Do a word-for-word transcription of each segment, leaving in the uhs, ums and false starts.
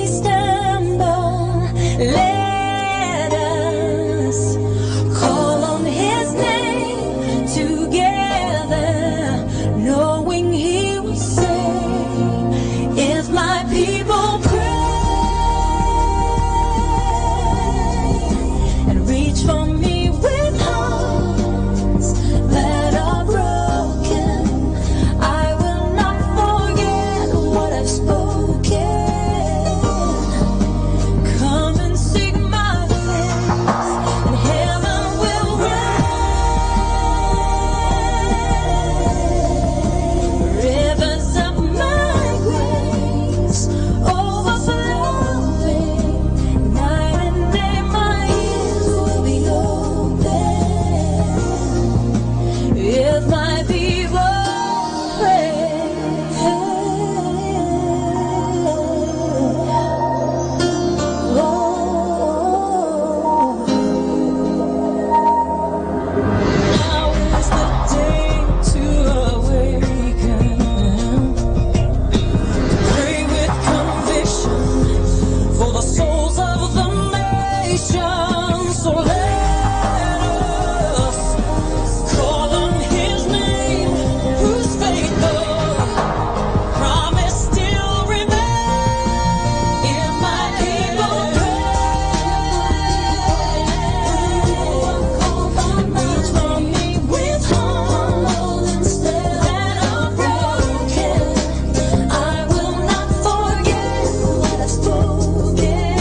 Stand up, let us call on his name together, knowing he will say, "If my people pray and reach for me with hearts that are broken, I will not forget what I've spoken. Come and seek my face, and heaven will rain. Rivers of my grace overflowing. Night and day my ears will be open. If my people pray." Now is the day to awaken. Pray with conviction for the souls of the nations. So let us call on his name, whose faithful promise still remains. If my people pray, reach for me with hearts that are broken, I will not forget what I've spoken.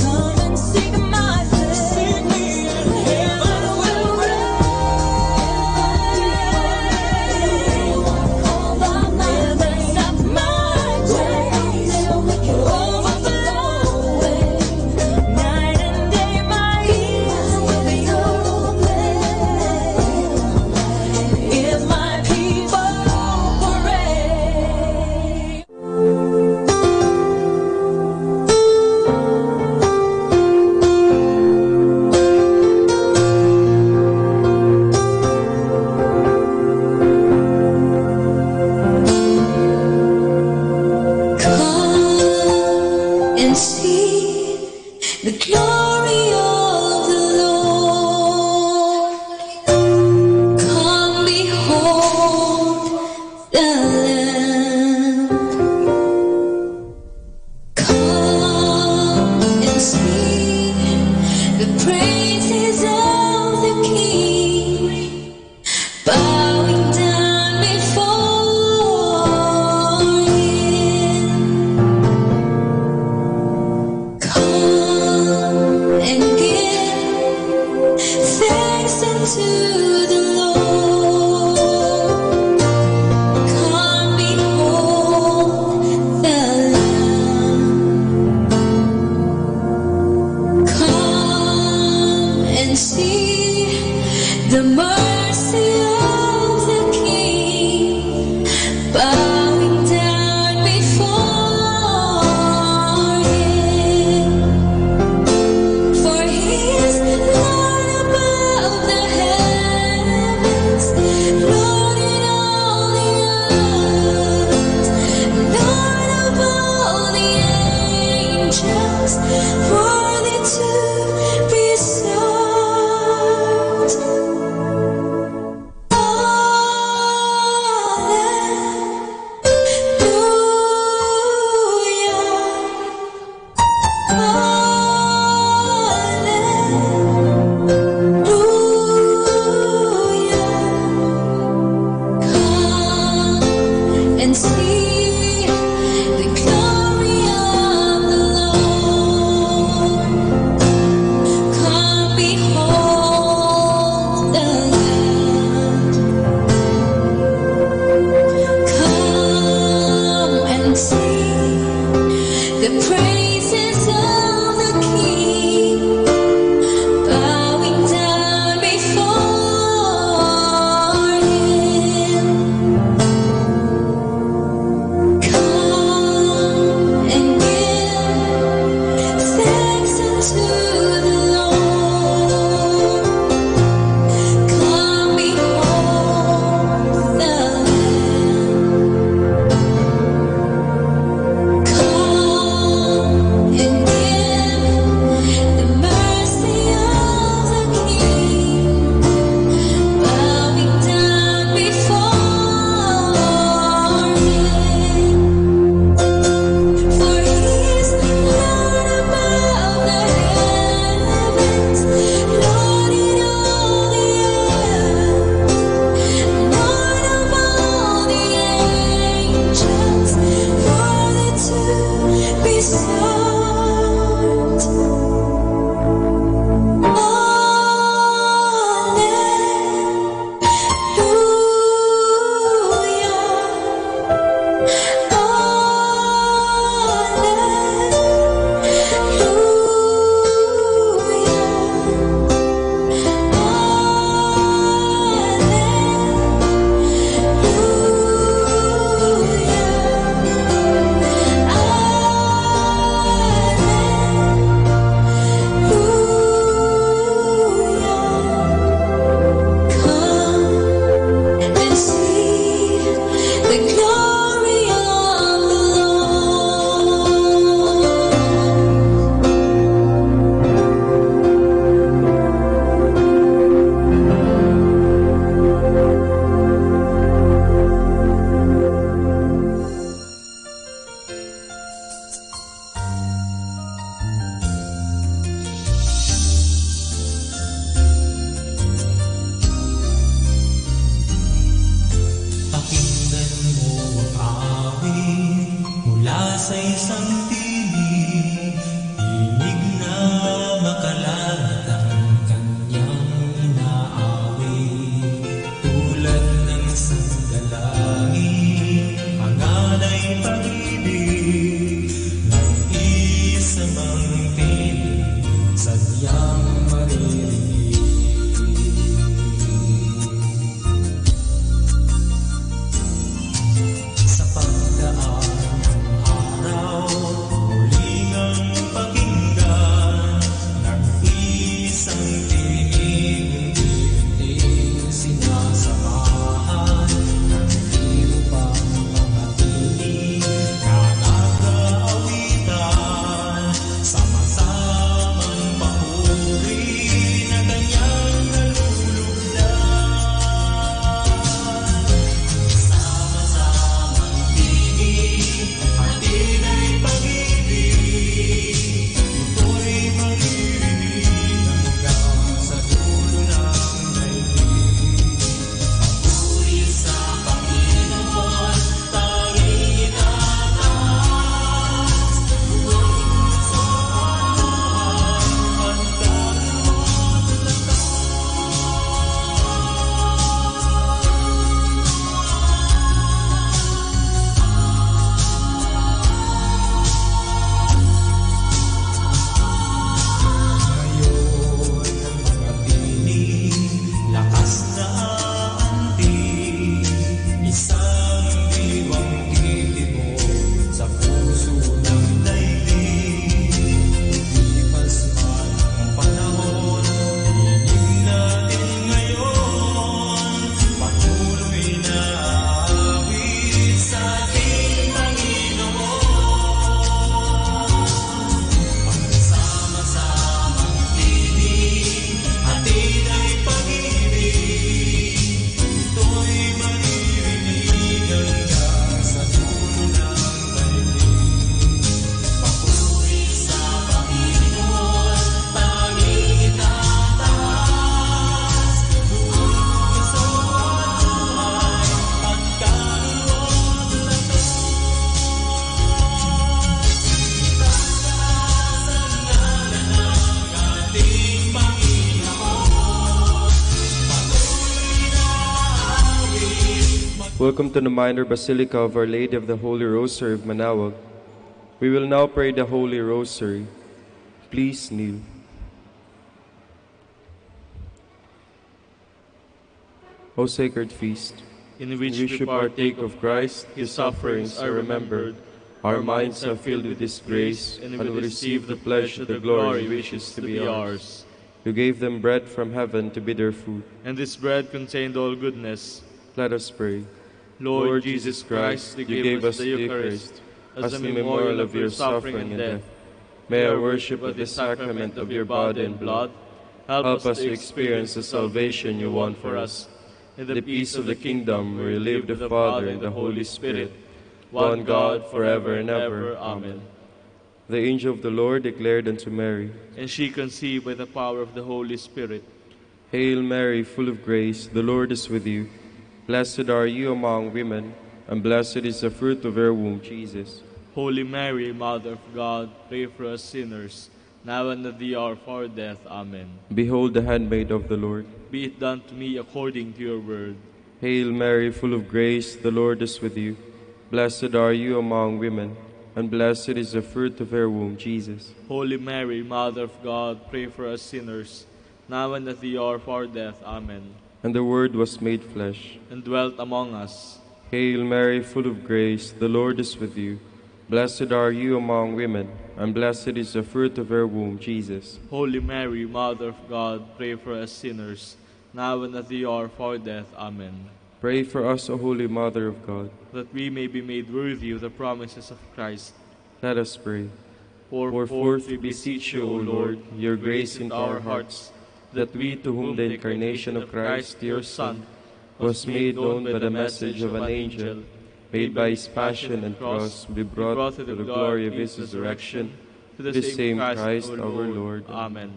Come and seek my face. Heaven will rain. Rivers of my grace overflowing. Night and day my ears will be open. If my people pray. Come and see the glory of the Lord. Come, behold the Lamb. Come and see the praises of the King, bowing down before him. Come and give thanks unto the Lord. Come, behold the Lamb. Come and see the mercy of the King, bowing down before him. For he is Lord above the heavens, Lord in all the earth, Lord of all the angels, worthy to be served. Hallelujah. Hallelujah. Come and see the glory of the Lord. Come, behold the Lamb. Come and see the praises of the King, bowing down before him. Come and give thanks unto the Lord. Come, behold the Lamb. Come and see the glory of the Lord. Pakinggan mo ang awit mula sa isang tinig, tinig na makalalat ang kanyang inaawit. Tulad ng isang dalangin, anganay pag-ibig ng isang anghel, sadyang maririnig. Sa pagdaan ng araw, muli ngang pakinggan ng isang tinig, unti-unting sinasamahan ng iba pang mga tinig na nagaawitan. Sama-samang papuri na kanyang kalulugdan. Sama-samang tinig, atin ay pag-ibig. Ito'y maririnig hanggang sa dulo ng daigdig. Papuri sa Panginoon, Lakas na anti, isang diwang titibok sa puso ng daigdig. Lipas man ang panahon, tinig natin ngayon, patuloy na aawit sa ating Panginoon. Sama-samang tinig, atin ay pag-ibig. Ito'y maririnig hanggang sa dulo ng daigdig. Papuri sa Panginoon, tanging itataas, buong puso at buhay, at kaluluwa't lakas. Itataas ang ngalan ng ating Panginoon. Patuloy na awit. Welcome to the Minor Basilica of Our Lady of the Holy Rosary of Manaoag. We will now pray the Holy Rosary. Please kneel. O sacred feast, in which we partake of Christ, his sufferings are remembered, our minds are filled with his grace, and we receive the pledge of the glory which is to be ours. You gave them bread from heaven to be their food. And this bread contained all goodness. Let us pray. Lord Jesus Christ, you gave us the Eucharist as a memorial of your suffering and death. May our worship of this sacrament of your body and blood help us to experience the salvation you won for us. In the peace of the kingdom, we live with the Father and the Holy Spirit, one God, forever and ever. Amen. The angel of the Lord declared unto Mary. And she conceived by the power of the Holy Spirit. Hail Mary, full of grace, the Lord is with you. Blessed are you among women, and blessed is the fruit of your womb, Jesus. Holy Mary, Mother of God, pray for us sinners, now and at the hour of our death. Amen. Behold the handmaid of the Lord. Be it done to me according to your word. Hail Mary, full of grace, the Lord is with you. Blessed are you among women, and blessed is the fruit of your womb, Jesus. Holy Mary, Mother of God, pray for us sinners, now and at the hour of our death. Amen. And the Word was made flesh and dwelt among us. Hail Mary, full of grace, the Lord is with you. Blessed are you among women, and blessed is the fruit of your womb, Jesus. Holy Mary, Mother of God, pray for us sinners, now and at the hour of our death. Amen. Pray for us, O Holy Mother of God, that we may be made worthy of the promises of Christ. Let us pray. Pour forth, we beseech you, O Lord, your grace into our hearts, that we, to whom the incarnation of Christ, your Son, was made known by the message of an angel, made by his passion and cross, be brought to the glory of his resurrection, to the same Christ our Lord. Amen.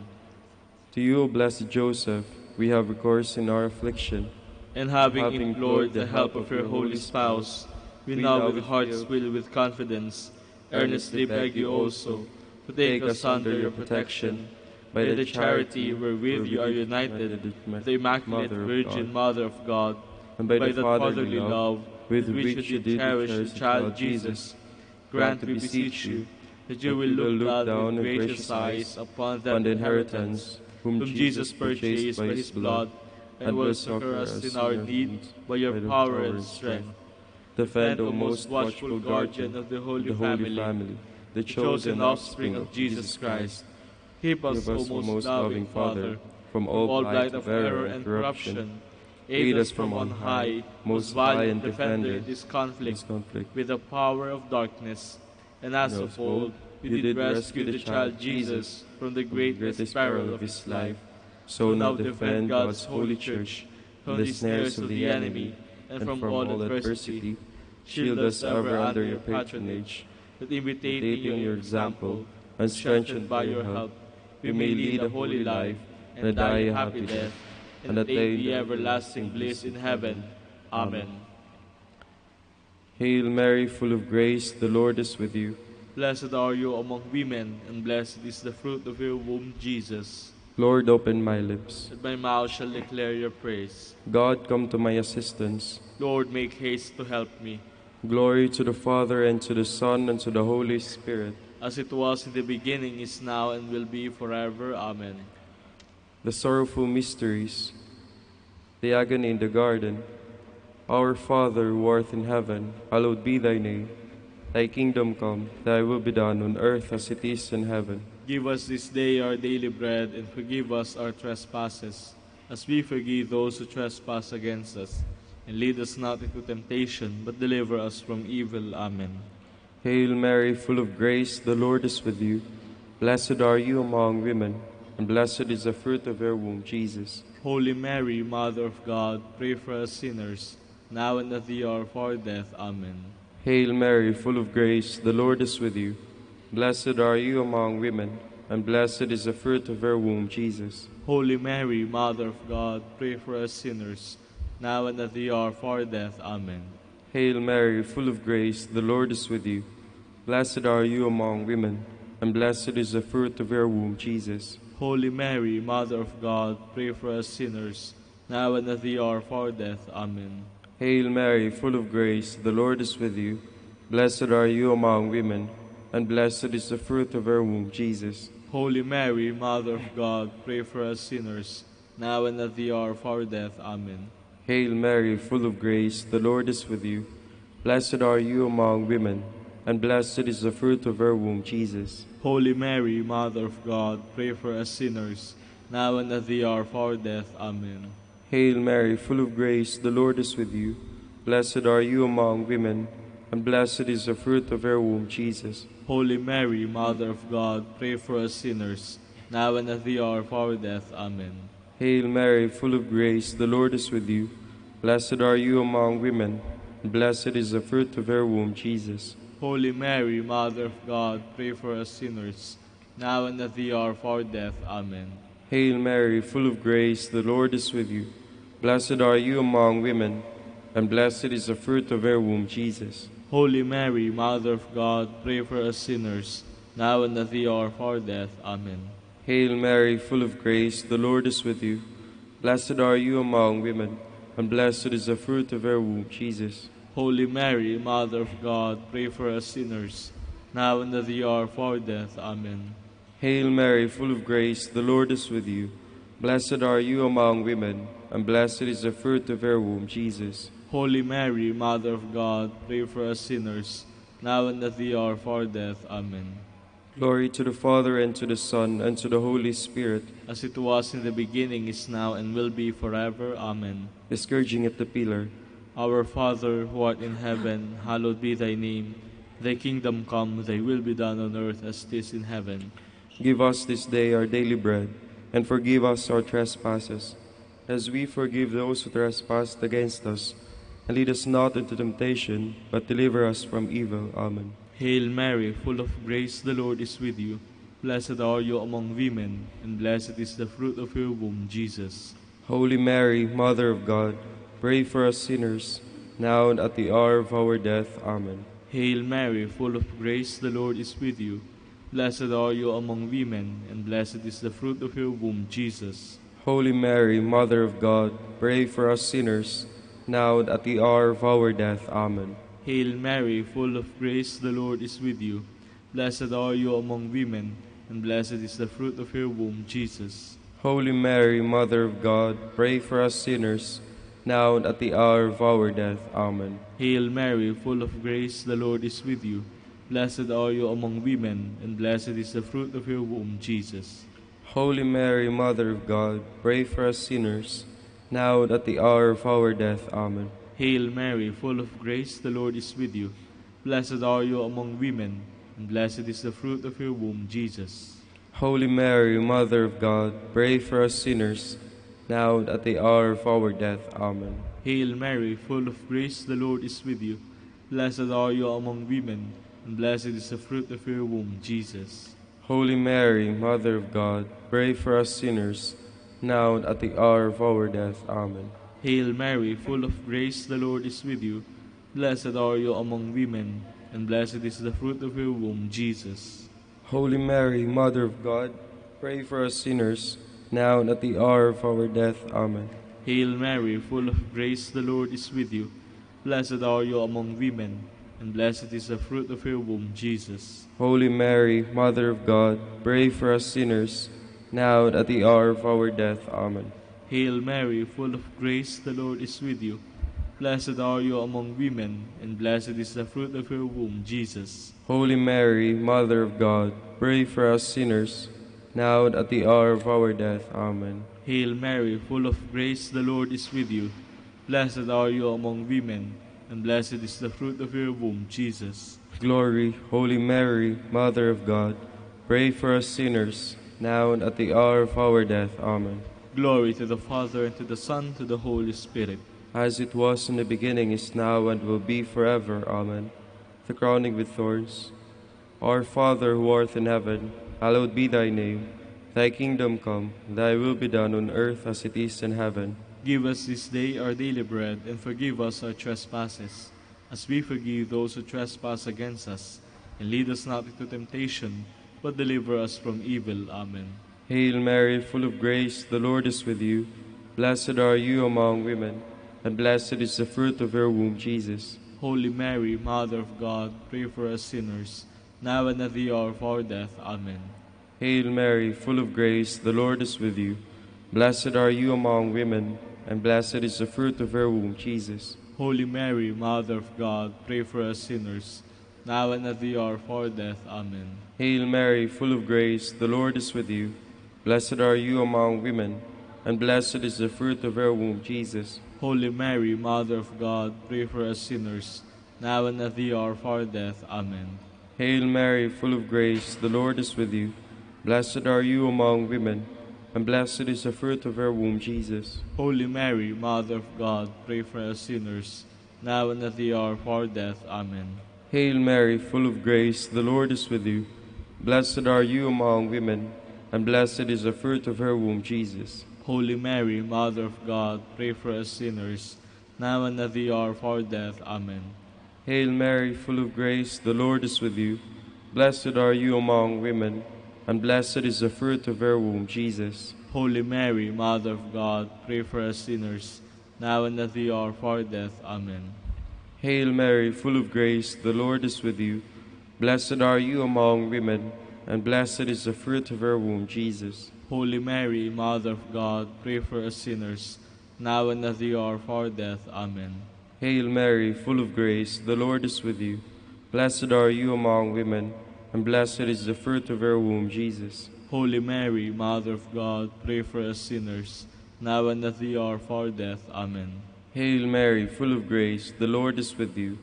To you, O blessed Joseph, we have recourse in our affliction. And having implored the help of your holy spouse, we now with hearts filled with confidence earnestly beg you also to take us under your protection, by the charity wherewith you are united with the Immaculate Virgin Mother of God, and by the fatherly love with which you did cherish the child Jesus. Grant, we beseech you, that you will look down with gracious eyes upon that inheritance whom Jesus purchased by his blood, and will succor us in our need by your power and strength. Defend, O most watchful guardian of the Holy Family, the chosen offspring of Jesus Christ. Keep us, O most loving Father, from all blight of error and corruption. Aid us from on high, most valiant defender in this conflict with the power of darkness. And as of old, you did rescue the child Jesus from the greatest peril of his life. So now defend God's holy church from the snares of the enemy and from all adversity. Shield us ever under your patronage, that imitating your example and strengthened by your help, we may lead a holy life and die a happy death, and attain the everlasting bliss in heaven. Amen. Hail Mary, full of grace, the Lord is with you. Blessed are you among women, and blessed is the fruit of your womb, Jesus. Lord, open my lips, and my mouth shall declare your praise. God, come to my assistance. Lord, make haste to help me. Glory to the Father, and to the Son, and to the Holy Spirit. As it was in the beginning, is now, and will be forever. Amen. The sorrowful mysteries, the agony in the garden. Our Father, who art in heaven, hallowed be thy name. Thy kingdom come, thy will be done on earth as it is in heaven. Give us this day our daily bread, and forgive us our trespasses, as we forgive those who trespass against us. And lead us not into temptation, but deliver us from evil. Amen. Hail Mary, full of grace, the Lord is with you. Blessed are you among women, and blessed is the fruit of your womb, Jesus. Holy Mary, Mother of God, pray for us sinners, now and at the hour of our death. Amen. Hail Mary, full of grace, the Lord is with you. Blessed are you among women, and blessed is the fruit of your womb, Jesus. Holy Mary, Mother of God, pray for us sinners, now and at the hour of our death. Amen. Hail Mary, full of grace, the Lord is with you. Blessed are you among women, and blessed is the fruit of your womb, Jesus. Holy Mary, Mother of God, pray for us sinners, now and at the hour of our death. Amen. Hail Mary, full of grace, the Lord is with you. Blessed are you among women, and blessed is the fruit of your womb, Jesus. Holy Mary, Mother of God, pray for us sinners, now and at the hour of our death. Amen. Hail Mary, full of grace, the Lord is with you. Blessed are you among women, and blessed is the fruit of your womb, Jesus. Holy Mary, Mother of God, pray for us sinners, now and at the hour of our death. Amen. Hail Mary, full of grace, the Lord is with you. Blessed are you among women, and blessed is the fruit of your womb, Jesus. Holy Mary, Mother of God, pray for us sinners, now and at the hour of our death. Amen. Hail Mary, full of grace, the Lord is with you. Blessed are you among women, and blessed is the fruit of your womb, Jesus. Holy Mary, Mother of God, pray for us sinners, now and at the hour of our death. Amen. Hail Mary, full of grace, the Lord is with you. Blessed are you among women, and blessed is the fruit of your womb, Jesus. Holy Mary, Mother of God, pray for us sinners, now and at the hour of our death. Amen. Hail Mary, full of grace, the Lord is with you. Blessed are you among women, and blessed is the fruit of your womb, Jesus. Holy Mary, Mother of God, pray for us sinners, now and at the hour of our death. Amen. Hail Mary, full of grace, the Lord is with you. Blessed are you among women, and blessed is the fruit of your womb, Jesus. Holy Mary, Mother of God, pray for us sinners, now and at the hour of our death. Amen. Glory to the Father, and to the Son, and to the Holy Spirit. As it was in the beginning, is now, and will be forever. Amen. The Scourging at the Pillar. Our Father, who art in heaven, hallowed be thy name. Thy kingdom come, thy will be done on earth as it is in heaven. Give us this day our daily bread, and forgive us our trespasses, as we forgive those who trespass against us. And lead us not into temptation, but deliver us from evil. Amen. Hail Mary, full of grace, the Lord is with you. Blessed are you among women, and blessed is the fruit of your womb, Jesus. Holy Mary, Mother of God, pray for us sinners, now and at the hour of our death. Amen. Hail Mary, full of grace, the Lord is with you. Blessed are you among women, and blessed is the fruit of your womb, Jesus. Holy Mary, Mother of God, pray for us sinners, now and at the hour of our death. Amen. Hail Mary, full of grace, the Lord is with you. Blessed are you among women, and blessed is the fruit of your womb, Jesus. Holy Mary, Mother of God, pray for us sinners, now and at the hour of our death. Amen. Hail Mary, full of grace, the Lord is with you. Blessed are you among women, and blessed is the fruit of your womb, Jesus. Holy Mary, Mother of God, pray for us sinners, now and at the hour of our death. Amen. Hail Mary, full of grace, the Lord is with you. Blessed are you among women, and blessed is the fruit of your womb, Jesus. Holy Mary, Mother of God, pray for us sinners, now and at the hour of our death. Amen. Hail Mary, full of grace, the Lord is with you. Blessed are you among women, and blessed is the fruit of your womb, Jesus. Holy Mary, Mother of God, pray for us sinners, now and at the hour of our death. Amen. Hail Mary, full of grace, the Lord is with you. Blessed are you among women, and blessed is the fruit of your womb, Jesus. Holy Mary, Mother of God, pray for us sinners, now and at the hour of our death. Amen. Hail Mary, full of grace, the Lord is with you. Blessed are you among women, and blessed is the fruit of your womb, Jesus. Holy Mary, Mother of God, pray for us sinners, now and at the hour of our death. Amen. Hail Mary, full of grace, the Lord is with you. Blessed are you among women, and blessed is the fruit of your womb, Jesus. Holy Mary, Mother of God, pray for us sinners, now and at the hour of our death. Amen. Hail Mary, full of grace, the Lord is with you. Blessed are you among women, and blessed is the fruit of your womb, Jesus. Glory, Holy Mary, Mother of God, pray for us sinners, now and at the hour of our death. Amen. Glory to the Father, and to the Son, to the Holy Spirit. As it was in the beginning, is now, and will be forever. Amen. The crowning with thorns. Our Father who art in heaven, hallowed be thy name. Thy kingdom come, thy will be done on earth as it is in heaven. Give us this day our daily bread, and forgive us our trespasses, as we forgive those who trespass against us. And lead us not into temptation, but deliver us from evil. Amen. Hail Mary, full of grace, the Lord is with you. Blessed are you among women, and blessed is the fruit of your womb, Jesus. Holy Mary, Mother of God, pray for us sinners, now and at the hour of our death. Amen. Hail Mary, full of grace, the Lord is with you. Blessed are you among women, and blessed is the fruit of your womb, Jesus. Holy Mary, Mother of God, pray for us sinners, now and at the hour of our death. Amen. Hail Mary, full of grace, the Lord is with you. Blessed are you among women, and blessed is the fruit of your womb, Jesus. Holy Mary, Mother of God, pray for us sinners, now and at the hour of our death. Amen. Hail Mary, full of grace, the Lord is with you. Blessed are you among women, and blessed is the fruit of your womb, Jesus. Holy Mary, Mother of God, pray for us sinners, now and at the hour of our death. Amen. Hail Mary, full of grace, the Lord is with you. Blessed are you among women, and blessed is the fruit of your womb, Jesus. Holy Mary, Mother of God, pray for us sinners, now and at the hour of our death. Amen. Hail Mary, full of grace, the Lord is with you. Blessed are you among women, and blessed is the fruit of your womb, Jesus. Holy Mary, Mother of God, pray for us sinners, now and at the hour of our death. Amen. Hail Mary, full of grace, the Lord is with you. Blessed are you among women, and blessed is the fruit of your womb, Jesus. Holy Mary, Mother of God, pray for us sinners, now and at the hour of our death. Amen. Hail Mary, full of grace, the Lord is with you. Blessed are you among women, and blessed is the fruit of your womb, Jesus. Holy Mary, Mother of God, pray for us sinners, now and at the hour of our death. Amen. Hail Mary, full of grace, the Lord is with you.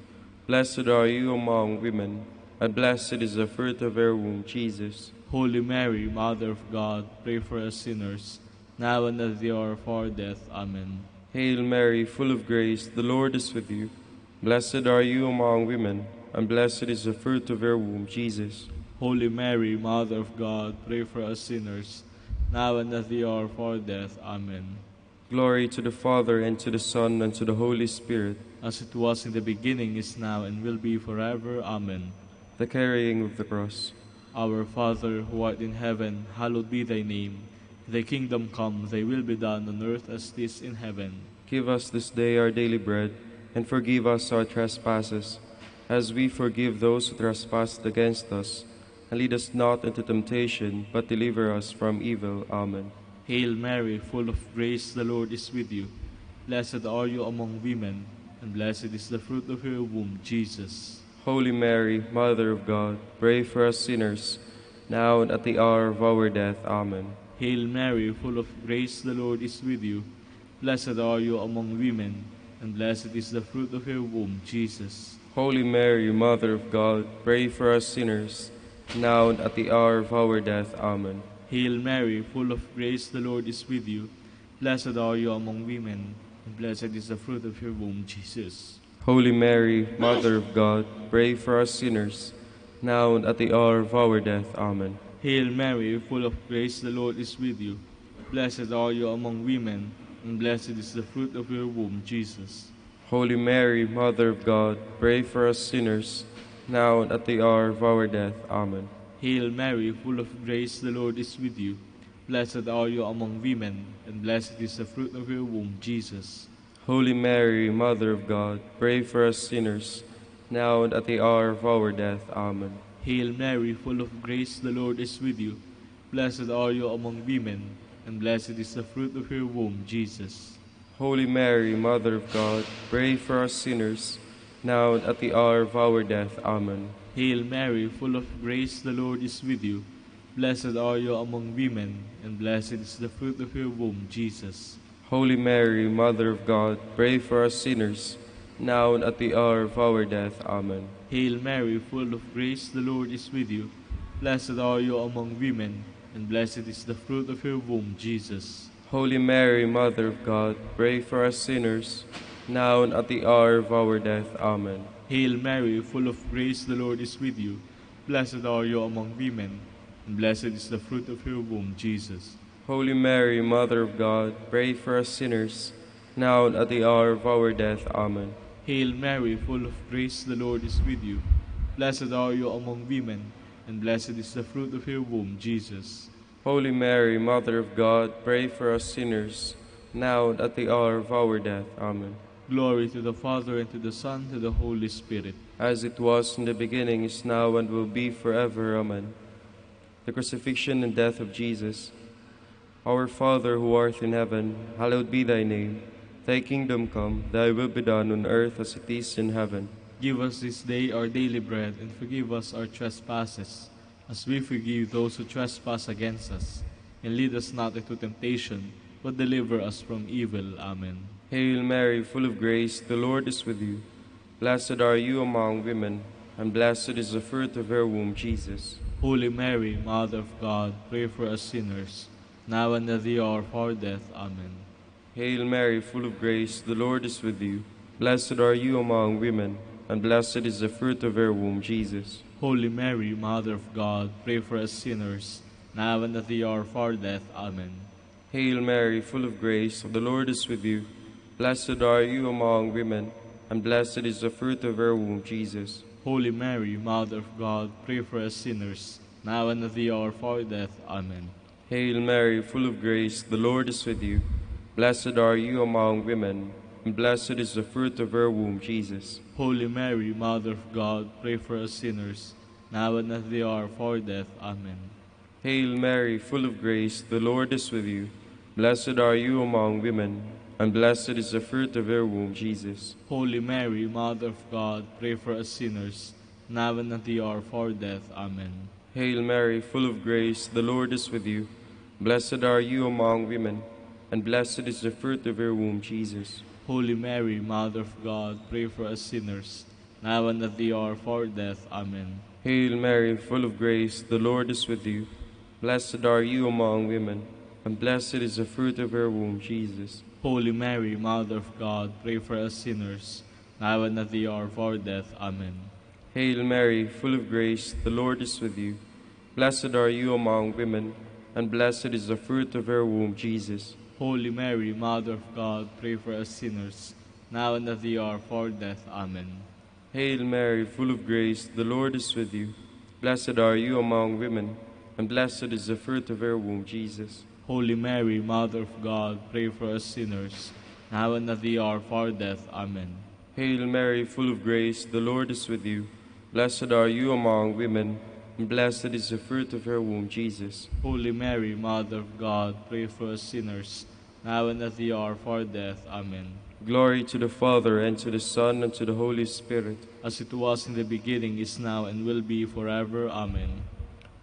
Blessed are you among women, and blessed is the fruit of your womb, Jesus. Holy Mary, Mother of God, pray for us sinners, now and at the hour of our death. Amen. Hail Mary, full of grace, the Lord is with you. Blessed are you among women, and blessed is the fruit of your womb, Jesus. Holy Mary, Mother of God, pray for us sinners, now and at the hour of our death. Amen. Glory to the Father, and to the Son, and to the Holy Spirit. As it was in the beginning, is now, and will be forever. Amen. The carrying of the cross. Our Father, who art in heaven, hallowed be thy name. Thy kingdom come, thy will be done on earth as it is in heaven. Give us this day our daily bread, and forgive us our trespasses, as we forgive those who trespass against us. And lead us not into temptation, but deliver us from evil. Amen. Hail Mary, full of grace, the Lord is with you. Blessed are you among women, and blessed is the fruit of your womb, Jesus. Holy Mary, Mother of God, pray for us sinners, now and at the hour of our death. Amen. Hail Mary, full of grace, the Lord is with you. Blessed are you among women, and blessed is the fruit of your womb, Jesus. Holy Mary, Mother of God, pray for us sinners, now and at the hour of our death. Amen. Hail Mary, full of grace, the Lord is with you. Blessed are you among women, and blessed is the fruit of your womb, Jesus. Holy Mary, Mother of God, pray for us sinners, now and at the hour of our death. Amen. Hail Mary, full of grace, the Lord is with you. Blessed are you among women, and blessed is the fruit of your womb, Jesus. Holy Mary, Mother of God, pray for us sinners, now and at the hour of our death. Amen. Hail Mary, full of grace, the Lord is with you. Blessed are you among women, and blessed is the fruit of your womb, Jesus. Holy Mary, Mother of God, pray for us sinners, now and at the hour of our death. Amen. Hail Mary, full of grace, the Lord is with you. Blessed are you among women, and blessed is the fruit of your womb, Jesus. Holy Mary, Mother of God, pray for us sinners, now and at the hour of our death. Amen. Hail Mary, full of grace, the Lord is with you. Blessed are you among women, and blessed is the fruit of your womb, Jesus. Holy Mary, Mother of God, pray for us sinners, now and at the hour of our death. Amen. Hail Mary, full of grace, the Lord is with you. Blessed are you among women, and blessed is the fruit of your womb, Jesus. Holy Mary, Mother of God, pray for us sinners, now and at the hour of our death. Amen. Hail Mary, full of grace, the Lord is with you. Blessed are you among women, and blessed is the fruit of your womb, Jesus. Holy Mary, Mother of God, pray for us sinners, now and at the hour of our death. Amen. Hail Mary, full of grace, the Lord is with you. Blessed are you among women, and blessed is the fruit of your womb, Jesus. Holy Mary, Mother of God, pray for us sinners, now and at the hour of our death. Amen. Glory to the Father, and to the Son, to the Holy Spirit. As it was in the beginning, is now, and will be forever. Amen. The crucifixion and death of Jesus. Our Father, who art in heaven, hallowed be thy name. Thy kingdom come, thy will be done on earth as it is in heaven. Give us this day our daily bread, and forgive us our trespasses, as we forgive those who trespass against us. And lead us not into temptation, but deliver us from evil. Amen. Hail Mary, full of grace, the Lord is with you. Blessed are you among women, and blessed is the fruit of your womb, Jesus. Holy Mary, Mother of God, pray for us sinners, now and at the hour of our death. Amen. Hail Mary, full of grace, the Lord is with you. Blessed are you among women, and blessed is the fruit of your womb, Jesus. Holy Mary, Mother of God, pray for us sinners, now and at the hour of our death. Amen. Hail Mary, full of grace, the Lord is with you. Blessed are you among women, and blessed is the fruit of your womb, Jesus. Holy Mary, Mother of God, pray for us sinners, now and at the hour of our death. Amen. Hail Mary, full of grace, the Lord is with you. Blessed are you among women, and blessed is the fruit of your womb, Jesus. Holy Mary, Mother of God, pray for us sinners, now and at the hour of our death. Amen. Hail Mary, full of grace, the Lord is with you. Blessed are you among women, and blessed is the fruit of your womb, Jesus. Holy Mary, Mother of God, pray for us sinners, now and at the hour of our death. Amen. Hail Mary, full of grace, the Lord is with you. Blessed are you among women, and blessed is the fruit of your womb, Jesus. Holy Mary, Mother of God, pray for us sinners, now and at the hour of our death. Amen. Hail Mary, full of grace, the Lord is with you. Blessed are you among women, and blessed is the fruit of your womb, Jesus. Holy Mary, Mother of God, pray for us sinners, now and at the hour of our death. Amen. Hail Mary, full of grace, the Lord is with you. Blessed are you among women, and blessed is the fruit of your womb, Jesus. Holy Mary, Mother of God, pray for us sinners, now and at the hour of our death. Amen. Hail Mary, full of grace, the Lord is with you. Blessed are you among women, and blessed is the fruit of your womb, Jesus. Holy Mary, Mother of God, pray for us sinners, now and at the hour of our death. Amen. Hail Mary, full of grace, the Lord is with you. Blessed are you among women, and blessed is the fruit of your womb, Jesus. Holy Mary, Mother of God, pray for us sinners, now and at the hour of our death. Amen. Glory to the Father, and to the Son, and to the Holy Spirit. As it was in the beginning, is now, and will be forever. Amen.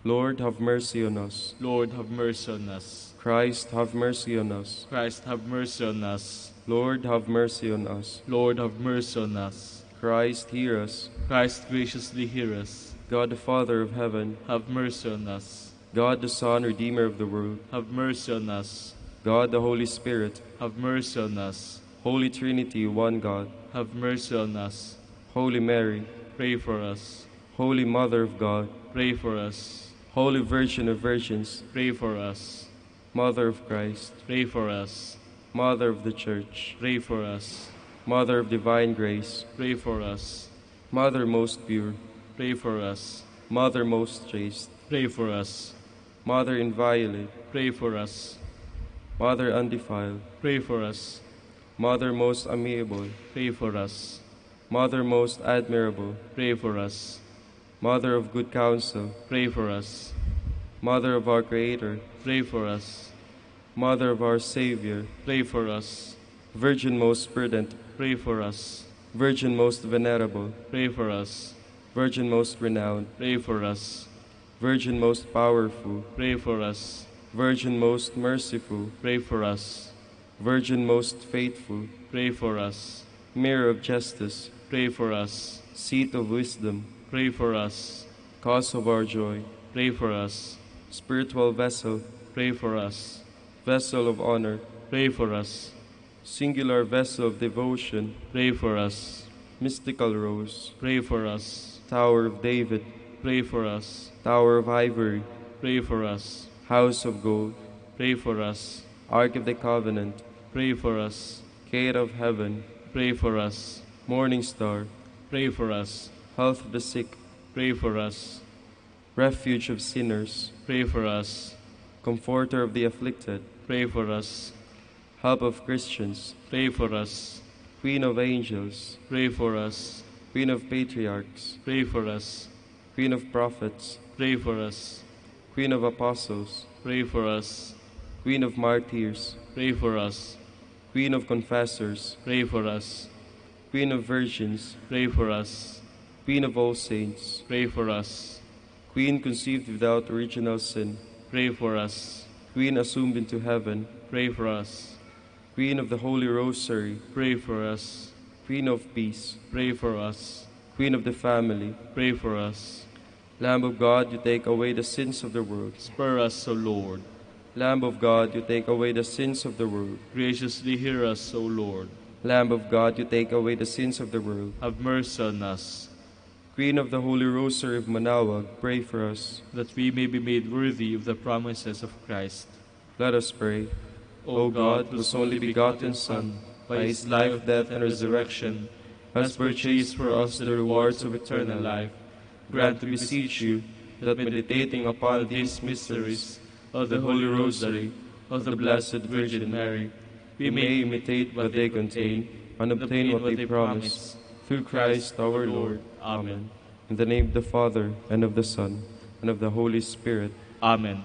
Lord, have mercy on us. Lord, have mercy on us. Christ, have mercy on us. Christ, have mercy on us. Lord, have mercy on us. Lord, have mercy on us. Christ, hear us. Christ, graciously hear us. God, the Father of heaven, have mercy on us. God, the Son, Redeemer of the world, have mercy on us. God, the Holy Spirit, have mercy on us. Holy Trinity, one God, have mercy on us. Holy Mary, pray for us. Holy Mother of God, pray for us. Holy Virgin of Virgins, pray for us. Mother of Christ, pray for us. Mother of the Church, pray for us. Mother of Divine Grace, pray for us. Mother most pure, pray for us. Mother most chaste, pray for us. Mother inviolate, pray for us. Mother undefiled, pray for us. Mother most amiable, pray for us. Mother most admirable, pray for us. Mother of good counsel, pray for us. Mother of our Creator, pray for us. Mother of our Savior, pray for us. Virgin most prudent, pray for us. Virgin most venerable, pray for us. Virgin most renowned, pray for us. Virgin most powerful, pray for us. Virgin most merciful, pray for us. Virgin most faithful, pray for us. Mirror of justice, pray for us. Seat of wisdom, pray for us. Cause of our joy, pray for us. Spiritual vessel, pray for us. Vessel of honor, pray for us. Singular vessel of devotion, pray for us. Mystical rose, pray for us. Tower of David, pray for us. Tower of ivory, pray for us. House of gold, pray for us. Ark of the covenant, pray for us. Gate of heaven, pray for us. Morning star, pray for us. Health of the sick, pray for us. Refuge of sinners, pray for us. Comforter of the afflicted, pray for us. Help of Christians, pray for us. Queen of angels, pray for us. Queen of patriarchs, pray for us. Queen of prophets, pray for us. Queen of apostles, pray for us. Queen of martyrs, pray for us. Queen of confessors, pray for us. Queen of virgins, pray for us. Queen of all saints, pray for us. Queen conceived without original sin, pray for us. Queen assumed into heaven, pray for us. Queen of the Holy Rosary, pray for us. Queen of peace, pray for us. Queen of the family, pray for us. Lamb of God, you take away the sins of the world, spare us, O Lord. Lamb of God, you take away the sins of the world, graciously hear us, O Lord. Lamb of God, you take away the sins of the world, have mercy on us. Queen of the Holy Rosary of Manaoag, pray for us, that we may be made worthy of the promises of Christ. Let us pray. O God, whose only begotten Son, by his life, death, and resurrection, has purchased for us the rewards of eternal life, grant, we beseech you, that meditating upon these mysteries of the Holy Rosary of the Blessed Virgin Mary, we may imitate what they contain and obtain what they promise, through Christ our Lord. Amen. In the name of the Father, and of the Son, and of the Holy Spirit. Amen.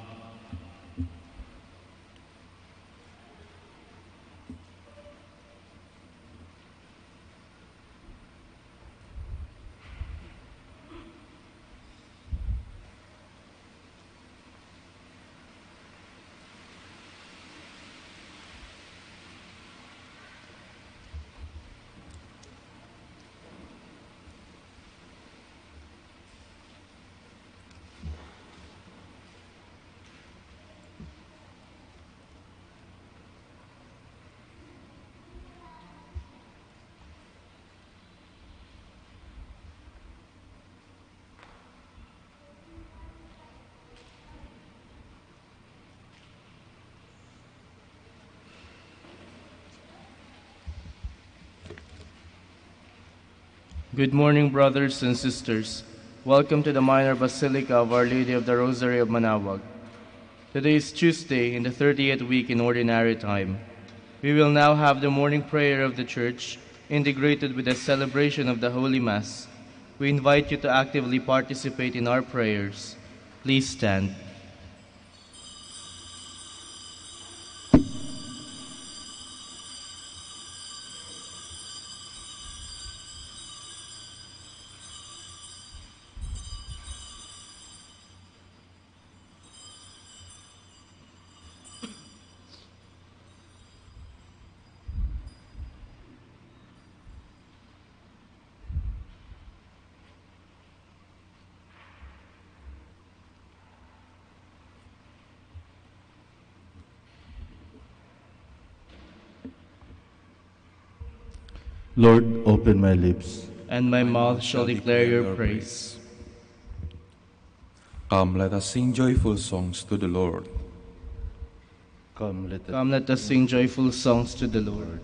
Good morning, brothers and sisters. Welcome to the Minor Basilica of Our Lady of the Rosary of Manaoag. Today is Tuesday in the thirtieth week in Ordinary Time. We will now have the morning prayer of the Church, integrated with the celebration of the Holy Mass. We invite you to actively participate in our prayers. Please stand. Lord, open my lips. And my mouth shall declare your praise. Come, let us sing joyful songs to the Lord. Come, let us Come, let us sing joyful songs to the Lord.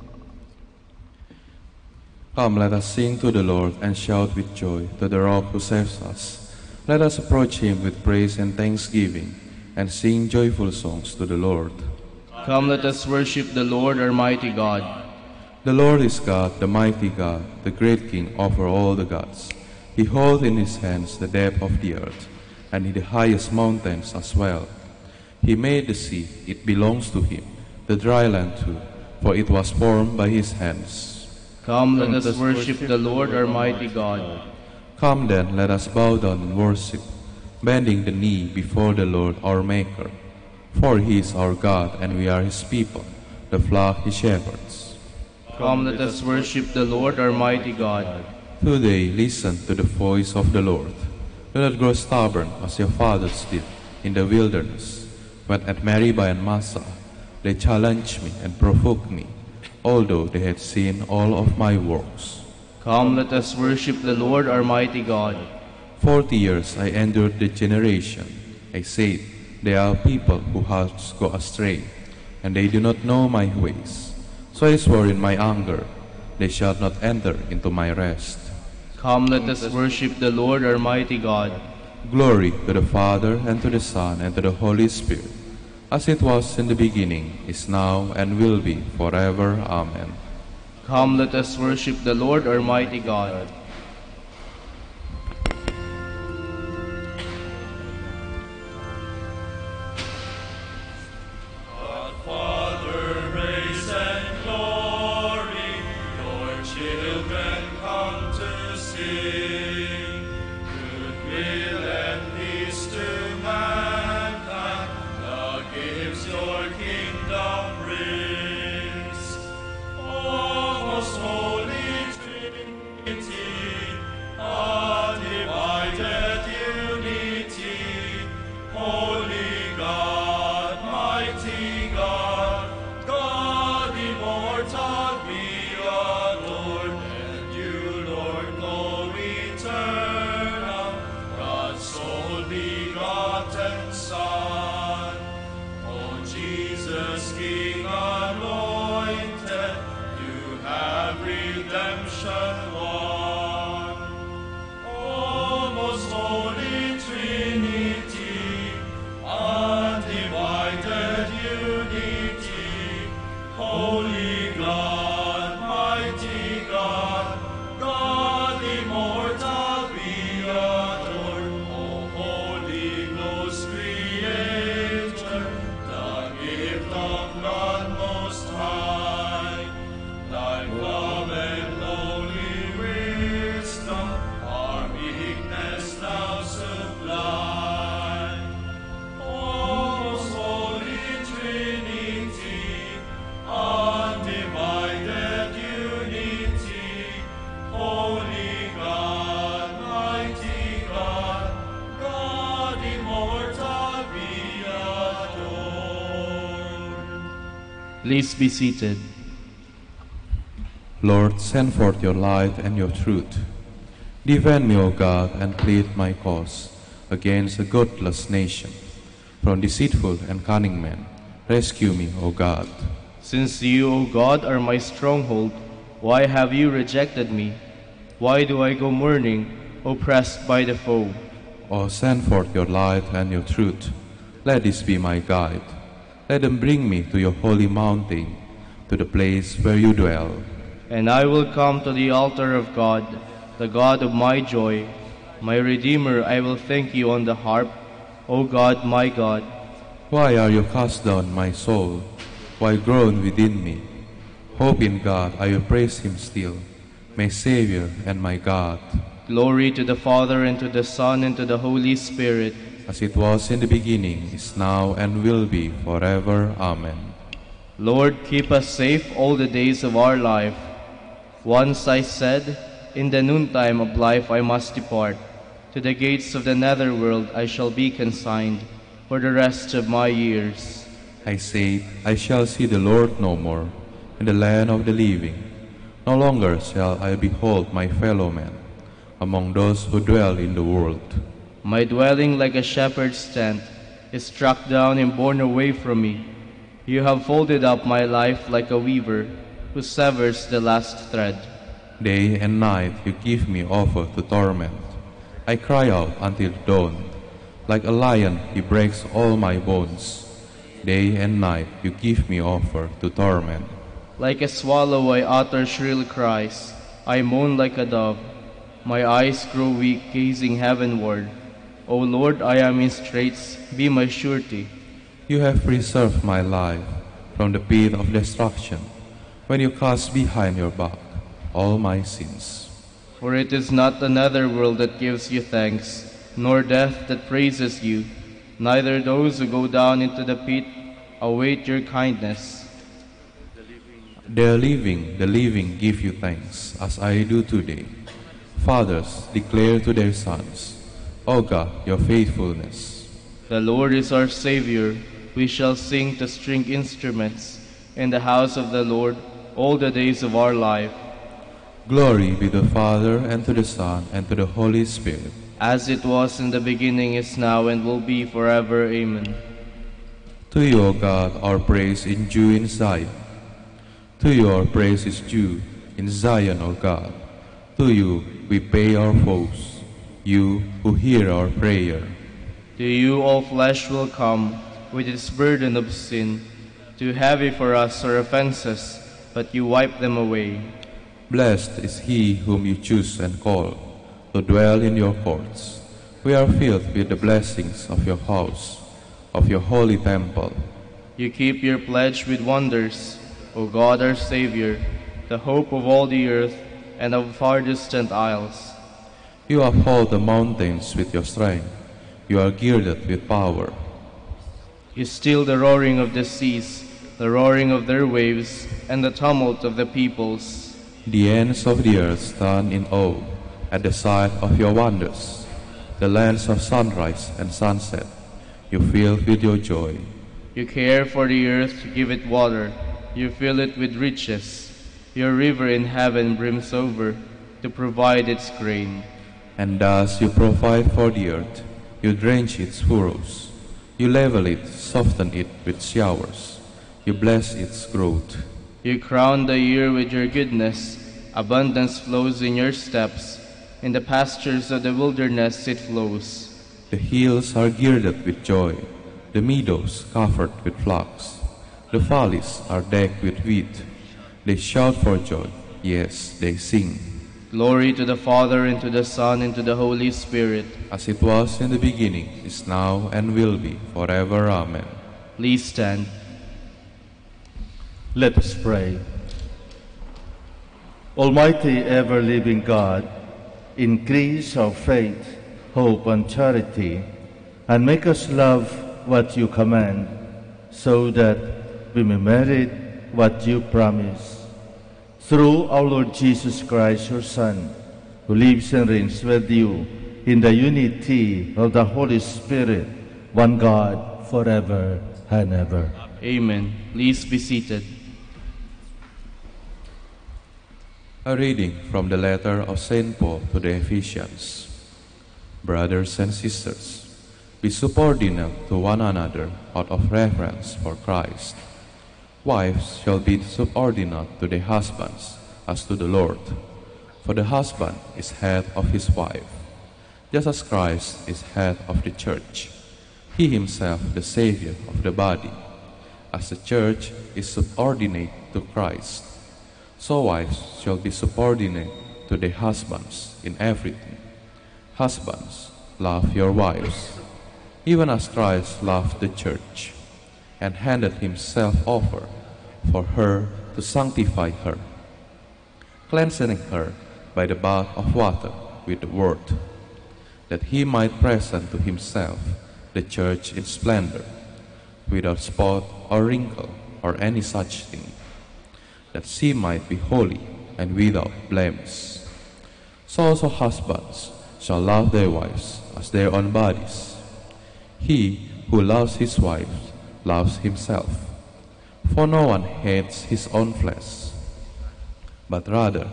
Come, let us sing to the Lord and shout with joy to the rock who saves us. Let us approach him with praise and thanksgiving and sing joyful songs to the Lord. Come, let us worship the Lord, our mighty God. The Lord is God, the mighty God, the great King over all the gods. He holds in his hands the depth of the earth, and in the highest mountains as well. He made the sea, it belongs to him, the dry land too, for it was formed by his hands. Come, let us worship the Lord, our mighty God. Come then, let us bow down and worship, bending the knee before the Lord our Maker. For he is our God, and we are his people, the flock he shepherds. Come, let us worship the Lord, our mighty God. Today, listen to the voice of the Lord. Do not grow stubborn as your fathers did in the wilderness, when at Meribah and Massah they challenged me and provoked me, although they had seen all of my works. Come, let us worship the Lord, our mighty God. Forty years I endured the generation. I said, "They are people whose hearts go astray, and they do not know my ways." So I swore in my anger, "They shall not enter into my rest." Come, let us worship the Lord, our mighty God. Glory to the Father, and to the Son, and to the Holy Spirit, as it was in the beginning, is now, and will be forever. Amen. Come, let us worship the Lord, our mighty God. God, Father, praise and glory, your children come to sing. Goodwill and peace to mankind, the gifts your kingdom brings. O most holy Trinity, Please be seated. Lord, send forth your light and your truth. Defend me, O God, and plead my cause against a guiltless nation. From deceitful and cunning men, rescue me, O God. Since you, O God, are my stronghold, why have you rejected me? Why do I go mourning, oppressed by the foe? O send forth your light and your truth. Let this be my guide. Let them bring me to your holy mountain, to the place where you dwell. And I will come to the altar of God, the God of my joy. My Redeemer, I will thank you on the harp, O God, my God. Why are you cast down, my soul? Why groan within me? Hope in God, I will praise him still, my Savior and my God. Glory to the Father, and to the Son, and to the Holy Spirit. As it was in the beginning, is now, and will be forever. Amen. Lord, keep us safe all the days of our life. Once I said, "In the noontime of life I must depart. To the gates of the netherworld I shall be consigned for the rest of my years." I said, "I shall see the Lord no more in the land of the living. No longer shall I behold my fellow men among those who dwell in the world." My dwelling, like a shepherd's tent, is struck down and borne away from me. You have folded up my life like a weaver who severs the last thread. Day and night you give me over to torment. I cry out until dawn. Like a lion, he breaks all my bones. Day and night you give me over to torment. Like a swallow, I utter shrill cries. I moan like a dove. My eyes grow weak gazing heavenward. O Lord, I am in straits. Be my surety. You have preserved my life from the pit of destruction, when you cast behind your back all my sins. For it is not the netherworld that gives you thanks, nor death that praises you, neither those who go down into the pit await your kindness. The living, the living give you thanks, as I do today. Fathers, declare to their sons, O God, your faithfulness. The Lord is our Savior. We shall sing to string instruments in the house of the Lord all the days of our life. Glory be to the Father, and to the Son, and to the Holy Spirit. As it was in the beginning, is now, and will be forever. Amen. To you, O God, our praise is due in Zion. To you our praise is due in Zion, O God. To you we pay our vows, you who hear our prayer. To you all flesh will come with its burden of sin. Too heavy for us are offenses, but you wipe them away. Blessed is he whom you choose and call to dwell in your courts. We are filled with the blessings of your house, of your holy temple. You keep your pledge with wonders, O God our Savior, the hope of all the earth and of far distant isles. You uphold the mountains with your strength. You are girded with power. You still the roaring of the seas, the roaring of their waves, and the tumult of the peoples. The ends of the earth stand in awe at the sight of your wonders. The lands of sunrise and sunset, you fill with your joy. You care for the earth to give it water. You fill it with riches. Your river in heaven brims over to provide its grain. And thus you provide for the earth. You drench its furrows. You level it, soften it with showers. You bless its growth. You crown the year with your goodness. Abundance flows in your steps. In the pastures of the wilderness it flows. The hills are girded with joy, the meadows covered with flocks. The valleys are decked with wheat. They shout for joy, yes, they sing. Glory to the Father, and to the Son, and to the Holy Spirit. As it was in the beginning, is now, and will be, forever. Amen. Please stand. Let us pray. Almighty, ever-living God, increase our faith, hope, and charity, and make us love what you command, so that we may merit what you promise. Through our Lord Jesus Christ, your Son, who lives and reigns with you in the unity of the Holy Spirit, one God, forever and ever. Amen. Please be seated. A reading from the letter of Saint Paul to the Ephesians. Brothers and sisters, be subordinate to one another out of reverence for Christ. Wives shall be subordinate to their husbands, as to the Lord. For the husband is head of his wife, just as Christ is head of the church, he himself the Savior of the body. As the church is subordinate to Christ, so wives shall be subordinate to their husbands in everything. Husbands, love your wives, even as Christ loved the church and handed himself over for her to sanctify her, cleansing her by the bath of water with the word, that he might present to himself the church in splendor, without spot or wrinkle or any such thing, that she might be holy and without blemish. So also husbands shall love their wives as their own bodies. He who loves his wife loves himself. For no one hates his own flesh, but rather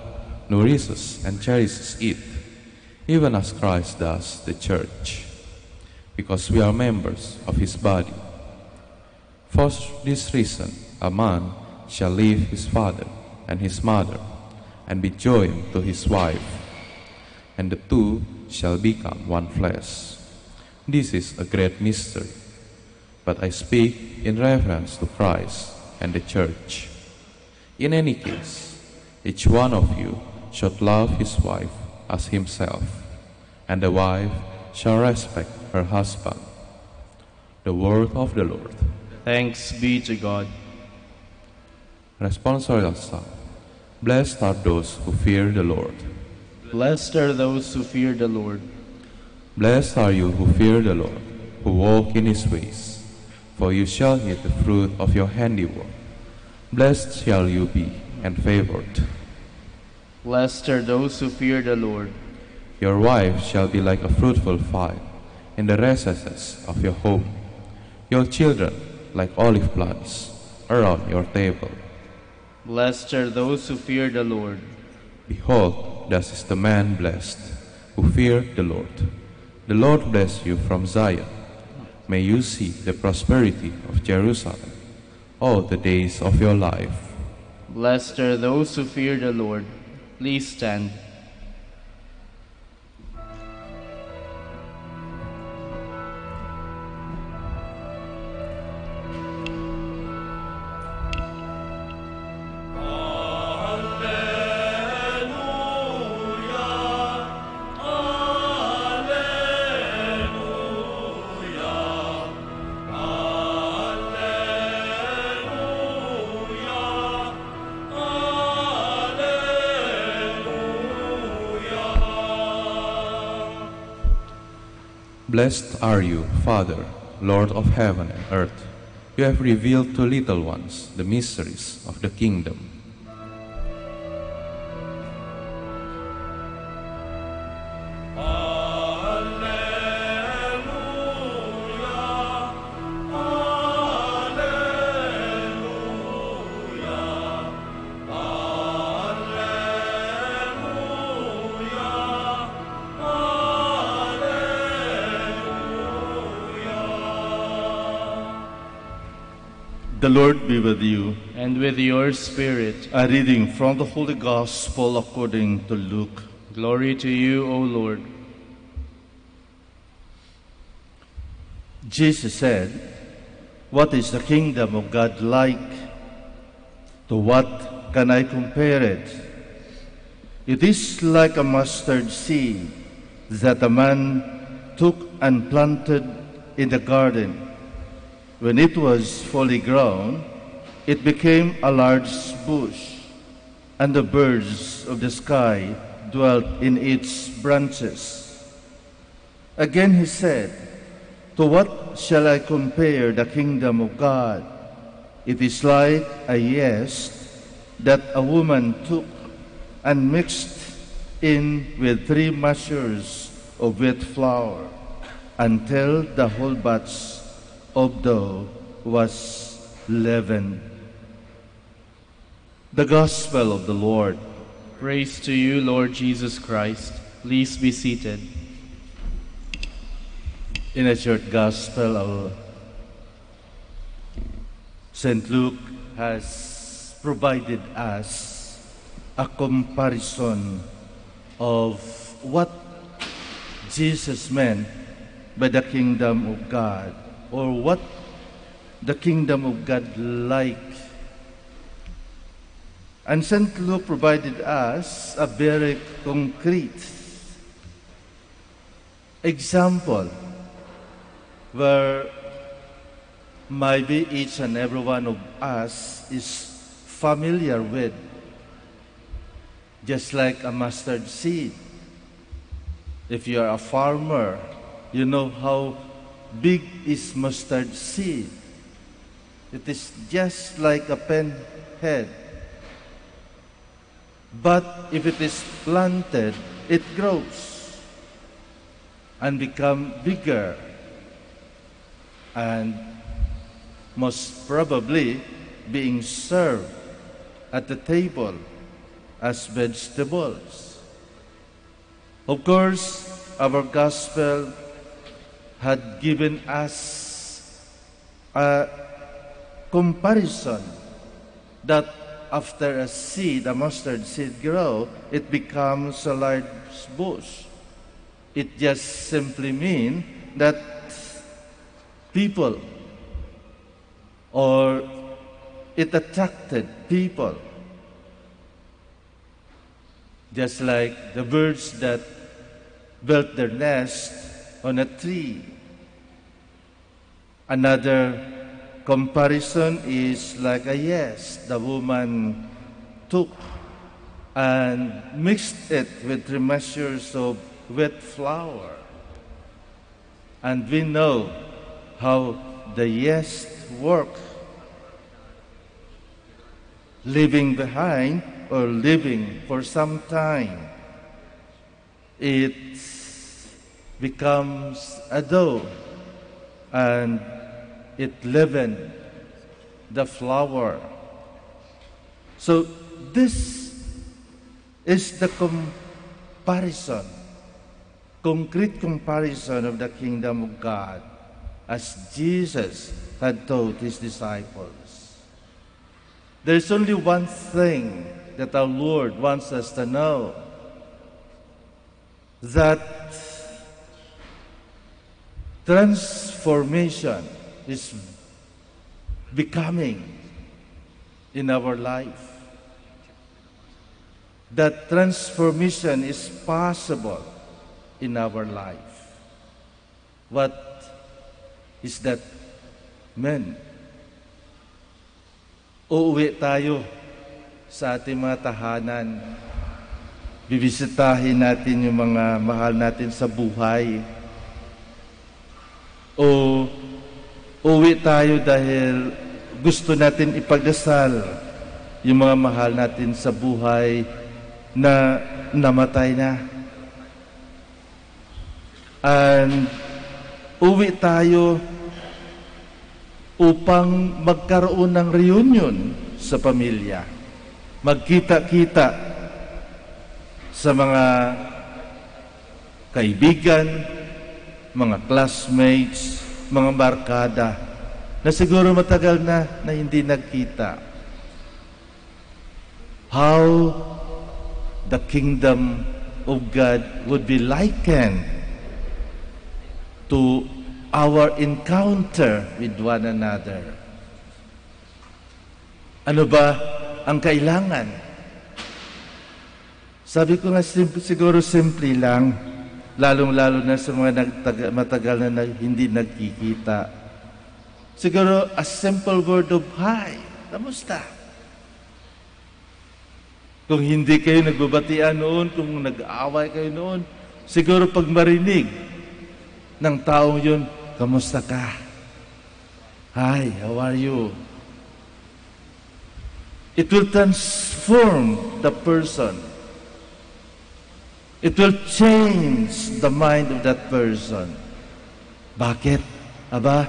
nourishes and cherishes it, even as Christ does the church, because we are members of his body. For this reason, a man shall leave his father and his mother and be joined to his wife, and the two shall become one flesh. This is a great mystery, but I speak in reference to Christ and the church. In any case, each one of you should love his wife as himself, and the wife shall respect her husband. The word of the Lord. Thanks be to God. Responsorial Psalm. Blessed are those who fear the Lord. Blessed are those who fear the Lord. Blessed are you who fear the Lord, who walk in his ways. For you shall eat the fruit of your handiwork. Blessed shall you be and favored. Blessed are those who fear the Lord. Your wife shall be like a fruitful vine in the recesses of your home. Your children like olive plants around your table. Blessed are those who fear the Lord. Behold, thus is the man blessed who fear the Lord. The Lord bless you from Zion. May you see the prosperity of Jerusalem all the days of your life. Blessed are those who fear the Lord. Please stand. Blessed are you, Father, Lord of heaven and earth. You have revealed to little ones the mysteries of the kingdom. The Lord be with you. And with your spirit. A reading from the Holy Gospel according to Luke. Glory to you, O Lord. Jesus said, "What is the kingdom of God like? To what can I compare it? It is like a mustard seed that a man took and planted in the garden. When it was fully grown, it became a large bush, and the birds of the sky dwelt in its branches." Again he said, "To what shall I compare the kingdom of God? It is like a yeast that a woman took and mixed in with three measures of wheat flour until the whole batch of dough was leavened. The Gospel of the Lord. Praise to you, Lord Jesus Christ. Please be seated. In a short gospel, our Saint Luke has provided us a comparison of what Jesus meant by the kingdom of God, or what the kingdom of God like. And Saint Luke provided us a very concrete example where maybe each and every one of us is familiar with, just like a mustard seed. If you are a farmer, you know how big is mustard seed. It is just like a pinhead. But if it is planted, it grows and become bigger and most probably being served at the table as vegetables. Of course, our gospel had given us a comparison that after a seed, a mustard seed grow, it becomes a large bush. It just simply mean that people, or it attracted people, just like the birds that built their nest on a tree. Another comparison is like a yeast the woman took and mixed it with three measures of wheat flour. And we know how the yeast work, leaving behind or leaving for some time. It becomes a dough, and it leavened the flour. So this is the comparison, concrete comparison of the kingdom of God as Jesus had taught his disciples. There's only one thing that our Lord wants us to know, that transformation is becoming in our life. That transformation is possible in our life. What is that meant? Uuwi tayo sa ating mga tahanan. Bibisitahin natin yung mga mahal natin sa buhay. O uuwi tayo dahil gusto natin ipagdasal yung mga mahal natin sa buhay na namatay na. And uwi tayo upang magkaroon ng reunion sa pamilya. Magkita-kita sa mga kaibigan, mga classmates, mga barkada na siguro matagal na, na hindi nagkita. How the kingdom of God would be likened to our encounter with one another. Ano ba ang kailangan? Sabi ko nga, sim-, siguro simple lang, lalong-lalo na sa mga nagtaga-, matagal na nag-, hindi nagkikita. Siguro, a simple word of hi. Kamusta? Kung hindi kayo nagbabatian noon, kung nag-aaway kayo noon, siguro pag marinig ng taong yun, "Kamusta ka? Hi, how are you?" It will transform the person. It will change the mind of that person. Bakit? Aba,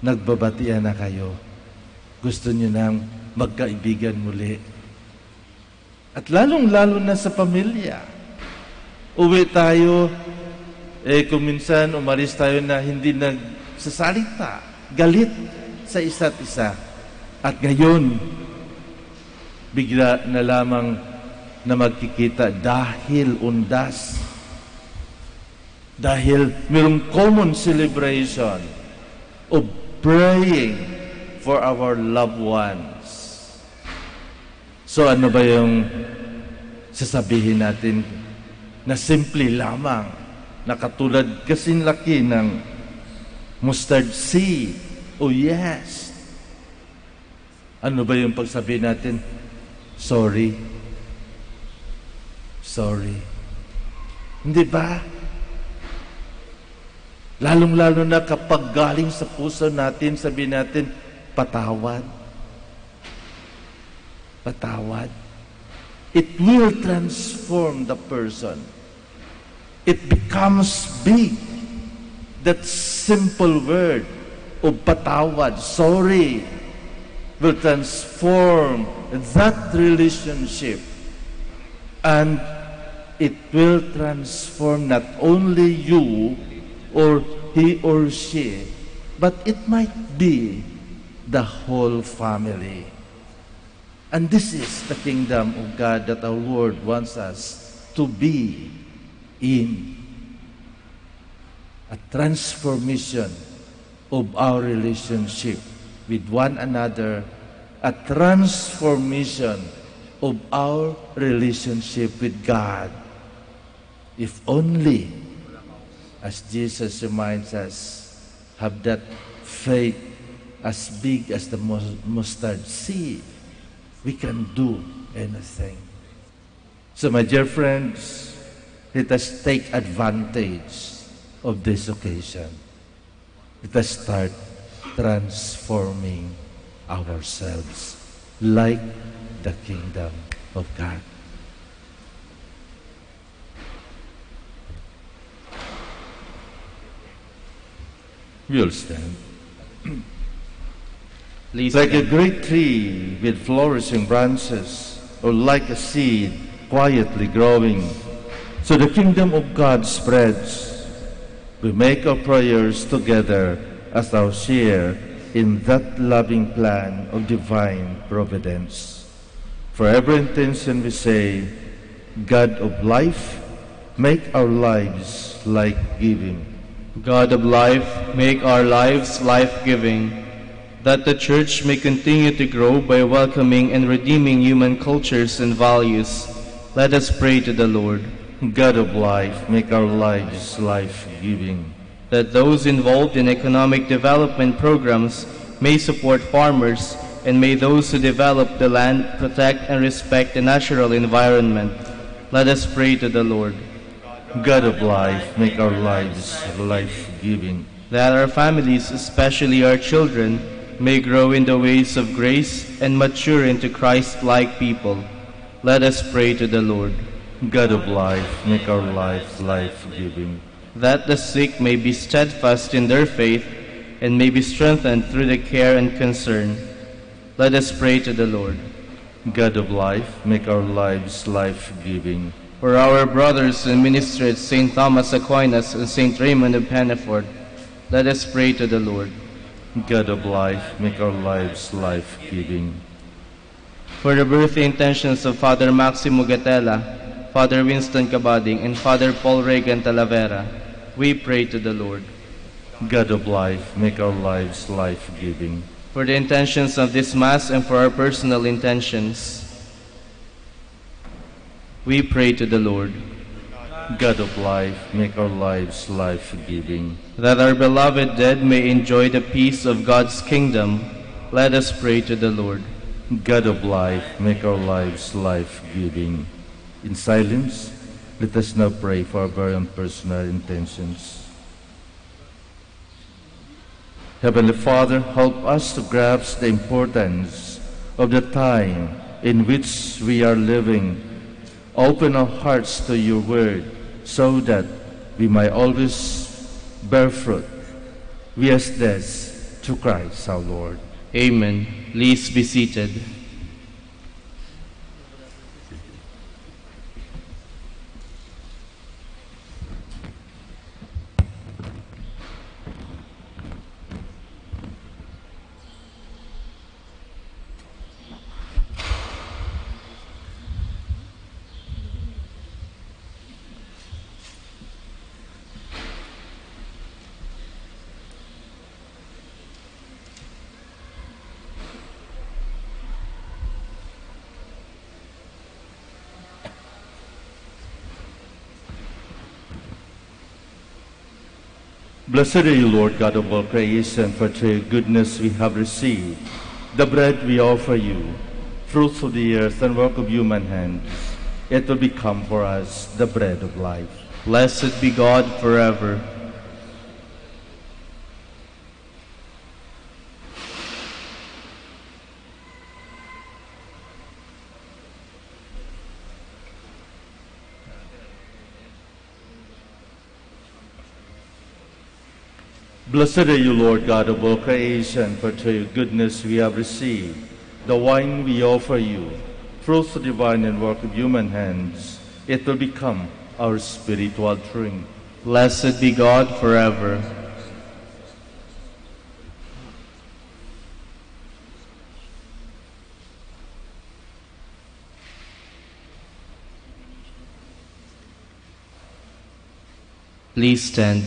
Nagbabatian na kayo. Gusto nyo nang magkaibigan muli. At lalong-lalo na sa pamilya. Uwi tayo, eh, kung minsan umalis tayo na hindi nagsasalita, galit sa isa't isa. At ngayon, bigla na lamang na magkikita dahil undas. Dahil merong common celebration of praying for our loved ones. So, ano ba yung sasabihin natin na simple lamang, na katulad kasing laki ng mustard seed? Oh, yes. Ano ba yung pagsabi natin? Sorry. Sorry. Hindi ba? Lalong-lalo na kapag galing sa puso natin, sabi natin, "Patawad. Patawad." It will transform the person. It becomes big. That simple word of patawad, sorry, will transform that relationship. And it will transform not only you or he or she, but it might be the whole family. And this is the kingdom of God that our Lord wants us to be in. A transformation of our relationship with one another, a transformation of our relationship with God. If only, as Jesus reminds us, have that faith as big as the mus-, mustard seed, we can do anything. So, my dear friends, let us take advantage of this occasion. Let us start transforming ourselves like the kingdom of God. We'll stand. Please Like a stand. Great tree with flourishing branches, or like a seed quietly growing, so the kingdom of God spreads. We make our prayers together as our share in that loving plan of divine providence. For every intention we say, "God of life, make our lives life-giving." God of life, make our lives life-giving, that the church may continue to grow by welcoming and redeeming human cultures and values. Let us pray to the Lord. God of life, make our lives life-giving. That those involved in economic development programs may support farmers, and may those who develop the land protect and respect the natural environment. Let us pray to the Lord. God of life, make our lives life-giving. That our families, especially our children, may grow in the ways of grace and mature into Christ-like people. Let us pray to the Lord. God of life, make our lives life-giving. That the sick may be steadfast in their faith and may be strengthened through the care and concern. Let us pray to the Lord. God of life, make our lives life-giving. For our brothers in ministry at Saint Thomas Aquinas and Saint Raymond of Penafort, let us pray to the Lord. God of life, make our lives life-giving. For the birthday intentions of Father Maximo Gatella, Father Winston Cabading, and Father Paul Regan Talavera, we pray to the Lord. God of life, make our lives life-giving. For the intentions of this Mass and for our personal intentions, we pray to the Lord. God of life, make our lives life-giving. That our beloved dead may enjoy the peace of God's kingdom, let us pray to the Lord. God of life, make our lives life-giving. In silence, let us now pray for our very own personal intentions. Heavenly Father, help us to grasp the importance of the time in which we are living. Open our hearts to your word so that we may always bear fruit. We ask this Through Christ our Lord. Amen. Please be seated. Blessed are you, Lord God of all creation, for through your goodness we have received the bread we offer you, fruits of the earth and work of human hands. It will become for us the bread of life. Blessed be God forever. Blessed are you, Lord God of all creation, for through your goodness we have received the wine we offer you, fruits of divine and work of human hands. It will become our spiritual drink. Blessed be God forever. Please stand.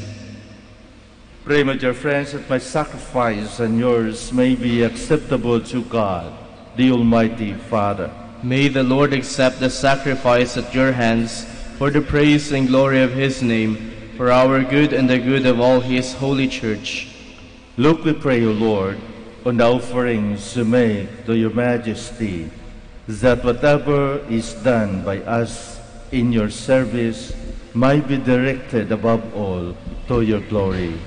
Pray, my dear friends, that my sacrifice and yours may be acceptable to God, the Almighty Father. May the Lord accept the sacrifice at your hands for the praise and glory of his name, for our good and the good of all his holy church. Look, we pray, O Lord, on the offerings we make to your majesty, that whatever is done by us in your service might be directed above all to your glory.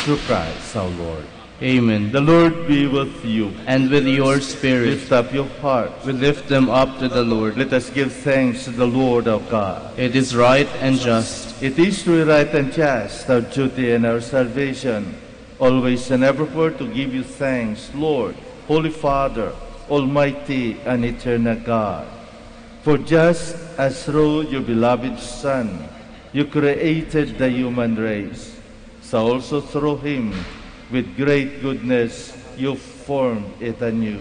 Through Christ our Lord. Amen. The Lord be with you. And with your spirit. Lift up your hearts. We lift them up to the Lord. Let us give thanks to the Lord our God. It is right and just. It is truly right and just, our duty and our salvation, always and evermore to give you thanks, Lord, Holy Father, Almighty and Eternal God. For just as through your beloved Son you created the human race, so also through him, with great goodness, you formed it anew.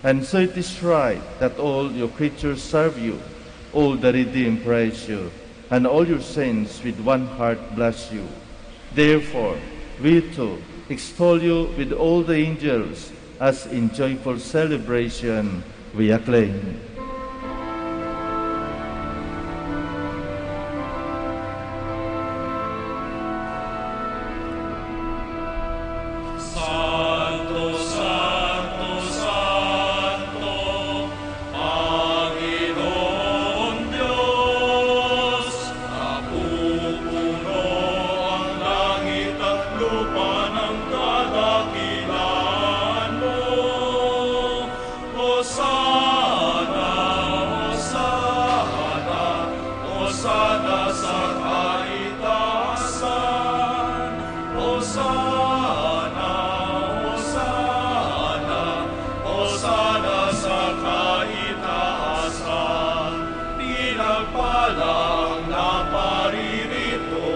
And so it is right that all your creatures serve you, all the redeemed praise you, and all your saints with one heart bless you. Therefore, we too extol you with all the angels, as in joyful celebration we acclaim. Santo, santo, santo, Panginoon Dios, napupuno ang langit at lupa ng kadakilaan mo. Hosanna, Hosanna, Hosanna sa kaitaasan. Hosanna, Hosanna, Hosanna sa kaitaasan. Pinagpala ang naparirito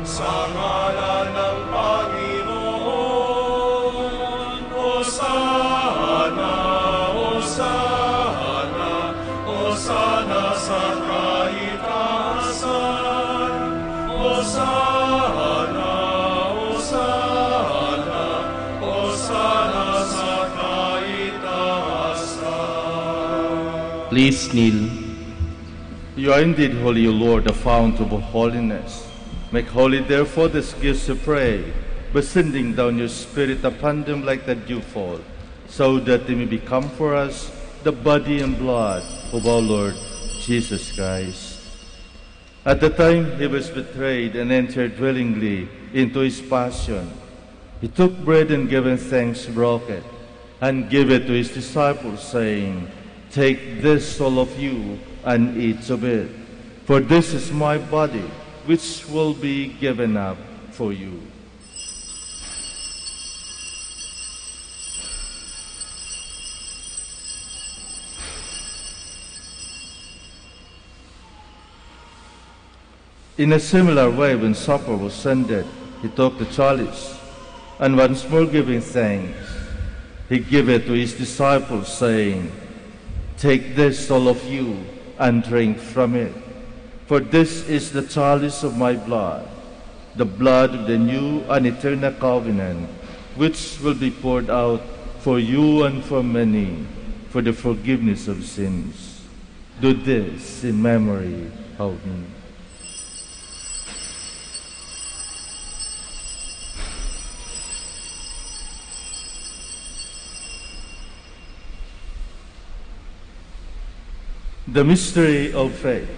sa ngalan ng Panginoon. Hosanna, Hosanna, Hosanna sa kaitaasan. Hosanna, Hosanna, Hosanna sa kaitaasan. Please kneel. You are indeed holy, O Lord, the fount of holiness. Make holy, therefore, this gift, we pray, by sending down your Spirit upon them like the dewfall, so that they may become for us the body and blood of our Lord Jesus Christ. At the time he was betrayed and entered willingly into his passion, he took bread and, giving thanks, broke it and gave it to his disciples, saying, "Take this, all of you, and eat of it, for this is my body, which will be given up for you." In a similar way, when supper was ended, he took the chalice, and once more giving thanks, he gave it to his disciples, saying, "Take this, all of you, and drink from it. For this is the chalice of my blood, the blood of the new and eternal covenant, which will be poured out for you and for many for the forgiveness of sins. Do this in memory of me." The mystery of faith.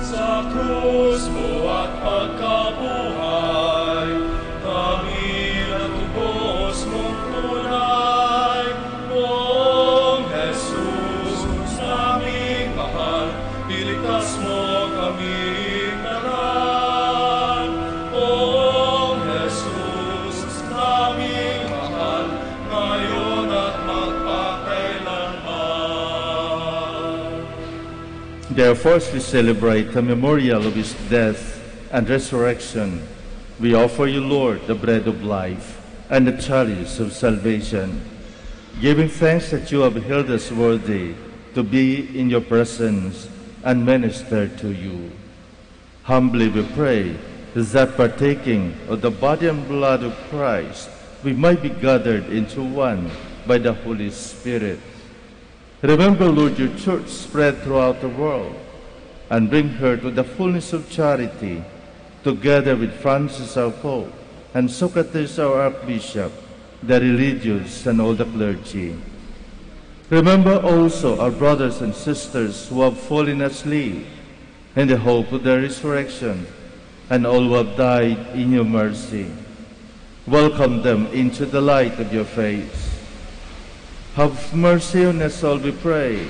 Sa krus mo at pagkabuhay, kami natubos mong tunay. Ong Jesus, naming mahal, iligtas mo kaming lahat. Ong Jesus, naming mahal, ngayon at magpakailanman. Therefore, as we celebrate the memorial of his death and resurrection, we offer you, Lord, the bread of life and the chalice of salvation, giving thanks that you have held us worthy to be in your presence and minister to you. Humbly we pray that, partaking of the body and blood of Christ, we might be gathered into one by the Holy Spirit. Remember, Lord, your church spread throughout the world, and bring her to the fullness of charity, together with Francis our Pope and Socrates our Archbishop, the religious, and all the clergy. Remember also our brothers and sisters who have fallen asleep in the hope of their resurrection, and all who have died in your mercy. Welcome them into the light of your face. Have mercy on us all, we pray,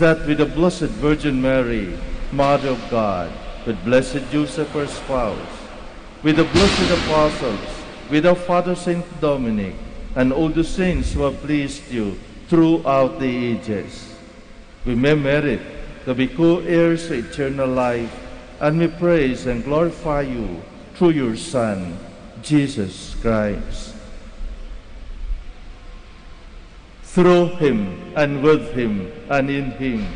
that with the Blessed Virgin Mary, Mother of God, with Blessed Joseph, her spouse, with the blessed apostles, with our Father Saint Dominic, and all the saints who have pleased you throughout the ages, we may merit to be co-heirs to eternal life, and may praise and glorify you through your Son, Jesus Christ. Through him, and with him, and in him,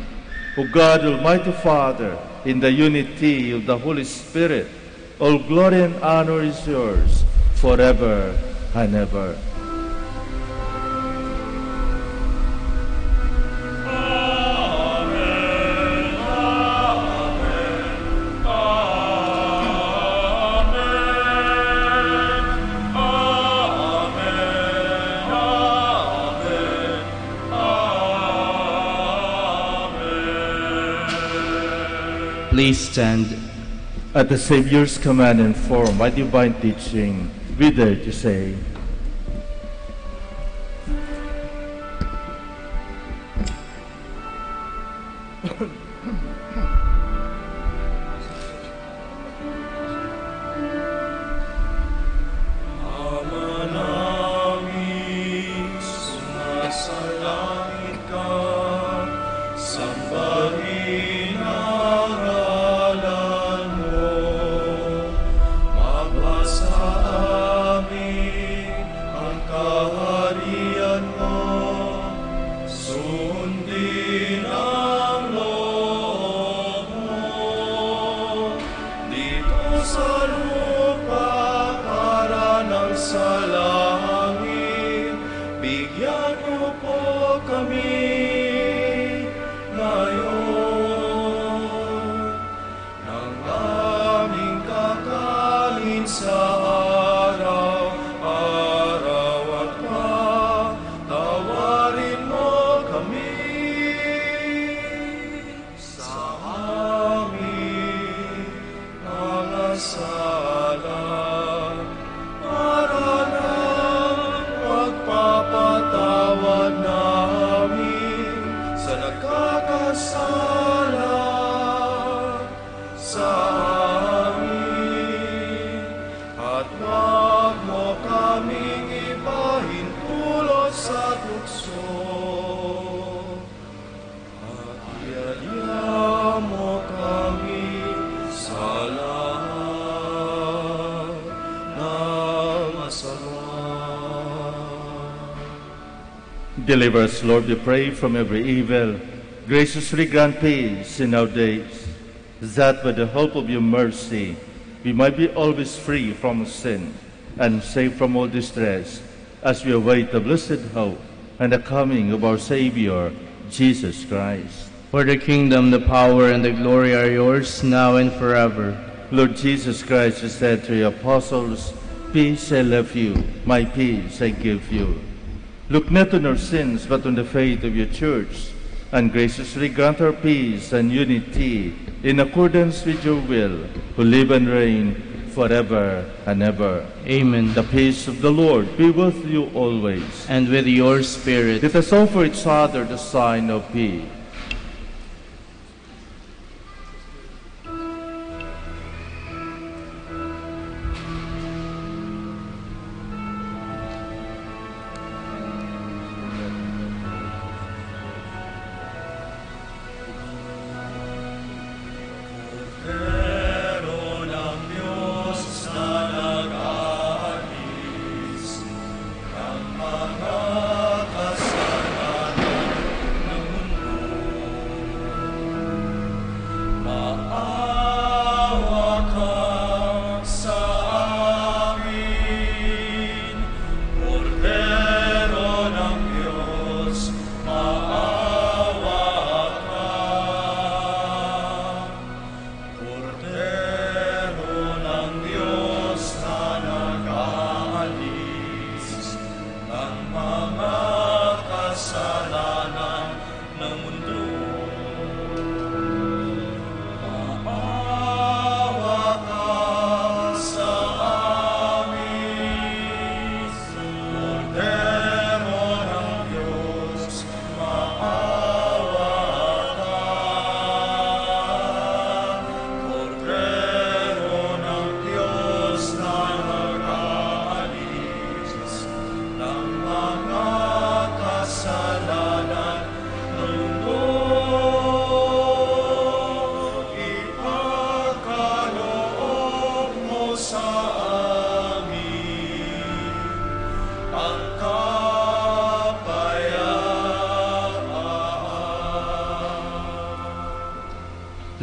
O God, Almighty Father, in the unity of the Holy Spirit, all glory and honor is yours forever and ever. Please stand. At the Savior's command and formed by divine teaching, we dare to say, Ama namin, sumasalangit ka, sambahin ang ngaran mo, mapasa amin Deliver us, Lord, we pray, from every evil. Graciously grant peace in our days, that by the help of your mercy we might be always free from sin and safe from all distress, as we await the blessed hope and the coming of our Savior, Jesus Christ. For the kingdom, the power, and the glory are yours, now and forever. Lord Jesus Christ, you said to your apostles, "Peace I leave you, my peace I give you." Look not on our sins, but on the faith of your church, and graciously grant her peace and unity in accordance with your will, who live and reign forever and ever. Amen. The peace of the Lord be with you always. And with your spirit. Let us offer each other the sign of peace.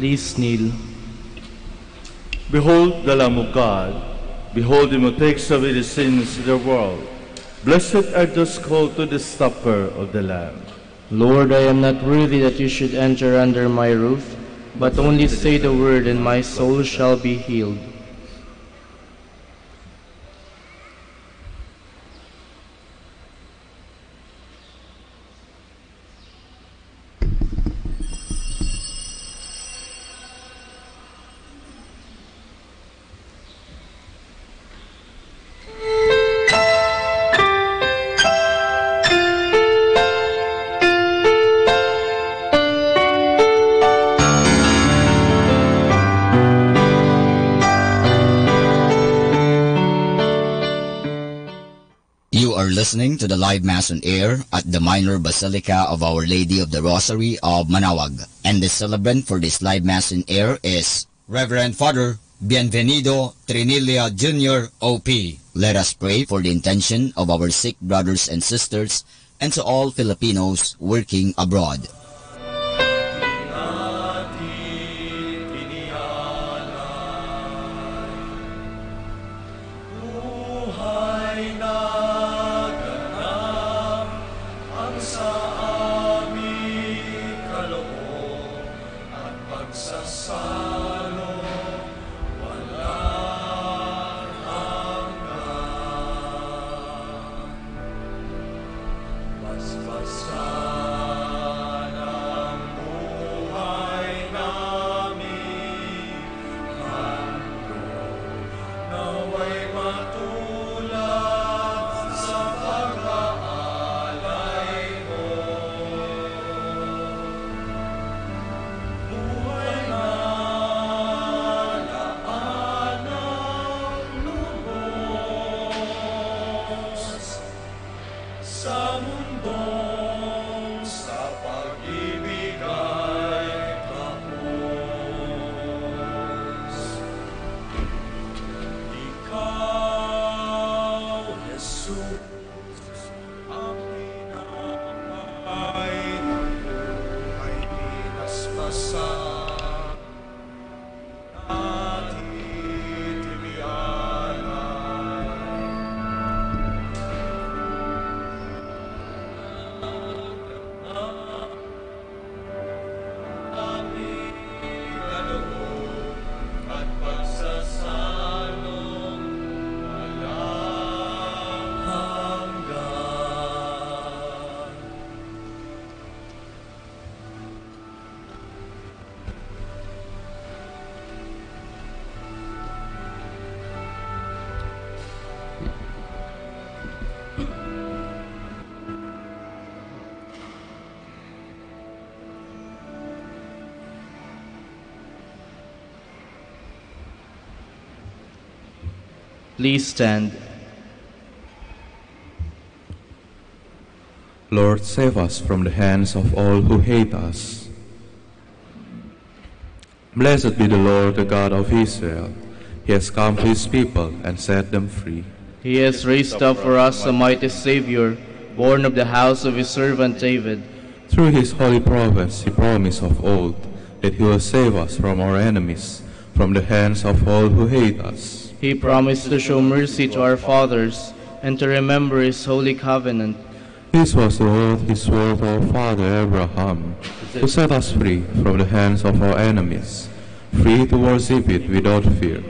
Please kneel. Behold the Lamb of God. Behold him who takes away the sins of the world. Blessed are those called to the supper of the Lamb. Lord, I am not worthy that you should enter under my roof, but only say the word and my soul shall be healed. You are listening to the live Mass on air at the Minor Basilica of Our Lady of the Rosary of Manaoag. And the celebrant for this live Mass on air is Reverend Father Bienvenido Trinilla Junior, O P. Let us pray for the intention of our sick brothers and sisters and to all Filipinos working abroad. Buhay na ganap ang sa amin kaloob at pagsasalo walang hanggan. Basbasan Please stand. Lord, save us from the hands of all who hate us. Blessed be the Lord, the God of Israel. He has come to his people and set them free. He has raised up for us a mighty Savior, born of the house of his servant David. Through his holy prophets, he promised of old that he will save us from our enemies, from the hands of all who hate us. He promised to show mercy to our fathers and to remember his holy covenant. This was the oath he swore to our father Abraham, to set us free from the hands of our enemies, free to worship it without fear,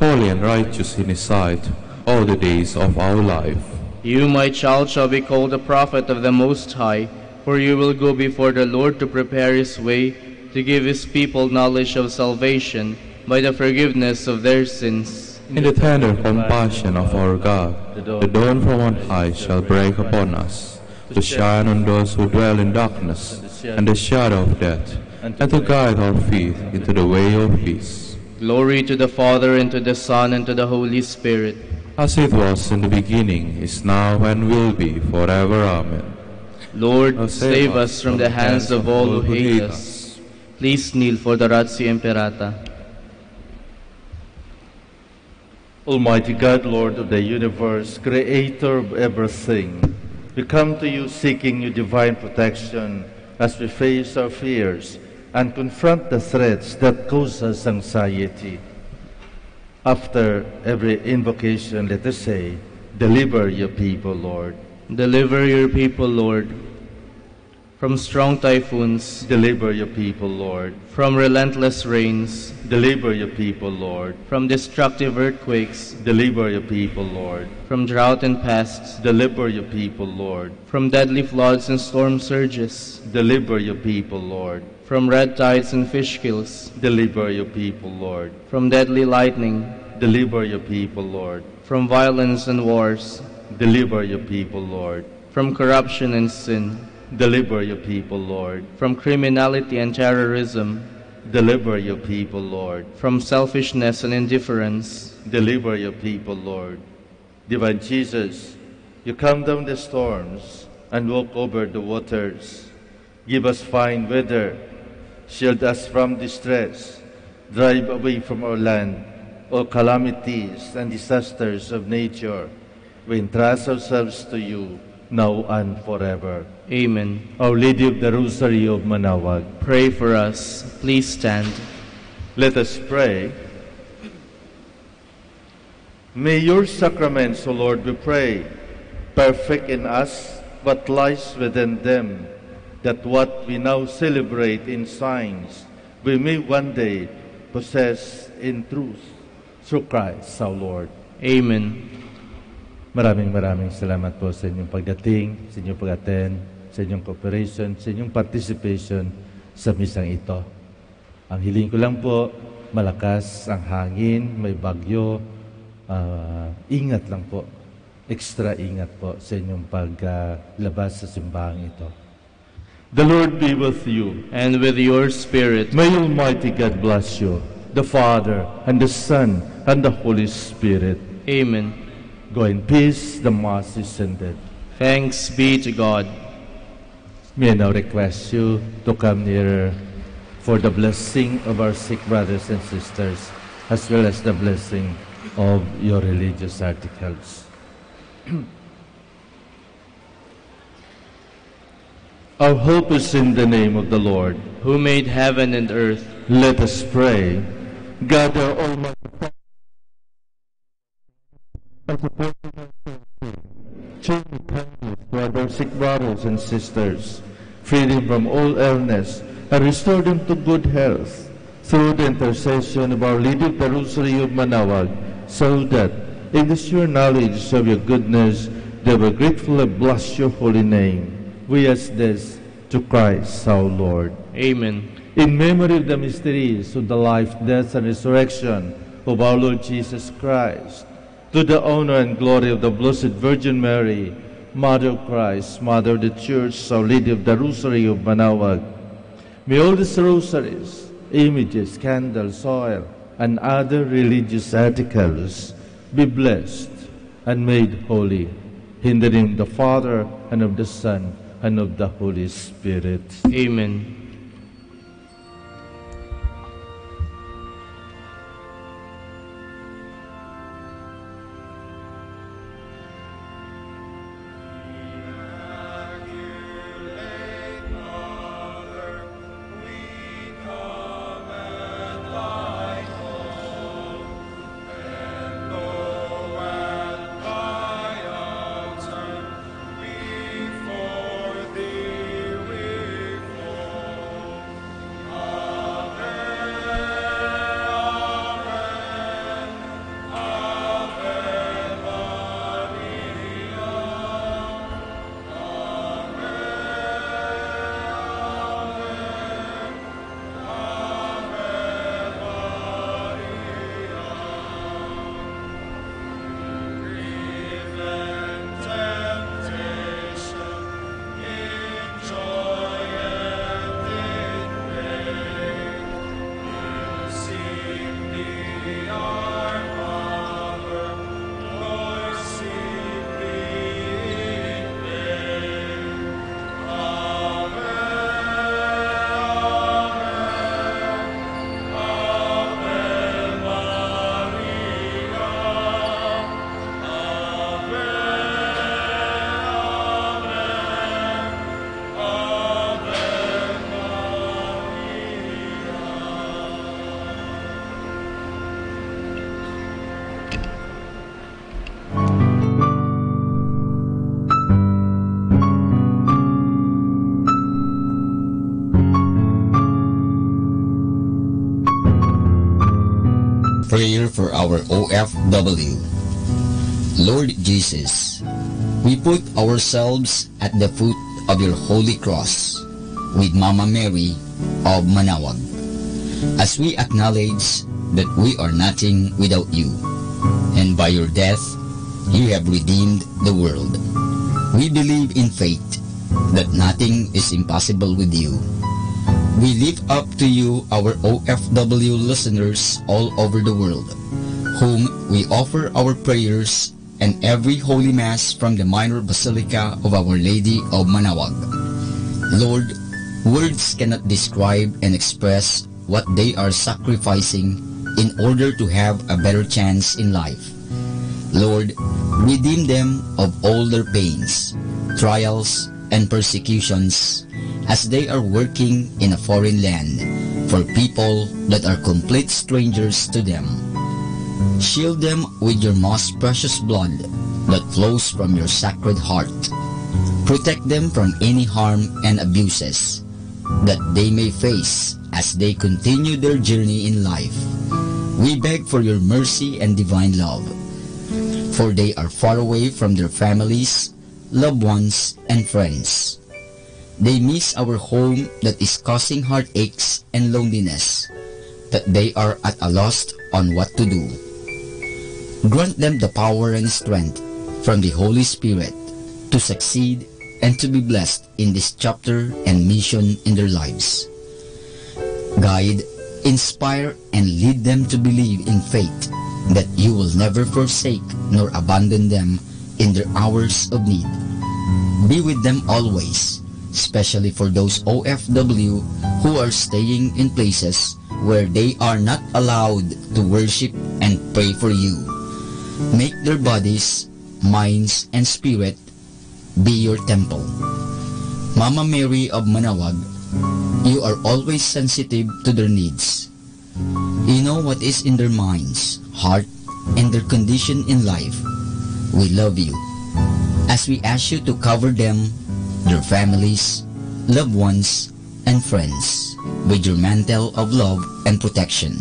holy and righteous in his sight all the days of our life. You, my child, shall be called a prophet of the Most High, for you will go before the Lord to prepare his way, to give his people knowledge of salvation by the forgiveness of their sins. In the tender compassion of our God, the dawn from on high shall break upon us, to shine on those who dwell in darkness and the shadow of death, and to guide our feet into the way of peace. Glory to the Father, and to the Son, and to the Holy Spirit. As it was in the beginning, is now, and will be forever. Amen. Lord, save us from the hands of all who hate us. Please kneel for the Ratio Imperata. Almighty God, Lord of the universe, creator of everything, we come to you seeking your divine protection as we face our fears and confront the threats that cause us anxiety. After every invocation, let us say, "Deliver your people, Lord." Deliver your people, Lord. From strong typhoons. Deliver your people, Lord. From relentless rains. Deliver your people, Lord. From destructive earthquakes. Deliver your people, Lord. From drought and pests. Deliver your people, Lord. From deadly floods and storm surges. Deliver your people, Lord. From red tides and fish kills. Deliver your people, Lord. From deadly lightning. Deliver your people, Lord. From violence and wars. Deliver your people, Lord. From corruption and sin. Deliver your people, Lord. From criminality and terrorism. Deliver your people, Lord. From selfishness and indifference. Deliver your people, Lord. Divine Jesus, you calm down the storms and walk over the waters. Give us fine weather. Shield us from distress. Drive away from our land all calamities and disasters of nature. We entrust ourselves to you, now and forever. Amen. Our Lady of the Rosary of Manaoag, pray for us. Please stand. Let us pray. May your sacraments, O Lord, we pray, perfect in us what lies within them, that what we now celebrate in signs, we may one day possess in truth through Christ our Lord. Amen. Maraming, maraming salamat po sa inyong pagdating, sa inyong pag-attend, sa inyong cooperation, sa inyong participation sa misang ito. Ang hiling ko lang po, malakas ang hangin, may bagyo, ah, ingat lang po. Extra ingat po sa inyong paglabas sa simbahang ito. The Lord be with you. And with your spirit. May Almighty God bless you, the Father, and the Son, and the Holy Spirit. Amen. Go in peace, the Mass is ended. Thanks be to God. May I now request you to come nearer for the blessing of our sick brothers and sisters, as well as the blessing of your religious articles. Our hope is in the name of the Lord, who made heaven and earth. Let us pray. God, our Almighty Father, show kindness toward our sick brothers and sisters, free them from all illness, and restore them to good health through the intercession of Our Lady of the Rosary of Manaoag, so that, in the sure knowledge of your goodness, they will gratefully bless your holy name. We ask this to Christ our Lord. Amen. In memory of the mysteries of the life, death, and resurrection of our Lord Jesus Christ, to the honor and glory of the Blessed Virgin Mary, Mother of Christ, Mother of the Church, Our Lady of the Rosary of Manaoag, may all these rosaries, images, candles, oil, and other religious articles Be blessed and made holy. In the name of the Father, and of the Son, and of the Holy Spirit. Amen. Prayer for our O F W. Lord Jesus, we put ourselves at the foot of your holy cross with Mama Mary of Manawag, as we acknowledge that we are nothing without you, and by your death, you have redeemed the world. We believe in faith that nothing is impossible with you. We lift up to you our O F W listeners all over the world, whom we offer our prayers and every Holy Mass from the Minor Basilica of Our Lady of Manawag. Lord, words cannot describe and express what they are sacrificing in order to have a better chance in life. Lord, redeem them of all their pains, trials, and persecutions as they are working in a foreign land for people that are complete strangers to them. Shield them with your most precious blood that flows from your sacred heart. Protect them from any harm and abuses that they may face as they continue their journey in life. We beg for your mercy and divine love, for they are far away from their families, loved ones, and friends. They miss our home that is causing heartaches and loneliness, that they are at a loss on what to do. Grant them the power and strength from the Holy Spirit to succeed and to be blessed in this chapter and mission in their lives. Guide, inspire, and lead them to believe in faith that you will never forsake nor abandon them in their hours of need. Be with them always, especially for those O F W who are staying in places where they are not allowed to worship and pray for you. Make their bodies, minds, and spirit be your temple. Mama Mary of Manawag, you are always sensitive to their needs. You know what is in their minds, heart, and their condition in life. We love you. As we ask you to cover them, their families, loved ones, and friends with your mantle of love and protection.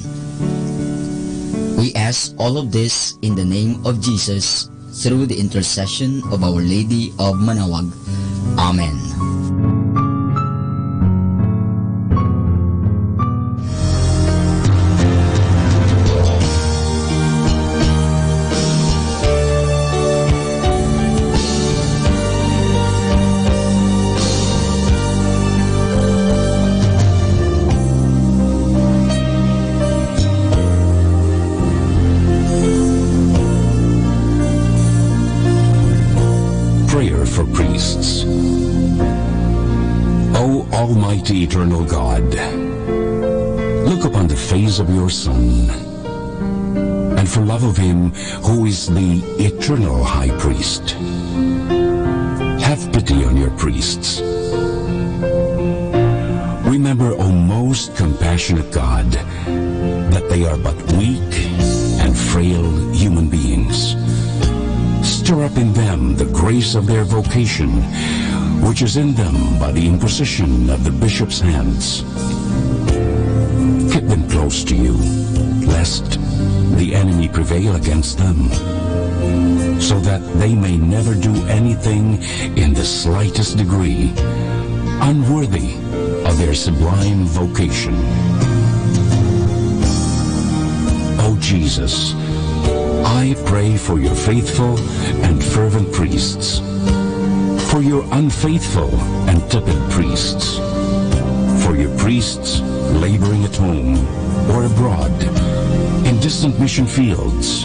We ask all of this in the name of Jesus, through the intercession of Our Lady of Manawag. Amen. Prayer for priests. O Almighty Eternal God, look upon the face of your Son, and for love of him who is the eternal high priest, have pity on your priests. Remember, O most compassionate God, that they are but weak and frail human beings. Stir up in them the grace of their vocation, which is in them by the imposition of the bishop's hands. Keep them close to you, lest the enemy prevail against them, so that they may never do anything in the slightest degree unworthy of their sublime vocation. O Jesus, I pray for your faithful and fervent priests, for your unfaithful and tepid priests, for your priests laboring at home or abroad, in distant mission fields,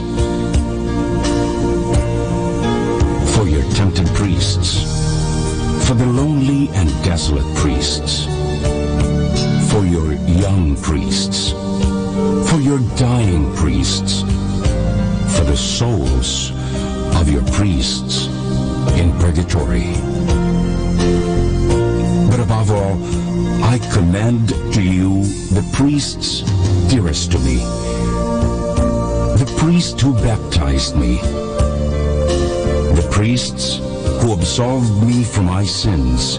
for your tempted priests, for the lonely and desolate priests, for your young priests, for your dying priests, for the souls of your priests in purgatory. But above all, I commend to you the priests dearest to me, the priest who baptized me, the priests who absolved me from my sins,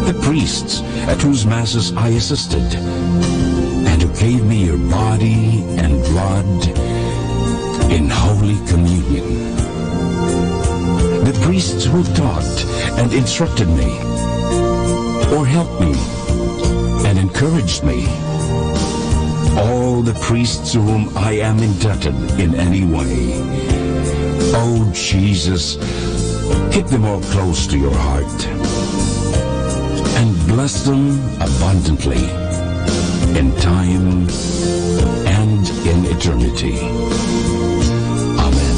the priests at whose masses I assisted, and who gave me your body and blood in holy communion, the priests who taught and instructed me, or helped me and encouraged me, all the priests to whom I am indebted in any way. Oh Jesus, keep them all close to your heart and bless them abundantly in time and in eternity. Amen.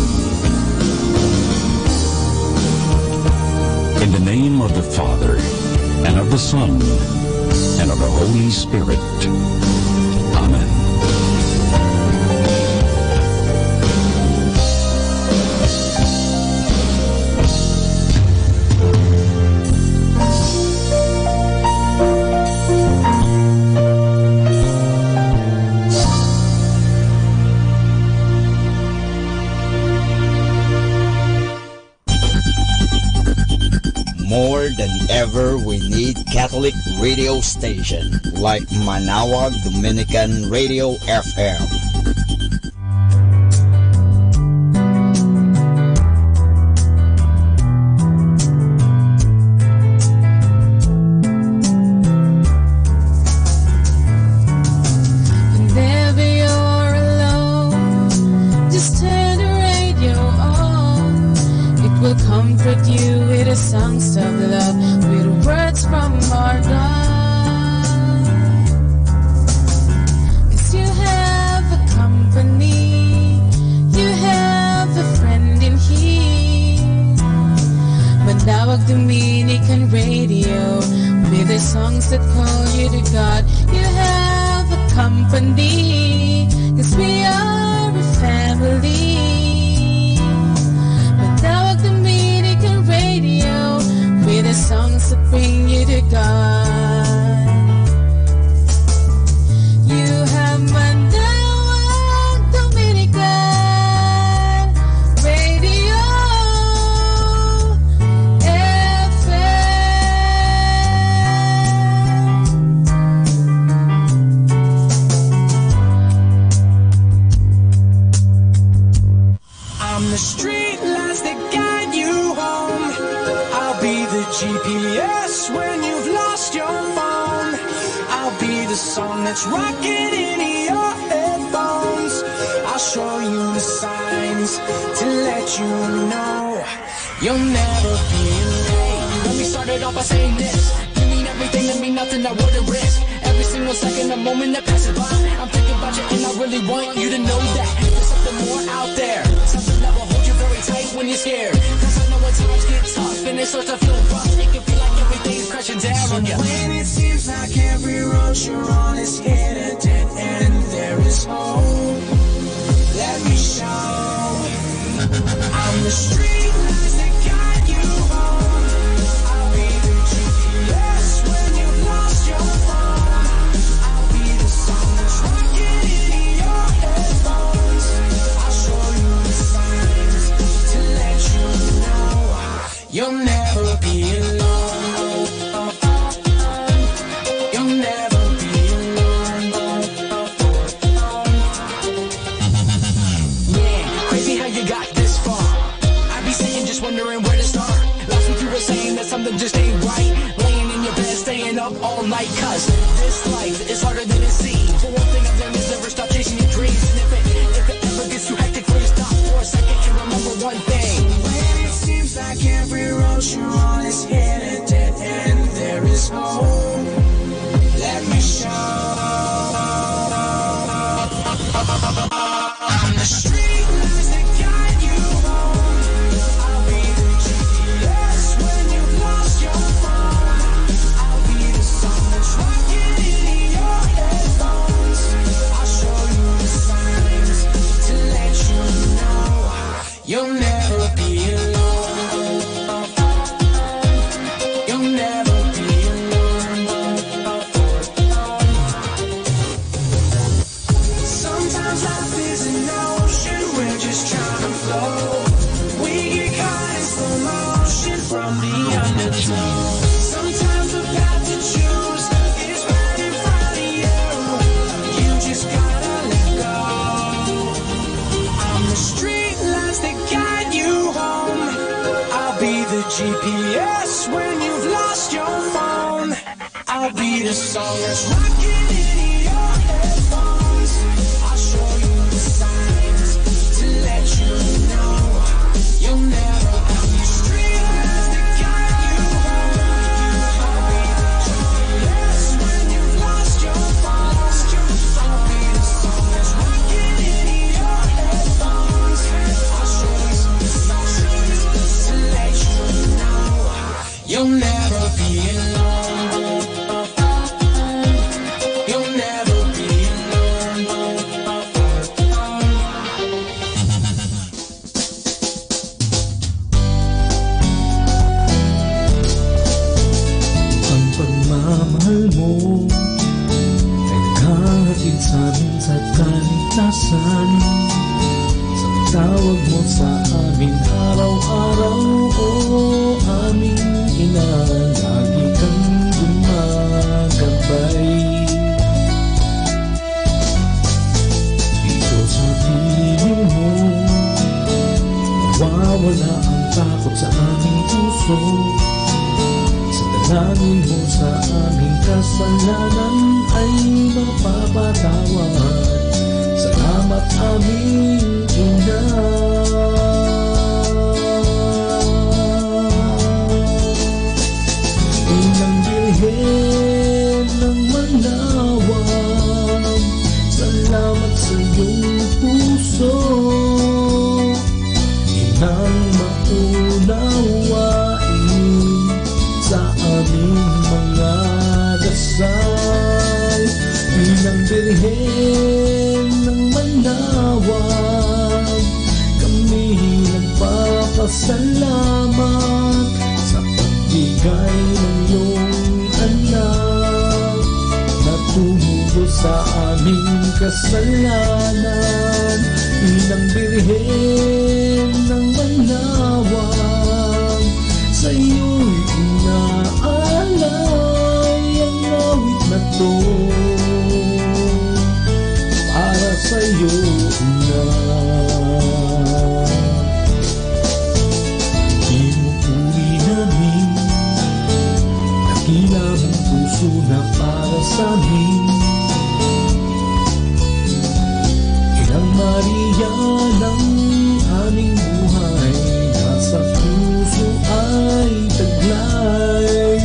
In the name of the Father, and of the Son, and of the Holy Spirit. Amen. More than ever, we need Catholic radio station like Manaoag Dominican Radio F M. Whenever you're alone, just turn the radio on. It will comfort you with the songs of love, with words from our God. 'Cause you have a company, you have a friend in here. Manaoag Dominican Radio, with the songs that call you to God. You have a company, 'cause we are a family. Manaoag Dominican Radio, with the songs that bring you to God. You have Manaoag Dominican Radio F M. I'm the street lights that guide you home. I'll be the G P S when you've lost your phone. I'll be the song that's rocking in your headphones. I'll show you the signs to let you know you'll never be late. Let me start it off by saying this. You mean everything to me, nothing I wouldn't risk. Every single second, a moment that passes by, I'm thinking about you and I really want you to know that there's something more out there. Something that will hold you very tight when you're scared. 'Cause I know when times get It starts to feel rough. It can feel like everything's crashing down on you. When it seems like every road you're on is hit a dead end, there is hope. Let me show. I'm the street lights that guide you home. I'll be the G P S when you've lost your phone. I'll be the song that's rocking in your headphones. I'll show you the signs to let you know you'll never be alone. You'll never be alone. Man, crazy how you got this far. I be sitting just wondering where to start. Last week you were saying that something just ain't right. Laying in your bed, staying up all night. 'Cause this life is harder than it seems. But one thing I've learned is never stop chasing your dreams. And if it, if it ever gets too hectic for you, stop for a second and remember one thing. When it seems like every road you're on is hit a dead end, there is hope. Let me show. I'm the street lights that guide you home. I'll be the G P S when you've lost your phone. I'll be the song that's rocking in your headphones. I'll show you the signs to let you know you'll never be alone. You'll never be alone. Sometimes life is an ocean, we're just trying to float. We get caught in slow motion from the undertow. Sometimes the path to choose is right in front of you. You just gotta let go. I'm the street lights that guide you home. I'll be the G P S when you've lost your phone. I'll be the song that's rocking in your headphones. I'll show you the signs to let you know you'll never be strangers to guide you home. I'll be the G P S when you've lost your phone. I'll be the song that's rocking in your headphones. I'll show you the signs to let you know. You'll never be alone. You'll never be alone. Ang pagmamahal mo ay kahatid sa amin sa kaligtasan. Sa pagtawag mo sa amin araw-araw, o aming Ina, lagi kang gumagabay. Dito sa piling mo, nawawala ang takot sa aming puso. Sa dalangin mo sa aming kasalanan ay mapapatawad. Salamat, aming Ina. Inang Birhen ng Manawag, salamat sa iyong puso. Inang maunawain sa aming mga dasal. Inang Birhen ng Manawag, kami nagpapasalamat sa pagbigay ng iyong anak na tumubo sa aming kasalanan. Inang Birhen ng Manawag, sa iyo'y inaalay ang awit na 'to. Para sa iyo, Ina. Pinupuri namin, dakila mong puso na para sa amin. Inang Maria ng aming buhay, nasa puso ay taglay.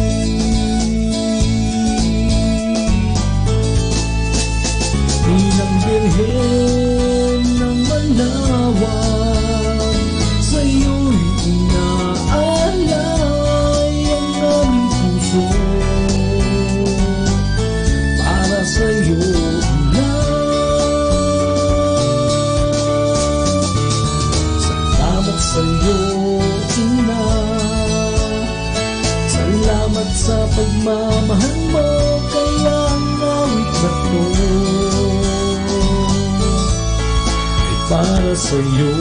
Inang Birhen ng Manawag, sa iyo'y inaalay Sa pagmamahal mo, kaya ang awit na to ay para sa'yo.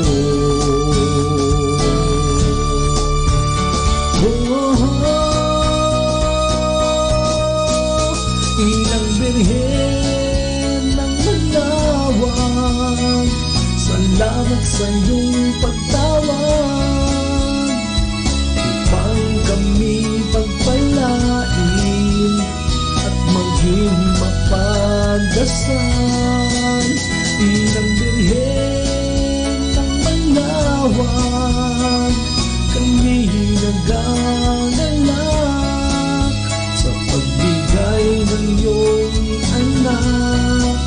Oh, Inang Birhen ng Manawag, salamat sa iyong pagtawag. Upang kami pagpalain at maging mapagdasal. Inang Birhen ng Manawag, kami nagagalak sa pagbigay ng iyong anak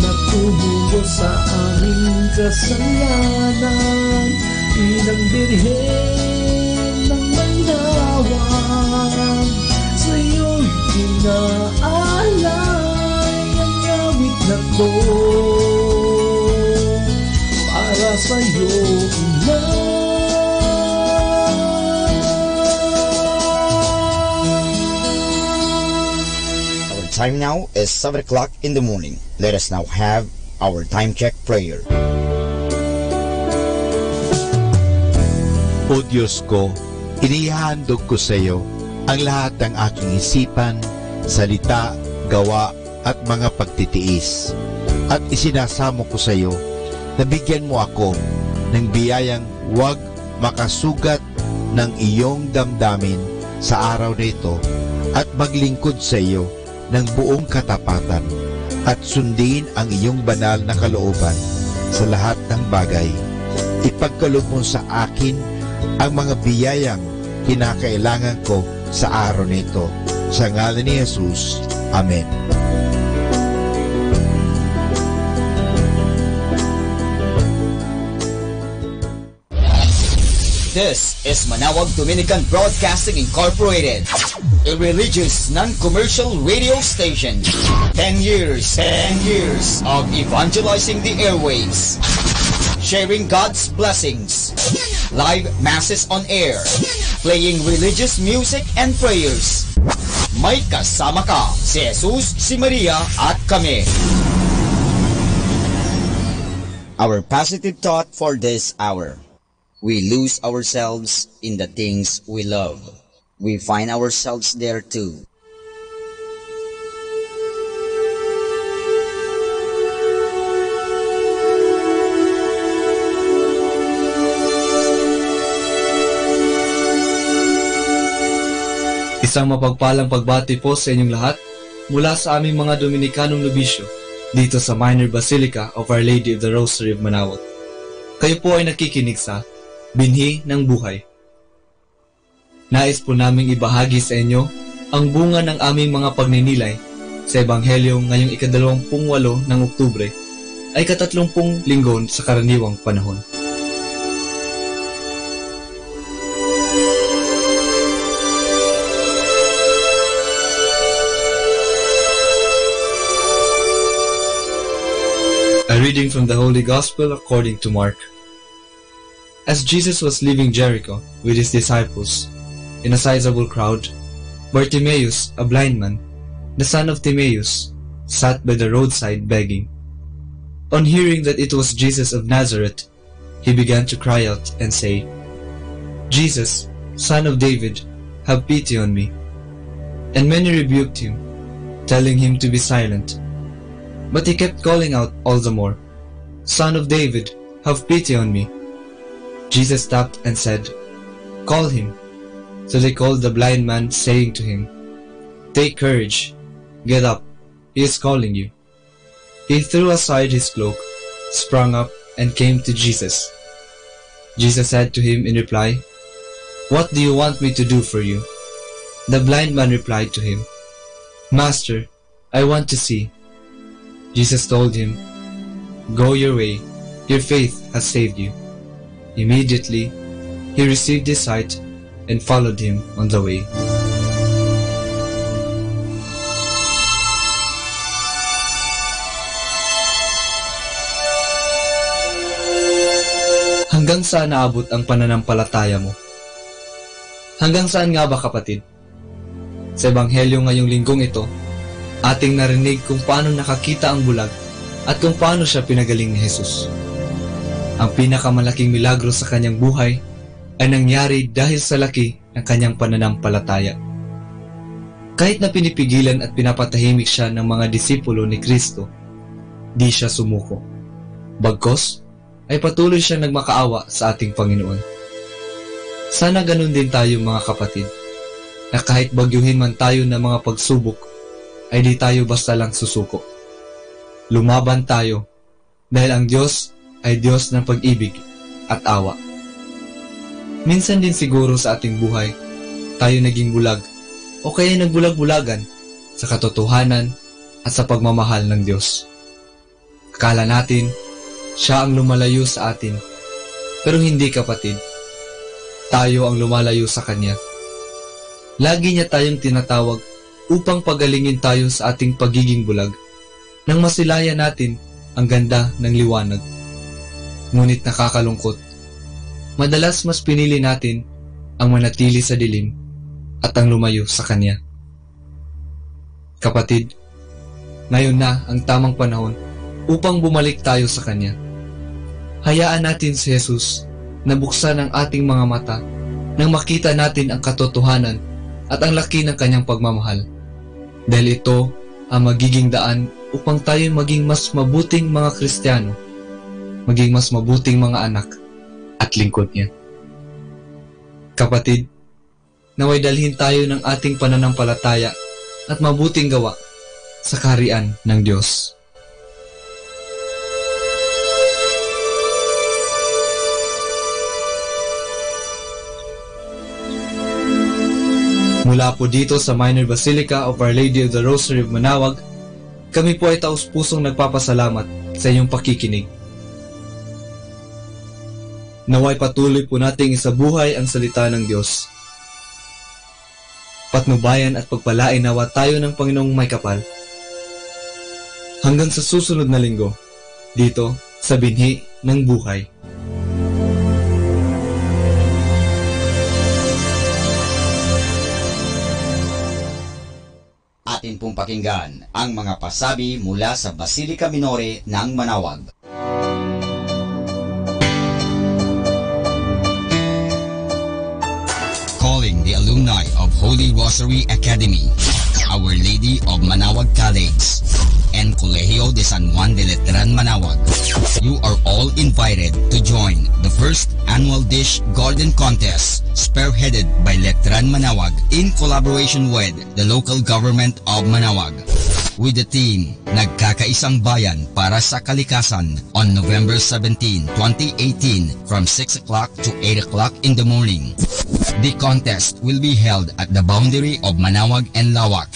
na tumubo sa aming kasalanan. Inang Birhen ng Manawag, sa'yo'y pinaalay ang awit na to para sa'yo, Ina. Our time now is seven o'clock in the morning. Let us now have our time check prayer. O Diyos ko, inihahandog ko sa iyo ang lahat ng aking isipan, salita, gawa, at mga pagtitiis. At isinasamo ko sa iyo na bigyan mo ako ng biyayang huwag makasugat ng iyong damdamin sa araw na ito at maglingkod sa iyo ng buong katapatan at sundin ang iyong banal na kalooban sa lahat ng bagay. Ipagkaloob mo sa akin ang mga biyayang kinakailangan ko sa araw na ito. Sa ngalan ni Jesus, amen. This is Manawag Dominican Broadcasting Incorporated, a religious, non-commercial radio station. Ten years, ten years of evangelizing the airwaves, sharing God's blessings, live masses on air, playing religious music and prayers. May kasama ka, si Jesus, si Maria, at kami. Our positive thought for this hour. We lose ourselves in the things we love. We find ourselves there too. Isang mapagpalang pagbati po sa inyong lahat mula sa aming mga Dominikanong nobisyo dito sa Minor Basilica of Our Lady of the Rosary of Manaoag. Kayo po ay nakikinig sa Binhi ng Buhay. Nais po naming ibahagi sa inyo ang bunga ng aming mga pagninilay sa Ebanghelyo ngayong ikadalawampung walo ng Oktubre, ay ikatatlongpung linggo sa karaniwang panahon. A reading from the Holy Gospel according to Mark. As Jesus was leaving Jericho with his disciples, in a sizable crowd, Bartimaeus, a blind man, the son of Timaeus, sat by the roadside begging. On hearing that it was Jesus of Nazareth, he began to cry out and say, "Jesus, Son of David, have pity on me." And many rebuked him, telling him to be silent. But he kept calling out all the more, "Son of David, have pity on me." Jesus stopped and said, "Call him." So they called the blind man, saying to him, "Take courage, get up, he is calling you." He threw aside his cloak, sprang up, and came to Jesus. Jesus said to him in reply, "What do you want me to do for you?" The blind man replied to him, "Master, I want to see." Jesus told him, "Go your way, your faith has saved you." Immediately, he received his sight and followed him on the way. Hanggang saan naabot ang pananampalataya mo? Hanggang saan nga ba, kapatid? Sa Ebanghelyo ngayong linggong ito, ating narinig kung paano nakakita ang bulag at kung paano siya pinagaling ni Jesus. Ang pinakamalaking milagro sa kanyang buhay ay nangyari dahil sa laki ng kanyang pananampalataya. Kahit na pinipigilan at pinapatahimik siya ng mga disipulo ni Cristo, di siya sumuko. Bagkus, ay patuloy siyang nagmakaawa sa ating Panginoon. Sana ganun din tayo, mga kapatid, na kahit bagyuhin man tayo ng mga pagsubok, ay di tayo basta lang susuko. Lumaban tayo, dahil ang Diyos ay Diyos ng pag-ibig at awa. Minsan din siguro sa ating buhay, tayo naging bulag o kaya nagbulag-bulagan sa katotohanan at sa pagmamahal ng Diyos. Akala natin, siya ang lumalayo sa atin. Pero hindi, kapatid. Tayo ang lumalayo sa Kanya. Lagi niya tayong tinatawag upang pagalingin tayo sa ating pagiging bulag, nang masilayan natin ang ganda ng liwanag. Ngunit nakakalungkot, madalas mas pinili natin ang manatili sa dilim at ang lumayo sa Kanya. Kapatid, ngayon na ang tamang panahon upang bumalik tayo sa Kanya. Hayaan natin si Jesus na buksan ang ating mga mata nang makita natin ang katotohanan at ang laki ng Kanyang pagmamahal. Dahil ito ang magiging daan upang tayo maging mas mabuting mga Kristiyano, maging mas mabuting mga anak at lingkod niya. Kapatid, naway dalhin tayo ng ating pananampalataya at mabuting gawa sa Kaharian ng Diyos. Mula po dito sa Minor Basilica of Our Lady of the Rosary of Manaoag, kami po ay taus-pusong nagpapasalamat sa inyong pakikinig. Naway patuloy po nating isabuhay ang salita ng Diyos. Patnubayan at pagpalain nawa tayo ng Panginoong Maikapal. Hanggang sa susunod na linggo, dito sa Binhi ng Buhay. Atin pong pakinggan ang mga pasabi mula sa Basilica Minore ng Manaoag. Calling the alumni of Holy Rosary Academy, Our Lady of Manaoag College, and Colegio de San Juan de Letran Manaoag. You are all invited to join the first annual Dish Garden Contest, spearheaded by Letran Manaoag in collaboration with the local government of Manaoag, with the theme, Nagkakaisang Bayan para sa Kalikasan, on November seventeen, twenty eighteen, from six o'clock to eight o'clock in the morning. The contest will be held at the boundary of Manaoag and Laoag.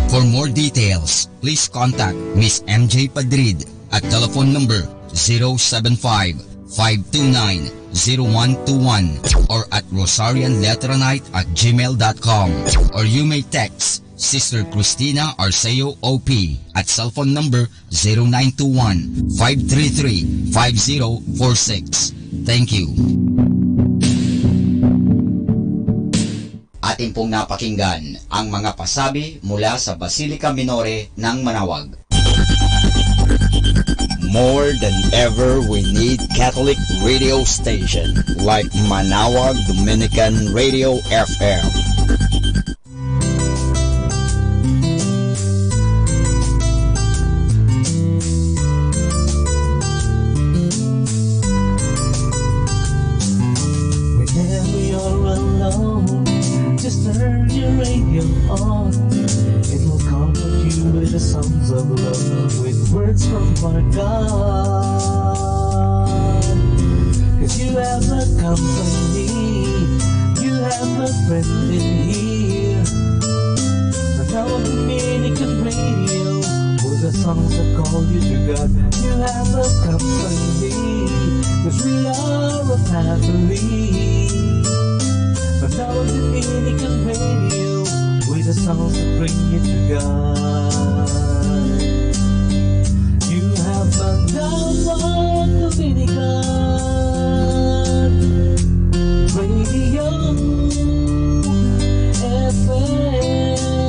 For more details, please contact Miss M J Padrid at telephone number zero seven five, five two nine, zero one two one or at rosarianletranite at gmail dot com, or you may text Sister Christina Arceo O P at cellphone number zero nine two one, five three three, five zero four six. Thank you. Atin pong napakinggan ang mga pasabi mula sa Basilica Minore ng Manaoag. More than ever, we need Catholic radio station like Manaoag Dominican Radio F M. Whenever you're alone, just turn your radio on. It will comfort you with the songs of love, with words from our God. 'Cause you have a company, you have a friend in here. Now on Dominican Radio, with the songs that call you to God, you have a company, 'cause we are a family. Now on Dominican Radio, with the songs that bring you to God. You have Manaoag Dominican Radio F M.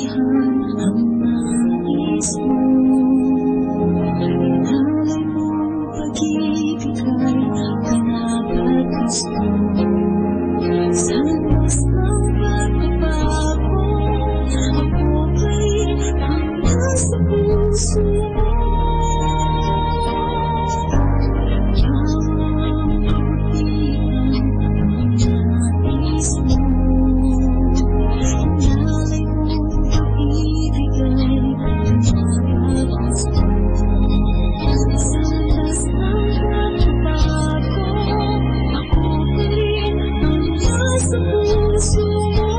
Ang nais mo, inalay mo, pag-ibig ay pinapagusto. Sa antas ng pagbabago, ako pa rin ang nasa puso mo. Bawang kabutihan, ang nais mo. Inalay mo, pag-ibig ay pinapagusto. Sa antas ng pagbabago, ako pa rin ang nasa puso mo.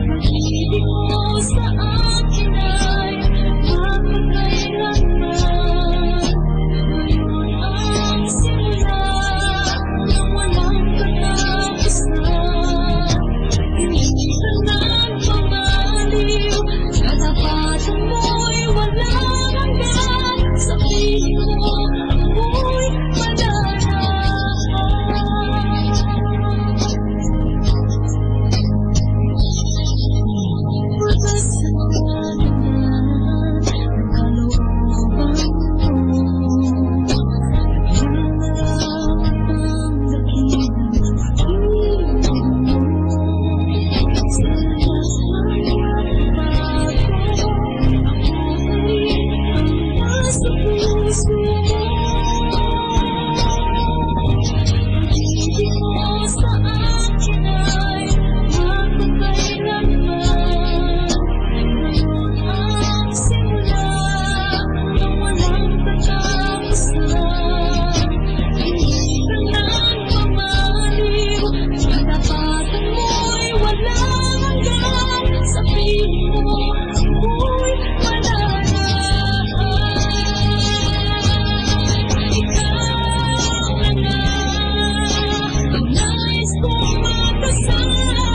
Pag-ibig mo sa akin ay mapagkailanman. Ngayon ang simula ng walang katapusan. Hindi ka nagmamaliw, katapatan mo'y walang hanggan. Sa piling mo, ako'y mananap. Pagpasalamat ng kalooban mo. Hindi ka nagmamaliw, katapatan mo'y walang hanggan. Sa piling mo, ako'y mananap. Ikaw na nga ang nais kong makasama.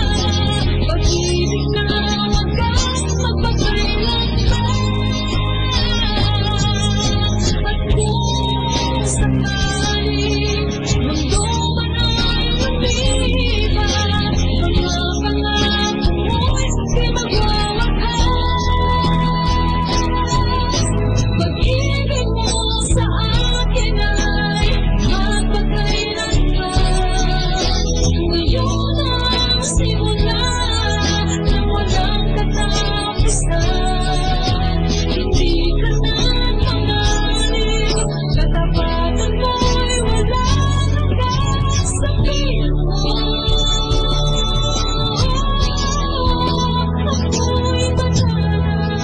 Pag-ibig na wagas, magpakailanman. At kung sakaling mundo man ay lumipat, mga pangako mo'y di magwawakas. Pag-ibig mo sa akin ay mapagkailanman. Ngayon ang simula ng walang katapusan. Hindi ka nagmamaliw, katapatan mo'y walang hanggan. Sa piling mo, ako'y mananap.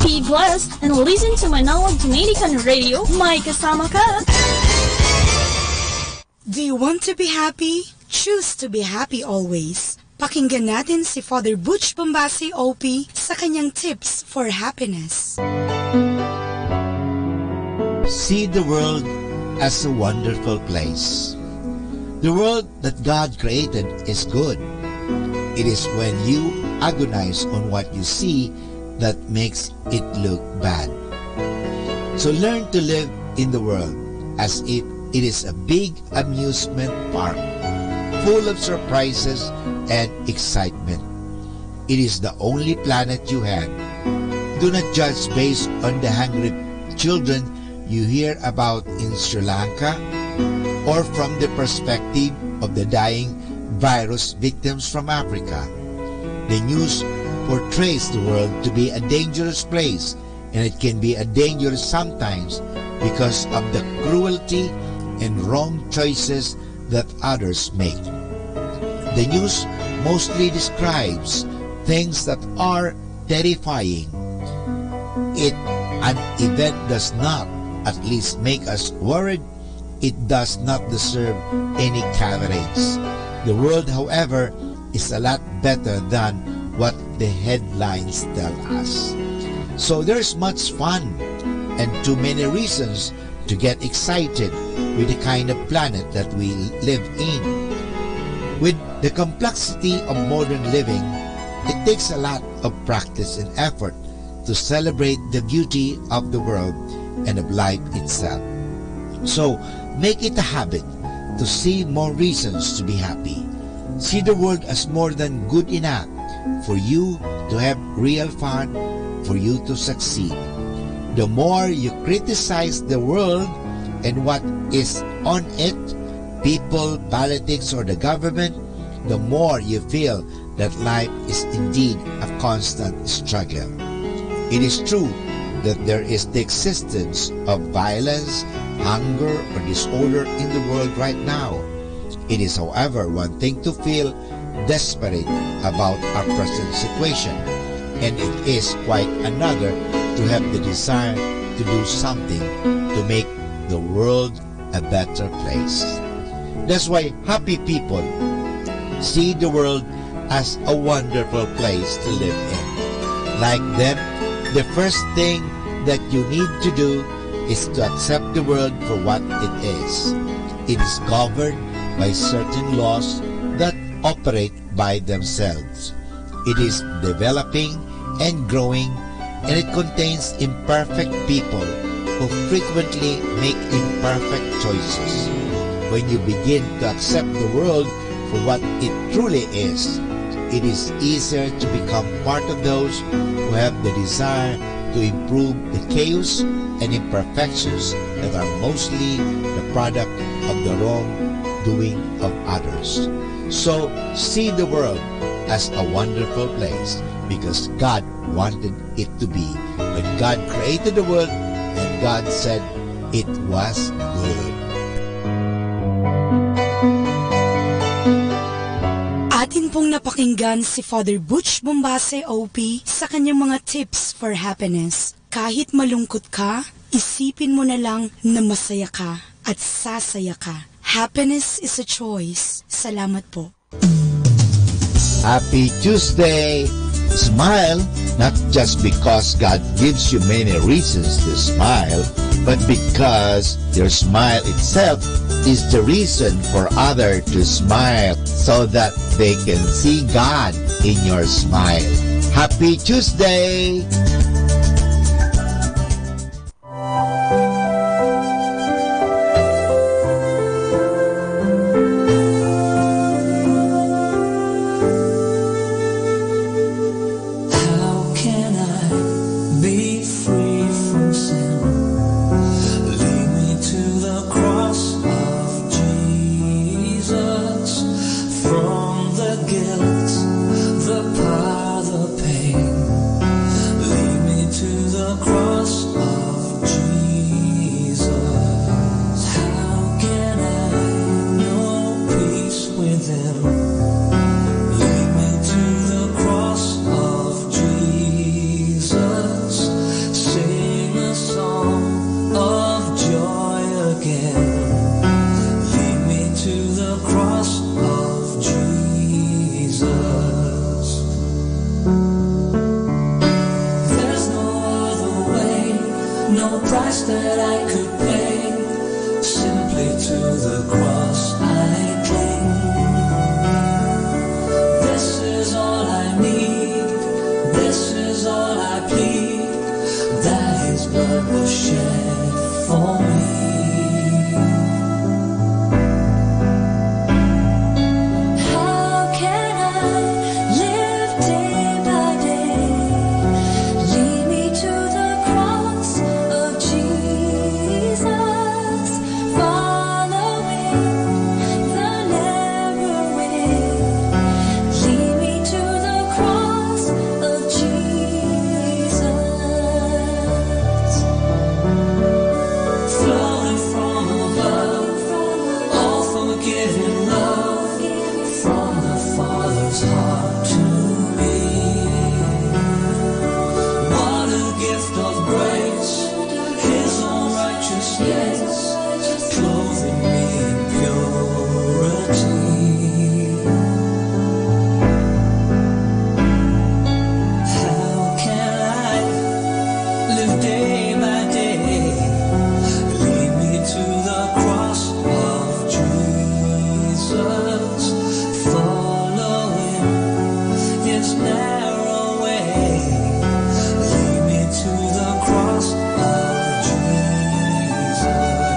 Be blessed and listen to Manaog Dominican Radio. May kasama ka. Do you want to be happy? Choose to be happy always. Pakinggan natin si Father Butch Bombasi, O P, sa kanyang tips for happiness. See the world as a wonderful place. The world that God created is good. It is when you agonize on what you see that makes it look bad. So learn to live in the world as if it is a big amusement park, full of surprises and excitement. It is the only planet you have. Do not judge based on the hungry children you hear about in Sri Lanka or from the perspective of the dying virus victims from Africa. The news portrays the world to be a dangerous place, and it can be a dangerous sometimes because of the cruelty and wrong choices that others make. The news mostly describes things that are terrifying. If an event does not at least make us worried, it does not deserve any coverage. The world, however, is a lot better than what the headlines tell us. So there's much fun and too many reasons to get excited with the kind of planet that we live in. With the complexity of modern living, it takes a lot of practice and effort to celebrate the beauty of the world and of life itself. So, make it a habit to see more reasons to be happy. See the world as more than good enough for you to have real fun, for you to succeed. The more you criticize the world and what is on it, people, politics, or the government, the more you feel that life is indeed a constant struggle. It is true that there is the existence of violence, hunger, or disorder in the world right now. It is, however, one thing to feel desperate about our present situation, and it is quite another to have the desire to do something to make the world a better place. That's why happy people see the world as a wonderful place to live in. Like them, the first thing that you need to do is to accept the world for what it is. It is governed by certain laws that operate by themselves. It is developing and growing, and it contains imperfect people who frequently make imperfect choices. When you begin to accept the world for what it truly is, it is easier to become part of those who have the desire to improve the chaos and imperfections that are mostly the product of the wrongdoing of others. So, see the world as a wonderful place because God wanted it to be. When God created the world, and God said, "It was good." Atin pong napakinggan si Father Butch Bombase, O P, sa kanyang mga tips for happiness. Kahit malungkot ka, isipin mo na lang na masaya ka at sasaya ka. Happiness is a choice. Salamat po. Happy Tuesday! Smile, not just because God gives you many reasons to smile, but because your smile itself is the reason for other to smile, so that they can see God in your smile. Happy Tuesday! How can I be free from sin? Lead me to the cross of Jesus. From the guilt, the power, the pain, lead me to the cross of Jesus. How can I know peace within? Lead me to the cross of Jesus. Sing a song of joy again. Lead me to the cross of Jesus. There's no other way, no price that I could pay. Simply to the cross I cling. This is all I need, this is all I plead, that his blood was shed for me. How can I live day by day? Lead me to the cross of Jesus. Following the narrow way, lead me to the cross of Jesus. Flowing from above, all forgiving love from the Father's heart to me. What a gift of grace, his own righteousness, clothing me in purity. How can I live day by day? Lead me to the cross of Jesus. Following his narrow way, lead me to the cross of Jesus.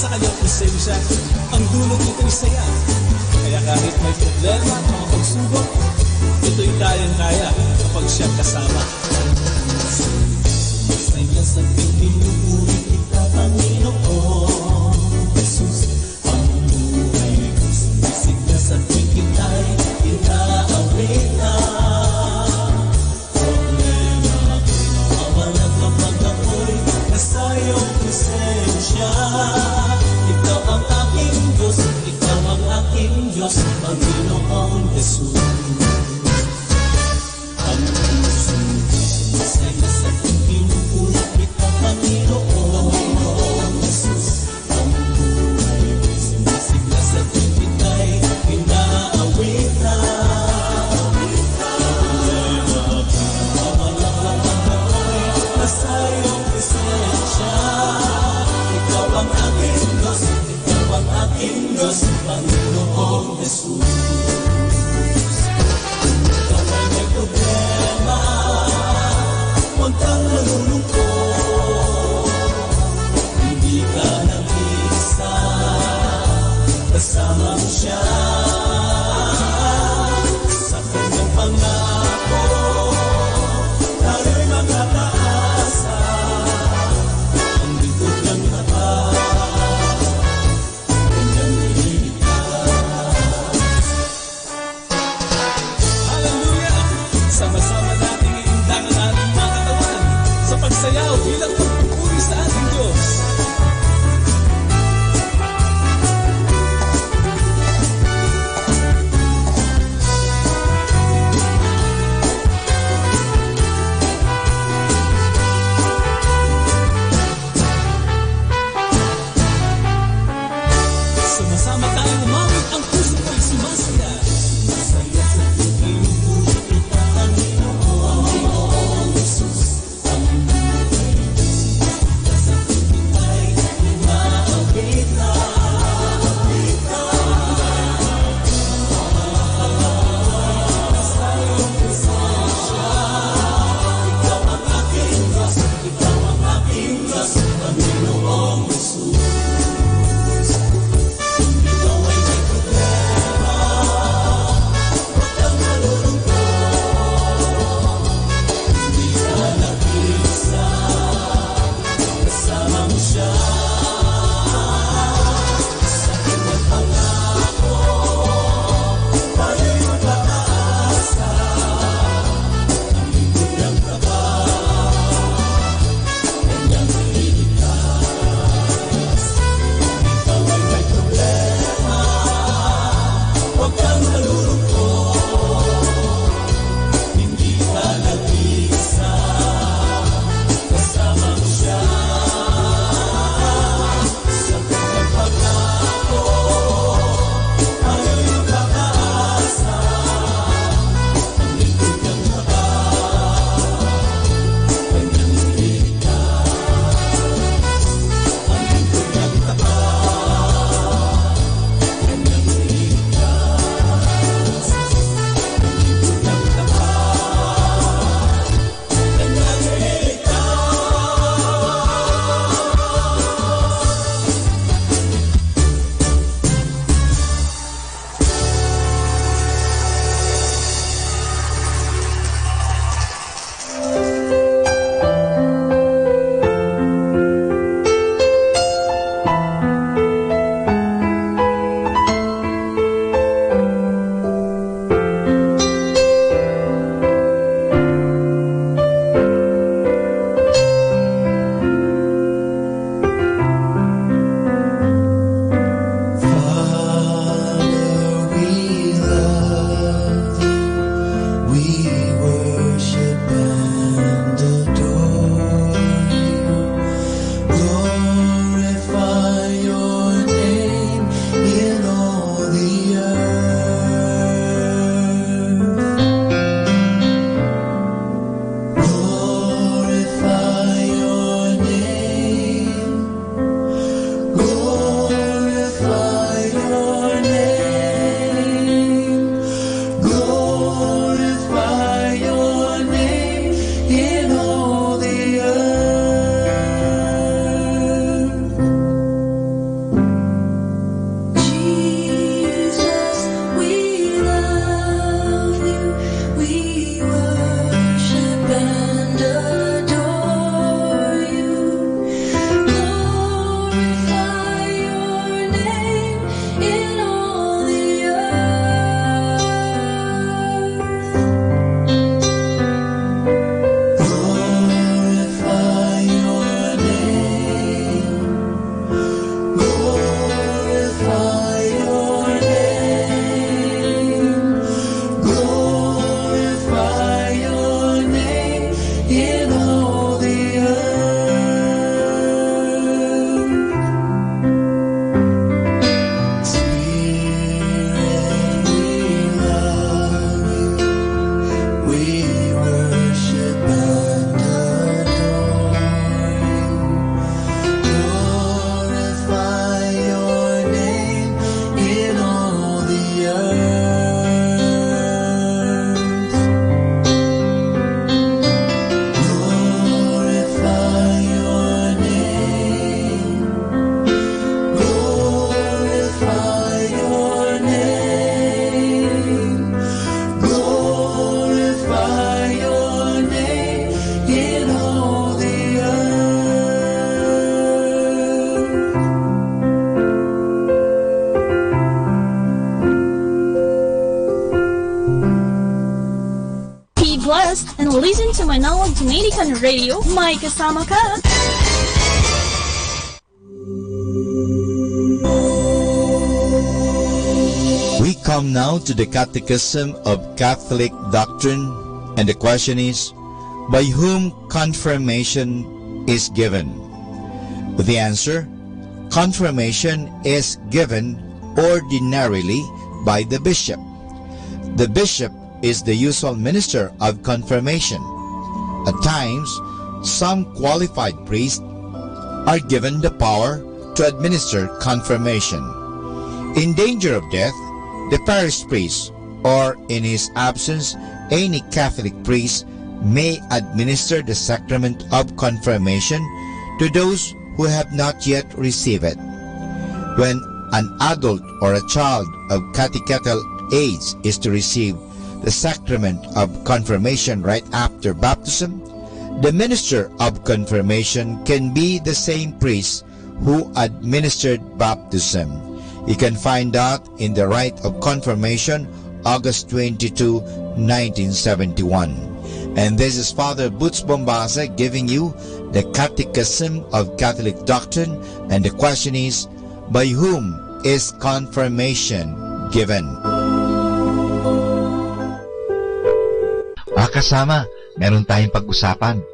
sa kanyang presensya, ang dulot nito'y saya. Kaya kahit may problema, mga pagsubok, ito'y kayang-kaya kapag siya kasama. Masaya sa pipinupuri kita, Panginoon Jesus. Ang buhay ko, sumisigla sa tuwing kita'y inaawit na. Problema ko'y nawawala kapag ako'y nasa iyong presensya. Ikaw ang aking Diyos, ikaw ang aking Diyos, Panginoong Jesus. Ang puso ko, masaya sa pinupuri kita, Panginoong Jesus. Ang buhay ko'y sumisigla sa tuwing kita'y inaawit na. Problema ka, mawala ka pag ako'y nasa iyong presensya. Ikaw ang aking Diyos, ikaw ang aking Diyos, Panginoong Jesus. Kapag may problema, huwag kang malulungkot. Hindi ka nag-iisa, kasama mo siya. Sa kanyang pangako, tayo'y makakaasa. Ang lingkod ng Tapat, kanyang ililigtas. Listen to Manaoag Dominican Radio, may kasama ka. We come now to the Catechism of Catholic Doctrine, and the question is, by whom confirmation is given? The answer, confirmation is given ordinarily by the bishop. The bishop is the usual minister of confirmation. At times, some qualified priests are given the power to administer confirmation. In danger of death, the parish priest, or in his absence, any Catholic priest, may administer the sacrament of confirmation to those who have not yet received it. When an adult or a child of catechetical age is to receive the sacrament of confirmation right after baptism, the minister of confirmation can be the same priest who administered baptism. You can find that in the Rite of Confirmation, August twenty-two, nineteen seventy-one. And this is Father Butch Bombase giving you the Catechism of Catholic Doctrine, and the question is, by whom is confirmation given? Mga kasama, meron tayong pag-usapan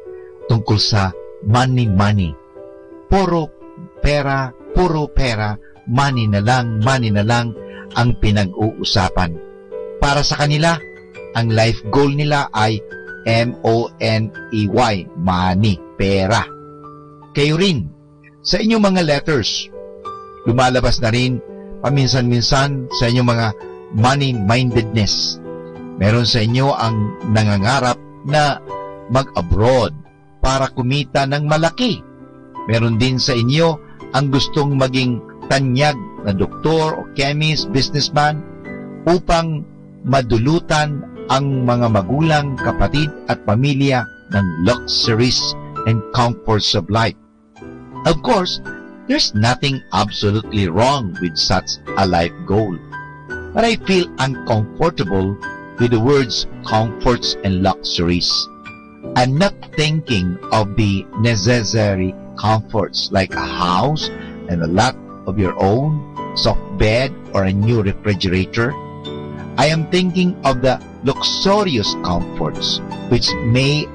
tungkol sa money, money. Puro pera, puro pera, money na lang, money na lang ang pinag-uusapan. Para sa kanila, ang life goal nila ay M O N E Y, money, pera. Kayo rin, sa inyong mga letters, lumalabas na rin paminsan-minsan sa inyong mga money-mindedness. Meron sa inyo ang nangangarap na mag-abroad para kumita ng malaki. Meron din sa inyo ang gustong maging tanyag na doktor o chemist, businessman, upang madulutan ang mga magulang, kapatid, at pamilya ng luxuries and comforts of life. Of course, there's nothing absolutely wrong with such a life goal. But I feel uncomfortable with the words comforts and luxuries. I'm not thinking of the necessary comforts like a house and a lot of your own, soft bed, or a new refrigerator. I am thinking of the luxurious comforts which may,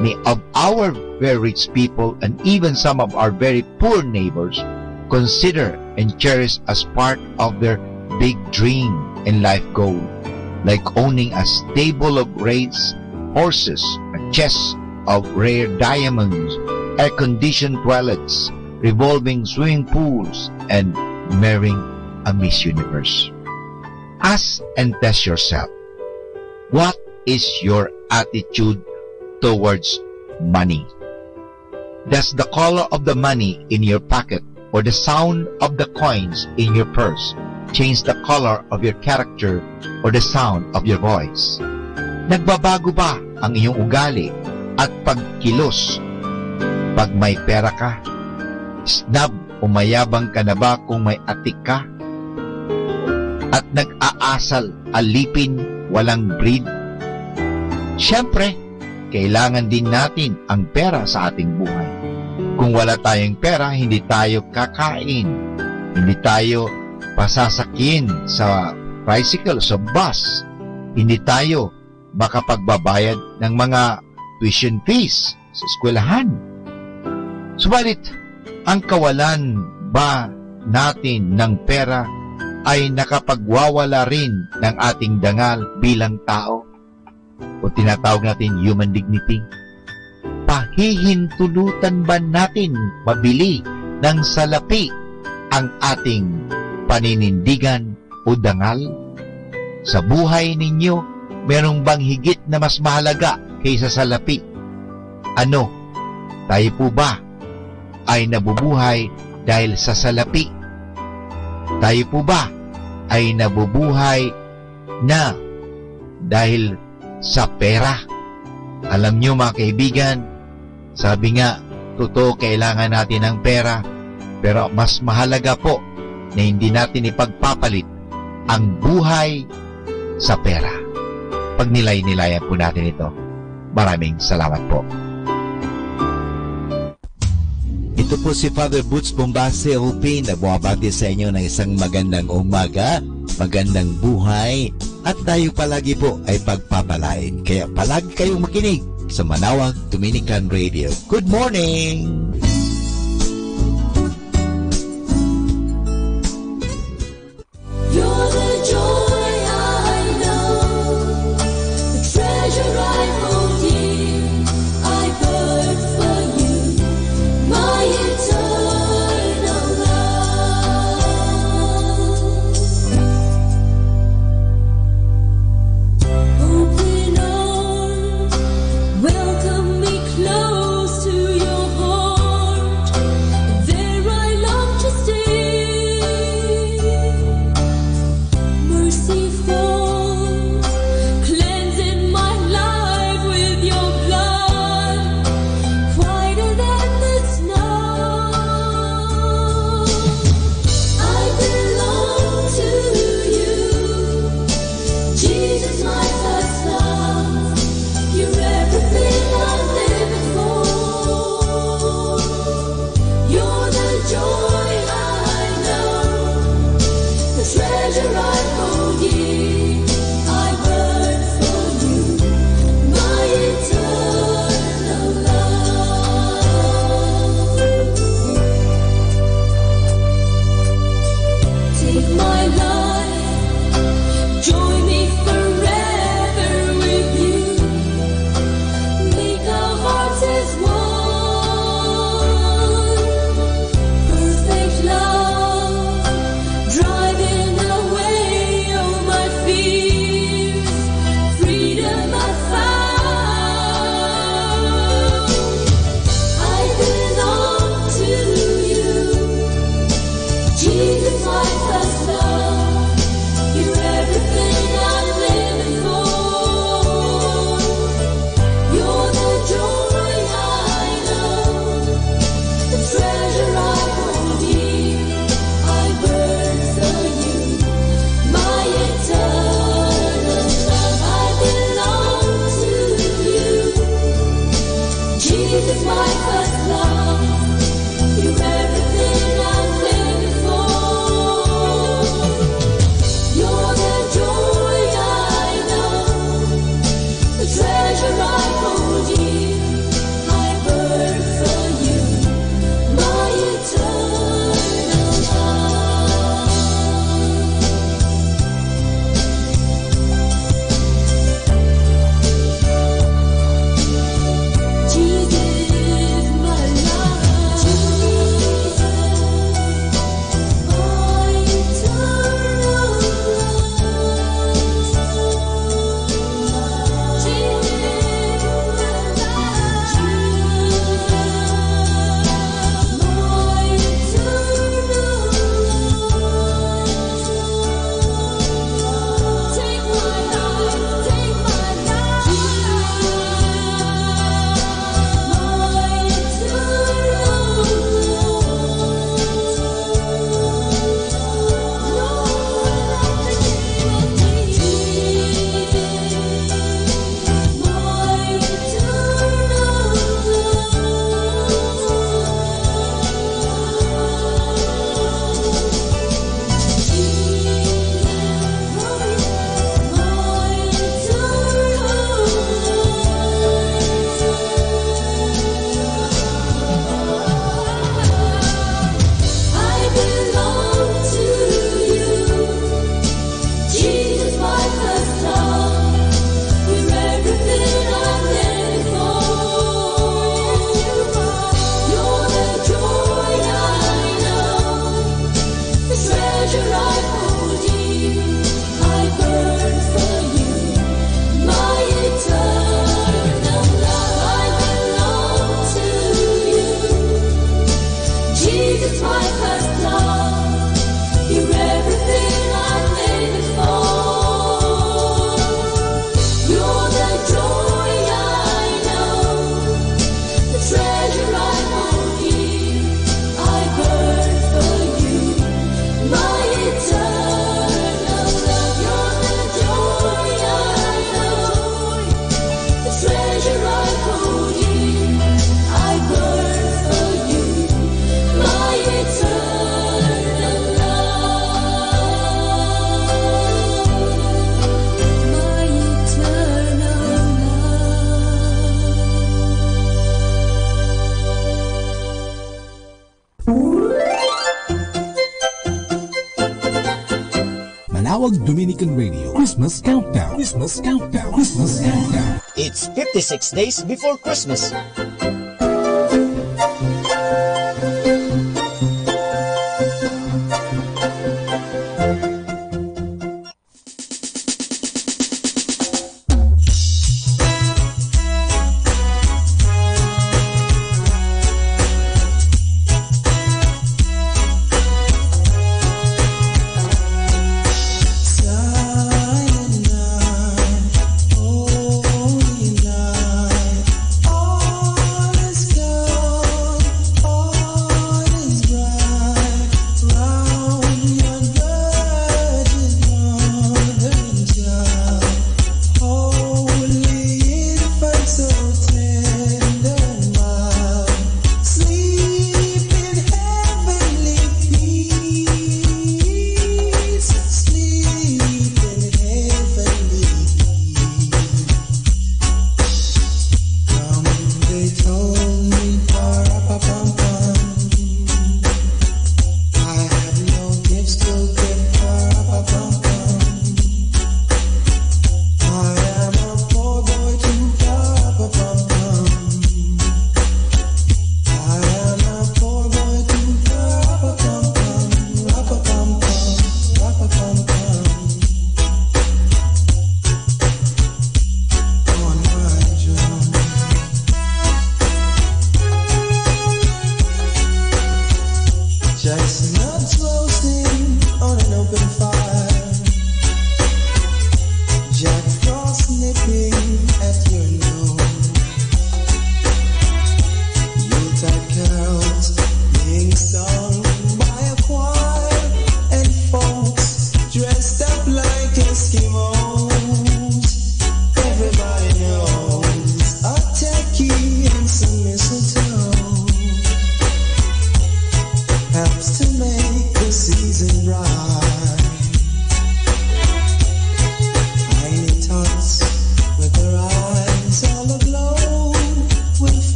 may of our very rich people and even some of our very poor neighbors consider and cherish as part of their big dream and life goal, like owning a stable of race horses, a chest of rare diamonds, air-conditioned toilets, revolving swimming pools, and marrying a Miss Universe. Ask and test yourself, what is your attitude towards money? Does the color of the money in your pocket or the sound of the coins in your purse change the color of your character or the sound of your voice? Nagbabago ba ang iyong ugali at pagkilos pag may pera ka? Snob o mayabang ka na ba kung may atik ka? At nag-aasal alipin walang breed? Siyempre, kailangan din natin ang pera sa ating buhay. Kung wala tayong pera, hindi tayo kakain, hindi tayo pasasakyan sa tricycle, sa bus, hindi tayo makapagbabayad ng mga tuition fees sa eskwelahan. Subalit, ang kawalan ba natin ng pera ay nakapagwawala rin ng ating dangal bilang tao? O tinatawag natin human dignity? Pahihintulutan ba natin mabili ng salapi ang ating paninindigan o dangal? Sa buhay ninyo, meron bang higit na mas mahalaga kaysa salapi? Ano, tayo po ba ay nabubuhay dahil sa salapi? Tayo po ba ay nabubuhay na dahil sa pera? Alam nyo, mga kaibigan, sabi nga, totoo, kailangan natin ng pera, pero mas mahalaga po na hindi natin ipagpapalit ang buhay sa pera. Pagnilay-nilayan po natin ito. Maraming salamat po. Ito po si Father Boots Bombase, O P, na bumabati sa inyo ng isang magandang umaga, magandang buhay, at tayo palagi po ay pagpapalain. Kaya palagi kayong makinig sa Manawag Dominican Radio. Good morning! You're the joy I know, the treasure I hold dear. I burn for you, my eternal love. Open arms, welcome me close to your heart. Awag Dominican Radio Christmas Countdown. Christmas Countdown. Christmas Countdown. It's fifty-six days before Christmas.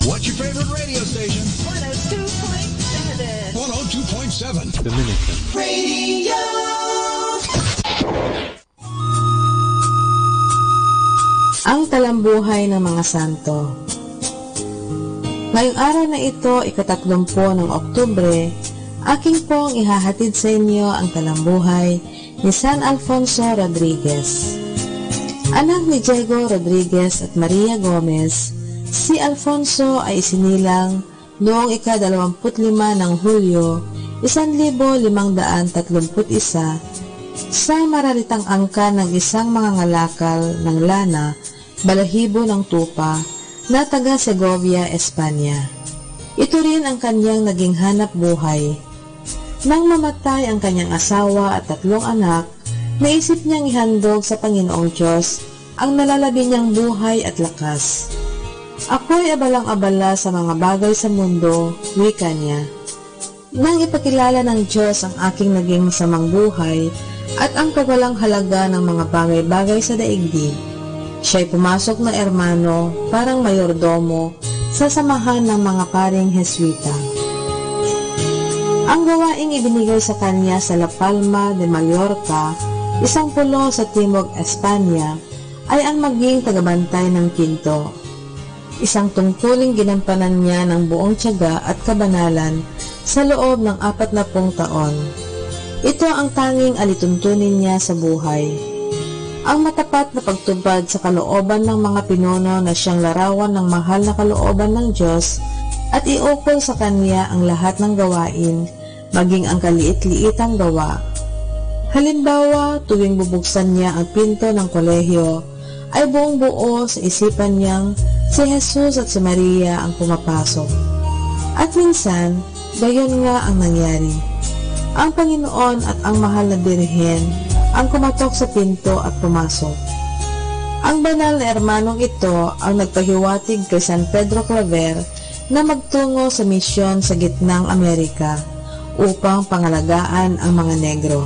What's your favorite radio station? One oh two point seven. one oh two point seven. Dominican. Radio. Ang Talambuhay ng mga Santo. Ngayong araw na ito, ikatatlumpu ng Oktubre, akin pong ihahatid sa inyo ang talambuhay ni San Alfonso Rodriguez. Anak ni Diego Rodriguez at Maria Gomez, si Alfonso ay isinilang noong ika-dalawamput lima ng Hulyo, isan libo limang daan tatlumput isa, sa maralitang angka ng isang mangangalakal ng lana, balahibo ng tupa, na taga Segovia, Espanya. Ito rin ang kanyang naging hanap buhay. Nang mamatay ang kanyang asawa at tatlong anak, naisip niyang ihandog sa Panginoong Diyos ang nalalabi niyang buhay at lakas. "Ako'y abalang-abala sa mga bagay sa mundo," wika niya. "Nang ipakilala ng Diyos ang aking naging masamang buhay at ang kawalang halaga ng mga bagay-bagay sa daigdig, siya'y pumasok na ermano, parang mayordomo, sa samahan ng mga paring Jesuita." Ang gawaing ibinigay sa kanya sa La Palma de Mallorca, isang pulo sa Timog Espanya, ay ang maging tagabantay ng pinto. Isang tungkuling ginampanan niya ng buong tiyaga at kabanalan sa loob ng apat na pung taon. Ito ang tanging alituntunin niya sa buhay. Ang matapat na pagtupad sa kalooban ng mga pinuno na siyang larawan ng mahal na kalooban ng Diyos at iukol sa Kanya ang lahat ng gawain, maging ang kaliit-liitang gawa. Halimbawa, tuwing bubuksan niya ang pinto ng kolehiyo, ay buong-buo sa isipan niyang si Jesus at si Maria ang pumapasok. At minsan, gayon nga ang nangyari. Ang Panginoon at ang mahal na Birhen ang kumatok sa pinto at pumasok. Ang banal na ermanong ito ang nagpahiwatig kay San Pedro Claver na magtungo sa misyon sa Gitnang Amerika upang pangalagaan ang mga Negro.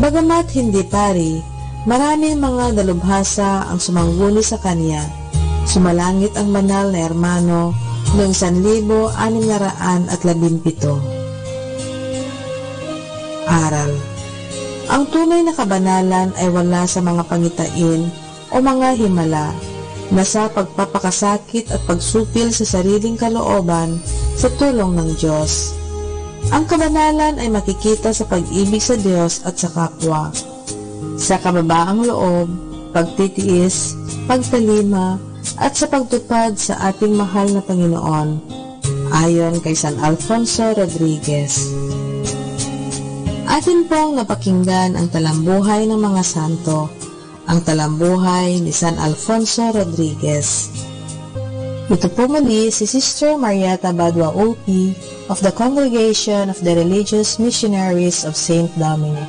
Bagamat hindi pari, maraming mga dalubhasa ang sumangguni sa kanya. Sumalangit ang banal na ermano noong sanlibo anim na raan at labimpito. Aral. Ang tunay na kabanalan ay wala sa mga pangitain o mga himala na sa pagpapakasakit at pagsupil sa sariling kalooban sa tulong ng Diyos. Ang kabanalan ay makikita sa pag-ibig sa Diyos at sa kapwa, sa kababaang loob, pagtitiis, pagtalima, at sa pagtupad sa ating mahal na Panginoon, ayon kay San Alfonso Rodriguez. Atin pong napakinggan ang talambuhay ng mga santo, ang talambuhay ni San Alfonso Rodriguez. Ito po muli si Sister Marieta Badua Ulpi of the Congregation of the Religious Missionaries of Saint Dominic.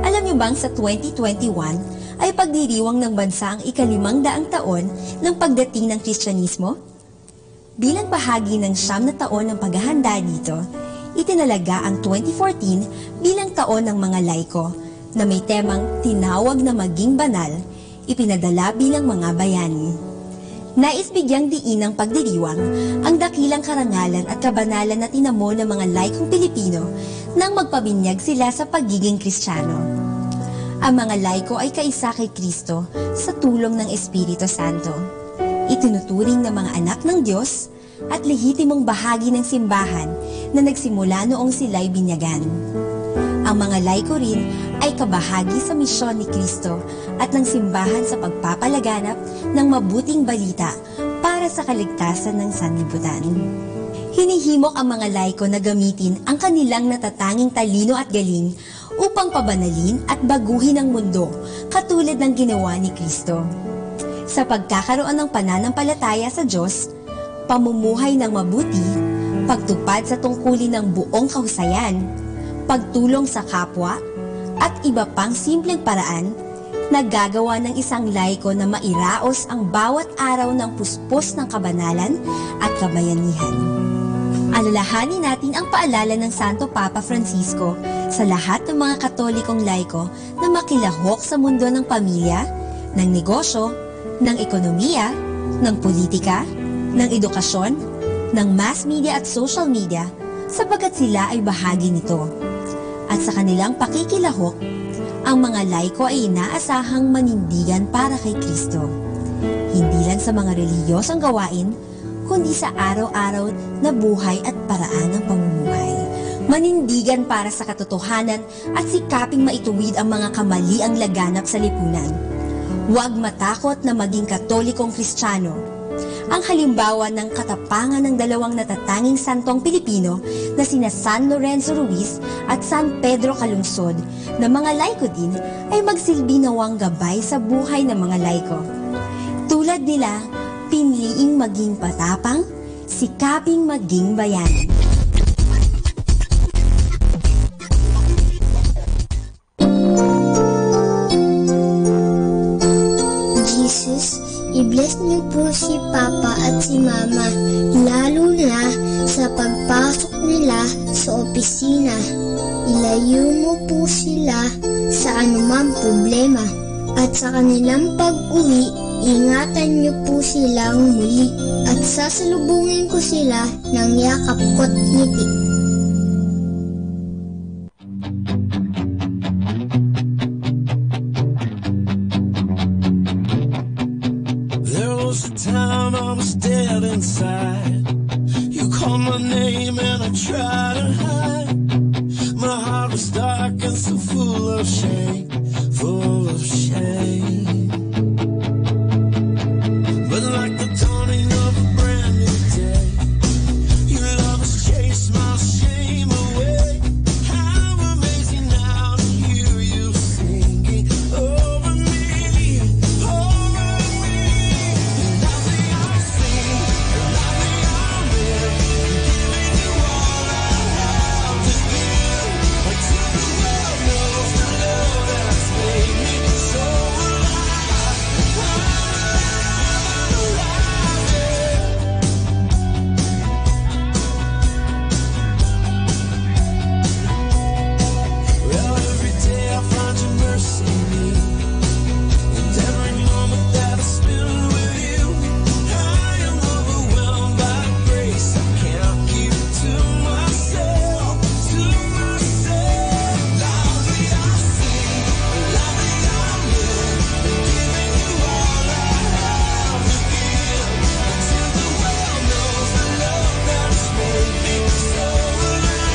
Alam niyo bang sa twenty twenty-one ay pagdiriwang ng bansa ang ikalimang daang taon ng pagdating ng Kristyanismo? Bilang bahagi ng siyam na taon ng paghahanda dito, itinalaga ang twenty fourteen bilang taon ng mga laiko na may temang tinawag na Maging Banal, ipinadala bilang mga bayani. Nais bigyang diin ng pagdiriwang ang dakilang karangalan at kabanalan na tinamo ng mga laikong Pilipino nang magpabinyag sila sa pagiging Kristiyano. Ang mga laiko ay kaisa kay Kristo sa tulong ng Espiritu Santo. Itinuturing na mga anak ng Diyos at lehitimong bahagi ng simbahan na nagsimula noong sila'y binyagan. Ang mga laiko rin ay kabahagi sa misyon ni Kristo at ng simbahan sa pagpapalaganap ng mabuting balita para sa kaligtasan ng sanlibutan. Hinihimok ang mga laiko na gamitin ang kanilang natatanging talino at galing upang pabanalin at baguhin ang mundo, katulad ng ginawa ni Kristo. Sa pagkakaroon ng pananampalataya sa Diyos, pamumuhay ng mabuti, pagtupad sa tungkulin ng buong kahusayan, pagtulong sa kapwa, at iba pang simpleng paraan, nagagawa ng isang laiko na mairaos ang bawat araw ng puspos ng kabanalan at kabayanihan. Alalahanin natin ang paalala ng Santo Papa Francisco sa lahat ng mga Katolikong laiko na makilahok sa mundo ng pamilya, ng negosyo, ng ekonomiya, ng politika, ng edukasyon, ng mass media at social media, sapagkat sila ay bahagi nito. At sa kanilang pakikilahok, ang mga laiko ay inaasahang manindigan para kay Kristo, hindi lang sa mga relihiyosong gawain, kundi sa araw-araw na buhay at paraan ng pamumuhay. Manindigan para sa katotohanan at sikaping maituwid ang mga kamaliang laganap sa lipunan. Huwag matakot na maging Katolikong Kristiano. Ang halimbawa ng katapangan ng dalawang natatanging santong Pilipino na sina San Lorenzo Ruiz at San Pedro Calungsod na mga laiko din ay magsilbi nawang gabay sa buhay ng mga laiko. Tulad nila, pinliing maging patapang, sikaping maging bayani. Jesus, i-bless niyo po si Papa at si Mama, lalo na sa pagpasok nila sa opisina. Ilayo mo po sila sa anumang problema. At sa kanilang pag-uwi, ingatan niyo po silang muli. At sasalubungin ko sila ng yakap ko't ngiti. There was a time I was dead inside. You called my name and I tried to hide. My heart was dark and so full of shame, full of shame. But like the dawning of a brand new day, your love has chased my shame away. How amazing now to hear you singing over me, over me. Lovely I'll sing, lovely I'll live, giving you all I have to give. Until the world knows the love that's made me so alive. I'm alive, I'm alive, yeah. Well, every day I find your mercy in me. And every moment that I spend with you, I am overwhelmed by grace. I can't keep it to myself, to myself. Lovely I'll sing, lovely I'll live, giving you all I have to give. Until the world knows the love that's made me so alive.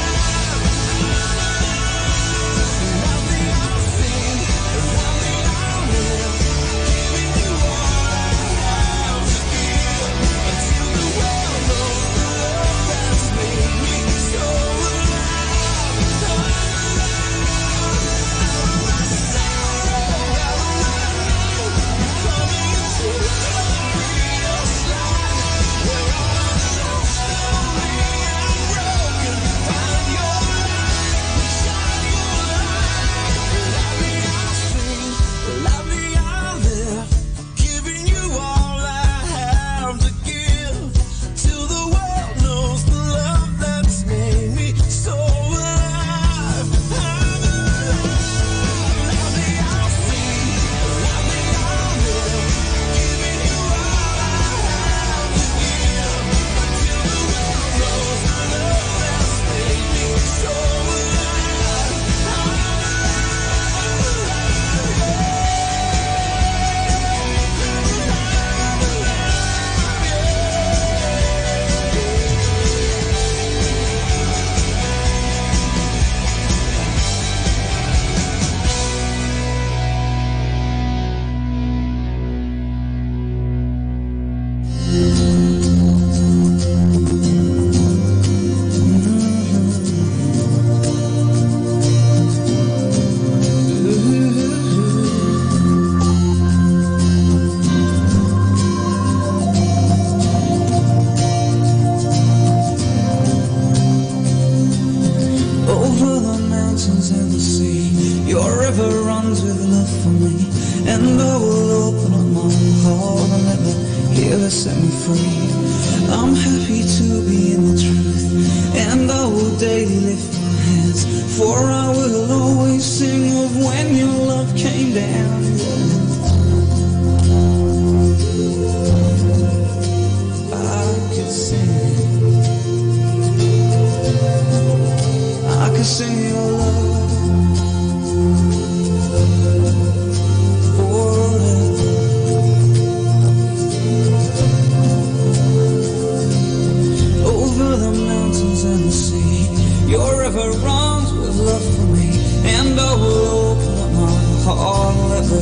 Over the mountains and the sea, your river runs with love for me. And I will open up my heart and let the healer set me free. I'm happy to be in the truth, and I will daily lift my hands, for I will always sing of when your love came down. I could sing, I could sing your love forever. Over the mountains and the sea, your river runs with love for me, and I will open up my heart and let the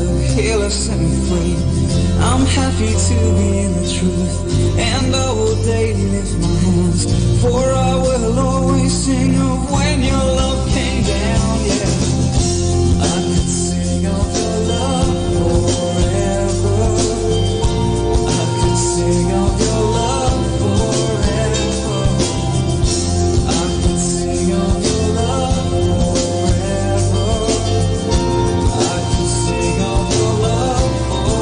I'm happy to be the truth, and I will daily lift my hands, for I will always sing of when your love came down. Yeah, I could sing of your love forever. I could sing of your love forever. I could sing of your love forever. I could sing of your love forever.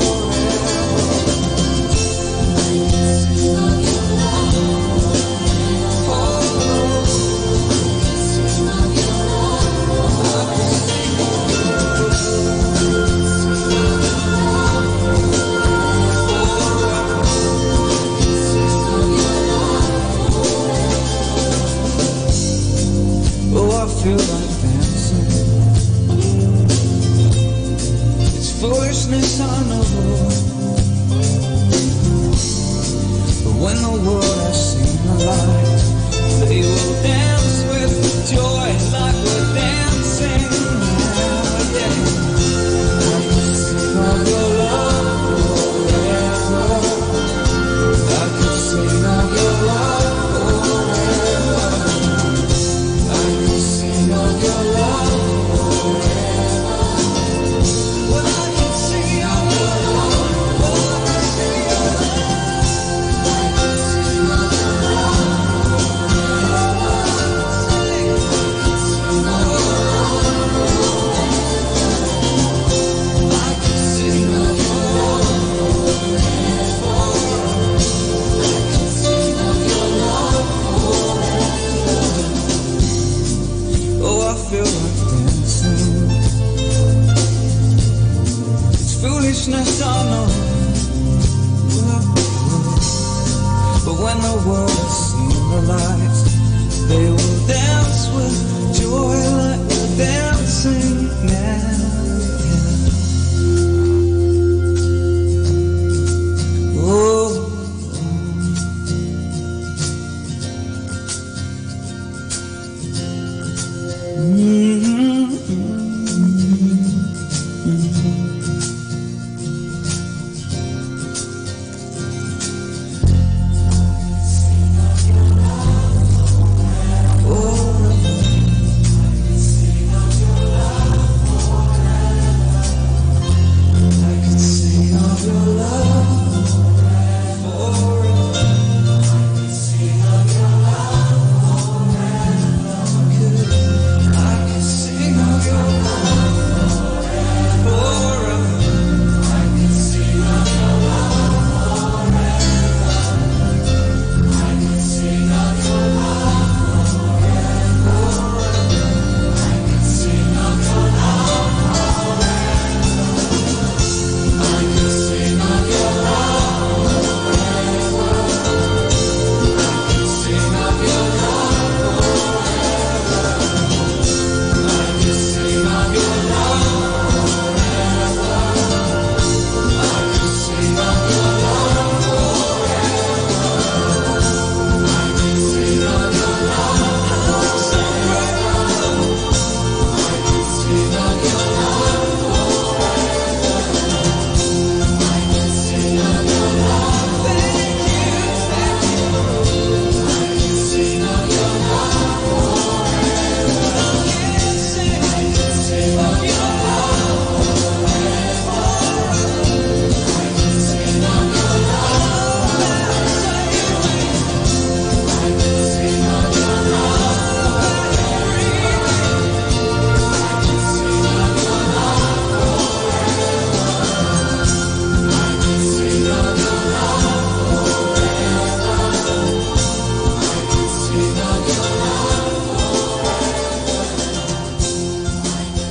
Oh, I feel like dancing. It's foolishness, I know. But when the world has seen the light, they will dance with joy like we're dancing now. Yeah. I can sing of your love forever. I can sing of your love forever. I can sing of your love forever. Well, I can sing of your love. Well, I can sing of your love. I can sing of your love. Oh, I feel like dancing. It's foolishness, I know. But when the world has seen the lights, they will dance with joy like we're dancing now. Yeah. Oh.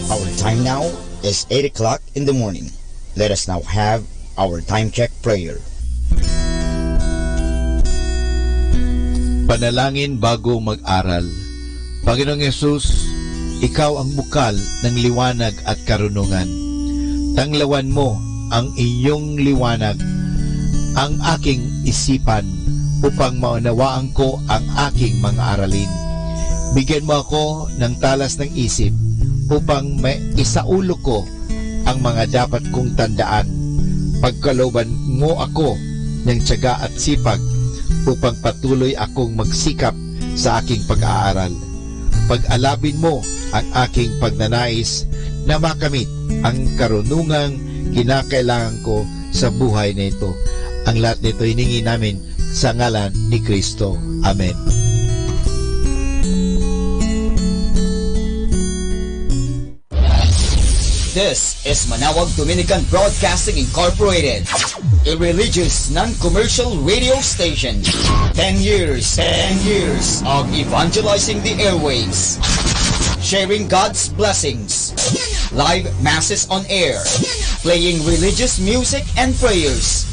Our time now is eight o'clock in the morning. Let us now have our time check prayer. Panalangin bago mag-aral. Panginoong Yesus, ikaw ang bukal ng liwanag at karunungan. Tanglawan mo ang iyong liwanag ang aking isipan upang maunawaan ko ang aking mga aralin. Bigyan mo ako ng talas ng isip upang maisaulo ko ang mga dapat kong tandaan. Pagkalooban mo ako nen tiaga at sipag upang patuloy akong magsikap sa aking pag-aaral. Pag-alabin mo ang aking pagnanais na makamit ang karunungang kinakailangan ko sa buhay na ito. Ang lahat nito hiningi namin sa ngalan ni Kristo. Amen. This is Manawag Dominican Broadcasting Incorporated, a religious non-commercial radio station. Ten years, ten years of evangelizing the airwaves, sharing God's blessings, live masses on air, playing religious music and prayers.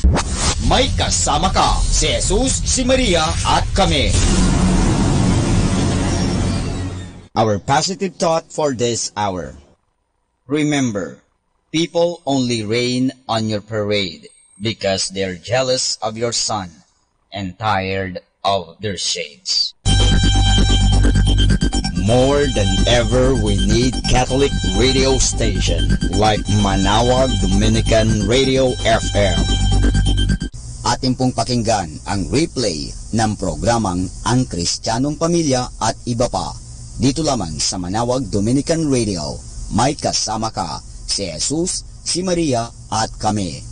May kasama ka, si Jesus, si Maria, at kami. Our positive thought for this hour. Remember, people only rain on your parade because they're jealous of your sun and tired of their shades. More than ever, we need Catholic radio station like Manawag Dominican Radio F M. Atin pong pakinggan ang replay ng programang Ang Kristiyanong Pamilya at Iba Pa, dito lamang sa Manawag Dominican Radio. May kasama ka, si Jesus, si Maria, at kami.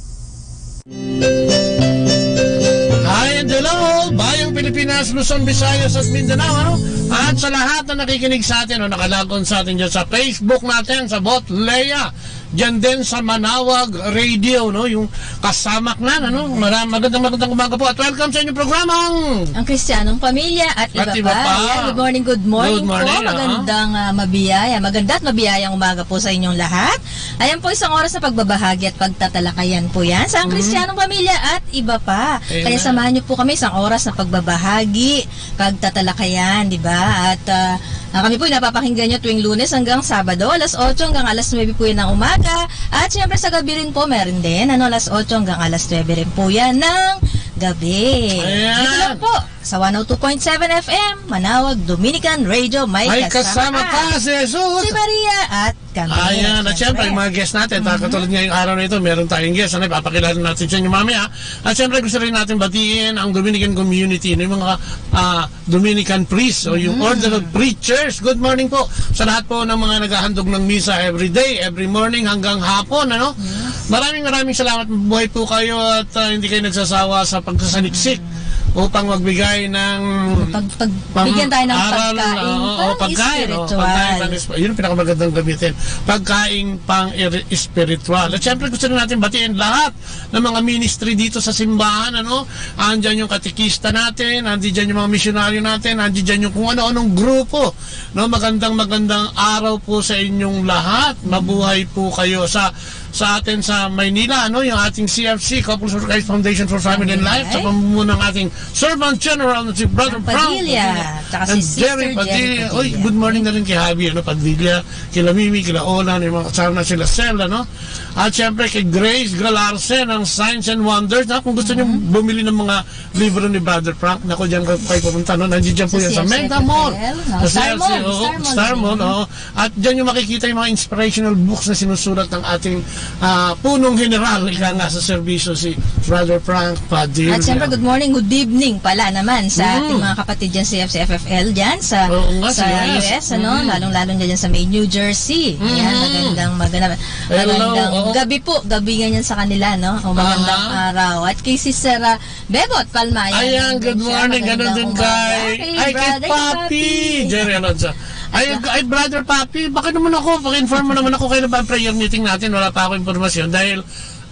Hi and hello, Bayang Pilipinas, Luzon, Visayas, at Mindanao, ano? At sa lahat na nakikinig sa atin o nakalagon sa atin dyan sa Facebook natin, sa Bot Lea, dyan din sa Manawag Radio, no? Yung kasamak na, ano? Mara-, magandang, magandang umaga po at welcome sa inyong programang Ang Kristiyanong Pamilya at Iba At Iba Pa. Pa. Ayan, good morning, good morning Good morning, po. ah. Magandang, ah, mabiyaya, maganda at mabiyayang umaga po sa inyong lahat. Ayan po, isang oras na pagbabahagi at pagtatalakayan po yan sa Ang Mhm. Kristiyanong Pamilya at Iba Pa. Kaya Amen. samahan niyo po kami isang oras na pagbabahagi, pagtatalakayan, di ba? At, ah, ah, kami po ay napapakinggan niyo tuwing Lunes hanggang Sabado, alas otso hanggang alas nuebe po yan ng umaga. At siyempre sa gabi rin po, meron din, ano, alas otso hanggang alas nuebe rin po yan ng gabi. Ayan. Dito lang po sa one oh two point seven F M, Manawag Dominican Radio. May May kasama kasama ka. ka, si Jesus. Si Maria at kami. Ayan, at siyempre, Siyempre. yung mga guest natin, ta-, Mhm. katulad ngayong araw na ito, meron tayong guest. Ano, ipapakilala natin sa inyo mamaya. At siyempre, gusto rin natin batiin ang Dominican community, no, yung mga, ah, Dominican priests o yung Mhm. Order of Preachers. Good morning po sa lahat po ng mga naghahandog ng misa every day, every morning hanggang hapon, ano? Yes. Maraming, maraming salamat. Mabuhay po kayo at, ah, hindi kayo nagsasawa sa pagsasaliksik Mhm. upang magbigay ng Pag, pag, pang bigyan tayo ng aral, pagkain oo, pang pagkain, oo, espiritual. pagkain pang esp-, yun ang pinakamagandang gamitin. Pagkain pang iri-, espiritual. At syempre, gusto rin natin batiin lahat ng mga ministry dito sa simbahan, ano? Andiyan yung katekista natin, andiyan yung mga misyonaryo natin, andiyan yung kung ano-anong grupo, no? Magandang, magandang araw po sa inyong lahat. Mabuhay po kayo sa, sa atin sa Maynila, ano? Yung ating C F C, Couples for Christ Foundation for Family and Life, sa Amen. pamumuno ng ating Servant General na si Brother Frank Frank Padilla, Padilla. tsaka si And Sister Jerry Jerry Padilla. Padilla. Oy, good morning na rin kay Javi, ano, Padilla, kila Mimi, kila Olan, yung mga kasama na sila Sel, ano? At syempre kay Grace Galarse ng Signs and Wonders. Na, kung gusto niyo Mhm. bumili ng mga libro ni Brother Frank, naku, diyan kayo pumunta, no? Nandiyan po Sa yan sa C F C Mega Mall. Hotel, no? Sa Star C F C, Mall, oo, Star Mall Star din. Mall, oo. At diyan yung makikita yung mga inspirational books na sinusulat ng ating, ah, punong general, ika nga sa serbisyo, si Brother Frank Padilla. At syempre, good morning, good evening pala naman sa ating Mm. mga kapatid dyan sa C F C F F L dyan sa, Oo nga, sa sa U S. U S, ano? Mm. Lalong-lalo na dyan sa may New Jersey. Ayan, Mm. magandang, magandang, Hello, magandang oo. gabi po. Gabi nga yan sa kanila, no? O magandang Aha. araw. At kay Sister, ah, Bebot Palma, ayan. Ayan, good Siya, morning. Ganun magandang din umaga. kay, Kay ay, kay Brother Papi. Papi. Jerry Alonso. Ay, At ay, Brother Papi, baka naman ako, paki-inform mo naman ako kailan ba ang prayer meeting natin. Wala pa ako impormasyon dahil,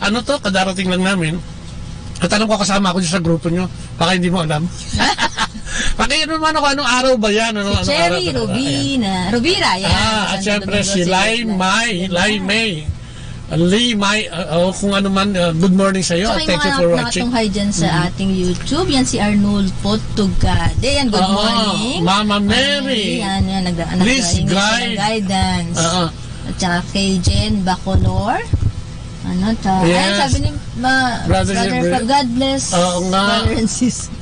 ano to, kadarating lang namin. At alam ko kasama ako dyan sa grupo nyo. Baka hindi mo alam. Paki-ano naman ako, anong araw ba yan? Ano, Si anong Cherry araw ba? Ayan. Rubina. Rubira, yan. Ah, at Santo syempre, Domingo, si si Lai Rubina. Mai, Yan Lai na. Mai. Lee, Mai, uh, oh, kung ano man, uh, good morning sa'yo. Tsaka yung Thank you mga for watching. nakatunghay dyan sa Mm. ating YouTube, yan si Arnold Potugade. Yan, good Oo, morning. Mama Mary. Ay, yan, yan, nag-, nag-, Please nag-, guide. guidance. Oo. At saka kay Jen Bacolor. Ano ta? Ay, Yes. sabi ni ma-, Brother Brother Jeffrey. Fab, God bless, Oo nga. brother and sis-,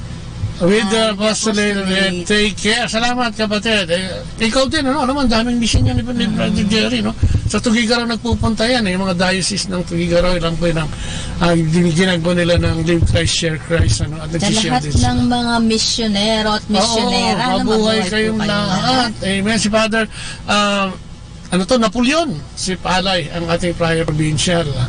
With the ah, apostolate, apostolate. Take care. Salamat, kapatid. Eh, ikaw din, ano? Alam mo, ang daming mission yan ni, ni Brother Mm. Jerry, no? Sa Tuguegarao nagpupunta yan, eh, yung mga diocese ng Tuguegarao, ilan po yun ang, ah, gin-, ginagawa nila ng Live Christ, Share Christ, ano, at Sa nagsishare lahat din sila. ng mga misyonero at Oo, misyonera, ano, mabuhay mabuhay po kayong kayo lahat. lahat. Amen. Si Father, ah, ano to, Napoleon, si Palay, ang ating Prior Provincial, ah,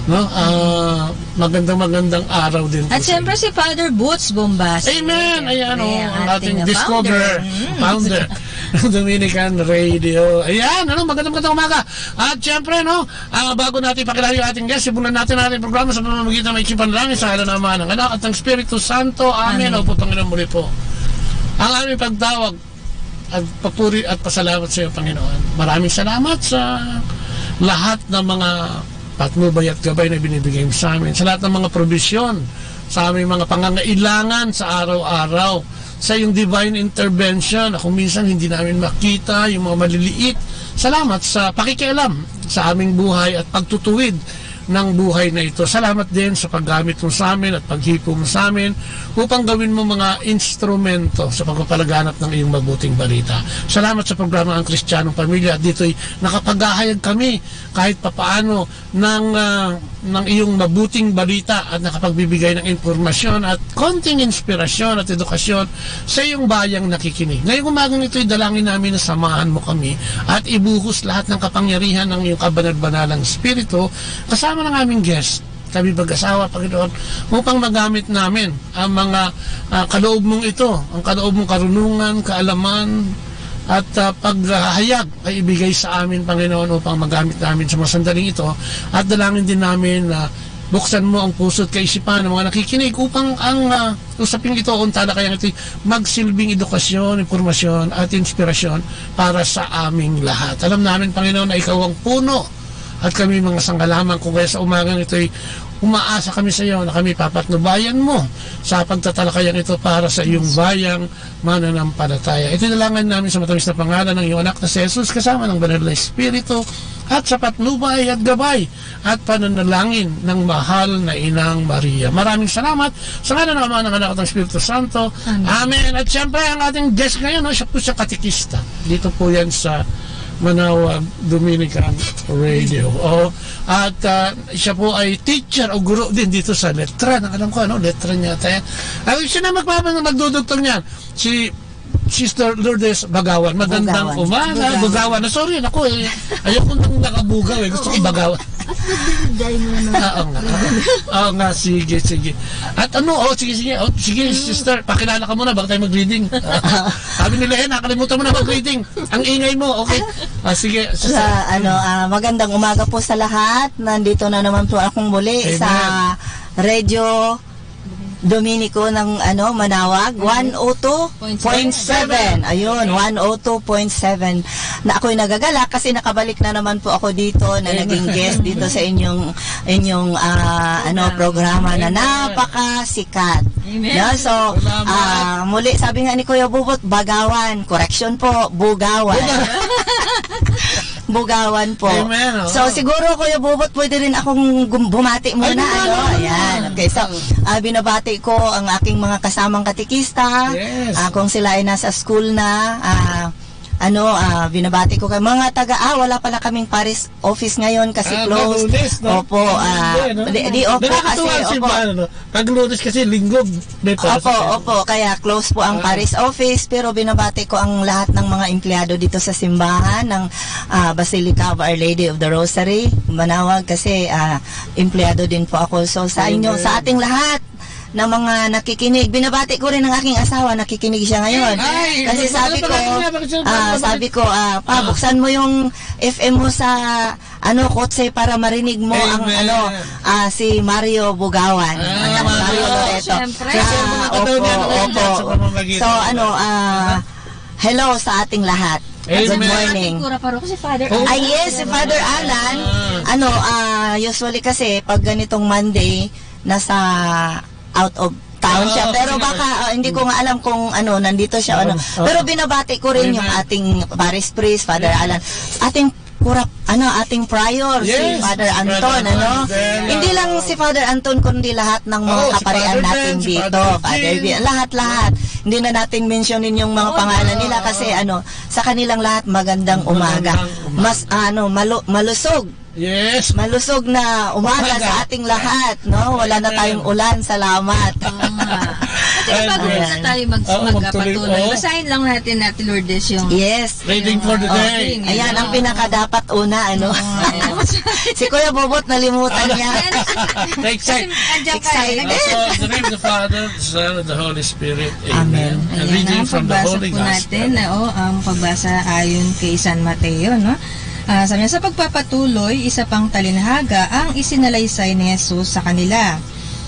no? Ah, magandang, magandang araw din po At sa siyempre inyo. si Father Boots Bombas. Amen. Ayan, Siyempre, oh, ang ang ating ating Discover founder. Mm. founder ng Dominican Radio. Ayan, ano, magandang, magandang umaga. At siyempre, no, ah, bago natin pakilala yung ating guest, simulan natin ang ating programa sa pamamagitan ng maikli panalangin sa ngalan ng Ama, ng Anak, at ng Espiritu Santo. Amen. Amen. Opo, Panginoon, muli po. Ang aming pagtawag at papuri at pasalamat sa iyo, Panginoon. Maraming salamat sa lahat ng mga patnubay at gabay na binibigay mo sa amin, sa lahat ng mga probisyon, sa aming mga pangangailangan sa araw-araw, sa iyong divine intervention na kung minsan hindi namin makita yung mga maliliit. Salamat sa pakikialam sa aming buhay at pagtutuwid ng buhay na ito. Salamat din sa paggamit mo sa amin at paghipo mo sa amin upang gawin mo mga instrumento sa pagpapalaganap ng iyong mabuting balita. Salamat sa programa Ang Kristiyanong Pamilya at dito'y nakapaghahayag kami kahit papaano ng, ah, ng iyong mabuting balita at nakapagbibigay ng impormasyon at konting inspirasyon at edukasyon sa iyong bayang nakikinig. Ngayong umagang ito'y dalangin namin na samahan mo kami at ibuhos lahat ng kapangyarihan ng iyong kabanal-banalang Espiritu kasama ng aming guest, kami mag-asawa, Panginoon, upang magamit namin ang mga, ah, kaloob mong ito, ang kaloob mong karunungan, kaalaman, at, ah, paghahayag ay ibigay sa amin, Panginoon, upang magamit namin sa mga sandaling ito. At dalangin din namin na buksan mo ang puso at kaisipan ng mga nakikinig upang ang, ah, usaping ito, ang talakayan ito'y magsilbing edukasyon, impormasyon, at inspirasyon para sa aming lahat. Alam namin, Panginoon, na ikaw ang puno at kami mga sangga lamang. Kung kaya sa umagang ito'y umaasa kami sa iyo na kami papatnubayan mo sa pagtatalakayan ito para sa iyong bayang mananampalataya. Ito'y dalangin namin sa matamis na pangalan ng iyong anak na si Jesus, kasama ng Banal na Espiritu, at sa patnubay at gabay at pananalangin ng mahal na Inang Maria. Maraming salamat sa ngalan ng Ama, ng Anak, at ng Espiritu Santo. Amen. Amen. At siyempre, ang ating guest ngayon, no, siya po siya katikista. Dito po yan sa Manawag Dominican Radio. Oh, at, ah, siya po ay teacher o guro din dito sa letra. Ang alam ko, ano, letra niya tayo. Ay, siya na magpapa-, magdudugtong niyan. Si Sister Lourdes Bagawan. Magandang Bugawan. umaga, Bugawan. Bugawan. Ah, sorry, naku, eh. Ayoko nang nakabugaw, eh. Gusto ko Bagawan. Day mo na. Ah, oo nga. Oo nga, sige, sige. At ano, oh, sige, sige. Oh, sige, sister, pakilala ka muna bago tayo mag-reading. Sabi nila, eh, nakalimutan mo na mag-reading. Ang ingay mo, okay. Ah, sige, sister. Sa, ano, ah, magandang umaga po sa lahat. Nandito na naman po akong muli Amen. sa Radio Dominico ng, ano, Manawag, one oh two point seven. Ayun, one oh two point seven. Na ako'y nagagalak kasi nakabalik na naman po ako dito na Amen. naging guest dito sa inyong, inyong, ah, ano, programa na Amen. napakasikat. Amen. No? So, Salamat. ah, muli, sabi nga ni Kuya Bubot, Bagawan. Correction po, Bugawan. Bugawan. Bugawan po. Amen, oo. So, siguro, Kuya Bubot, pwede rin akong gum-, bumati Ay, muna, bumati ano? muna. Ayan. Okay, so, ah, binabati ko ang aking mga kasamang katikista. Yes. Ah, kung sila ay nasa school na, ah, ano, ah, binabati ko kay mga taga, ah, wala pala kaming parish office ngayon kasi Ah, closed. Lunes, no? Opo, ah, Hindi, no? di, di, opo, Nakakatuwa kasi, ang opo. simbahan, no? Pag Lunes kasi, linggo, may parish Opo, office. opo. Kaya close po ang Ah. parish office, pero binabati ko ang lahat ng mga empleyado dito sa simbahan ng, ah, Basilica of Our Lady of the Rosary, Manawag, kasi, ah, empleyado din po ako. So, sa inyo, Amen. sa ating lahat na mga nakikinig, binabati ko rin ang aking asawa, nakikinig siya ngayon. Ay, Kasi bakit sabi ko, pala niya? Bakit siya ah, pala? sabi ko, ah, "Pa, Ah. buksan mo yung F M mo sa, ano, kotse para marinig mo ang, Amen. ano, ah, si Mario Bugawan." Ah, Ayan, Mario. Mario Loreto. Siyempre. Kasi ang mga Ah, totoo opo, niya, nandyan opo. sa pamamagitan So, ng ano, ah, Amen. hello sa ating lahat. Amen. Good morning. Ating kura paroko si Father Oh. Alan. Ah, yes, si Father Alan. Ah. Ano, ah, usually kasi, pag ganitong Monday, nasa out of town siya. Ah, Pero sige. baka, ah, hindi ko nga alam kung ano, nandito siya, ano. Ah, ah. Pero binabati ko rin yung Amen. ating parish priest, Father Amen. Alan. Ating pura, ano, ating prior, si Yes, Father si Father Anton, Anton, ano? then, Hindi uh, lang si Father Anton, kundi lahat ng mga Oo, si kaparian Father natin Ben, si dito, Father Father Jim. Jim, lahat-lahat. Hindi na natin mentionin yung mga Oo, pangalan nila oo. kasi, ano, sa kanilang lahat, magandang Magandang umaga. umaga. Mas, ano, malu-, malusog. Yes. Malusog na umaga Umaga. sa ating lahat, no? Wala na Amen. tayong ulan, salamat. Oo nga. Ate, Ayan, bago ayan. muna tayo mag-, Oo, magtuloy, magpatuloy, oo. basahin lang natin, Ate Lourdes, yung Yes. Reading for the Oh, day. yun, yun. Ayan, ang pinakadapat una, ano? Oo. Si Kuya Bobot, nalimutan Ano? niya. Excited. Kasi, andiyan ka eh. Excited. Uh, so, in the name of the Father, the Son, and the Holy Spirit. Amen. Amen. And Ayan, reading ang from the pagbasa Holy po Gospel. natin, oo, ang pagbasa ayon kay San Mateo, no? Ah, sabi niya, sa pagpapatuloy, isa pang talinhaga ang isinalaysay ni Jesus sa kanila.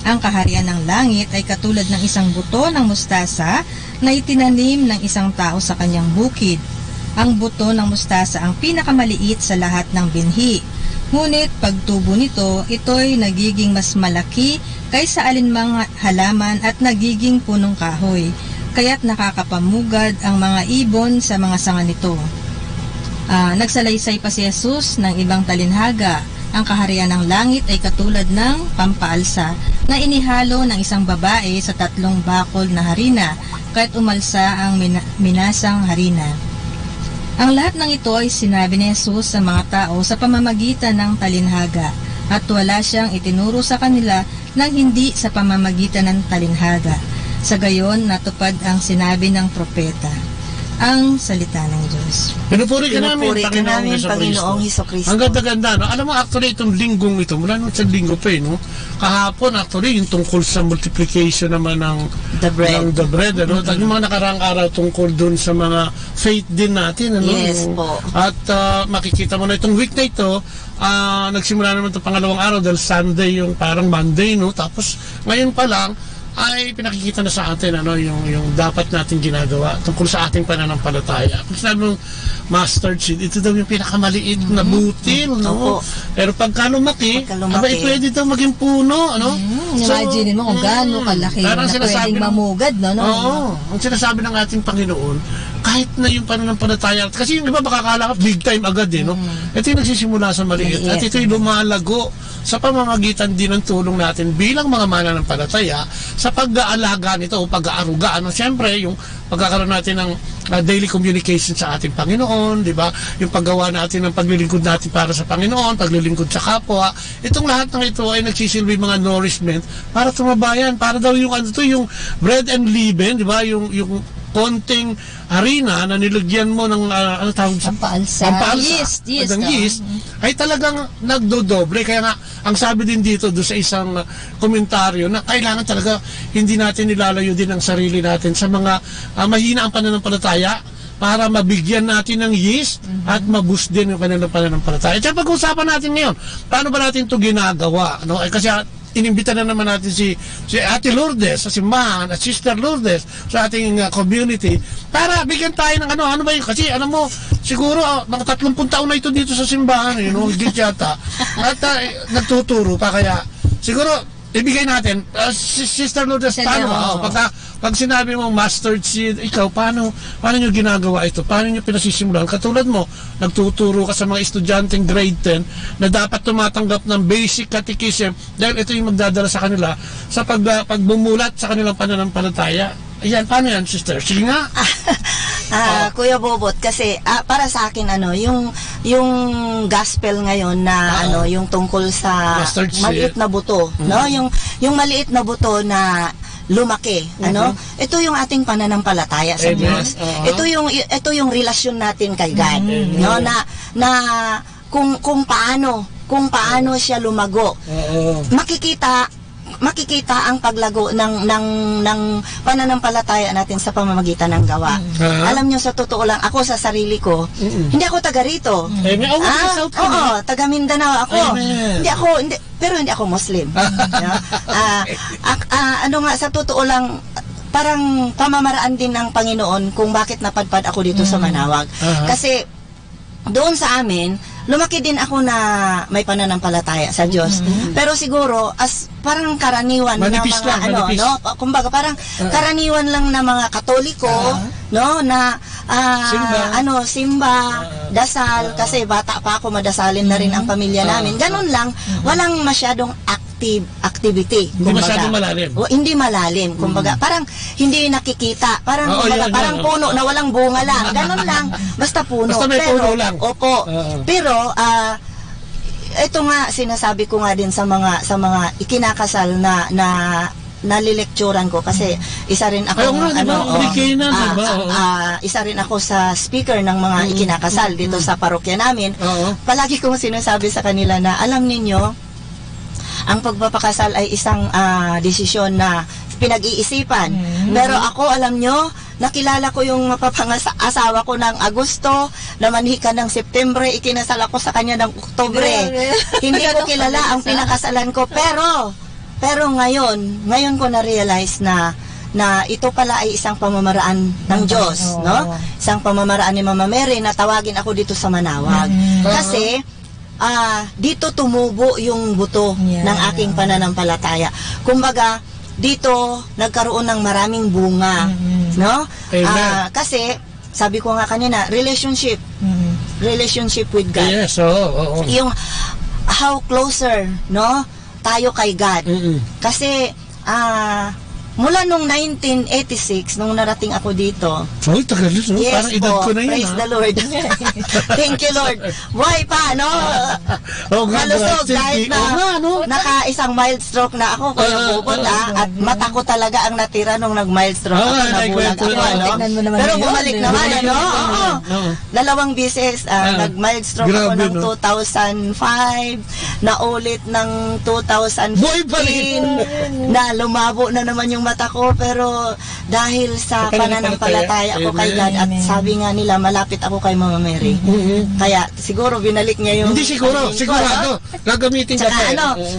Ang kaharian ng langit ay katulad ng isang buto ng mustasa na itinanim ng isang tao sa kanyang bukid. Ang buto ng mustasa ang pinakamaliit sa lahat ng binhi. Ngunit pagtubo nito, ito'y nagiging mas malaki kaysa alinmang halaman at nagiging punong kahoy. Kaya't nakakapamugad ang mga ibon sa mga sanga nito. Ah, nagsalaysay pa si Jesus ng ibang talinhaga. Ang kaharian ng langit ay katulad ng pampaalsa na inihalo ng isang babae sa tatlong bakol na harina, kaya't umalsa ang mina-, minasang harina. Ang lahat ng ito ay sinabi ni Jesus sa mga tao sa pamamagitan ng talinhaga, at wala siyang itinuro sa kanila nang hindi sa pamamagitan ng talinhaga. Sa gayon, natupad ang sinabi ng propeta, ang salita ng Diyos. Pinupuri ka namin, Pinupuri ka Panginoong namin, Heso Panginoong Kristo. Heso Kristo. Ang ganda-ganda, no? Alam mo, actually, itong linggong ito, mula nung sa linggo pa, eh, no? Kahapon, actually, yung tungkol sa multiplication naman ng, The bread. ng the bread, ano? Mm-mm. At yung mga nakaraang araw tungkol dun sa mga faith din natin, ano? Yes Yung, po. at, ah, makikita mo na itong week na ito, ah, nagsimula naman itong pangalawang araw dahil Sunday yung parang Monday, no? Tapos, ngayon pa lang, ay pinakikita na sa atin, ano, yung, yung dapat natin ginagawa tungkol sa ating pananampalataya. Kung sinabi mong mustard seed, ito daw yung pinakamaliit na Mhm. butil, no? Opo. Pero pagka lumaki, Pagka lumaki. abay, pwede daw maging puno, ano? Mm, So, imagine mo kung gaano mm, kalaki parang na sinasabi pwedeng ng mamugad, no, no? Oo. Ang sinasabi ng ating Panginoon, kahit na yung pananampalataya, kasi yung iba makakala ka, big time agad eh, no? Mm. Ito yung nagsisimula sa maliit, Maliit. at ito yung lumalago sa pamamagitan din ng tulong natin bilang mga mananampalataya sa pag-aalaga nito o pag-aaruga. Ano, siyempre, yung pagkakaroon natin ng, ah, daily communication sa ating Panginoon, di ba? Yung paggawa natin ng paglilingkod natin para sa Panginoon, paglilingkod sa kapwa. Itong lahat ng ito ay nagsisilbi mga nourishment para tumabayan, para daw yung ano to, yung bread and leaven, di ba? Yung, yung konting harina na nilagyan mo ng, ah, ano tawag sa Pampaalsa. Pampaalsa. Yeast, yeast, At ang ah. yeast Mm. ay talagang nagdodoble. Kaya nga, ang sabi din dito do sa isang, ah, komentaryo na kailangan talaga hindi natin nilalayo din ang sarili natin sa mga, ah, mahina ang pananampalataya para mabigyan natin ng yeast Mhm. at mabus din yung kanilang pananampalataya. At yan, pag-uusapan natin ngayon, paano ba natin 'to ginagawa? No? Eh, kasi, ah, inimbita na naman natin si, si Ate Lourdes sa simbahan at Sister Lourdes sa ating, ah, community para bigyan tayo ng ano, ano ba yun? Kasi alam mo, siguro, ah, mga tatlong taon na ito dito sa simbahan, eh, no? Higit yata. At, ah, eh, nagtuturo pa, kaya siguro ibigay natin, ah, si Sister Lourdes, Siya paano? na, Oh, oo. pagka, pag sinabi mong mustard seed, ikaw, paano, paano nyo ginagawa ito? Paano nyo pinasisimulan? Katulad mo, nagtuturo ka sa mga estudyanteng grade ten na dapat tumatanggap ng basic catechism dahil ito yung magdadala sa kanila sa pag-, ah, pagbumulat sa kanilang pananampalataya. Ayan, paano yan, sister? Sige nga. Ah, Oh. Kuya Bobot, kasi, ah, para sa akin, ano, yung, yung gospel ngayon na, Ah. ano, yung tungkol sa Mustard seed. maliit na buto, Mm. no? Yung, yung maliit na buto na lumaki, ano? Mhm. Ito yung ating pananampalataya sa Amen. Diyos. Oo. Ito yung, ito yung relasyon natin kay God, Mm. no? Amen. Na, na kung, kung paano, kung paano siya lumago. Oo. Makikita, makikita ang paglago ng, ng, ng pananampalataya natin sa pamamagitan ng gawa. Mm. Ah. Alam nyo, sa totoo lang, ako sa sarili ko, Mm. hindi ako taga rito. Eh, may ako Ah, sa South oo, Korea. taga Mindanao ako. Amen. Hindi ako, hindi, pero hindi ako Muslim. Ah. No? Ah, ak-, ah, ano nga, sa totoo lang, parang pamamaraan din ng Panginoon kung bakit napadpad ako dito sa Mm. Manaoag. Aha. Kasi, doon sa amin, Lumaki din ako na may pananampalataya sa Diyos. Mm. Pero siguro, as, parang karaniwan na Manipis mga lang, ano, manipis. no? Pa-, kumbaga, parang Ah. karaniwan lang na mga Katoliko, Ah. no? Na, ah, Simba. ano, simba, Ah. dasal, Ah. kasi bata pa ako, madasalin na rin ang Mm. pamilya Ah. namin. Ganun lang, Mm. walang masyadong active activity, Hindi kumbaga. masyadong malalim. O, hindi malalim, kumbaga. Mm. Parang hindi nakikita. Parang, Oo, kumbaga, yun, yun, parang oo. puno na walang bunga lang. Ganun lang. Basta puno. Basta may Pero, puno lang. opo. Oo. Pero, ah, ito nga, sinasabi ko nga din sa mga, sa mga ikinakasal na, na nalilekturan ko kasi isa rin akong, Ayaw nga, di ba? ano, Hindi oo. kayo na, di Ah, ba? Oo. ah, isa rin ako sa speaker ng mga Mm. ikinakasal dito Mm. sa parokya namin. Oo. Palagi kong sinasabi sa kanila na, "Alam ninyo, ang pagpapakasal ay isang, ah, desisyon na pinag-iisipan." Mm. Pero ako, alam nyo, nakilala ko yung mapapangasa-, asawa ko ng Agosto, namanhi ka ng Septembre, ikinasal ako sa kanya ng Oktubre. Grabe. Hindi ko kilala ang pinakasalan ko, pero, pero ngayon, ngayon ko na-realize na, na ito pala ay isang pamamaraan ng Pampa-, Diyos, oo. no? Isang pamamaraan ni Mama Mary na tawagin ako dito sa Manawag. Mm. Kasi, ah, dito tumubo yung buto Yeah. ng aking pananampalataya. Kumbaga, dito nagkaroon ng maraming bunga, Mm. no? Amen. Ah, kasi, sabi ko nga kanina, relationship. Mm. Relationship with God. Yes, oo, oo. Yung how closer, no? Tayo kay God. Mm-mm. Kasi, ah, mula nung nineteen eighty-six, nung narating ako dito, Uy, tagal yun, no? Yes Parang edad po. ko na yun, Praise ah. the Lord. Thank you, Lord. Buhay pa, no? Oo nga, Malusog, grabe. kahit na Oo nga, no? naka isang mild stroke na ako, Kuya Ah, Bobot, ah, ah. at mata ko talaga ang natira nung nag-mild stroke Ah, ako, nabulag nagkwento ako, na. ano? Tingnan mo naman Pero ngayon, bumalik eh. naman, Bumalik ano? naman. Oo. Oo. Dalawang beses, ah, Ah, nag-mild stroke ako grabe, ng no? two thousand five, naulit ng two thousand fifteen, Buhay pa rin. na lumabo na naman yung mata ko, pero dahil sa Sa pananampalataya. pananampalataya ko kay Amen. God at Amen. sabi nga nila, malapit ako kay Mama Mary. Mm-hmm. Kaya siguro binalik niya yung Hindi siguro, sabihin ko, sigurado. ano? Gagamitin ka Tsaka pa eh. ano, Oo.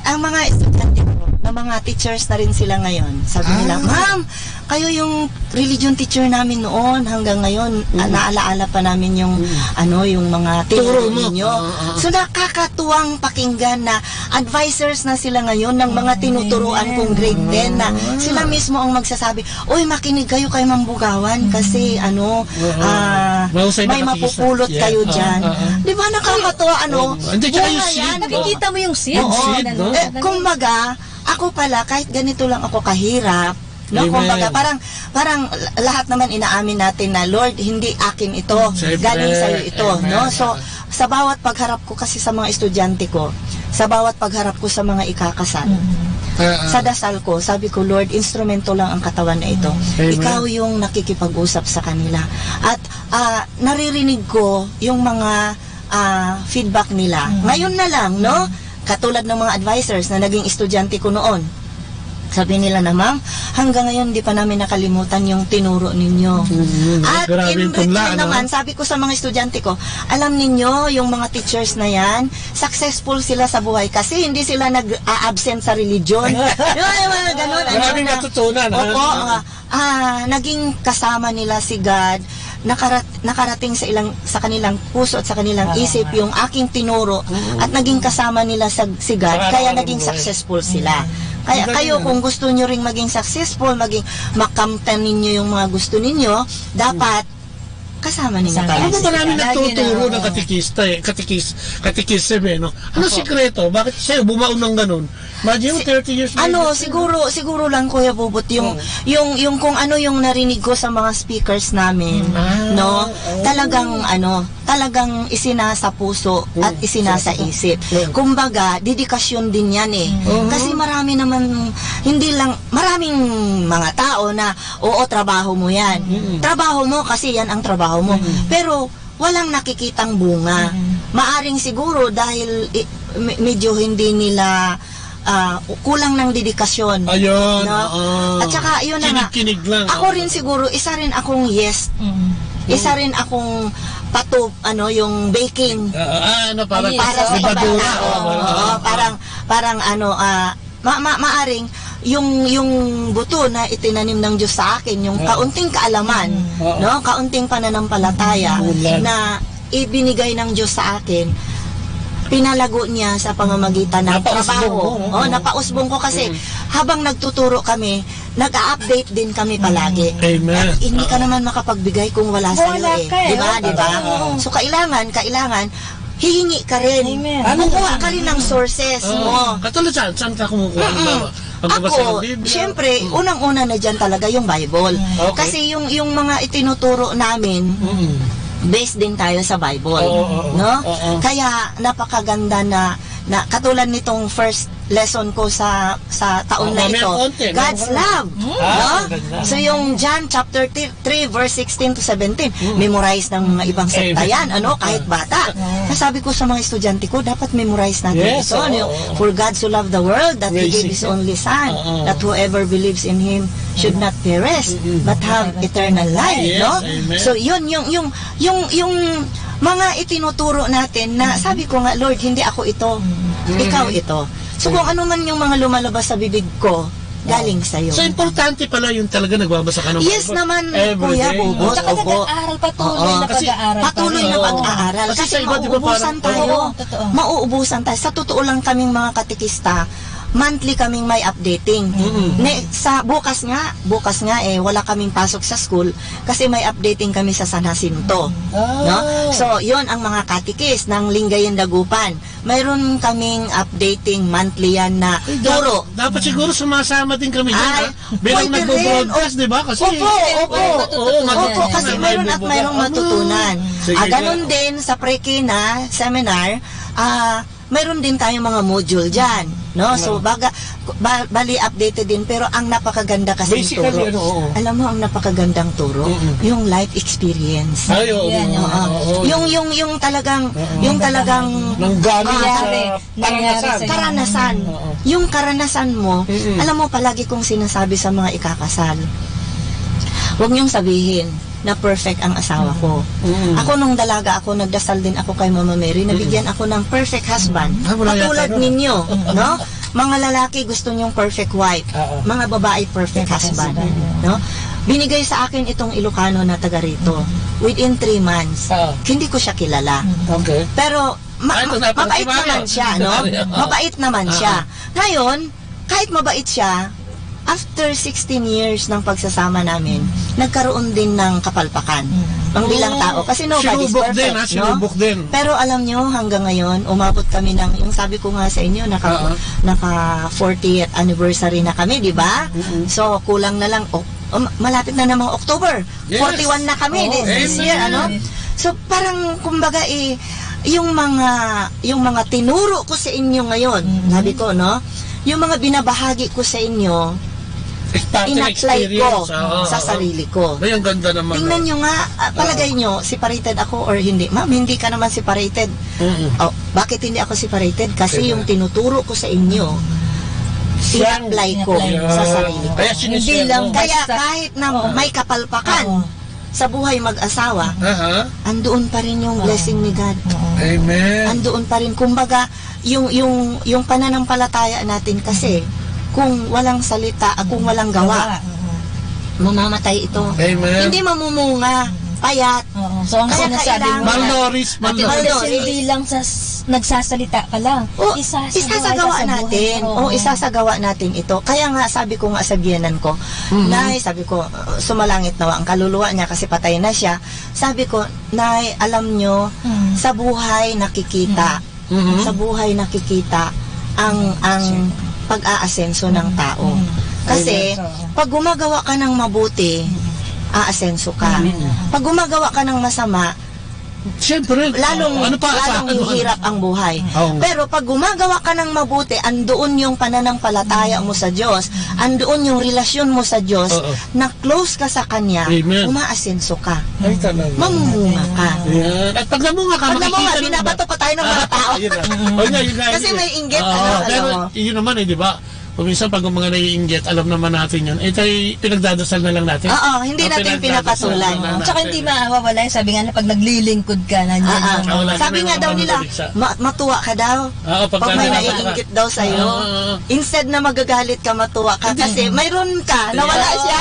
ang mga estudyante ko, na mga teachers na rin sila ngayon, sabi nila, Ah. "Ma'am, kayo yung religion teacher namin noon, hanggang ngayon, ah, Mm. naalaala pa namin yung, Mm. ano, yung mga Turo tinuro mo. ninyo." Oo, oo. So, nakakatuwang pakinggan na advisors na sila ngayon ng mga Amen. tinuturuan kong grade ten na Ah. sila mismo ang magsasabi, "Uy, makinig kayo kay Ma'am Bugawan kasi, Mm. ano, Oo. ah, Mahusay may na katekista. mapupulot Yeah. kayo Ah, dyan." ah, ah. Di ba nakakatuwa, ano? Oo. Hindi, tsaka yung Bunga seed, yan. no? Nakikita mo yung seed. Oo. Seed, no? Ano? Eh, kumbaga, ako pala, kahit ganito lang ako kahirap, no? Amen. Kumbaga, parang, parang lahat naman inaamin natin na, "Lord, hindi akin ito. Siyempre. Galing sa'yo ito," Amen. no? So, sa bawat pagharap ko kasi sa mga estudyante ko, sa bawat pagharap ko sa mga ikakasal, Mm. Ah, ah. sa dasal ko, sabi ko, "Lord, instrumento lang ang katawan na ito. Amen. Ikaw yung nakikipag-usap sa kanila." At, ah, naririnig ko yung mga, ah, feedback nila. Mm. Ngayon na lang, no? Mm. Katulad ng mga advisors na naging estudyante ko noon. Sabi nila na, "Ma'am, hanggang ngayon di pa namin nakalimutan yung tinuro ninyo." Mm. At Grabe in yung tunla, return ano? naman, sabi ko sa mga estudyante ko, "Alam ninyo, yung mga teachers na yan, successful sila sa buhay kasi hindi sila nag-a-absent sa religion." Yung, yung mga ganun, ano, Maraming na natutunan, ha? Opo, ah, ah, naging kasama nila si God, nakarat-, nakarating sa ilang, sa kanilang puso at sa kanilang Ah. isip yung aking tinuro, Mm. at naging kasama nila sa, si God, Para kaya naging buhay. successful sila. Mm. Kaya Ang galing, kayo, ano? kung gusto nyo ring maging successful, maging makamtan ninyo yung mga gusto ninyo, dapat kasama ninyo Kasama. talaga Alam mo, si maraming God. Lagi na, nagtuturo ng oo. katekista eh, katekis-, katekism eh, no? Ano Opo. sikreto? Bakit sa'yo bumaon ng ganun? Imagine mo, Si-, thirty years ano, later. siguro, siguro lang, Kuya Bubot, yung, Oo. yung, yung kung ano yung narinig ko sa mga speakers namin, Ah, no? oo. Talagang, ano, talagang isinasa puso at Mm, isinasa isip. Mm. Kumbaga, dedikasyon din yan eh. Mm. Kasi marami naman, hindi lang, maraming mga tao na, "Oo, trabaho mo yan." Mm. Trabaho mo kasi yan ang trabaho mo. Mm. Pero, walang nakikitang bunga. Mm. Maaring siguro dahil i-, me-, medyo hindi nila, ah, kulang ng dedikasyon. Ayun, No? oo. At saka, yun na nga. Kinig-kinig lang, Ako oo. rin siguro, isa rin akong yes. Mm. Isa rin akong patub, ano, yung baking. Ah, ah, ano, parang Ay, yes, Para sa oo. ibang Libadura, tao. oo, Oo, oo. parang, parang ano, ah, ma-, ma-, maaring yung, yung buto na itinanim ng Diyos sa akin, yung Oo. kaunting kaalaman, Mm. Oo. no? Kaunting pananampalataya Wala. na ibinigay ng Diyos sa akin, pinalago niya sa pamamagitan ng Napausbong trabaho. mo, no? Oh, napausbong ko kasi Mm. habang nagtuturo kami, nag-a-update din kami palagi. Amen. At hindi ka Oo. naman makapagbigay kung wala Wala sa'yo eh. ka eh. Di ba? Di ba? Oo. So, kailangan, kailangan, hihingi ka rin. Amen. Ano Kukuha ka rin ng sources Oo. mo. Katulad saan? Saan ka kumukuha? Mm-mm. Halimbawa, pagbabasa Ako, ng Biblia? siyempre, Mm. unang-una na dyan talaga yung Bible. Mm. Okay. Kasi yung, yung mga itinuturo namin, Mm. based din tayo sa Bible, Oo, oo, oo. no? Oo. Kaya napakaganda na, na katulad nitong first lesson ko sa, sa taon Oo, na mamaya ito, konti, God's mamaya. love, Ah, no? Maganda. So yung John chapter three, verse sixteen to seventeen, Mm. memorize ng mga ibang sekta Amen. yan, ano, kahit bata. Mm. Kaya sabi ko sa mga estudyante ko, dapat memorize natin Yes, ito, ano, oo, yung, oo. "For God so loved the world that He Praise gave His Him. only Son, Oo. that whoever believes in Him should not perish, Mm-mm. but have eternal life," Yes, no? amen. So, yun, yung, yung, yung, yung mga itinuturo natin na, Mm-hmm. sabi ko nga, "Lord, hindi ako ito. Mm-hmm. Ikaw ito." So, kung Mm-hmm. ano man yung mga lumalabas sa bibig ko, galing sa'yo. So, importante pala yung talaga nagbabasa ka ng Yes Bible naman, every Kuya day. Bubot. Tsaka Opo. nag-aaral, patuloy Oo. na Kasi pag-aaral. patuloy na Oo. pag-aaral. Kasi Kasi sa iba, di ba, mauubusan parang, tayo. oo. Totoo. Mauubusan tayo. Sa totoo lang kaming mga katekista, monthly kaming may updating. Mm. Ne, sa bukas nga, bukas nga eh, wala kaming pasok sa school kasi may updating kami sa San Jacinto. Ah. No? So, yon ang mga katikis ng Lingayen Dagupan. Mayroon kaming updating monthly yan na Ay, da-, turo. dapat siguro sumasama din kami dyan, Ay, ha? Bilang pwede rin. nagbo-broadcast, di ba? Kasi Opo, opo. oo, Opo, matutunan. kasi May mayroon at bibuga. mayroong matutunan. Sige, Ah, ganun sige. din sa pre-kina seminar, ah, mayroon din tayong mga module dyan, no? So, Oo. baga, ba-, bali updated din, pero ang napakaganda kasi Basically, turo. ano, oo. Alam mo, ang napakagandang turo, Mm-mm. yung life experience. Ay, oo. Yan, Oo. Oo. Yung, yung, yung talagang, Oo. yung talagang, Nanggaling ah, sa Nangyari. Nangyari karanasan. sa karanasan. Oo. Yung karanasan mo, Mm-mm. alam mo, palagi kong sinasabi sa mga ikakasal, "Huwag niyong sabihin na perfect ang asawa ko." Mm-mm. Ako, nung dalaga ako, nagdasal din ako kay Mama Mary, Mm-mm. nabigyan ako ng perfect husband. Ah, wala yata Katulad nun. ninyo, Mm-mm. no? Mga lalaki gusto niyong perfect wife, Oo. mga babae perfect Perfect husband, husband. no? Binigay sa akin itong Ilocano na taga rito. Mm-mm. Within three months, Oo. hindi ko siya kilala. Mm-mm. Okay. Pero Ma-, Ah, ito na, mabait pagkakilala. naman siya, no? Ito na, oo. Mabait naman Ah, siya. ah. Ngayon, kahit mabait siya, after sixteen years ng pagsasama namin, nagkaroon din ng kapalpakan. Mm. Ang bilang Oh, tao. Kasi nobody is sinubok din, perfect, ha? no? Sinubok din. Pero alam nyo, hanggang ngayon, umabot kami ng, yung sabi ko nga sa inyo, naka, Oo. naka fortieth anniversary na kami, di ba? Mm-mm. So, kulang na lang, oh, um, malapit na namang October. Yes. Forty-one na kami Oo, this, this amen. year, ano? So, parang, kumbaga, eh, yung mga, yung mga tinuro ko sa inyo ngayon, Mhm. sabi ko, no? Yung mga binabahagi ko sa inyo, It's part of in-apply ko experience, oo, sa oo. sarili ko. Ay, ang ganda naman, Tingnan no? nyo nga, ah, palagay Oo. nyo, separated ako or hindi? Ma'am, hindi ka naman separated. Mm-mm. Oh, bakit hindi ako separated? Kasi Diba? yung tinuturo ko sa inyo, Siyang in-apply ko in-apply. sa sarili ko. Kaya sinishare Hindi lang mo. Kaya basta kahit na Oo. may kapalpakan Oo. sa buhay mag-asawa, Aha. andoon pa rin yung Oo. blessing ni God. Oo. Amen. Andoon pa rin. Kumbaga, yung, yung, yung pananampalataya natin kasi, kung walang salita, ah, kung walang gawa, Gawa, oo. mamamatay ito. Amen. Hindi mamumunga, payat. Oo. So, ang Kaya sinasabi kailangan mo na, Malnourished, Ate Lourdes, malnourished. hindi lang sa s-, nagsasalita ka lang. O, Isasagawa isasagawa sa buhay natin. mo. Oo. O, isasagawa natin ito. Kaya nga, sabi ko nga sa biyenan ko, Mhm. "Nay," sabi ko, "sumalangit nawa ang kaluluwa niya kasi patay na siya." Sabi ko, "Nay, alam nyo, Mhm. sa buhay nakikita. Mhm. Sa buhay nakikita ang, ang pag-aasenso ng tao." Mhm. Kasi, Amen. pag gumagawa ka ng mabuti, aasenso ka. Mhm. Pag gumagawa ka ng masama, Siyempre, lalong, ano pa, lalong ano, ano? hihirap ang buhay. Oo nga. Pero pag gumagawa ka ng mabuti, andoon yung pananampalataya mo sa Diyos, andoon yung relasyon mo sa Diyos, Oo. na close ka sa Kanya, Amen. umaasenso ka. Ay, talaga. Mamumunga ka. Yan. At pag namunga ka, Pag namunga, makikita ng binabato iba. pa tayo ng mga tao. Ayun na. Oh, yun nga, yun nga, Kasi yun nga. may inggit, Oo, ano, alam pero mo. yun naman eh, di ba? Kung minsan pag mga naiinggit, alam naman natin yun. Eh, tayo, pinagdadasal na lang natin. Oo, hindi Ang natin pinagdadasal pinapatulan. na lang Tsaka natin. hindi mawawala yun. Sabi nga na pag naglilingkod ka, nandiyan Ah, ah. yung Ah, wala Sabi naman nga daw nila, mabalik sa ma-, matuwa ka daw. Oo, pag Pag may nababasa ka. naiinggit daw sa'yo, Oo, oo. instead na magagalit ka, matuwa ka Hindi. kasi mayroon ka, nawala Yeah. siya.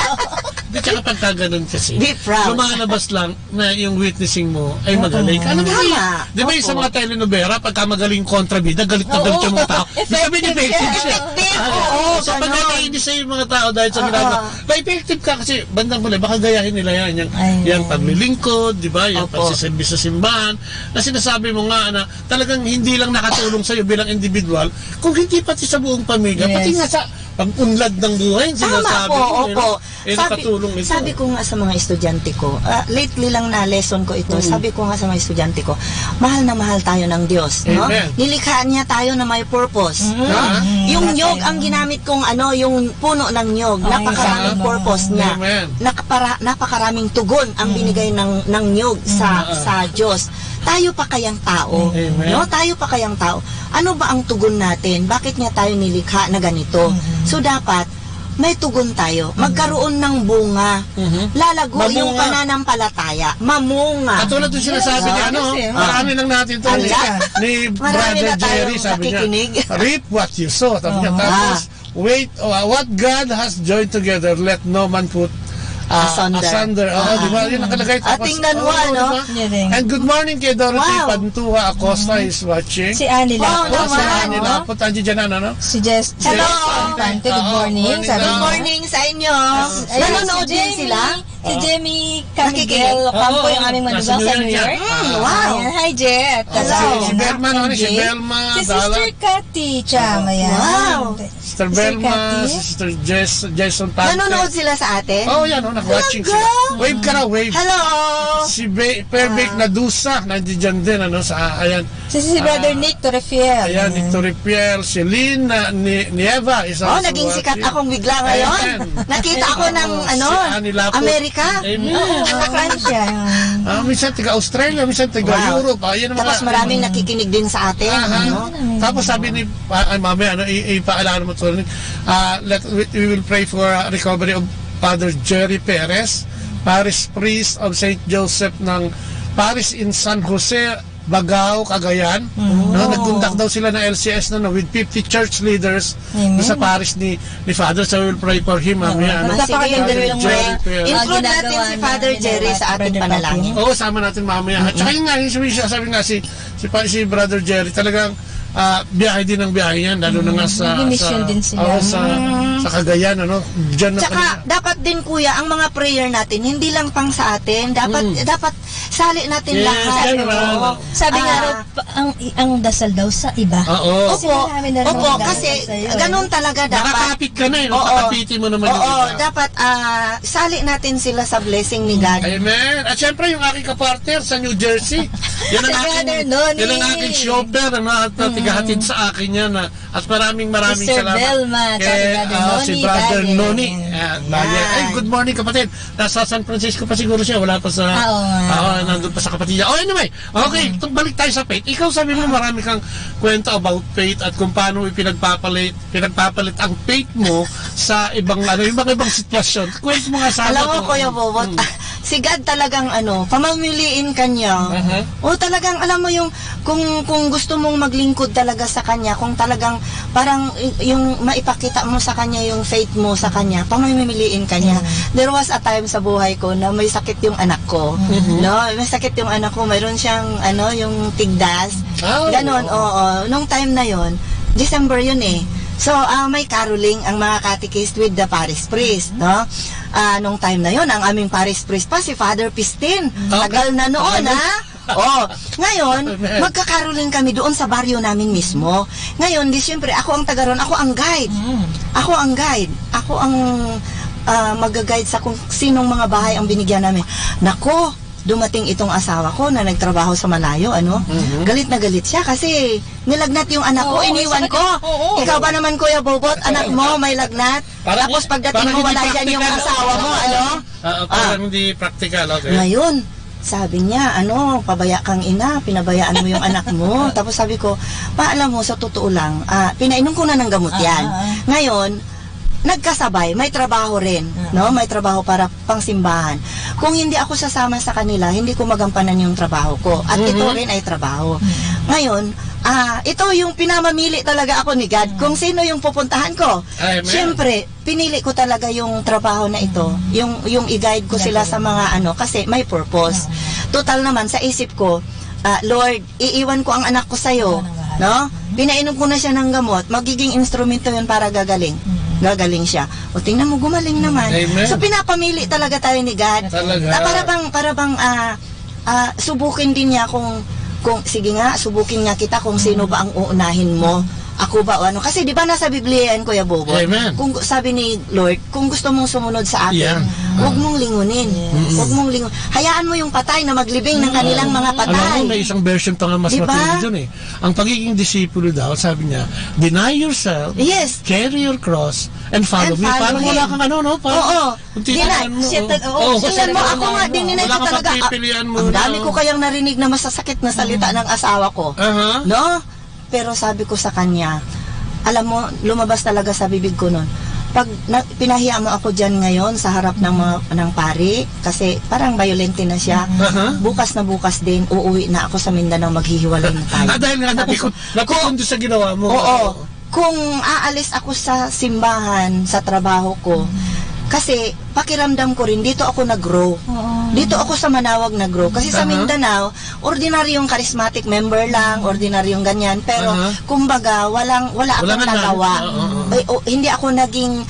Di, tsaka pagka ganun kasi, Be proud. lumalabas lang na yung witnessing mo ay Oo. magaling. Alam mo, Tama. di ba yung sa Opo. mga telenovela, pagka magaling kontrabida, galit na Oo. galit yung mga tao? Ibig sabihin, Effective. effective siya. Effective. Oo, Oo, so pag ganon. nakakainis sa'yo yung mga tao dahil sa Oo. ginagawa, pa-effective ka kasi bandang huli, baka gayahin nila yan. Yung, Ay. yung paglilingkod, di ba? Yung Opo. pagsiserbi sa simbahan, na sinasabi mo nga na talagang hindi lang nakatulong sa'yo bilang individual, kung hindi pati sa buong pamilya, pati Yes. nga sa pag-unlad ng buhay, Tama sinasabi po, mo, eh, opo. no? Eh, Sabi, nakatulong ito. sabi ko nga sa mga estudyante ko, ah, lately lang na lesson ko ito, Mm. sabi ko nga sa mga estudyante ko, mahal na mahal tayo ng Diyos, no? Amen. Nilikha niya tayo na may purpose, Mm. no? Ah. Mm, Yung that's niyog right. ang ginamit kong ano, yung puno ng niyog, Ay, napakaraming tama. purpose niya. Amen. Nakapara-, napakaraming tugon ang Mm. binigay ng, ng niyog sa, Mm. sa Diyos. Tayo pa kayang tao, Amen. no? Tayo pa kayang tao. Ano ba ang tugon natin? Bakit niya tayo nilikha na ganito? Mm. So, dapat may tugon tayo. Mm. Magkaroon ng bunga. Mhm. Lalago yung Mamunga. pananampalataya. Mamunga. Katulad ng sinasabi Yes. niya, ano, Yes, eh. marami lang natin to, Ala. ni, ni Marami Brother na tayong Jerry, sabi niya, nakikinig. "Reap what you sow." Sabi niya, Oo. tapos, Ah. "Wait, uh, what God has joined together, let no man put, uh, Asunder. asunder." Oo, Ah. di ba? Yun nakalagay. Ah, Tapos, tingnan mo, oo, ano? di ba? Galing. And good morning kay Dorothy Wow. Pantua Acosta, Mm. is watching. Si Annie Wow, Lapot. Tapos si naman, Annie no? Lapot, andiyan dyan, ano, no? Si Jess, Hello. Jess Infante, good Oo, morning. morning Sabi daw. Good niya. morning sa inyo. Ayun, Nanonood si din Jamie, sila? si Oo. Jamie Camiguel Nakikinig. Ocampo, Oo, yung aming nasa manugang New sa York New yan. York. Mm, Ah. wow. Ayan, hi, Jet. Hello. Hello. Si Belma, ano, si Angie. Belma, Si Sister Dala. Cathy Cham, Oo. ayan. Wow. Sister Sister Belma, Cathy. si Sister Jess, Jason Tante. Nanonood sila sa atin? Oh, yan, oh, nag-watching Talaga? sila. Wave ka na, wave. Hello. Si Be-, Pervic Ah. Nadusa, nandiyan din, ano, sa, ayan. Si, si Brother Ah, Nick Torrefiel. ayan, Nick Torrefiel, si Lynn, ah, ni, Nieva, isa Oh, sa naging sikat watching. akong bigla ngayon. Ayan. Nakita ako ng, Oo, ano, si Annie Lapot. Amerika. Amen. Oo, fan siya. Ah, minsan taga Australia, minsan taga Wow. Europe. Ah, yan ang Tapos mga maraming nakikinig din sa atin, Aha. ano? Tapos sabi ni, ah, ay, mamaya, ano, i-, ipaalala mo to, ah, let, we, we will pray for, ah, recovery of Father Jerry Perez, Parish Priest of Saint Joseph ng Parish in San Jose, Bagao, Cagayan. Mm. No, Oh. nagkondak daw sila ng L C S na, no, with fifty church leaders Amen. doon sa parish ni, ni Father. So, we'll pray for him, Oo. mamaya, ano? Sige, Napakaganda we'll rin yung Jerry pray. Fair. Include Mga natin ginagawa si Father niya, Jerry sa ating Brother panalangin. Papi. Oo, sama natin mamaya. At saka yun nga, yung sabi, sabi nga si, si pa-, si Brother Jerry, talagang, ah, biyahe din ang biyahe yan, lalo na nga sa, May mission sa, din sila. oo, sa, Mm. sa Cagayan, ano? Diyan na Tsaka, kanila. dapat din, Kuya, ang mga prayer natin, hindi lang pang sa atin. Dapat, Mm. dapat sali natin Yes, lahat. general. Oo. Sabi nga Ah. raw, pa-, ang, ang dasal daw sa iba. Oo. Opo. Sinasabi na Opo, naman kasi dapat sa'yo, eh. ganun talaga dapat. Nakakapit ka na, eh, no? Oo. Kakapiti mo naman yung Oo, iba. dapat, ah, sali natin sila sa blessing ni God. Amen. At syempre, yung aking kapartner sa New Jersey. Yan ang Si aking, Brother Noni. yan ang aking shopper, ano, at, uh, Mm. tigahatid sa akin yan, ah. At maraming, maraming Mister salamat Belma, kay, kay Brother ah, si Noni Brother Valle. Noni. Ah, Valle. Yan. Ay, good morning, kapatid. Nasa San Francisco pa siguro siya, wala pa sa, Ah, oo nga. ah, nandun pa sa kapatid niya. Oh, anyway, okay, Mm. to-, balik tayo sa faith. Ikaw, sabi mo, Ah. marami kang kwento about faith at kung paano ipinagpapalit, pinagpapalit ang faith mo sa ibang, ano, yung mga ibang sitwasyon. Kwento mo nga sa Alam mo, akin. Kuya Bobot, Mm. si God talagang, ano, pamamiliin ka niya. Aha. O, talagang, alam mo yung, kung, kung gusto mong maglingkod talaga sa kanya, kung talagang, parang, y-, yung maipakita mo sa kanya yung faith mo sa kanya, pamamimiliin ka niya. Mm. There was a time sa buhay ko na may sakit yung anak ko. Mhm. No? May sakit yung anak ko, mayroon siyang, ano, yung tigdas. Ah, Ganon, oo. oo. Nung time na yon, December yun eh. So, ah, may caroling ang mga catechist with the parish priest, no? Ah, nung time na yon, ang aming parish priest pa, si Father Pistin. Okay. Tagal na noon, Tagal na. ha? Oh, ngayon, Amen. magka-caroling kami doon sa baryo namin mismo. Ngayon, di siyempre, ako ang taga ron, ako ang guide. Mm. Ako ang guide. Ako ang, ah, mag-guide sa kung sinong mga bahay ang binigyan namin. Nako, dumating itong asawa ko na nagtrabaho sa malayo, ano? Mhm. Galit na galit siya kasi nilagnat yung anak ko, Oo, iniwan sakit. ko. Oo. Ikaw ba naman, Kuya Bobot, anak mo, may lagnat? Parang Tapos pagdating parang mo, hindi wala dyan yung practical. asawa mo, ano? Ah, parang Ah. hindi practical, okay. Ngayon, sabi niya, ano, "Pabaya kang ina, pinabayaan mo yung anak mo." Tapos sabi ko, "Pa, alam mo, sa totoo lang, ah, pinainom ko na ng gamot Ah, yan." ah, ah. Ngayon, nagkasabay, may trabaho rin, Ah. no? May trabaho para pangsimbahan. Kung hindi ako sasama sa kanila, hindi ko magampanan yung trabaho ko. At ito Mhm. rin ay trabaho. Mhm. Ngayon, Ah, ito yung pinamamili talaga ako ni God kung sino yung pupuntahan ko. Amen. Siyempre, pinili ko talaga yung trabaho na ito, yung, yung i-guide ko sila sa mga ano, kasi may purpose. Total naman, sa isip ko, ah, "Lord, iiwan ko ang anak ko sa'yo," no? Pinainom ko na siya ng gamot, magiging instrumento yun para gagaling. Gagaling siya. O, tingnan mo, gumaling naman. Amen. So, pinapamili talaga tayo ni God. Talaga. Ah, para bang, para bang, ah, ah, subukin din niya kung, kung, "Sige nga, subukin nga kita kung sino ba ang uunahin mo. Ako ba o ano?" Kasi di ba nasa Biblia yan, Kuya Bobo? Amen. Kung sabi ni Lord, "Kung gusto mong sumunod sa akin, huwag mong lingunin." Yes. Huwag mong lingun-, hayaan mo yung patay na maglibing ng kanilang mga patay. Alam mo, may isang version pa nga mas matindi dun eh. Ang pagiging disipulo daw, sabi niya, "Deny yourself, yes, carry your cross, and follow me." And follow him. Parang wala kang ano, no? Parang Oo. Kung titignan mo, siya tal-, oo, oo, siya talaga. Tingnan mo, ako nga, dininay ko talaga, ah, ang dami ko kayang narinig na masasakit na salita ng asawa ko. Aha. No? Pero sabi ko sa kanya, alam mo, lumabas talaga sa bibig ko nun, "Pag na-, pinahiya mo ako diyan ngayon sa harap ng mga, ng pari, kasi parang bayolente na siya, aha, bukas na bukas din, uuwi na ako sa Mindanao, maghihiwalay na tayo." Ah, dahil nga napikon, napikon doon sa ginawa mo. Oo. Kung aalis ako sa simbahan, sa trabaho ko, kasi pakiramdam ko rin, dito ako nag-grow. Oo. Dito ako sa Manawag nag-grow. Kasi sa Mindanao, ordinaryong charismatic member lang, ordinaryong ganyan. Pero, kumbaga, walang, wala akong nagawa. Oo, oo. Eh, o, hindi ako naging,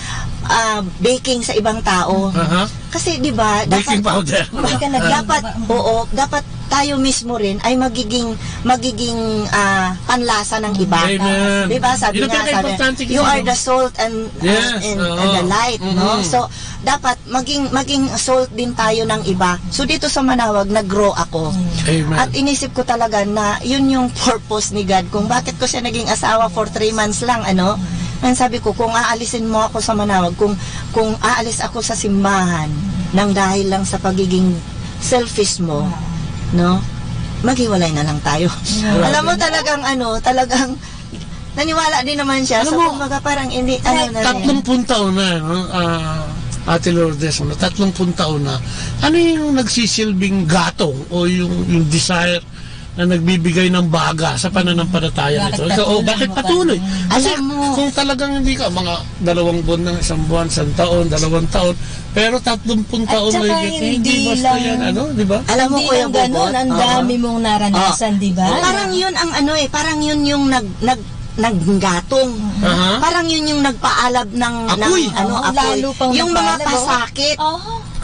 ah, baking sa ibang tao. Aha. Kasi, di ba, dapat baking powder. Hindi ka nag- Dapat, oo, dapat tayo mismo rin ay magiging, magiging, ah, panlasa ng iba. Amen. Di ba, sabi nga, sabi, "You are the salt and, ah, yes, and, and the light," no? Mm-hmm. So, dapat maging, maging salt din tayo ng iba. So, dito sa Manawag, nag-grow ako. Amen. At inisip ko talaga na yun yung purpose ni God kung bakit ko siya naging asawa for three months lang, ano? And sabi ko, "Kung aalisin mo ako sa Manawag, kung, kung aalis ako sa simbahan nang dahil lang sa pagiging selfish mo, no? Maghiwalay na lang tayo." Yeah. Alam mo, talagang ano, talagang naniwala din naman siya. Alam mo, kumbaga, parang hindi, ano na rin. Tatlumpu'n taon na, no? Ah, Ate Lourdes, ano, tatlumpu'n taon na. Ano yung nagsisilbing gatong o yung, yung desire na nagbibigay ng baga sa pananampalataya nito? Bakit patuloy mo pa rin? Kasi kung talagang hindi ka, mga dalawang buwan lang, isang buwan, isang taon, dalawang taon, pero tatlumpu'n taon na higit, hindi basta yan, ano, di ba? Alam mo, Kuya Bobo, ang dami mong naranasan, di ba? Parang yun ang ano eh, parang yun yung nag-, nag-, naggatong. Aha. Parang yun yung nagpaalab ng, ng, ano, apoy. Yung mga pasakit.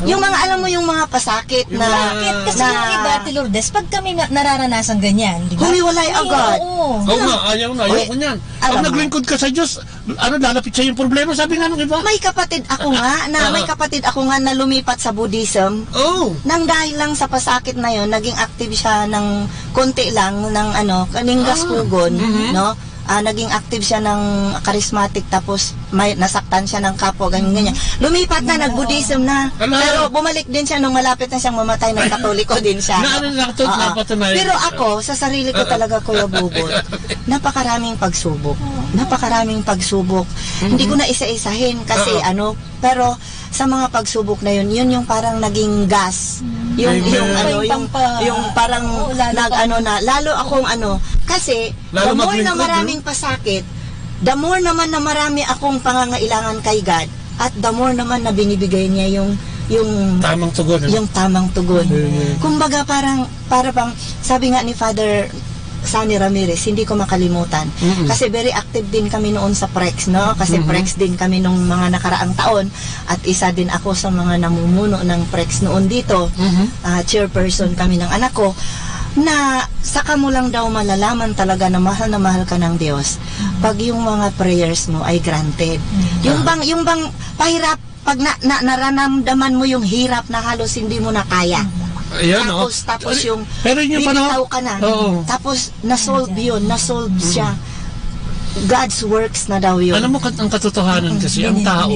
Yung mga, alam mo, yung mga pasakit na, kasi yung iba, Ate Lourdes, pag kami na-, nararanasan ganyan, di ba? Humiwalay agad. Oo. Oo nga, ayaw na, ayaw ko niyan. Pag naglingkod ka sa Diyos, ano, lalapit sa yung problema, sabi nga ng iba. May kapatid ako nga na, may kapatid ako nga na lumipat sa Buddhism. Oh. Nang dahil lang sa pasakit na yon, naging active siya ng konti lang, ng ano, kaning gaskugon, no? Ah, naging active siya ng charismatic, tapos may nasaktan siya ng kapwa, ganyan, ganyan. Lumipat na, nag-Buddhism na. Pero bumalik din siya nung malapit na siyang mamatay, nag-Katoliko din siya. Pero ako, sa sarili ko talaga, Kuya Bobot, napakaraming pagsubok. Napakaraming pagsubok. Hindi ko na isa-isahin kasi ano, pero sa mga pagsubok na yun, yun yung parang naging gas. Yung, yung ano, yung, yung parang nag-ano na, lalo akong ano, kasi the more na maraming pasakit, the more naman na marami akong pangangailangan kay God, at the more naman na binibigay niya yung, yung tamang tugon, ano? Yung tamang tugon. Kumbaga, parang, para bang, sabi nga ni Father Sonny Ramirez, hindi ko makalimutan. Kasi very active din kami noon sa PREX, no? Kasi PREX din kami nung mga nakaraang taon. At isa din ako sa mga namumuno ng PREX noon dito, ah, chairperson kami ng anak ko, na saka mo lang daw malalaman talaga na mahal na mahal ka ng Diyos pag yung mga prayers mo ay granted. Yung bang, yung bang pahirap, pag na, na, nararamdaman mo yung hirap na halos hindi mo na kaya. Ayan, oh. Tapos, tapos yung bibitaw ka na. Pero yung panahon, oo. Tapos, na-solve yun, na-solve siya. God's works na daw yun. Alam mo, kat-, ang katotohanan kasi, ang tao,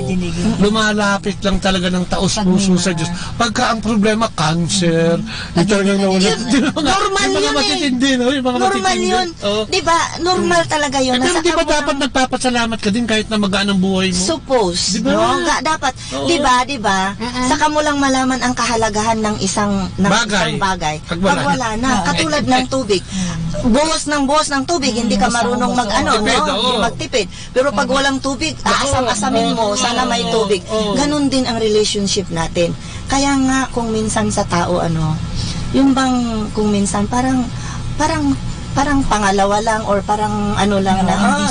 lumalapit lang talaga ng taos puso sa Diyos. Pagka ang problema, cancer, yung talagang nawala. Yun, normal yun eh. Yung mga matitindi, no? Yung mga matitindi. Normal yun. Oo. Di ba? Normal talaga yun. Eh, pero di ba dapat nagpapasalamat ka din kahit na magaan ang buhay mo? Suppose, no? Dapat. Di ba? Di ba? Saka mo lang malaman ang kahalagahan ng isang, ng isang bagay pag wala na. Katulad ng tubig. Buhos ng buhos ng tubig, hindi ka marunong mag-ano, no? Magtipid, oo. Hindi magtipid. Pero pag walang tubig, aasam-asamin mo, sana may tubig. Oo, oo, oo. Ganun din ang relationship natin. Kaya nga, kung minsan sa tao, ano, yung bang, kung minsan, parang, parang, parang pangalawa lang or parang ano lang na,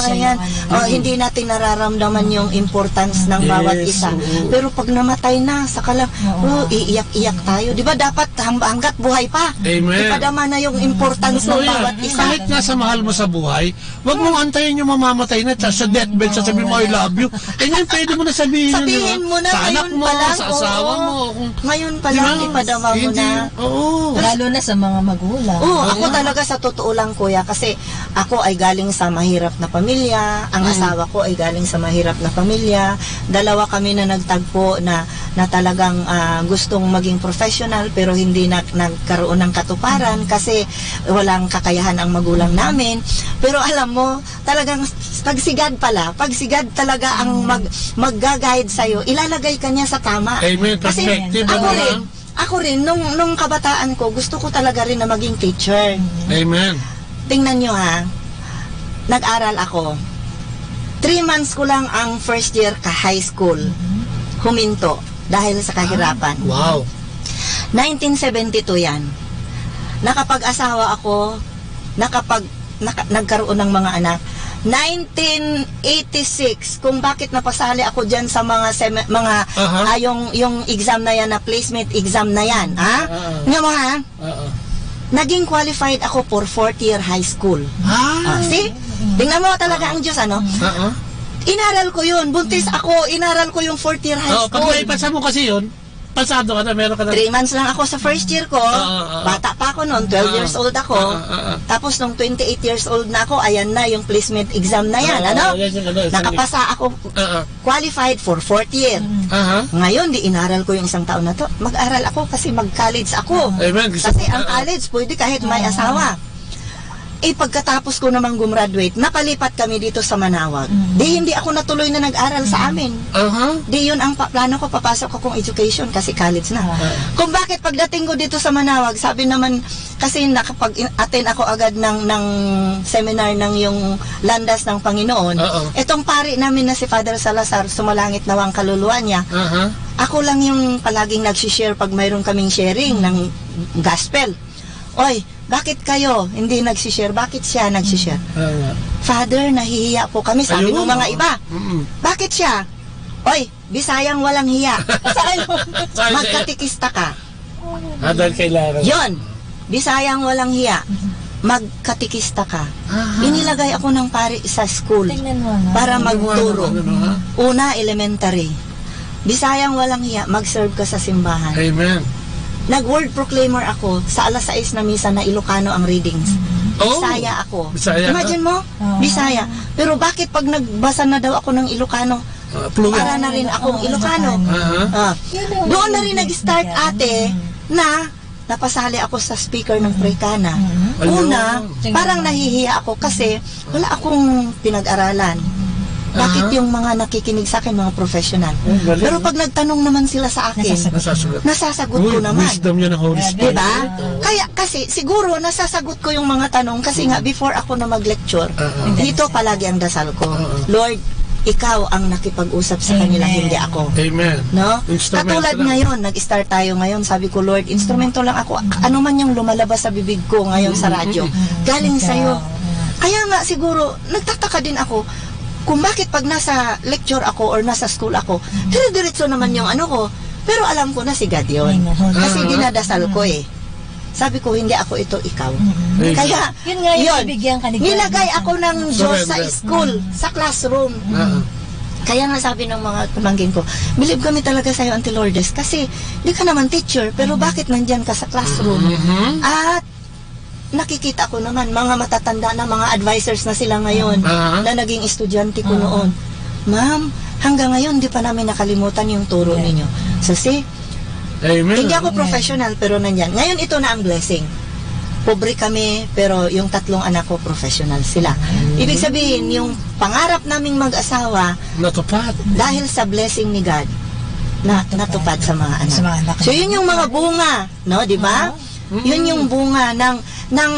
"Oh, hindi natin nararamdaman yung importance ng bawat isa." Yes, oo. Pero pag namatay na, saka lang, "Oh, iiyak-iyak tayo." Di ba dapat hanggat buhay pa, ipadama na yung importance ng bawat isa. Kahit nasa mahal mo sa buhay, wag mong antayin yung mamamatay na, sa deathbed, sasabihin mo, "I love you." Eh, ngayon, pwede mo na sabihin yun, di ba? Sabihin mo na, sa anak mo, sa asawa mo, kung, di ba? Ngayon pa lang, ipadama mo na. Oo. Lalo na sa mga magulang. Oo, ako talaga, sa totoo lang, kuya, kasi ako ay galing sa mahirap na pamilya, ang asawa ko ay galing sa mahirap na pamilya. Dalawa kami na nagtagpo na, na talagang, ah, gustong maging professional, pero hindi na, nagkaroon ng katuparan kasi walang kakayahan ang magulang namin. Pero alam mo, talagang pag si God pala, pag si God talaga ang mag-, magga-guide sa'yo, ilalagay ka niya sa tama. Amen. Kasi perspective, ako rin, ako rin, nung, nung kabataan ko, gusto ko talaga rin na maging teacher. Amen. Tingnan nyo, ha, nag-aral ako. Three months ko lang ang first year ka high school. Huminto dahil sa kahirapan. Wow. Nineteen seventy-two yan. Nakapag-asawa ako, nakapag-, naka-, nagkaroon ng mga anak. Nineteen eighty-six, kung bakit napasali ako dyan sa mga semi-, mga, ah, yung, yung exam na yan na placement exam na yan, ha? Nga mo, ha? Oo. Naging qualified ako for fourth year high school. Ah. Ah, see? Tingnan mo talaga ang Diyos, ano? Oo. Inaral ko yun. Buntis ako, inaral ko yung fourth year high school. Oo, pag naipasa mo kasi yun, pasado ka na, meron ka na. Three months lang ako sa first year ko. Oo, oo, oo. Bata pa ako noon, twelve years old ako. Oo, oo, oo. Tapos nung twenty-eight years old na ako, ayan na yung placement exam na yan, ano? Oo, yan yung ano, isang Nakapasa ako, oo. Qualified for fourth year. Aha. Ngayon, di inaral ko yung isang taon na to. Mag-aral ako kasi mag-college ako. Amen. Kasi ang college, pwede kahit may asawa. Eh, pagkatapos ko naman gumraduate, napalipat kami dito sa Manaoag. Di hindi ako natuloy na nag-aral sa amin. Aha. Di yun ang pa-, plano ko, papasok akong education kasi college na. Kung bakit pagdating ko dito sa Manaoag, sabi naman, kasi nakapag-attend ako agad ng, ng seminar ng yung Landas ng Panginoon. Oo. Itong pari namin na si Father Salazar, sumalangit na ang kaluluwa niya. Aha. Ako lang yung palaging nagsishare pag mayroon kaming sharing ng gospel. "Oy, bakit kayo hindi nagsishare? Bakit siya nagsishare?" Father, nahihiya po kami, sabi ng mga iba. Mm-mm. Bakit siya? "Oy, Bisayang walang hiya." Magkatikista ka. Ah, dahil kailangan. Yon. Bisayang walang hiya. Magkatikista ka. Aha. Inilagay ako ng pari sa school para magturo. Una, elementary. Bisayang walang hiya, mag-serve ka sa simbahan. Amen. Nag-word proclaimer ako sa alas sais na misa na Ilocano ang readings. Oh, Bisaya ako. Bisaya ka? Imagine mo? Bisaya. Pero bakit pag nagbasa na daw ako ng Ilocano, Ah, fluent. Para na rin akong Ilocano. Aha. Ah. Doon na rin nag-start, ate, na napasali ako sa speaker ng Precana. Una, parang nahihiya ako kasi wala akong pinag-aralan. Bakit yung mga nakikinig sa akin, mga professional? Pero pag nagtanong naman sila sa akin, nasasagot ko naman. Wisdom yan ng Holy Spirit. Diba? Kaya kasi, siguro, nasasagot ko yung mga tanong kasi nga, before ako na mag-lecture, dito palagi ang dasal ko, "Lord, ikaw ang nakipag-usap sa kanila, hindi ako." Amen. No? Instrumento lang. Katulad ngayon, nag-start tayo ngayon, sabi ko, "Lord, instrumento lang ako. Ano man yung lumalabas sa bibig ko ngayon sa radyo, galing sa'yo." Kaya nga, siguro, nagtataka din ako kung bakit pag nasa lecture ako or nasa school ako, dire-diretso naman yung ano ko. Pero alam ko na si God yun. Kasi dinadasal ko eh. Sabi ko, "Hindi ako ito, ikaw." Kaya, yun nga yung nilagay ako ng Diyos sa school, sa classroom. Kaya nga sabi ng mga pamangkin ko, "Bilib kami talaga sa'yo, Auntie Lourdes, kasi di ka naman teacher, pero bakit nandyan ka sa classroom?" At nakikita ko naman, mga matatanda na, mga advisors na sila ngayon na naging estudyante ko noon. "Ma'am, hanggang ngayon, di pa namin nakalimutan yung turo ninyo." So, see, Amen. Hindi ako professional, pero nandyan. Ngayon, ito na ang blessing. Pobre kami, pero yung tatlong anak ko, professional sila. Ibig sabihin, yung pangarap naming mag-asawa, natupad. Dahil sa blessing ni God, na, natupad sa mga anak. Sa mga anak. So, yun yung mga bunga, no, di ba? Yun yung bunga ng ng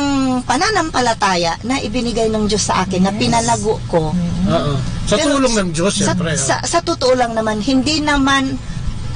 pananampalataya na ibinigay ng Diyos sa akin, na Yes. pinalago ko. Mm. Oo. Sa Pero tulong ng Diyos, sa, siyempre, sa, oh. sa totoo lang naman, hindi naman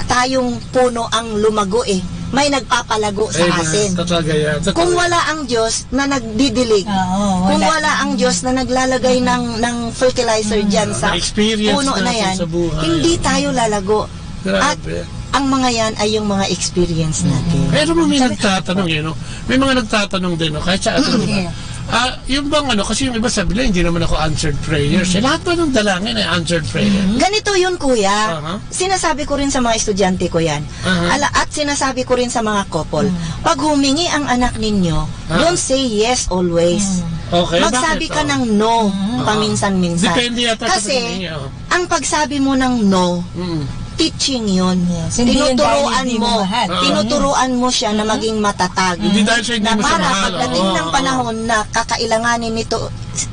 tayong puno ang lumago eh. May nagpapalago sa Amen. atin. Totoo yan. Totoo Kung yan. wala ang Diyos na nagdidilig, Oo, kung wala. wala ang Diyos na naglalagay ng, ng fertilizer Mm. dyan sa Na-experience puno na natin yan, sa buhay. hindi tayo lalago. At Grabe. ang mga yan ay yung mga experience natin. Pero may Sabi nagtatanong, eh, no? May mga nagtatanong din, no? Kahit sa atin, Mm. di ba? Yeah. Ah, yung bang ano, kasi yung iba sabi nila, "Hindi naman ako answered prayers." Eh, lahat ba ng dalangin ay answered prayer? Mm. Ganito yun, kuya. Aha. Sinasabi ko rin sa mga estudyante ko yan. Aha. Ala, at sinasabi ko rin sa mga couple, Mm. pag humingi ang anak ninyo, Ah. don't say yes always. Mm. Okay, Magsabi bakit? ka Oh. ng no Mm. paminsan-minsan. Depende yata sa Kasi, paghingi, oh. ang pagsabi mo ng no, Mm. teaching yun. Yes. Hindi yun dahil Tinuturuan hindi mo mo. mahal. Oo. Tinuturuan mo siya na Mm. maging matatag. Hindi dahil siya hindi Na mo siya para mahal, pagdating oo, ng oo. panahon na kakailanganin nito,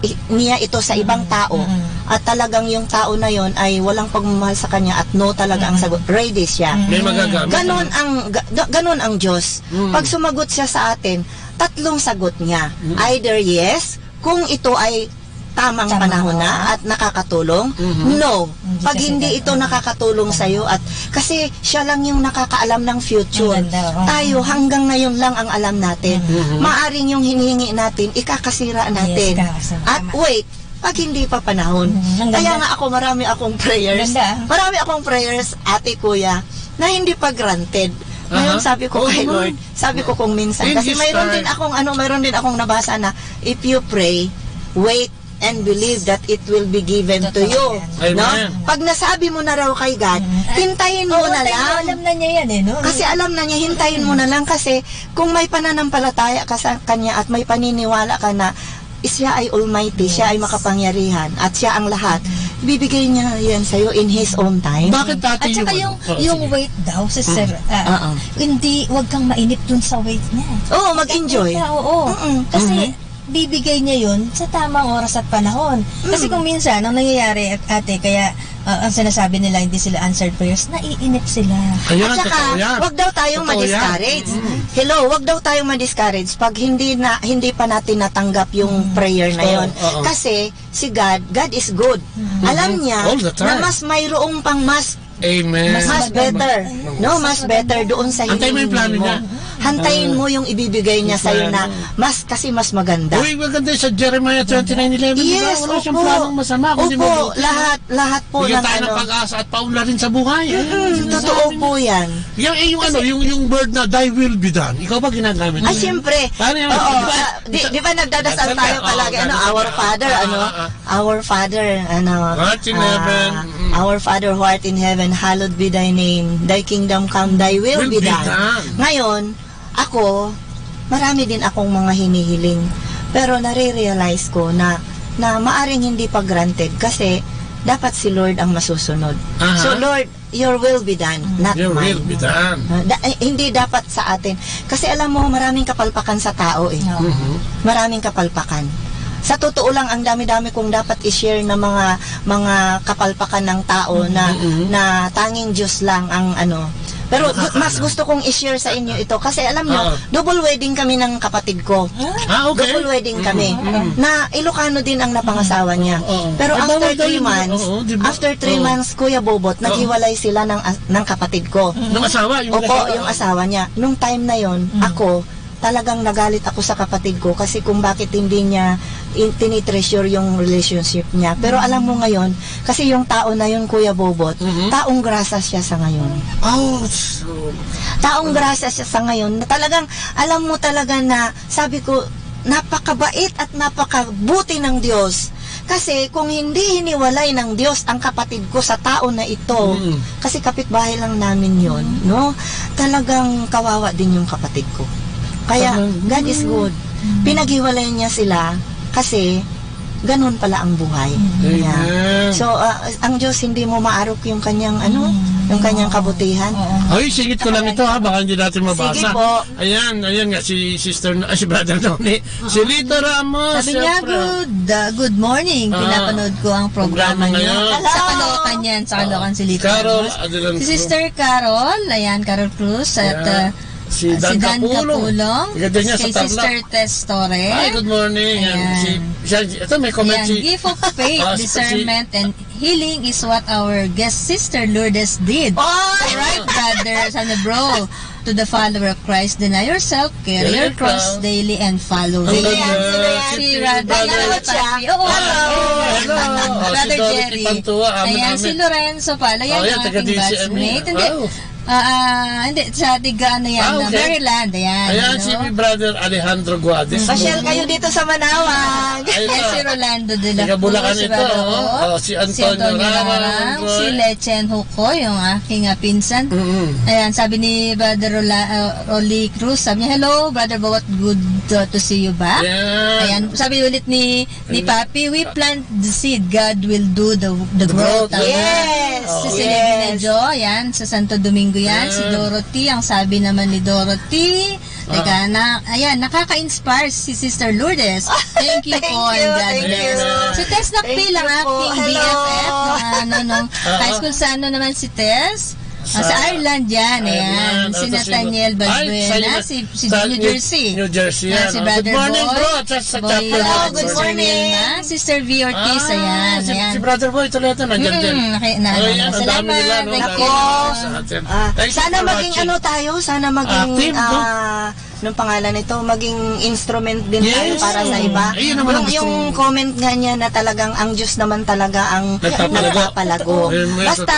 i-, niya ito sa ibang Mm. tao, Mm. at talagang yung tao na yon ay walang pagmamahal sa kanya at no talaga ang Mm. sagot, ready siya. Mm. May magagamit, Ganon ano? ang, ga-, ga-, ganon ang Diyos. Mm. Pag sumagot siya sa atin, tatlong sagot niya. Mm. Either yes, kung ito ay tamang Tama, panahon na oo. at nakakatulong, Mhm. no. Hindi Pag kasi hindi ito nakakatulong. nakakatulong sa'yo at, kasi siya lang yung nakakaalam ng future. Ang ganda, oo. Tayo, hanggang ngayon lang ang alam natin. Mhm. Maaring yung hinihingi natin, ikakasira Yes, natin. ikakasira. At Tama. wait, pag hindi pa panahon. Mhm, ang Kaya ganda. nga ako, marami akong prayers. Ganda, ah. Marami akong prayers, ate, kuya, na hindi pa granted. Ngayon, Aha. sabi ko Oo kay naman. Lord, sabi ko kung minsan, In kasi His mayroon time. din akong, ano, mayroon din akong nabasa na, "If you pray, wait and believe that it will be given to Totoo you." yan. No? Amen. Pag nasabi mo na raw kay God, Mm. hintayin mo Oo, na tayo, lang. alam na niya yan eh, no? Kasi alam na niya, hintayin mo na lang kasi kung may pananampalataya ka sa Kanya at may paniniwala ka na siya ay Almighty, siya ay Yes. makapangyarihan, at siya ang lahat, Mm. ibibigay niya yan sa'yo in His own time. Bakit, ate, At saka yung yung, ano? Oo, yung sige. wait daw, sister, Mm. ah, Oo. hindi, wag kang mainip dun sa wait niya. Oo, mag-enjoy. Wait ka, oo. Mm-mm. Kasi, Mhm. bibigay niya yun sa tamang oras at panahon. Kasi Mm. kung minsan, ang nangyayari, ate, kaya, ah, ang sinasabi nila, hindi sila answered prayers, naiinip sila. Ayan, At saka, totoo yan. wag daw tayong Totoo yan. ma-discourage. Mm. Hello, wag daw tayong ma-discourage pag hindi na, hindi pa natin natanggap yung Mm. prayer na Oo, yon. oo. Kasi, si God, God is good. Mm. Alam Mhm. niya All the time. na mas mayroong pang mas Amen. Mas Mas better. better. No, mas better doon sa Antay mo yung hiningi plano mo. niya. Hantayin Ah. mo yung ibibigay niya Yung sa'yo na plano. mas, kasi mas maganda. Uy, maganda sa Jeremiah twenty-nine eleven, di ba? Yes, Wala siyang opo. planong masama, kundi Opo, mabuti. lahat, lahat po Bigyan ng tayo ng ano. pag-asa at paunlarin sa buhay. Eh, Mm-mm, yun ang totoo sinasabi po niya. yan. Yung, eh, yung Kasi ano, yung, yung word na, "Thy will be done." Ikaw ba ginagamit Ah, mo? siyempre. Paano yan? Oo, Di ba? ah, di, di ba nagdadasal Nagdadasal tayo ka, palagi, oo, ano, "Our nagdadasal ka. Father," Ah, ano? ah, ah. Our Father, ano, Heart in ah, heaven. Mm. "Our Father who art in heaven, hallowed be thy name. Thy kingdom come, thy will Will be be done." done. Ngayon, ako, marami din akong mga hinihiling. Pero nare-realize ko na, na maaring hindi pa granted kasi dapat si Lord ang masusunod. Aha. So, Lord, your will be done, Mm. not Your mine. will be done. Ah, da-, eh, hindi dapat sa atin. Kasi alam mo, maraming kapalpakan sa tao eh. Oo. Mhm. Maraming kapalpakan. Sa totoo lang, ang dami-dami kong dapat i-share na mga, mga kapalpakan ng tao na, Mm-mm. na tanging Diyos lang ang ano. Pero gu-, Nakakaalam. mas gusto kong i-share sa inyo ito kasi alam nyo, Oo. double wedding kami ng kapatid ko. Ah, okay. Double wedding kami. Mm-mm. Na Ilocano din ang napangasawa niya. Oo. Pero Eh, after bawal daw three yun, months, oo, di ba? after three Oo. months, Kuya Bobot, Oo. naghiwalay sila ng as-, ng kapatid ko. Nung asawa, yung Opo, nag-asawa? yung asawa niya. Nung time na yon, Mm. ako, talagang nagalit ako sa kapatid ko kasi kung bakit hindi niya in-, tinitreasure yung relationship niya. Pero alam mo ngayon, kasi yung tao na yun, Kuya Bobot, Mhm. taong grasa siya sa ngayon. Oh, so Taong grasa siya sa ngayon. Na talagang, alam mo talaga na, sabi ko, napakabait at napakabuti ng Diyos. Kasi kung hindi hiniwalay ng Diyos ang kapatid ko sa tao na ito, Mm. kasi kapitbahay lang namin yon, Mm. no? Talagang kawawa din yung kapatid ko. Kaya, Talagang God is good. Mm. Pinaghiwalay niya sila kasi ganun pala ang buhay. Mm. Amen. So, ah, ang Diyos hindi mo maarok yung kanyang, ano, Mm. yung kanyang kabutihan. Oo. Ay, singit ko lang ito, ha, baka hindi natin mabasa. Sige po. Ayan, ayan nga, si Sister, ah, si Brother Tony. Si Lito Ramos, Sabi niya, siyempre. "Good, ah, good morning. Ah, Pinapanood ko ang programa programa niyo." ngayon. Sa Hello. Caloocan yan, sa Caloocan si Lito Carol Ramos. Adelanto. Si Sister Carol, ayan, Carol Cruz, at, Ayan. ah, Si Ah, Dan si Dan Capulong. Capulong, Taga dyan niya sa kay Tarlac. Sister Tess Torre. Hi, good morning. And Ayan. si, siya, ito may comment Ayan, si, gift of faith, ah, si, si discernment, and healing is what our guest sister Lourdes did. Oh! All right, brother, sana bro. To the follower of Christ, deny yourself, carry Carry your your cross cross. daily, and follow Ang him. ganda. Ayan, sino yan? Si Si Brother Brother Papi. Oo, Hello. hello. Oh, hello. Oh, si Brother Dorothy Jerry. Pantua, amin, Ayan, si amin. Lorenzo pala. Yan, Oh, yan, ang taga ating D C M batchmate. yan. Hindi. Wow. Ah, ah, hindi, sa tiga ano yan, Ah, na okay. Maryland, ayan, Ayan, ano? si Brother Alejandro Guadis. Pasyal kayo dito sa Manaoag. Ay, Ayan, na. si Rolando de la Taga Bulacan Cruz, ito, Brother oh. Ro. Oh, si Si Antonio Antonio Rarang, Rarang, Roy. si Lechen Huko, yung aking, ah, pinsan. Mm-mm. Ayan, sabi ni Brother Rola-, uh, Rolly Cruz, sabi niya, "Hello, Brother Bowat, good, uh, to see you back." Ayan. Ayan, sabi ulit ni Ni Papi, "We plant the seed, God will do the, the The growth." growth. Tama. Yes. Si Oh. Silvina Yes. Jo, yan, sa Santo Domingo yan. Si Ah. Dorothy, ang sabi naman ni Dorothy. Teka, Ah. na, ayan, nakaka-inspire si Sister Lourdes. Thank you Thank po, and you, God thank bless. you. Si Tess Nakpil, Thank ang you po. aking Hello. B F F, nung, ano, nung Ah. high school, sa ano naman si Tess? Ah, sa Sa Ireland yan, Ireland. ayan. Si Tapos si Nathaniel Ay, Balbuena, sa si, si sa New New, Jersey. New Jersey Ah, yan, si oh. Good Brother morning, Boy. bro. At sa, sa Boy, Chaplain ah, Hello, Boy. good morning. Lima, Sister V Ortiz, Ah, ayan, si, ayan. si Brother Boy Toledo, nandyan din. Mm, okay, na, Oh, na, yan, na. ang dami Salamat, nila, no? thank Nako. you. Sa atin. Ah, Thank you sana for maging watching. ano tayo, sana maging, Active, no? ah, anong pangalan nito? Maging instrument din tayo Yes. para sa iba. Ayun naman ang Yung, gusto yung ko. comment nga niya na talagang ang Diyos naman talaga ang Nagpapalago. nagpapalago. Amen. Basta,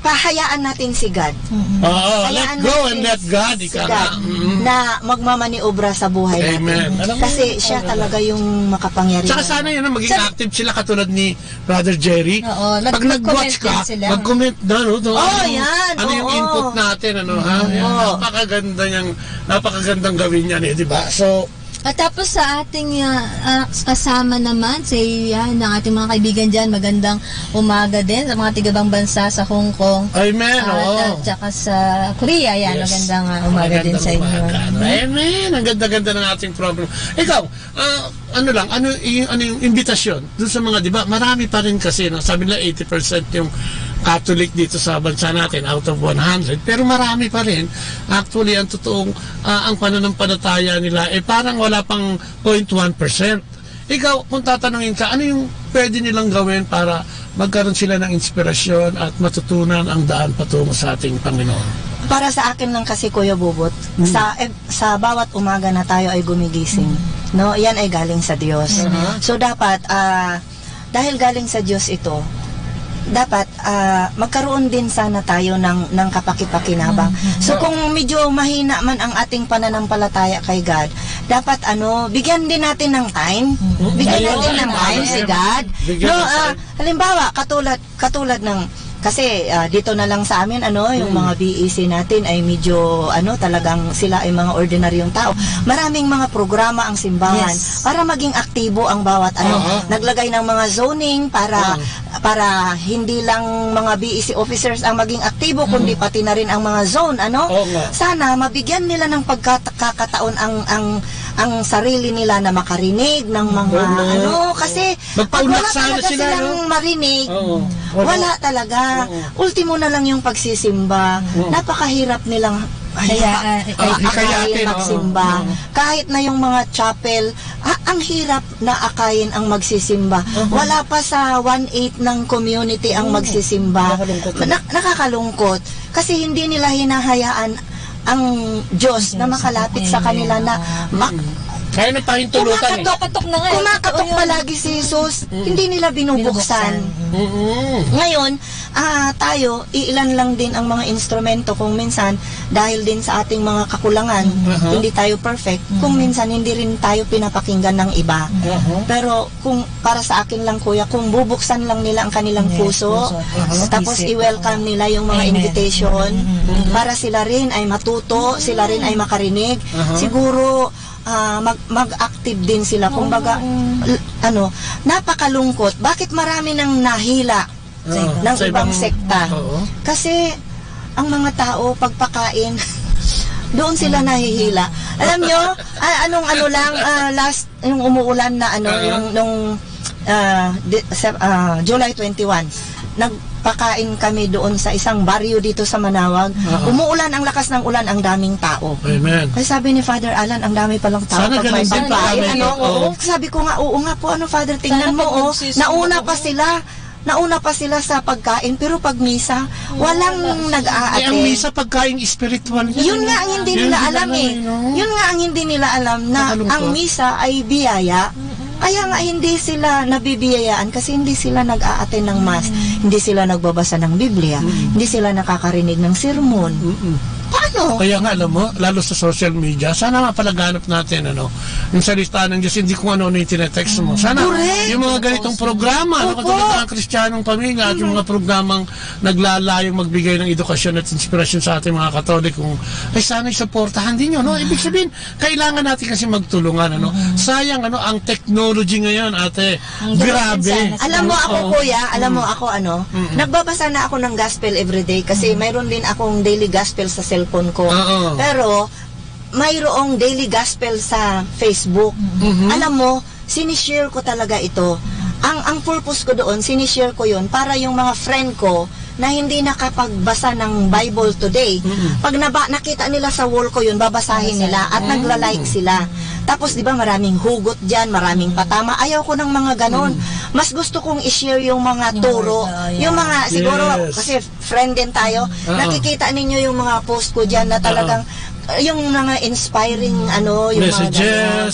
pahayaan natin si God. Mm-mm. Oo, Hayaan let go and natin let God, si ika God nga. Mm. na magmamaniobra sa buhay Amen. natin. Alam mo Kasi yun, siya ano talaga yung makapangyarihan. Tsaka sana yun, maging Sa active sila katulad ni Brother Jerry. Oo, nag-, Pag nag-watch nag-comment ka, din sila. mag-comment na, no? Ano Oh, yung, yan. ano yung Oo. input natin, ano, ha? Mm. Yan. Oo. Napakaganda niyang, napakagandang gawin yan, eh, di ba? So, At tapos sa ating, ah, ah, kasama naman, si, yan, ang ating mga kaibigan dyan, magandang umaga din sa mga tigabang bansa sa Hong Kong. Amen, At, oo. at saka sa Korea, yan, Yes. magandang, ah, umaga din Magandang sa inyo. umaga. Amen. Ang ganda-ganda ng ating program. Ikaw, ah, ano lang, ano yung, ano yung imbitasyon dun sa mga, di ba, marami pa rin kasi, no? Sabi nila eighty percent yung Catholic dito sa bansa natin, out of one hundred, pero marami pa rin. Actually, ang totoong, ah, ang pananampalataya nila, eh, parang wala pang zero point one percent. Ikaw, kung tatanungin ka, ano yung pwede nilang gawin para magkaroon sila ng inspirasyon at matutunan ang daan patungo sa ating Panginoon? Para sa akin lang kasi, Kuya Bobot, Mm. sa, eh, sa bawat umaga na tayo ay gumigising, Mm. no? Yan ay galing sa Diyos. Mhm. So, dapat, ah, dahil galing sa Diyos ito, dapat, ah, magkaroon din sana tayo ng, ng kapakipakinabang. Mhm. So, Oo. kung medyo mahina man ang ating pananampalataya kay God, dapat, ano, bigyan din natin ng time. Mhm. Bigyan Ayun. natin ng time si God. Bigyan No, ng ah, time. halimbawa, katulad, katulad ng, kasi, ah, dito na lang sa amin, ano, yung Mm. mga B E C natin ay medyo, ano, talagang sila ay mga ordinaryong tao. Maraming mga programa ang simbahan Yes. para maging aktibo ang bawat, ano, Aha. naglagay ng mga zoning para, Oo. para hindi lang mga B E C officers ang maging aktibo, Mm. kundi pati na rin ang mga zone, ano? Oo nga. Sana mabigyan nila ng pagkakataon ang, ang, ang sarili nila na makarinig ng mga, Oo nga. ano, kasi Pag Magpaunlak wala sana talaga sila, silang no? marinig, Oo. Wala. wala talaga. Oo. Ultimo na lang yung pagsisimba. Oo. Napakahirap nilang Kaya, hika-, ah, ah, ah, akayin hikayatin, oo. magsimba. Oo. Kahit na yung mga chapel, ah, ang hirap na akayin ang magsisimba. Oo. Wala pa sa one-eighth ng community ang Oo. magsisimba. Nakakalungkot, ano? Na-, nakakalungkot. Kasi hindi nila hinahayaan ang Diyos na Yes, makalapit sa amen. kanila na Ah. mak-, Kaya napahintulutan eh. Kumakatok, Kumakatok na nga eh. kumakatok Totoo yun. palagi si Jesus, Mm. hindi nila binubuksan. Binubuksan. Mm-mm. Ngayon, ah, tayo, iilan lang din ang mga instrumento kung minsan, dahil din sa ating mga kakulangan, Mhm. hindi tayo perfect, kung Mhm. minsan hindi rin tayo pinapakinggan ng iba. Mhm. Pero kung para sa akin lang, kuya, kung bubuksan lang nila ang kanilang Yes, puso, puso. Aha. tapos Isip. i-welcome nila yung mga Amen. invitation Mm, mm, mm. para sila rin ay matuto, sila rin ay makarinig. Aha. Siguro, ah, mag-, mag-active din sila. Oo, Kumbaga, oo. l-, ano, napakalungkot. Bakit marami nang nahila Oo, ng sa ibang ibang sekta? Oo. Kasi, ang mga tao, pagpakain, doon sila nahihila. Alam nyo, a-, anong ano lang, ah, last yung umuulan na ano, Oo. yung nung, ah, di-, Sep-, ah, July twenty-one, nag-, Pakain kami doon sa isang baryo dito sa Manaoag. Oo. Umuulan, ang lakas ng ulan, ang daming tao. Amen. Ay, sabi ni Father Alan, "Ang dami palang tao Sana pag may ganun din pagkain." pagkain, Ano? oo. Sabi ko nga, "Oo nga po, ano, Father, tingnan Sana mo, pag oh, nagsisimuno nauna pa ako. sila. Nauna pa sila sa pagkain, pero pag misa, walang Wala. nag-a-attend." Eh, ang misa, pagkaing espiritual yan, Yun eh. nga ang hindi Yun nila hindi alam nila eh. alam, no? Yun nga ang hindi nila alam na Nakalungkot. ang misa ay biyaya. Kaya nga hindi sila nabibiyayaan kasi hindi sila nag-a-attend ng mass, hindi sila nagbabasa ng Biblia, hindi sila nakakarinig ng sermon. Mm-mm. Paano? Kaya nga, alam mo, lalo sa social media, sana mapalaganap natin, ano, yung salita ng Diyos, hindi kung ano-ano yung tinetext mo. Sana Correct. yung mga ganitong programa, ano, Opo. katulad ng Kristiyanong Pamilya at yung mga programang naglalayong magbigay ng edukasyon at inspirasyon sa ating mga Katoliko, ay sana suportahan din yun, no? Ibig sabihin, kailangan natin kasi magtulungan, ano? Mm. Sayang, ano, ang technology ngayon, ate. Ang Grabe. galing sana. Alam mo ako, Oo. kuya, alam mo Mm. ako, ano, Mm. nagbabasa na ako ng gospel everyday kasi Mm. mayroon din akong daily gospel sa cellphone ko. Oo. Pero, mayroong daily gospel sa Facebook. Mhm. Alam mo, sinishare ko talaga ito. Ang, ang purpose ko doon, sinishare ko yun para yung mga friend ko na hindi nakapagbasa ng Bible today, Mhm. pag naba-, nakita nila sa wall ko yun, babasahin Babasahin. nila at Mm. nagla-like sila. Tapos, di ba, maraming hugot dyan, maraming patama. Ayaw ko ng mga ganon. Mm. Mas gusto kong i-share yung mga Yung turo, mga, yeah. yung mga, siguro, Yes. kasi friend din tayo, Oo. nakikita ninyo yung mga post ko dyan na Oo. talagang, uh, yung mga inspiring, ano, yung mga Messages,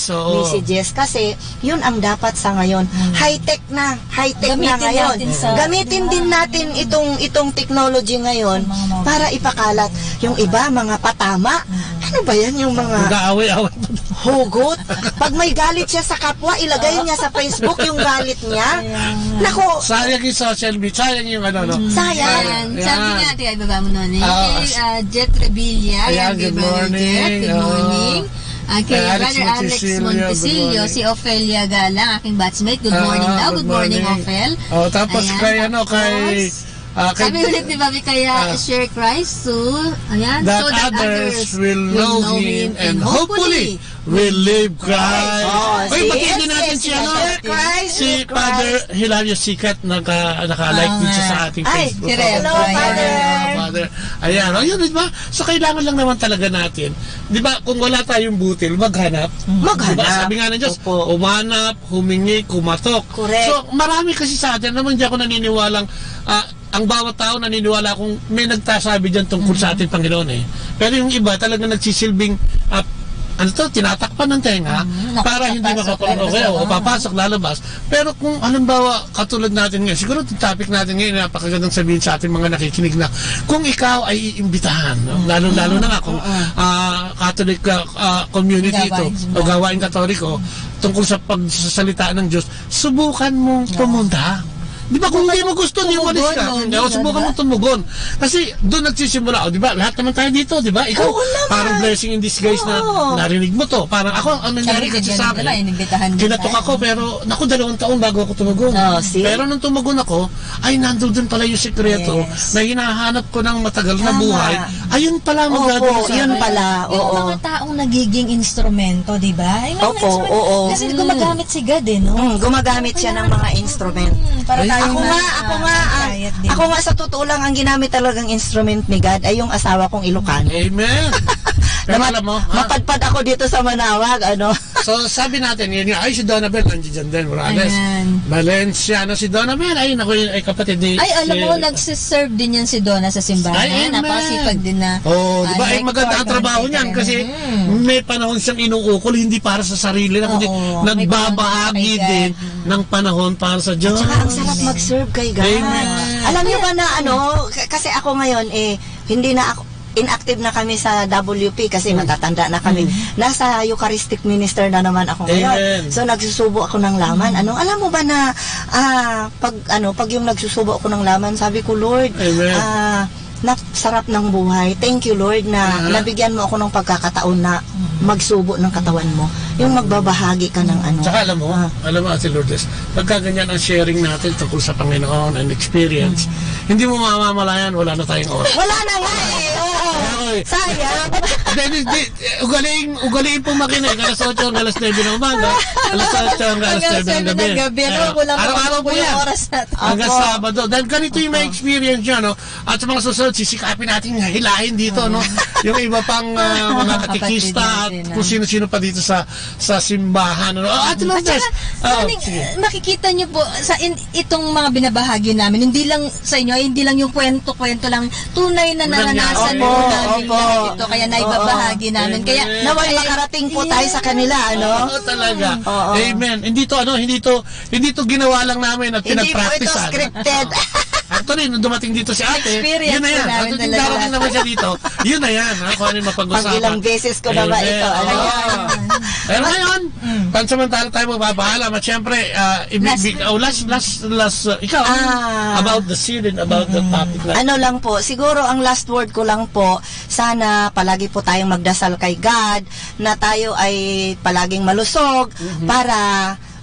ganyan, oo. messages. Kasi, yun ang dapat sa ngayon. Mm. High-tech na, high-tech na Gamitin ngayon. natin sa Gamitin din natin itong, itong technology ngayon Sa mga mobile. para ipakalat. Yung iba, mga patama. Mm. Ano ba yan? Yung mga Mag-aaway-away. hugot. Pag may galit siya sa kapwa, ilagay niya sa Facebook yung galit niya. Kaya nga. Naku. Sayang yung social media, sayang yung ano, no? Mm. Sayang. Ayan. Sabi Ayan. nga, ate, ay, baba mo nun, eh. Ah, Kay, s- ah, Jet Revilla, Ayan, ayan, good Brother morning. Jet, good Oo. morning. Ah, kay Kay Alex Brother Alex Monticelio, good Monticelio, morning. si Ofelia Galang, aking batchmate. Good Ah, morning daw. good Good morning, morning. Ophel. Oh, tapos Ayan, kay, ano, kay, tapos, ah, kay sabi ulit ni Bobby, kaya Ah. share Christ to, ayan, that so that others others will will know know him him and and hopefully hopefully will live Christ. Oh, Uy, see? batiin din natin Yes, si, ano, yes, yes. si Father Hilario Sikat, naka-, naka-like Ah, din siya nga. sa ating Ay, Facebook. Hello, Father. Father. Ayan, oh, yun, di ba? So, kailangan lang naman talaga natin, di ba, kung wala tayong butil, maghanap. Mm. Maghanap. Di ba, sabi nga ng Diyos, Opo. "Umanap, humingi, kumatok." Correct. So, marami kasi sa atin, alam mo, hindi ako naniniwalang, ah, ang bawat tao naniniwala kung may nagsasabi dyan tungkol sa Mm. ating Panginoon eh. Pero yung iba talaga nagsisilbing, ah, ano to, tinatakpan ng tenga Mm, para hindi nakapasok, makapasok, lalabas, o ah. papasok, lalabas. Pero kung halimbawa, katulad natin ngayon, siguro itong topic natin ngayon, napakagandang sabihin sa ating mga nakikinig na kung ikaw ay iimbitahan, no? Mm. Lalo-lalo na nga kung, Mm. ah, Catholic, ah, ah, community Gawain ito, simbahan. o gawain Katoliko, tungkol sa pagsasalita ng Diyos, subukan mong Yeah. pumunta. Di ba, kung hindi mo gusto, di Subukan mo umalis ka. no? Hindi, Hindi, subukan mo tumugon. Kasi doon nagsisimula, o, di ba? Lahat naman tayo dito, di ba? Ikaw, Oo naman. parang blessing in disguise na Oo. narinig mo to. Parang ako, ang nangyari Sabi kasi ko, sa ganun akin, pala, inimbitahan din kinatok tayo. ako, pero, naku, dalawang taon bago ako tumugon. Oh, see? Pero nung tumugon ako, ay, nandun din pala yung sikreto Yes. na hinahanap ko ng matagal na Tama. buhay. Ayun pala, Opo, magdadala sa yun akin. pala. Yung Oo. mga taong nagiging instrumento, di ba? Yung mga Opo, instrumento, oo. kasi Mm. gumagamit si God eh, no? Mm, gumagamit siya ng mga instrument. Mm, para Ay. tayo Ako ma-, nga, ako nga, ah, kaya din. ako nga sa totoo lang, ang ginamit talagang instrument ni God ay yung asawa kong Ilocano. Amen. Pero Namat-, alam mo, ha? mapadpad ako dito sa Manaoag, ano? So, sabi natin, yun nga, ay, si Donabel, nandiyan din, Morales. Ayan. Valencia, ano, si Donabel, ay, naku, yun, ay, kapatid ni, Ay, alam si mo, nagsiserve din yan si Donna sa simbahan. Ay, amen. Napakasipag din na, Oh, di ah, ba? Ay, maganda ang trabaho niyan kasi Hmm. may panahon siyang inuukol, hindi para sa sarili lang, kundi Oo, may nagbabahagi panahon kay God. din ng panahon para sa Diyos. At saka ang sarap mag-serve kay God. Amen. Alam niyo ba na ano, k-, kasi ako ngayon, eh, hindi na ako, inactive na kami sa W P kasi Mm. matatanda na kami. Mm. Nasa Eucharistic Minister na naman ako ngayon. Amen. So, nagsusubo ako ng laman. Mm. Ano, alam mo ba na, ah, pag, ano, pag yung nagsusubo ako ng laman, sabi ko, "Lord, Amen. ah, nap-, sarap ng buhay. Thank you, Lord, na Mhm. nabigyan mo ako ng pagkakataon na Mm. magsubo ng katawan mo." Yung magbabahagi ka ng ano. Tsaka alam mo, Ah. alam mo, Ate Lourdes, pagka ganyan ang sharing natin tungkol sa Panginoon and experience, Mm. hindi mo mamamalayan, wala na tayong oras. Wala na nga eh. Oo. Oy. Sayang. Hindi, hindi, eh, ugaliin, ugaliin po makinig. Alas otso hanggang alas nuebe ng umaga. Alas otso hanggang alas nuebe ng gabi. Hanggang seven ng gabi, ano? Eh, kulang pa araw-araw po po yung yan. Oras natin. Hanggang Opo. Sabado. Dahil ganito yung may Opo. Experience nyo, no? At sa mga susunod, sisikapin natin hilahin dito, no? Oo. Yung iba pang, ah, mga Mga kapatid katekista at natin, kung ah. Sino-sino pa dito sa, sa simbahan, ano? Ah, Ate At Lourdes, saka, ah, Manong, sige. Makikita nyo po sa in-, itong mga binabahagi namin, hindi lang sa inyo, hindi lang yung kwento-kwento lang, tunay na Nangyari. Naranasan po Opo, namin opo. Lahat ito, kaya naibabahagi Oo. Namin. Kaya, Amen. Naway kaya, makarating po tayo sa kanila, ano? Oo, talaga. Oo. Amen. Hindi to, ano, hindi to, hindi to ginawa lang namin at Hindi po ito pinagpraktisan. Scripted. Actually, nung dumating dito si ate, Experience yun na yan. Namin At nung talaga. Darating naman siya dito, yun na yan, ha? Kung ano yung mapag-usapan. Pag ilang beses ko na ba Amen. Ito, ano? Oo. Pero ngayon, Mm. pansamantala tayo magbabahala. At syempre, ah, ibi-, Last bi-, word. Oh, last, last, last, uh, ikaw, Ah. About the seed and about the Mm. topic na Ano lang po, siguro ang last word ko lang po, sana palagi po tayong magdasal kay God na tayo ay palaging malusog Mhm. para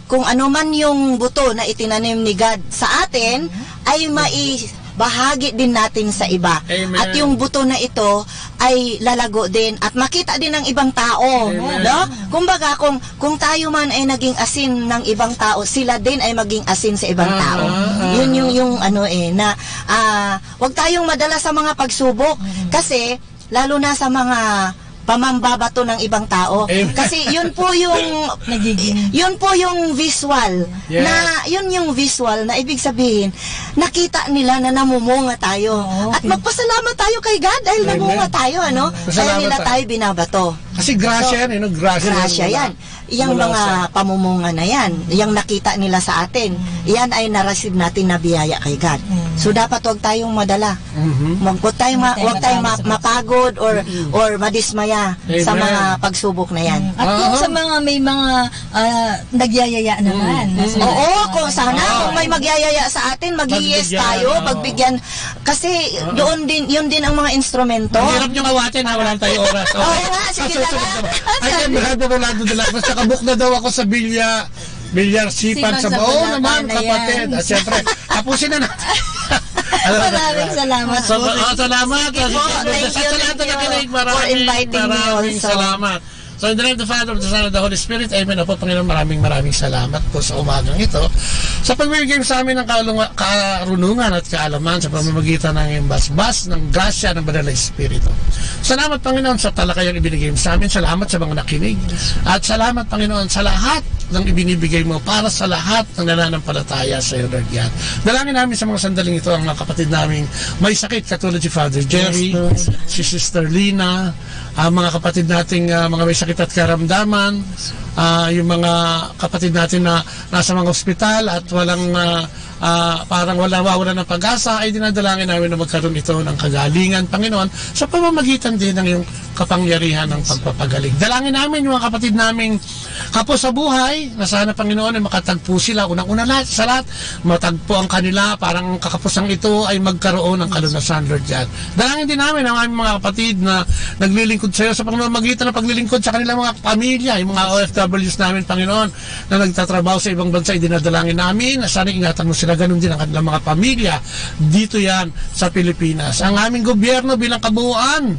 kung ano man yung buto na itinanim ni God sa atin, Mhm. ay maibahagi din natin sa iba. Amen. At yung buto na ito ay lalago din at makita din ng ibang tao, Amen. No? Kumbaga, kung, kung tayo man ay naging asin ng ibang tao, sila din ay maging asin sa ibang Aha, tao. Aha. Yun yung, yung ano eh, na, ah, wag tayong madala sa mga pagsubok. Mhm. Kasi, lalo na sa mga pamambabato ng ibang tao. Amen. Kasi yun po yung Nagiging yun po yung visual Yes. Na yun yung visual na ibig sabihin nakita nila na namumunga tayo. Oh, okay. At magpasalamat tayo kay God dahil Amen. Namunga tayo, ano? Pasalamat Kaya nila tayo. Tayo binabato. Kasi grasya So, yan, eh, no? Grasya grasya yan. Yan. Yung mga pamumunga na yan, yung nakita nila sa atin, yan ay na-receive natin na biyaya kay God. Mm. So, dapat wag tayong madala. Mhm. Wag, wag tayong ma-, wag tayong ma-, mapagod or, Mm. or madismaya sa Amen. Mga pagsubok na yan. Mm. At kung Aha. Sa mga may mga, ah, nagyayaya naman, Mm. nasa Oo, kung sana, Oo. Kung may magyayaya sa atin, mag-yes Pagbigyan, tayo, oo. Pagbigyan. Kasi Oo. Doon din, yun din ang mga instrumento. Ang hirap niyong awatin, ha? Wala tayong oras. Oo nga, sige na nga. Ay, kay Brother Rolando de la Cruz, nakabuk na daw ako sa Villa, Villar Sipan Sipan sa sa Bulacan, oo naman, ayan. Kapatid. At syempre, tapusin na natin. Maraming salamat po. Sa-, oh, salamat. Sige po, thank you, Sa lahat na thank you nakinig, for maraming, inviting me maraming also. Salamat. So, in the name of the Father, of the Son, and the Holy Spirit, amen. Apo, Panginoon, maraming, maraming salamat po sa umagang ito. Sa pagbibigay mo sa amin ng kalunga-, karunungan at kaalaman sa pamamagitan ng iyong basbas ng grasya ng Banal na Espiritu. Salamat, Panginoon, sa talakayang ibinigay mo sa amin. Salamat sa mga nakinig. At salamat, Panginoon, sa lahat ng ibinibigay mo para sa lahat ng nananampalataya sa iyo, Lord God. Dalangin namin sa mga sandaling ito ang mga kapatid naming may sakit katulad si Father Jerry, Yes, Lord. Si Sister Lina, ang mga kapatid nating, ah, mga may sakit at karamdaman, ah, yung mga kapatid natin na nasa mga ospital at walang, ah, ah, parang wala, wawala ng pag-asa, ay dinadalangin namin na magkaroon ito ng kagalingan, Panginoon, sa pamamagitan din ng iyong kapangyarihan ng pagpapagaling. Dalangin namin yung mga kapatid naming kapos sa buhay, na sana, Panginoon, ay makatagpo sila. Unang-una lahat, sa lahat, matagpo ang kanila, parang kakapusan ito ay magkaroon ng kalunasan, Lord God. Dalangin din namin ang aming mga kapatid na naglilingkod sa iyo sa pamamagitan ng paglilingkod sa kanilang mga pamilya, yung mga O F Ws namin, Panginoon, na nagtatrabaho sa ibang bansa, idinadalangin namin na sana ingatan mo sila, ganun din ang kanilang mga pamilya. Dito yan sa Pilipinas. Ang aming gobyerno bilang kabuuan,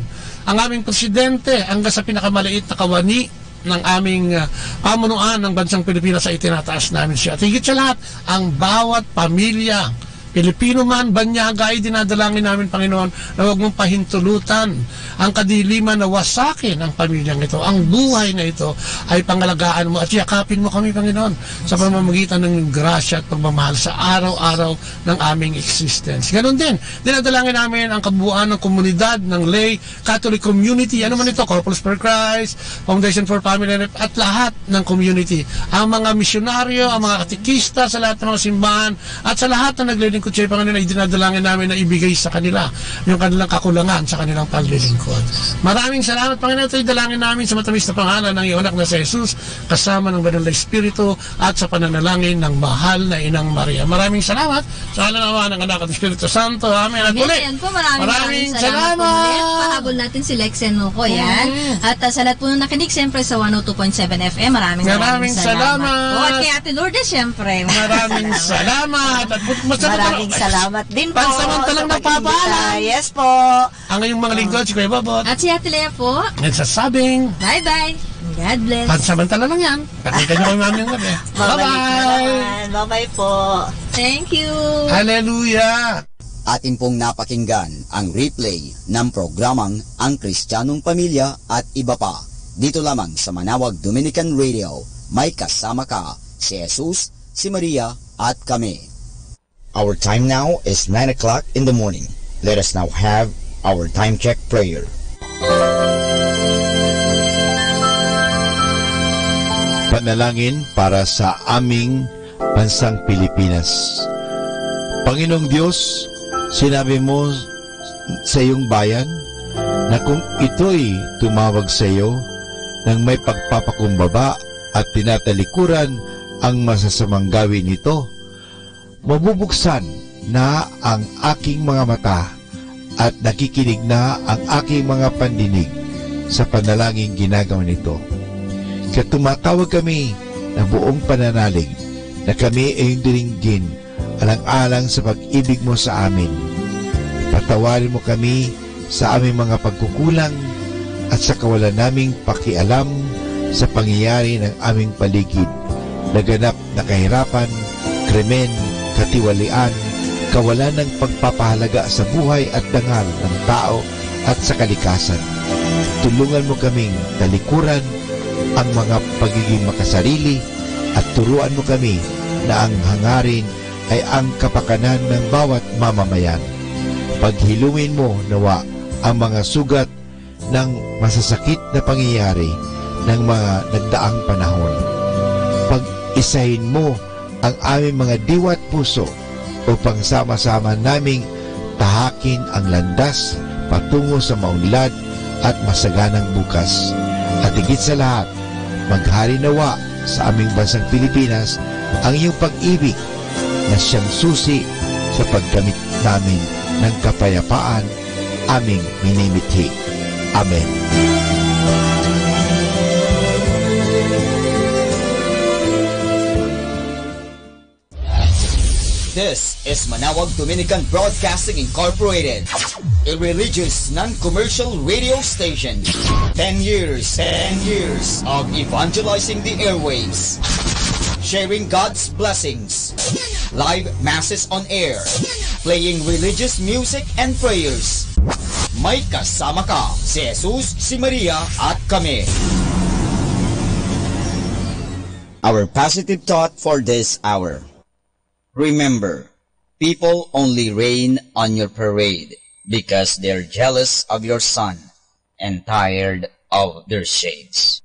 ang aming presidente, hanggang sa pinakamaliit na kawani, ng aming, ah, pamunuan ng bansang Pilipinas ay itinataas namin siya. At higit sa lahat, ang bawat pamilya, Pilipino man, banyaga, ay dinadalangin namin, Panginoon, na huwag mong pahintulutan ang kadiliman na wasakin ang pamilyang ito. Ang buhay na ito ay pangalagaan mo at yakapin mo kami, Panginoon, sa pamamagitan ng iyong grasya at pagmamahal sa araw-araw ng aming existence. Ganun din, dinadalangin namin ang kabuuan ng komunidad ng lay Catholic community, ano man ito, Corpus per Christ, Foundation for Family Life, at lahat ng community. Ang mga misyonaryo, ang mga katekista sa lahat ng mga simbahan, at sa lahat na naglilingkod sa iyo, Panginoon, ay dinadalangin namin na ibigay sa kanila yung kanilang kakulangan sa kanilang paglilingkod. Maraming salamat, Panginoon. Ito'y dalangin namin sa matamis na pangalan ng iyong anak na si Jesus, kasama ng Banal na Espiritu, at sa pananalangin ng mahal na Inang Maria. Maraming salamat sa ngalan ng Ama, ng Anak, at Espiritu Santo. Amen. At Amen. Muli, Yan po, maraming, maraming maraming salamat po salamat. Ulit. Call natin si Lexen Nuko, yan. Mm. At, ah, sa lahat po ng nakinig, siyempre, sa one oh two point seven F M, maraming, maraming, maraming salamat, salamat po. At kay Ate Lourdes, siyempre, maraming, maraming salamat. Salamat. At po, masasabi ko, maraming salamat din po pansamantalang sa pag-imbita. Nagpapaalam. Yes po. Ang iyong mga lingkod, si Kuya Bobot. At si Ate Lea po. Nagsasabing, bye-bye. God bless. Pansamantala lang yan. Pakita niyo kami mamayang gabi. Babalik na, bye-bye, naman. Bye-bye po. Thank you. Hallelujah. Atin pong napakinggan ang replay ng programang Ang Kristiyanong Pamilya at Iba Pa, dito lamang sa Manawag Dominican Radio. May kasama ka, si Jesus, si Maria, at kami. Our time now is nine o'clock in the morning. Let us now have our time check prayer. Panalangin para sa aming bansang Pilipinas. Panginoong Diyos, sinabi mo sa iyong bayan na kung ito'y tumawag sa iyo nang may pagpapakumbaba at tinatalikuran ang masasamang gawi nito, mabubuksan na ang aking mga mata at nakikinig na ang aking mga pandinig sa panalangin ginagawa nito. Kaya tumatawag kami na buong pananalig na kami ay diringgin alang-alang sa pag-ibig mo sa amin. Patawarin mo kami sa aming mga pagkukulang at sa kawalan naming pakialam sa pangyayari ng aming paligid. Naganap na kahirapan, krimen, katiwalian, kawalan ng pagpapahalaga sa buhay at dangal ng tao at sa kalikasan. Tulungan mo kaming talikuran ang mga pagiging makasarili at turuan mo kami na ang hangarin ay ang kapakanan ng bawat mamamayan. Paghilumin mo nawa ang mga sugat ng masasakit na pangyayari ng mga nagdaang panahon. Pag-isahin mo ang aming mga diwa at puso upang sama-sama naming tahakin ang landas patungo sa maunlad at masaganang bukas. At higit sa lahat, maghari nawa sa aming bansang Pilipinas ang iyong pag-ibig na siyang susi sa pagkamit namin ng kapayapaan aming minimithi. Amen. This is Manawag Dominican Broadcasting Incorporated, a religious non-commercial radio station. Ten years, ten years of evangelizing the airwaves, sharing God's blessings, live masses on air, playing religious music and prayers. May kasama ka, si Jesus, si Maria, at kami. Our positive thought for this hour. Remember, people only rain on your parade because they're jealous of your sun and tired of their shades.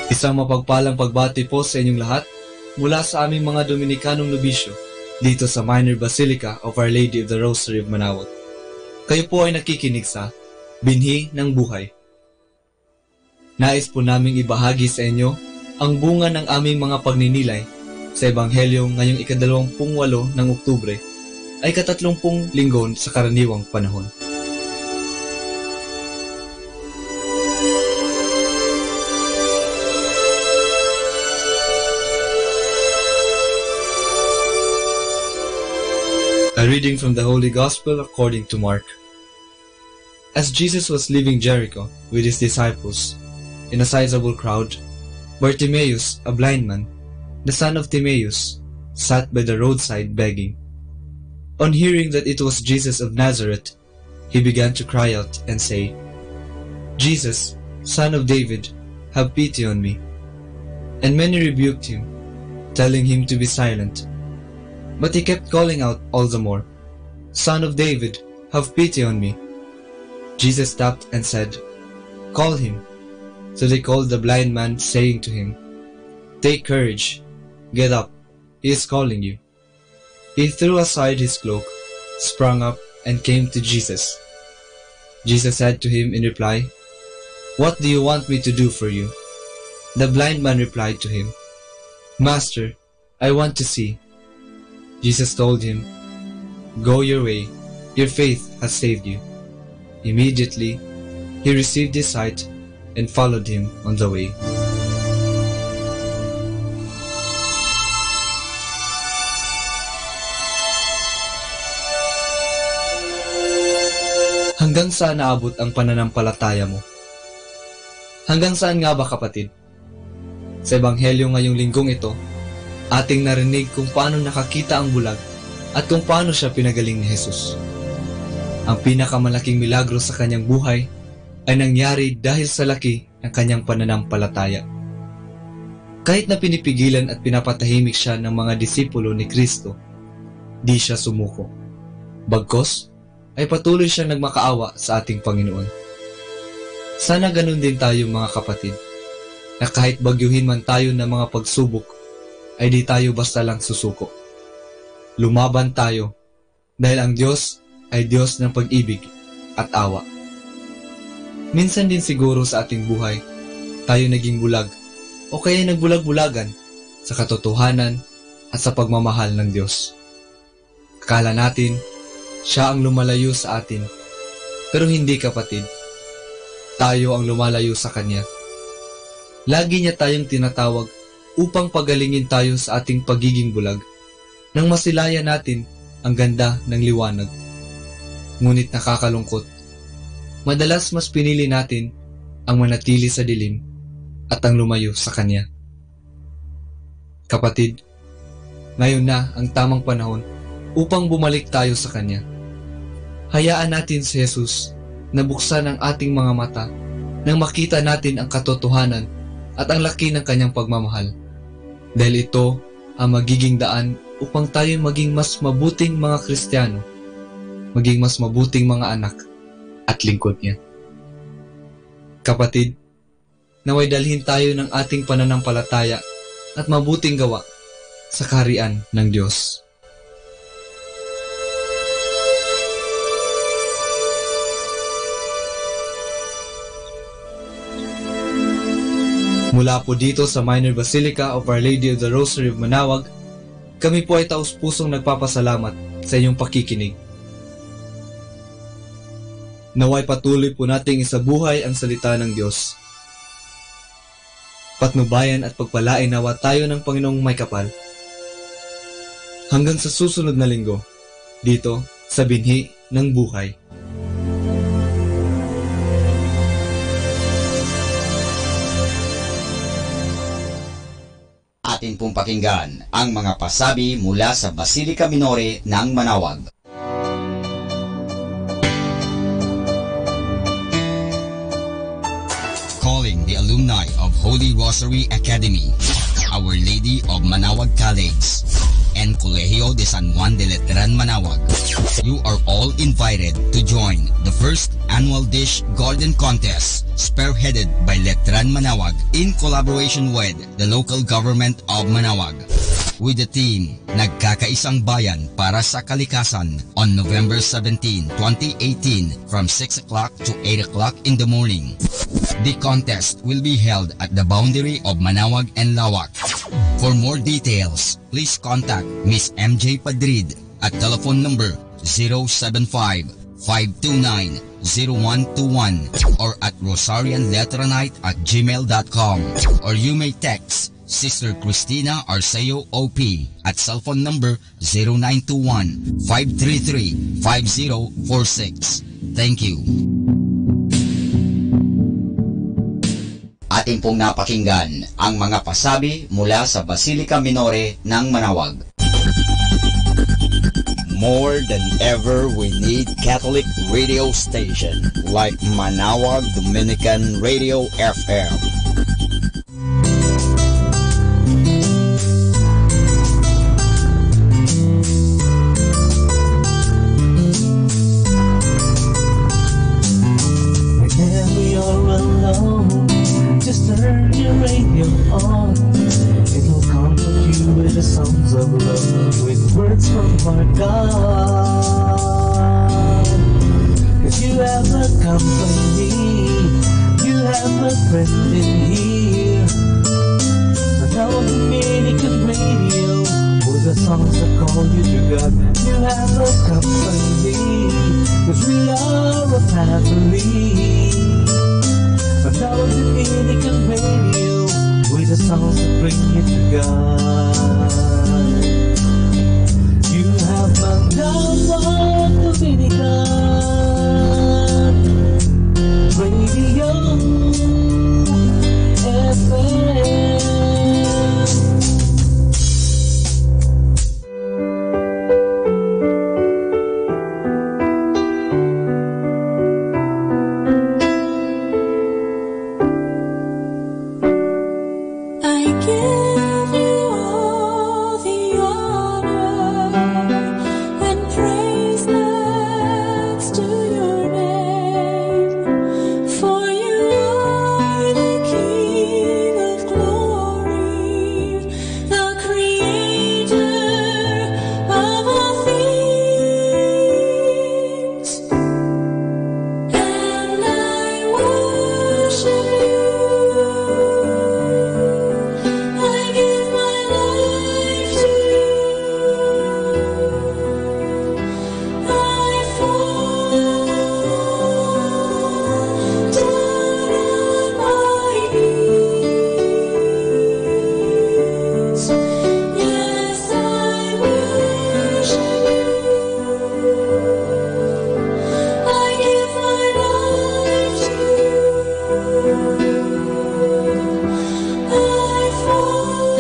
Isang mapagpalang pagbati po sa inyong lahat mula sa aming mga Dominikanong nobisyo dito sa Minor Basilica of Our Lady of the Rosary of Manawag. Kayo po ay nakikinig sa Binhi ng Buhay. Nais po naming ibahagi sa inyo ang bunga ng aming mga pagninilay sa Ebanghelyo ngayong ikadalawampung walo ng Oktubre, ay ikatatlongpung linggo sa karaniwang panahon. A reading from the Holy Gospel according to Mark. As Jesus was leaving Jericho with his disciples in a sizable crowd, Bartimaeus, a blind man, the son of Timaeus, sat by the roadside begging. On hearing that it was Jesus of Nazareth, he began to cry out and say, "Jesus, Son of David, have pity on me." And many rebuked him, telling him to be silent. But he kept calling out all the more, "Son of David, have pity on me." Jesus stopped and said, "Call him." So they called the blind man, saying to him, "Take courage, get up, he is calling you." He threw aside his cloak, sprang up, and came to Jesus. Jesus said to him in reply, "What do you want me to do for you?" The blind man replied to him, "Master, I want to see." Jesus told him, "Go your way, your faith has saved you." Immediately, he received his sight and followed him on the way. Hanggang saan naabot ang pananampalataya mo? Hanggang saan nga ba, kapatid? Sa Ebanghelyo ngayong linggong ito, ating narinig kung paano nakakita ang bulag at kung paano siya pinagaling ni Jesus. Ang pinakamalaking milagro sa kanyang buhay ay nangyari dahil sa laki ng kanyang pananampalataya. Kahit na pinipigilan at pinapatahimik siya ng mga disipulo ni Cristo, di siya sumuko. Bagkus, ay patuloy siyang nagmakaawa sa ating Panginoon. Sana ganun din tayo, mga kapatid, na kahit bagyuhin man tayo ng mga pagsubok, ay di tayo basta lang susuko. Lumaban tayo, dahil ang Diyos ay Diyos ng pag-ibig at awa. Minsan din siguro sa ating buhay, tayo naging bulag o kaya nagbulag-bulagan sa katotohanan at sa pagmamahal ng Diyos. Akala natin, siya ang lumalayo sa atin. Pero hindi, kapatid. Tayo ang lumalayo sa Kanya. Lagi niya tayong tinatawag upang pagalingin tayo sa ating pagiging bulag, nang masilayan natin ang ganda ng liwanag. Ngunit nakakalungkot, madalas mas pinili natin ang manatili sa dilim at ang lumayo sa Kanya. Kapatid, ngayon na ang tamang panahon upang bumalik tayo sa Kanya. Hayaan natin si Jesus na buksan ang ating mga mata nang makita natin ang katotohanan at ang laki ng Kanyang pagmamahal. Dahil ito ang magiging daan upang tayo maging mas mabuting mga Kristiyano, maging mas mabuting mga anak at lingkod niya. Kapatid, naway dalhin tayo ng ating pananampalataya at mabuting gawa sa Kaharian ng Diyos. Mula po dito sa Minor Basilica of Our Lady of the Rosary of Manaoag, kami po ay taus-pusong nagpapasalamat sa inyong pakikinig. Naway patuloy po nating isabuhay ang salita ng Diyos. Patnubayan at pagpalain nawa tayo ng Panginoong Maikapal. Hanggang sa susunod na linggo, dito sa Binhi ng Buhay. Atin pong pakinggan ang mga pasabi mula sa Basilica Minore ng Manaoag. Calling the alumni of Holy Rosary Academy, Our Lady of Manaoag College, and Colegio de San Juan de Letran, Manaoag. You are all invited to join the first annual Dish Garden Contest, spearheaded by Letran Manaoag in collaboration with the local government of Manaoag, with the theme, Nagkakaisang Bayan para sa Kalikasan, on November seventeen, twenty eighteen, from six o'clock to eight o'clock in the morning. The contest will be held at the boundary of Manaoag and Laoag. For more details, please contact Miss M J Padrid at telephone number zero seven five, five two nine, zero one two one or at rosarianletranite at gmail dot com, or you may text Sister Christina Arceo O P at cellphone number zero nine two one, five three three, five zero four six. Thank you. Atin pong napakinggan ang mga pasabi mula sa Basilica Minore ng Manaoag. More than ever, we need Catholic radio station like Manaoag Dominican Radio F M. Whenever you're alone, just turn your radio on. It'll comfort you with the songs of love, with words from our God. 'Cause you have a company, you I'm a friend in here. Now on Dominican radio, with the songs that call you to God. You have a company, 'cause we are a family. Now on Dominican radio, with the songs that bring you to God. You have Mandaluyong Dominican Radio F M. I give you all the honor and praise that's due your name. For you are the King of glory, the creator of all things. And I worship you. I give my life to you. I fall down on my knees. Yes, I worship you. I give my life to you. I fall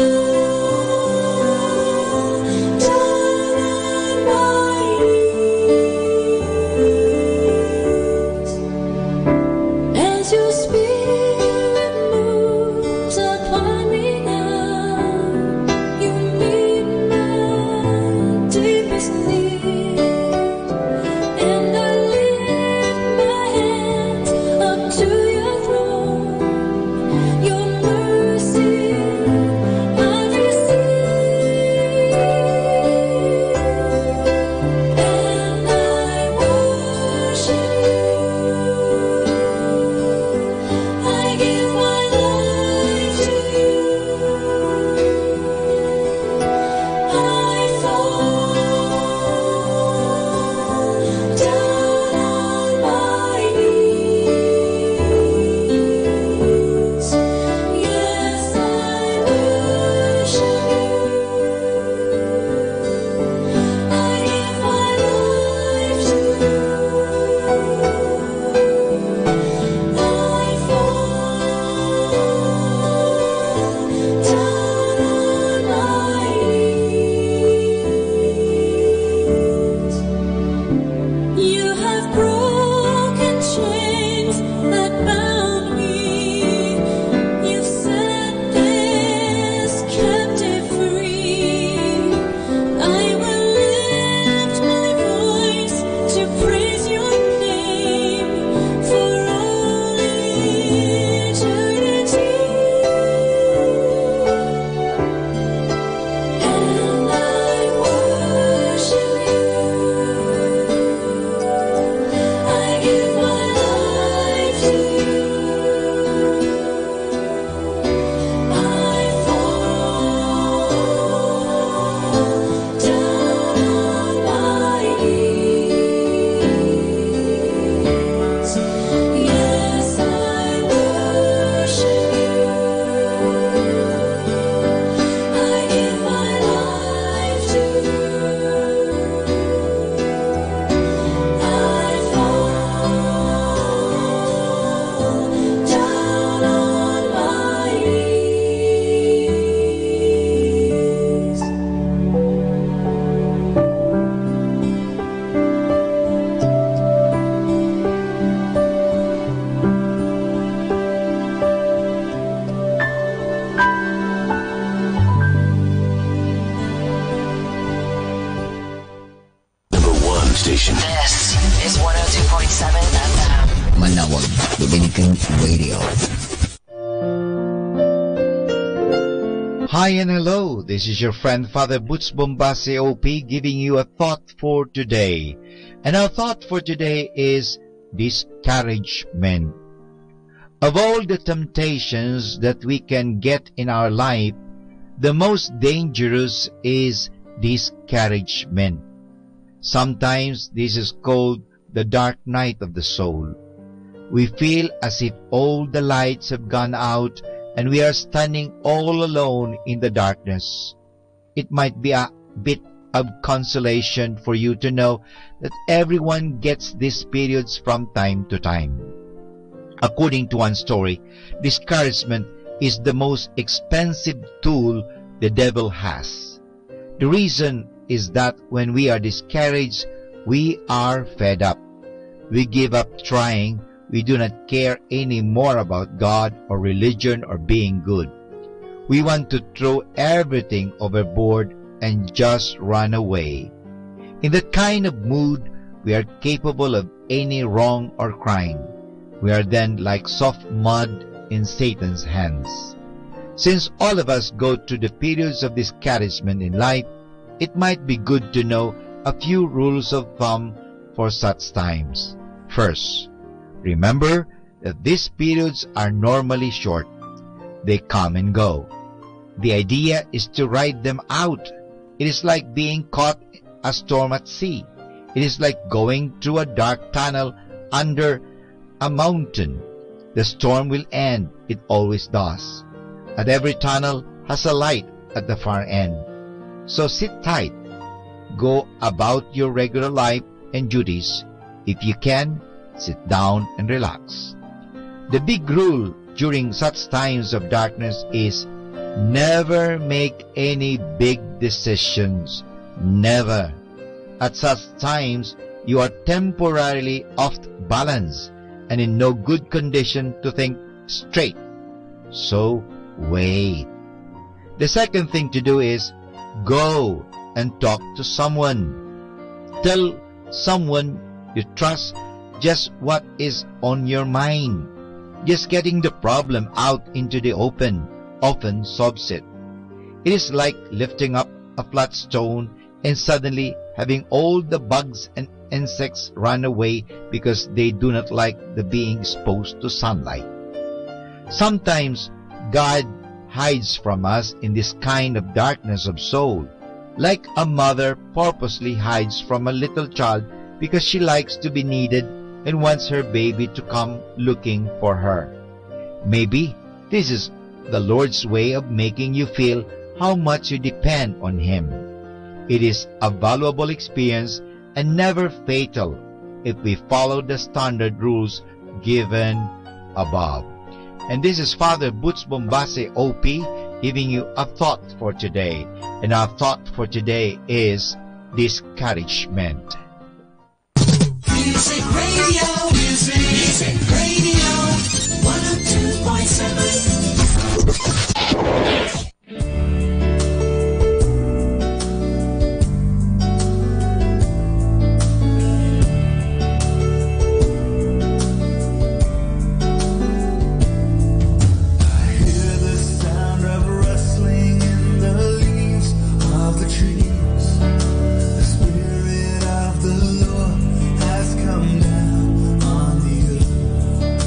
down on my knees. As your spirit moves upon me now, you meet my deepest need. And I lift my hands up to your throne. Your mercy I receive. And I worship you. I give my life to you. I fall down on my knees. Yes, I worship you. I give my life to you. I fall down on my knees. You have broken chains that bound me. You've set this captive free. I will lift my voice to praise your name for all eternity. And I worship you. I give my life to you. I fall down on my knees. Yes, I worship you. I give my life to you. I fall down on my knees. Number one station. This is one oh two point seven F M. Manaoag Dominican Radio. Hi and hello, this is your friend Father Butch Bombase O P giving you a thought for today. And our thought for today is discouragement. Of all the temptations that we can get in our life, the most dangerous is discouragement. Sometimes this is called the dark night of the soul. We feel as if all the lights have gone out and we are standing all alone in the darkness. It might be a bit of consolation for you to know that everyone gets these periods from time to time. According to one story, discouragement is the most expensive tool the devil has. The reason is that when we are discouraged, we are fed up. We give up trying. We do not care anymore about God or religion or being good. We want to throw everything overboard and just run away. In that kind of mood, we are capable of any wrong or crime. We are then like soft mud in Satan's hands. Since all of us go through the periods of discouragement in life, it might be good to know a few rules of thumb for such times. First, remember that these periods are normally short. They come and go. The idea is to ride them out. It is like being caught a storm at sea. It is like going through a dark tunnel under a mountain. The storm will end, it always does. And every tunnel has a light at the far end. So sit tight. Go about your regular life and duties. If you can, sit down and relax. The big rule during such times of darkness is never make any big decisions. Never. At such times, you are temporarily off balance and in no good condition to think straight. So, wait. The second thing to do is go and talk to someone. Tell someone you trust just what is on your mind. Just getting the problem out into the open often solves it. It is like lifting up a flat stone and suddenly having all the bugs and insects run away because they do not like the being exposed to sunlight. Sometimes God hides from us in this kind of darkness of soul, like a mother purposely hides from a little child because she likes to be needed and wants her baby to come looking for her. Maybe this is the Lord's way of making you feel how much you depend on Him. It is a valuable experience and never fatal if we follow the standard rules given above. And this is Father Butch Bombase, O P, giving you a thought for today. And our thought for today is discouragement. Music Radio, Music, Music Radio, one oh two point seven. I hear the sound of rustling in the leaves of the trees. The Spirit of the Lord has come down on the earth.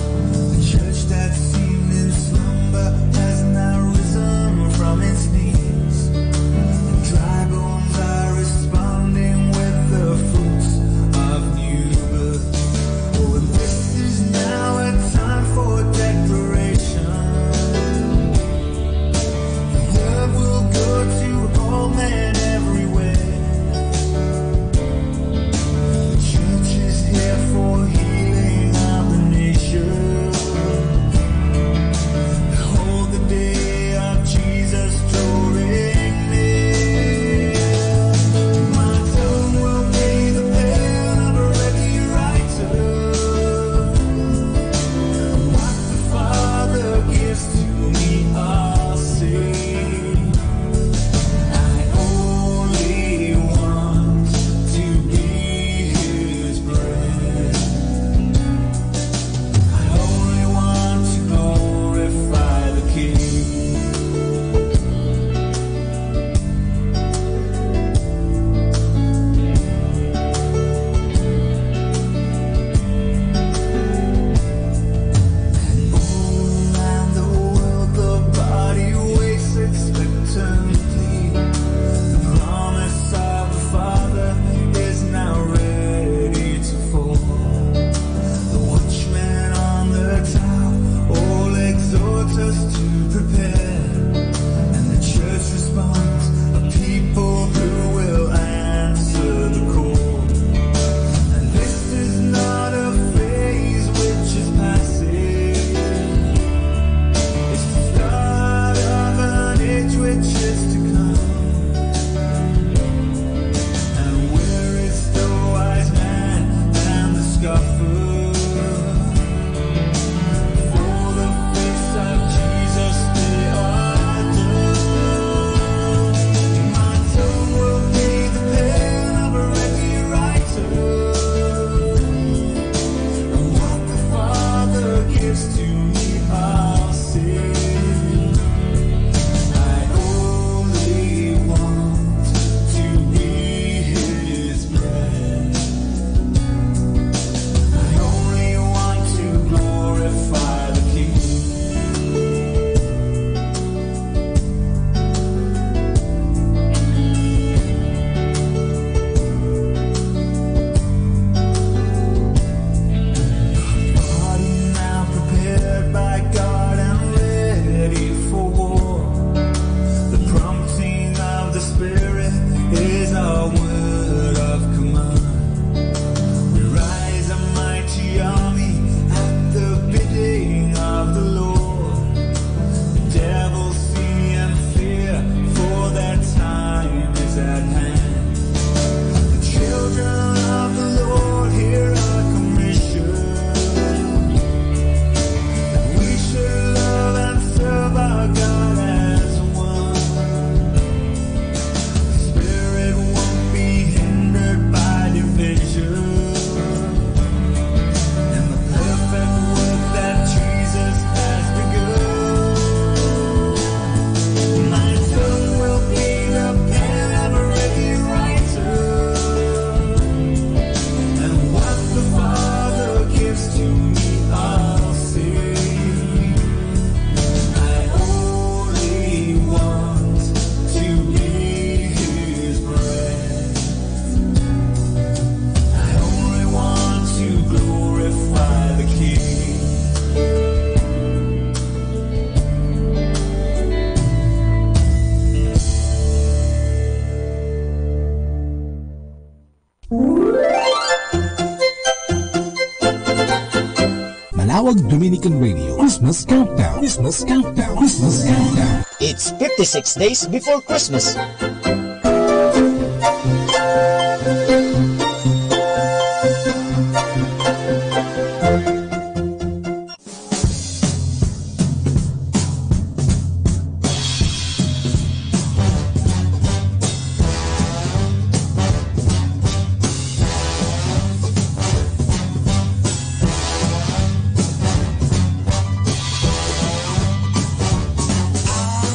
Balikan Radio Christmas Countdown. Christmas Countdown. Christmas Countdown. It's fifty-six days before Christmas.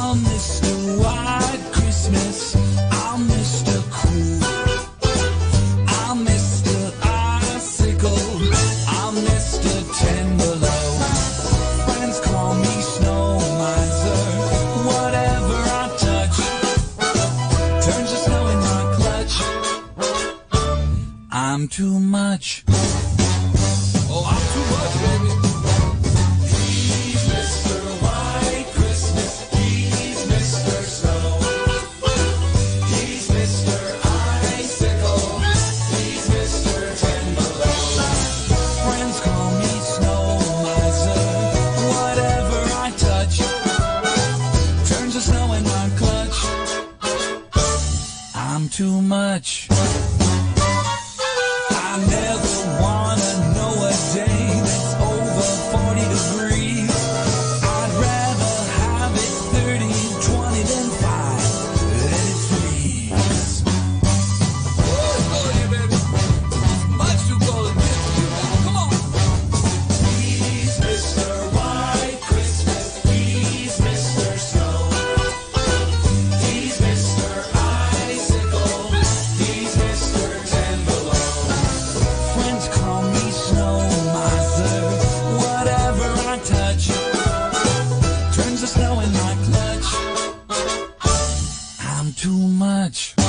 I'll mister White Christmas. I'll mister Cool. I'll mister Icicle. I'll mister Tenderloin. Friends call me Snow Miser. Whatever I touch turns to snow in my clutch. I'm too much. Oh, I'm too much, baby. He's mister White Christmas. He's mister Snow. He's mister Icicle. He's mister Tenderloin. Friends call me Snow Miser. Whatever I touch turns to snow in my clutch. I'm too much. I never wanna know a day that's over forty degrees. I'd rather have it thirty, twenty than five. Let it freeze. Ooh, it's going here, baby. It's much too cold in here for you now. Come on. He's mister White Christmas. He's mister Snow. He's mister Icicle. He's mister Tenderloin. Friends call me Snow Miser. Whatever I touch turns to snow in my clutch. I'm too much. Ooh,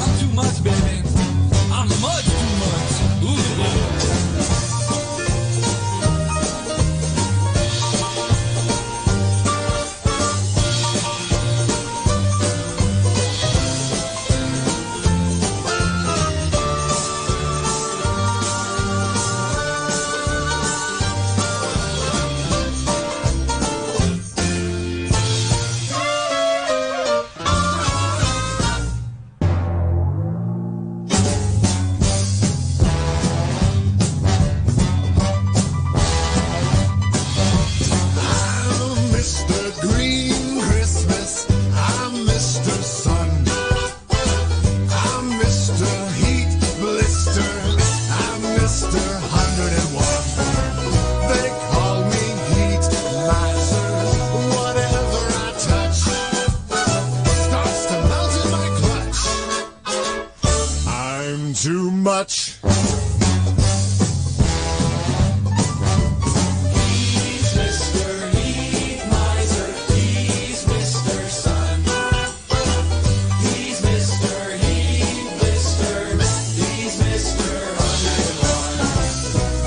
I'm too much, baby. I'm much too much. Ooh. I'm mister Green Christmas. I'm mister Sun. I'm mister Heat Blister. I'm mister Hundred and One. They call me Heat Miser. Whatever I touch starts to melt in my clutch. I'm too much. He's mister Heat Miser. He's mister Sun. He's mister Heat Blister. He's mister Hundred and One.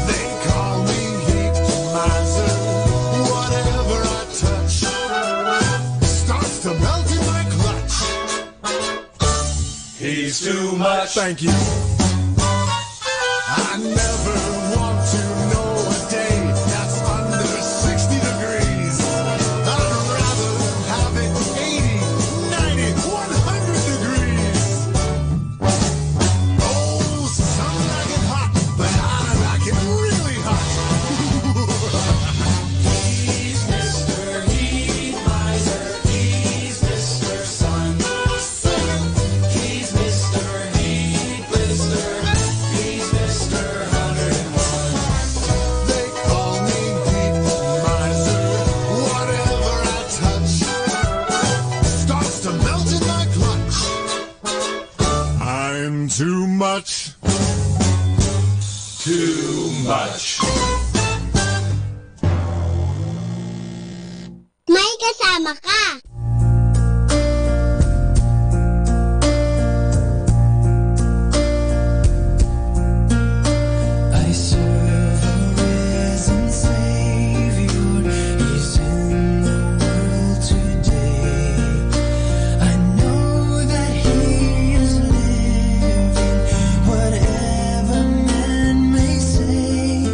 They call me Heat Miser. Whatever I touch starts to melt in my clutch. He's too much. Thank you. I never want to know a day that's under sixty degrees. I'd rather have it eighty, ninety, one hundred degrees. Oh, some like it hot, but I like it really hot. He's mister Heat Miser. He's mister Sun. He's mister Heat Blister. He's mister Hundred and One. They call me Heat Miser. Whatever I touch starts to melt in my clutch. I'm too much. Too much. May kasama ka. I serve a risen Savior. He's in the world today. I know that He is living, whatever man may say.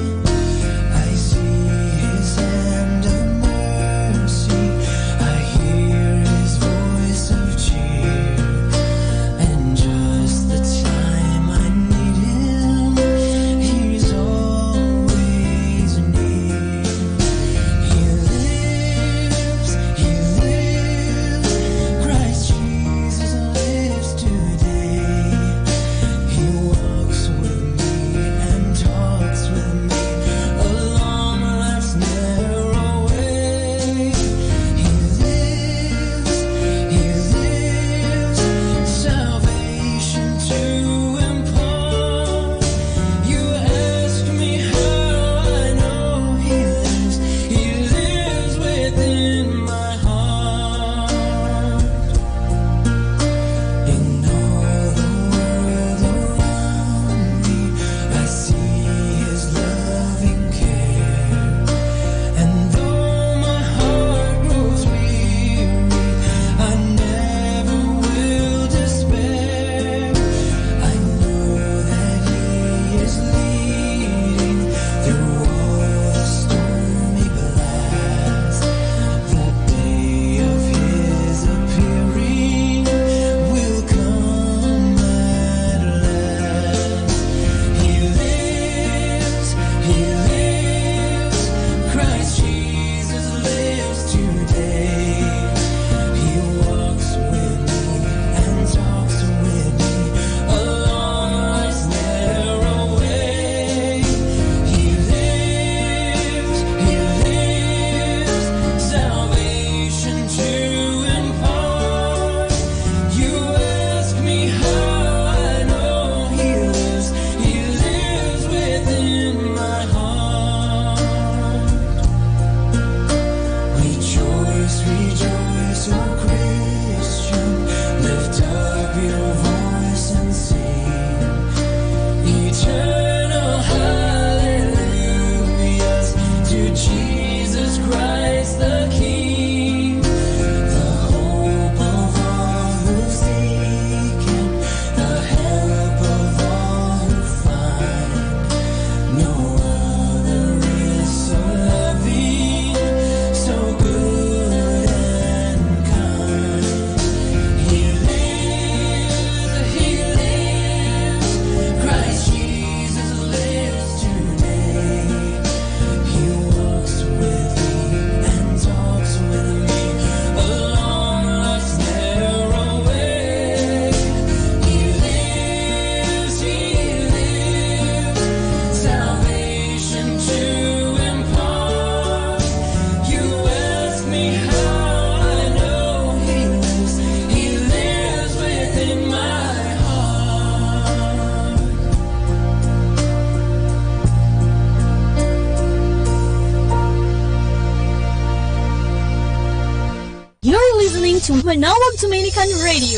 Manawag Dominican Radio.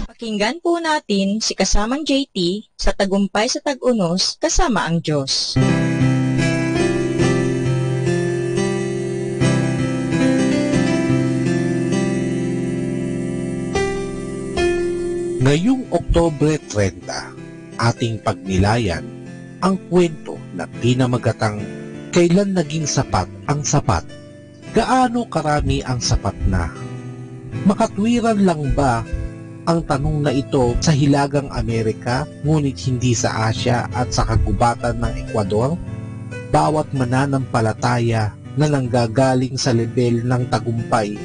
Pakinggan po natin si kasamang J T sa Tagumpay sa Tag-unos, kasama ang Diyos. Ngayong Oktubre treinta, ating pagnilayan ang kuwento na pinamagatang Kailan Naging Sapat ang Sapat? Gaano karami ang sapat na? Makatwiran lang ba ang tanong na ito sa Hilagang Amerika, ngunit hindi sa Asia at sa kagubatan ng Ecuador? Bawat mananampalataya na nanggagaling sa lebel ng tagumpay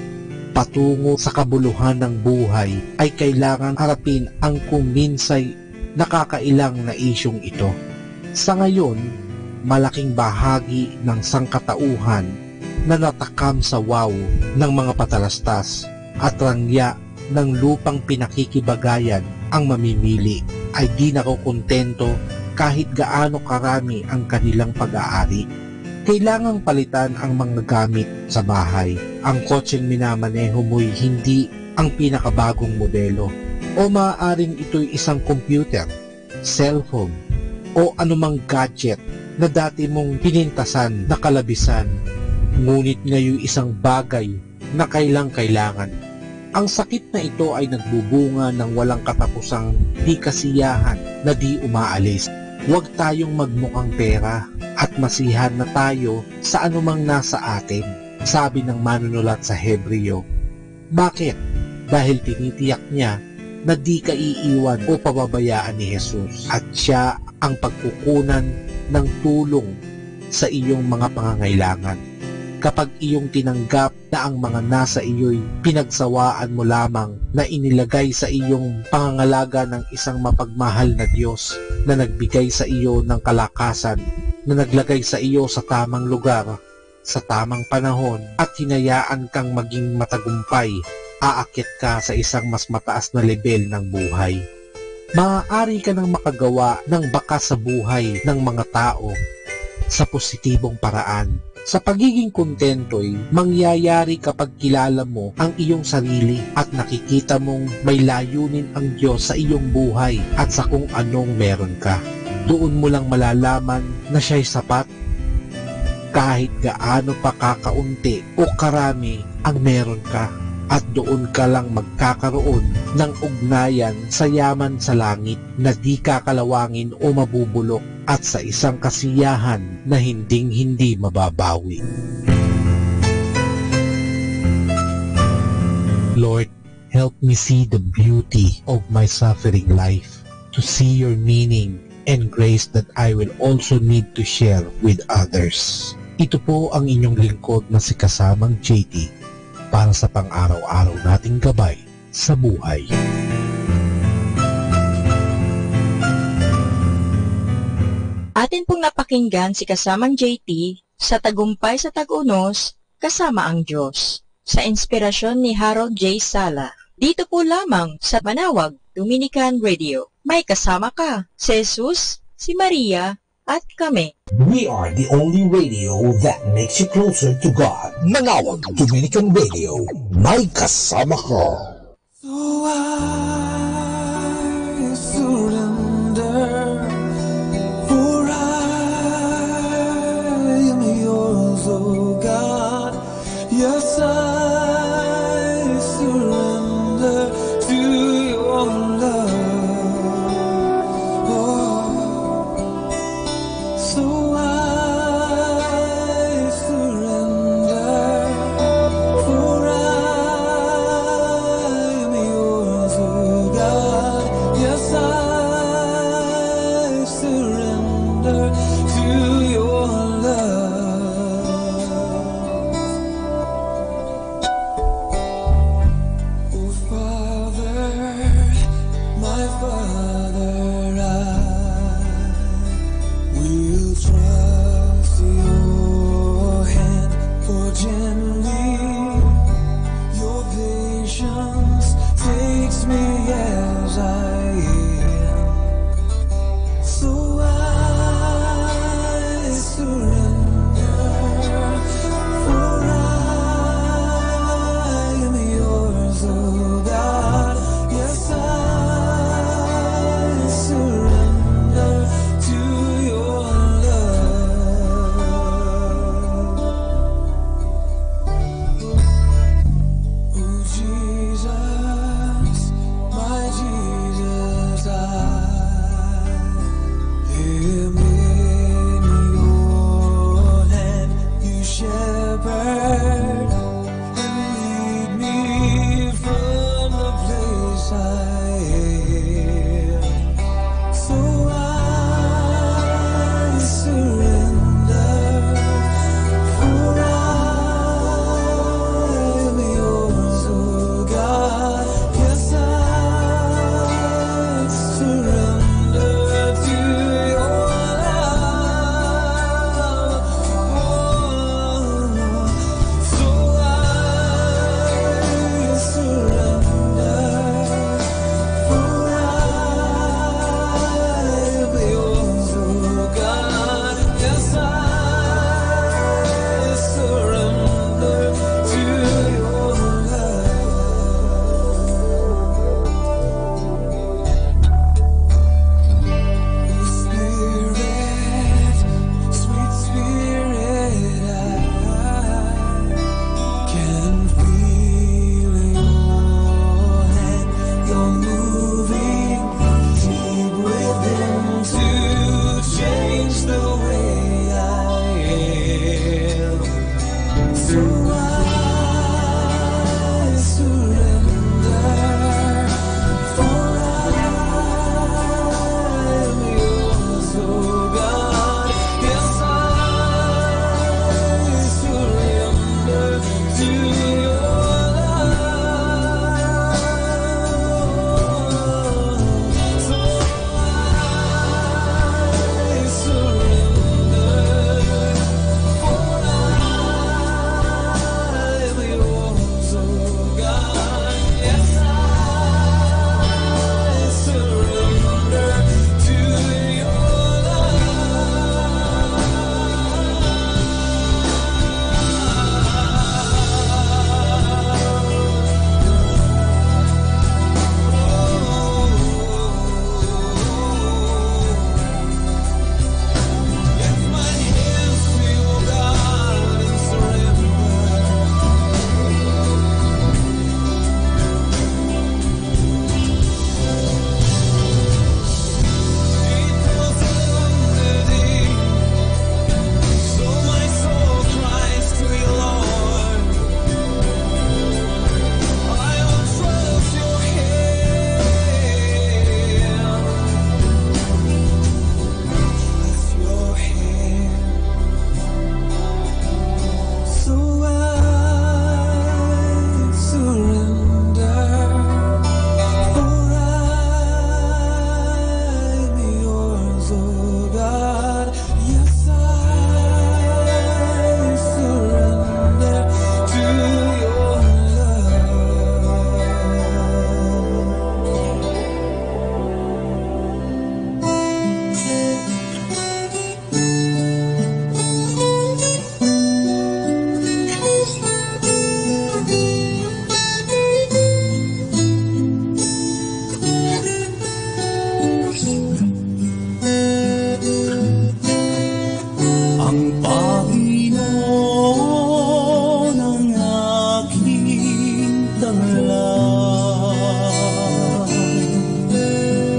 patungo sa kabuluhan ng buhay ay kailangan harapin ang kuminsay nakakailang na isyung ito. Sa ngayon, malaking bahagi ng sangkatauhan na natakam sa wow ng mga patalastas at rangya ng lupang pinakikibagayan ang mamimili ay di nakokontento kahit gaano karami ang kanilang pag-aari. Kailangang palitan ang mga gamit sa bahay. Ang kotseng minamaneho mo'y hindi ang pinakabagong modelo. O maaaring ito'y isang computer, cellphone, o anumang gadget na dati mong pinintasan na kalabisan, ngunit ngayon isang bagay na kailang-kailangan. Ang sakit na ito ay nagbubunga ng walang katapusang di kasiyahan na di umaalis. Huwag tayong magmukhang pera at masihan na tayo sa anumang nasa atin, sabi ng manunulat sa Hebreo. Bakit? Dahil tinitiyak niya na di ka iiwan o pababayaan ni Jesus at siya ang pagkukunan ng tulong sa iyong mga pangangailangan. Kapag iyong tinanggap na ang mga nasa iyo'y pinagsawaan mo lamang na inilagay sa iyong pangangalaga ng isang mapagmahal na Diyos na nagbigay sa iyo ng kalakasan, na naglagay sa iyo sa tamang lugar, sa tamang panahon, at hinayaan kang maging matagumpay, aakyat ka sa isang mas mataas na lebel ng buhay. Maaari ka nang makagawa ng bakas sa buhay ng mga tao sa positibong paraan. Sa pagiging kontentoy mangyayari kapag kilala mo ang iyong sarili at nakikita mong may layunin ang Diyos sa iyong buhay at sa kung anong meron ka. Doon mo lang malalaman na siya'y sapat kahit gaano pa kakaunti o karami ang meron ka, at doon ka lang magkakaroon ng ugnayan sa yaman sa langit na di kakalawangin o mabubulok at sa isang kasiyahan na hinding-hindi mababawi. Lord, help me see the beauty of my suffering life, to see your meaning and grace that I will also need to share with others. Ito po ang inyong lingkod na si Kasamang J T para sa pang-araw-araw nating gabay sa buhay. Atin pong napakinggan si Kasamang J T sa Tagumpay sa Tag-unos, kasama ang Diyos, sa inspirasyon ni Harold J. Sala. Dito po lamang sa Manawag Dominican Radio. May kasama ka, si Jesus, si Maria, at kami. We are the only radio that makes you closer to God. Manawag Dominican Radio, may kasama ka. So I surrender, for I am yours, oh God. Yes, I surrender to your love. Oh, so I surrender, for I So I surrender, for I am yours, oh God. Yes, I surrender to your love. So I surrender, for I am yours, oh God. Yes, I surrender to your love. So I surrender, for I am yours, oh God. Yes, I surrender to your love. Ang Panginoon ang aking tanglaw.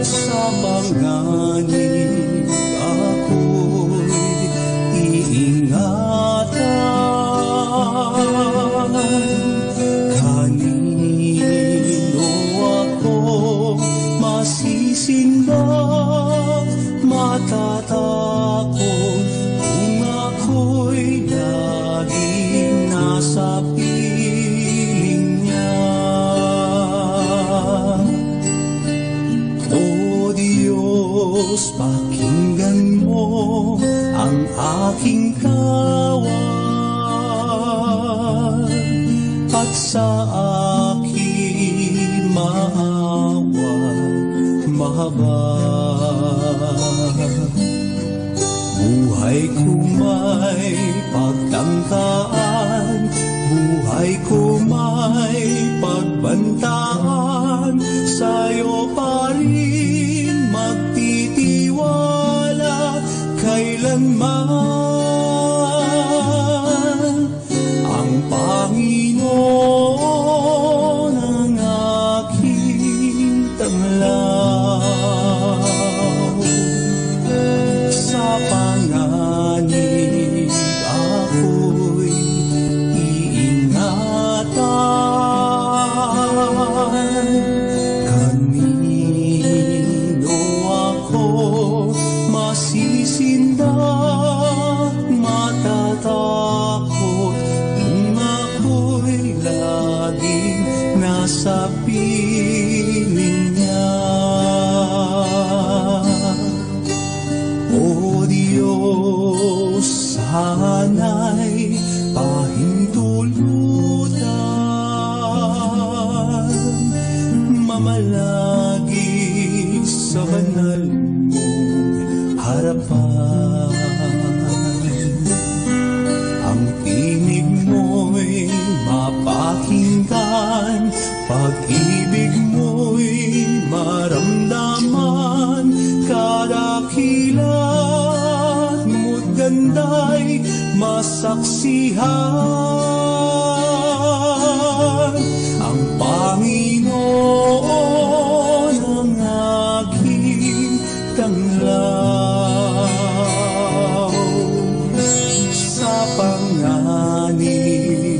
Sa panganib ako'y iingatan. Kanino ako masisimba? Matatakot kung ako'y laging nasa piling niya. O Dios, pakinggan mo ang aking kawan, at sa akin maawa, mahabag. Buhay ko may pagtangkaan, buhay ko may pagbantaan, sayo pa rin magtitiwala kailanman. Ang Panginoon ang aking tanglaw. Sa panganib ako'y iingatan. Kanino ako masisinda? Matatakot kung ako'y laging nasa piling niya. O Dios, sana'y pahintulutan, mamalagi sa banal mong harapan. Ang tinig mo'y mapakinggan, pag-ibig mo'y maramdaman, kadakilaan mo't ganda'y masaksihan. Ang Panginoon ang aking tanglaw. Sa panganib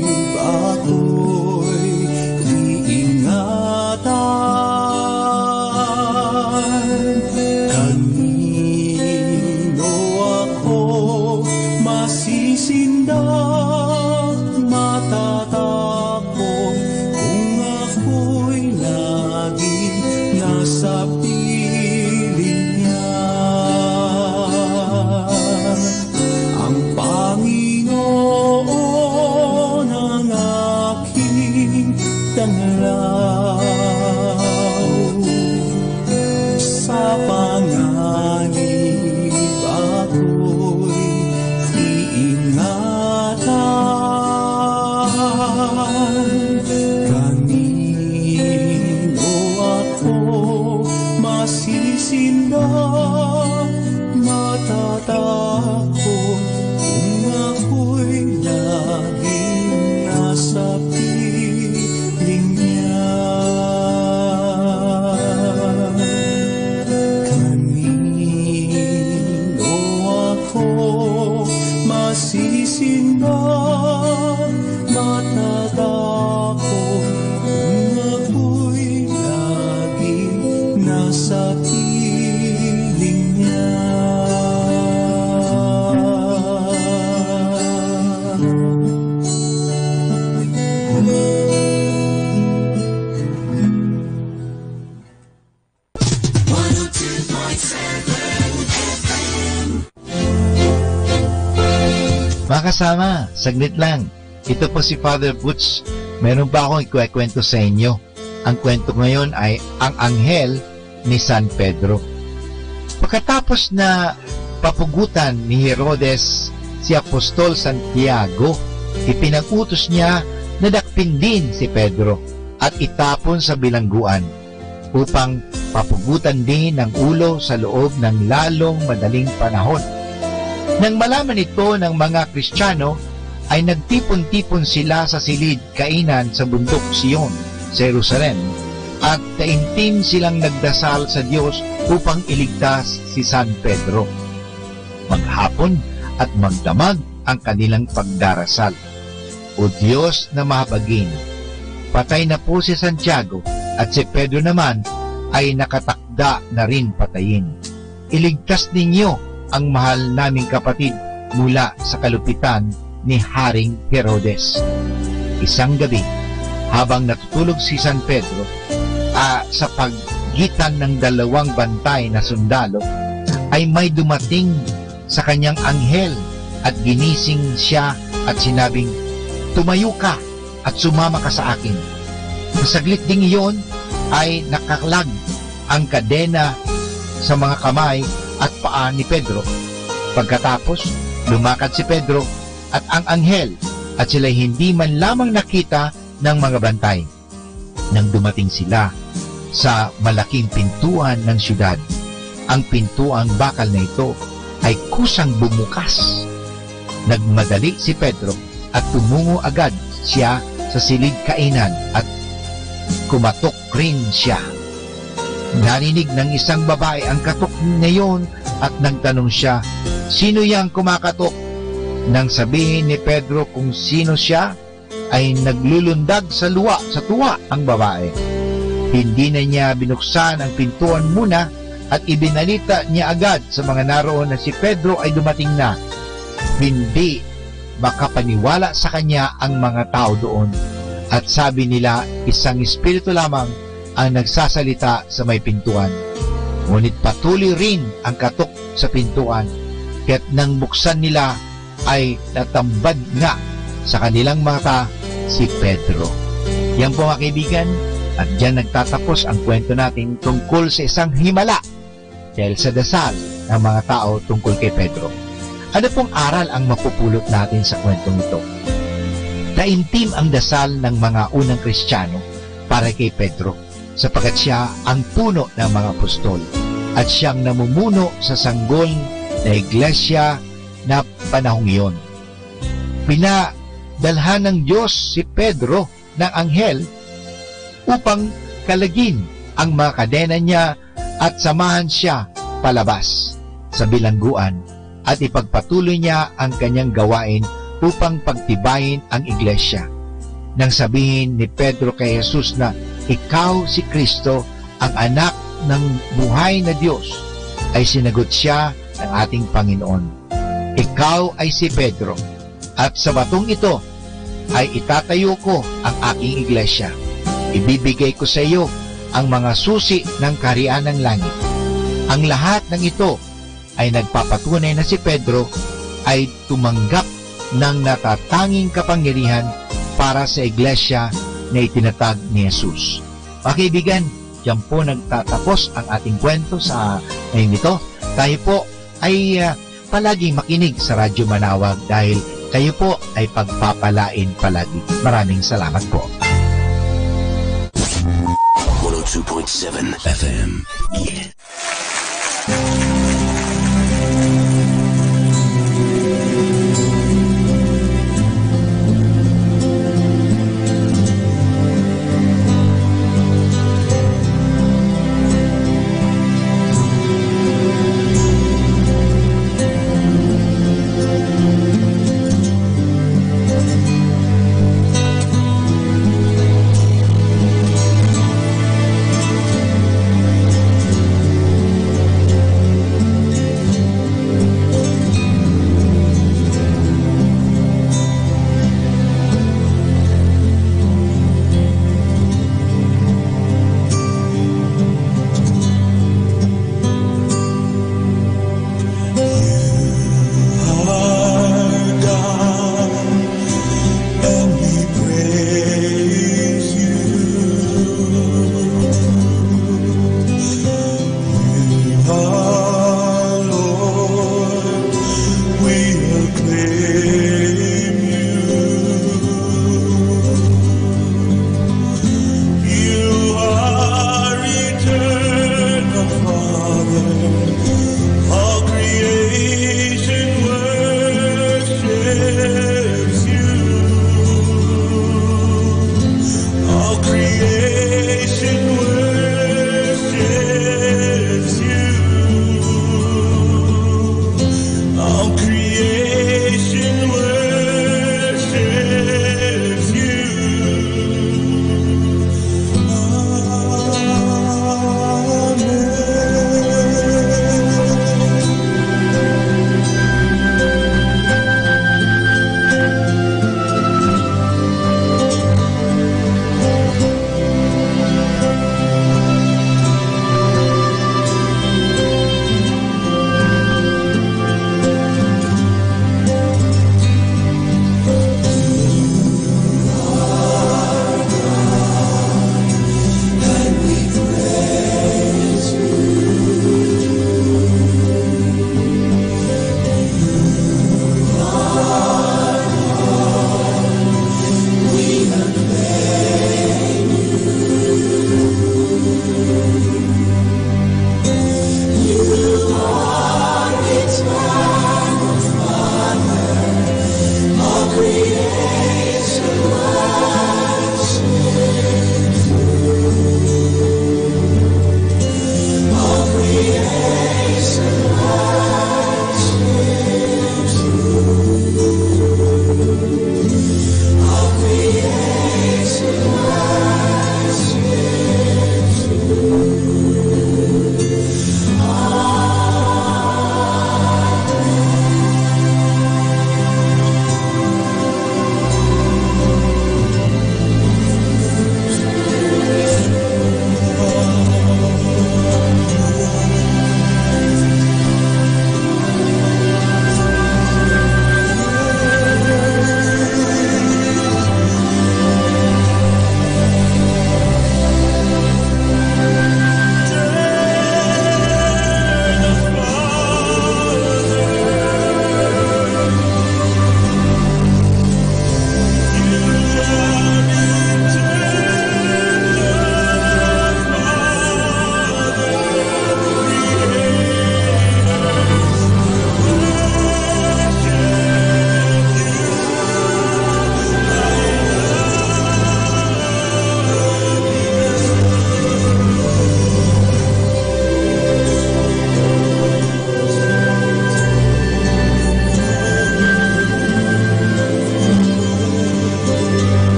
Kanino ako masisindak? Matatakot kung ako'y laging nasa piling niya. Kanino ako masisindak? Matatakot kung ako'y laging nasa piling niya. Mga kasama, saglit lang. Ito po si Father Butch. Meron pa akong ikukwento sa inyo. Ang kwento ngayon ay ang anghel ni San Pedro. Pagkatapos na papugutan ni Herodes si Apostol Santiago, ipinag-utos niya na dakpin din si Pedro at itapon sa bilangguan upang papugutan din ang ulo sa loob ng lalong madaling panahon. Nang malaman ito ng mga Kristiyano, ay nagtipon-tipon sila sa silid kainan sa Bundok Sion, sa Jerusalem, at taimtim silang nagdasal sa Dios upang iligtas si San Pedro. Maghapon at magdamag ang kanilang pagdarasal. O Dios na mahabagin, patay na po si Santiago at si Pedro naman ay nakatakda na rin patayin. Iligtas ninyo ang mahal naming kapatid mula sa kalupitan ni Haring Herodes. Isang gabi, habang natutulog si San Pedro, a, sa pagitan ng dalawang bantay na sundalo, ay may dumating sa kanyang anghel at ginising siya at sinabing, "Tumayo ka at sumama ka sa akin." Sa saglit ding iyon ay nakalag ang kadena sa mga kamay at paa ni Pedro. Pagkatapos, lumakad si Pedro at ang anghel at sila'y hindi man lamang nakita ng mga bantay. Nang dumating sila sa malaking pintuan ng siyudad, ang pintuang bakal na ito ay kusang bumukas. Nagmadali si Pedro at tumungo agad siya sa silid kainan at kumatok rin siya. Narinig ng isang babae ang katok na iyon at nagtanong siya, "Sino yang kumakatok?" Nang sabihin ni Pedro kung sino siya, ay naglulundag sa luwa, sa tuwa ang babae. Hindi na niya binuksan ang pintuan muna at ibinalita niya agad sa mga naroon na si Pedro ay dumating na. Hindi makapaniwala sa kanya ang mga tao doon, at sabi nila, "Isang espiritu lamang ang nagsasalita sa may pintuan." Ngunit patuloy rin ang katok sa pintuan, kaya't nang buksan nila, ay natambad nga sa kanilang mata si Pedro. Yan po, mga kaibigan, at diyan nagtatapos ang kwento natin tungkol sa isang himala dahil sa dasal ng mga tao tungkol kay Pedro. Ano pong aral ang mapupulot natin sa kwentong ito? Taimtim ang dasal ng mga unang Kristiyano para kay Pedro, sapagkat siya ang puno ng mga apostol at siyang namumuno sa sanggol na iglesia na panahong iyon. Pinadalhan ng Dios si Pedro ng anghel upang kalagin ang mga kadena niya at samahan siya palabas sa bilangguan at ipagpatuloy niya ang kanyang gawain upang pagtibayin ang iglesia. Nang sabihin ni Pedro kay Jesus na, "Ikaw si Cristo, ang Anak ng buhay na Dios," ay sinagot siya ng ating Panginoon, "Ikaw ay si Pedro, at sa batong ito ay itatayo ko ang aking iglesia. Ibibigay ko sa iyo ang mga susi ng Kaharian ng Langit." Ang lahat ng ito ay nagpapatunay na si Pedro ay tumanggap ng natatanging kapangyarihan para sa iglesia na itinatag ni Jesus. Mga kaibigan, diyan po nagtatapos ang ating kwento sa ngayon ito. Tayo po ay, ah, palaging makinig sa Radyo Manawag dahil Kayo po ay pagpapalain palagi. Maraming salamat po. One oh two point seven F M.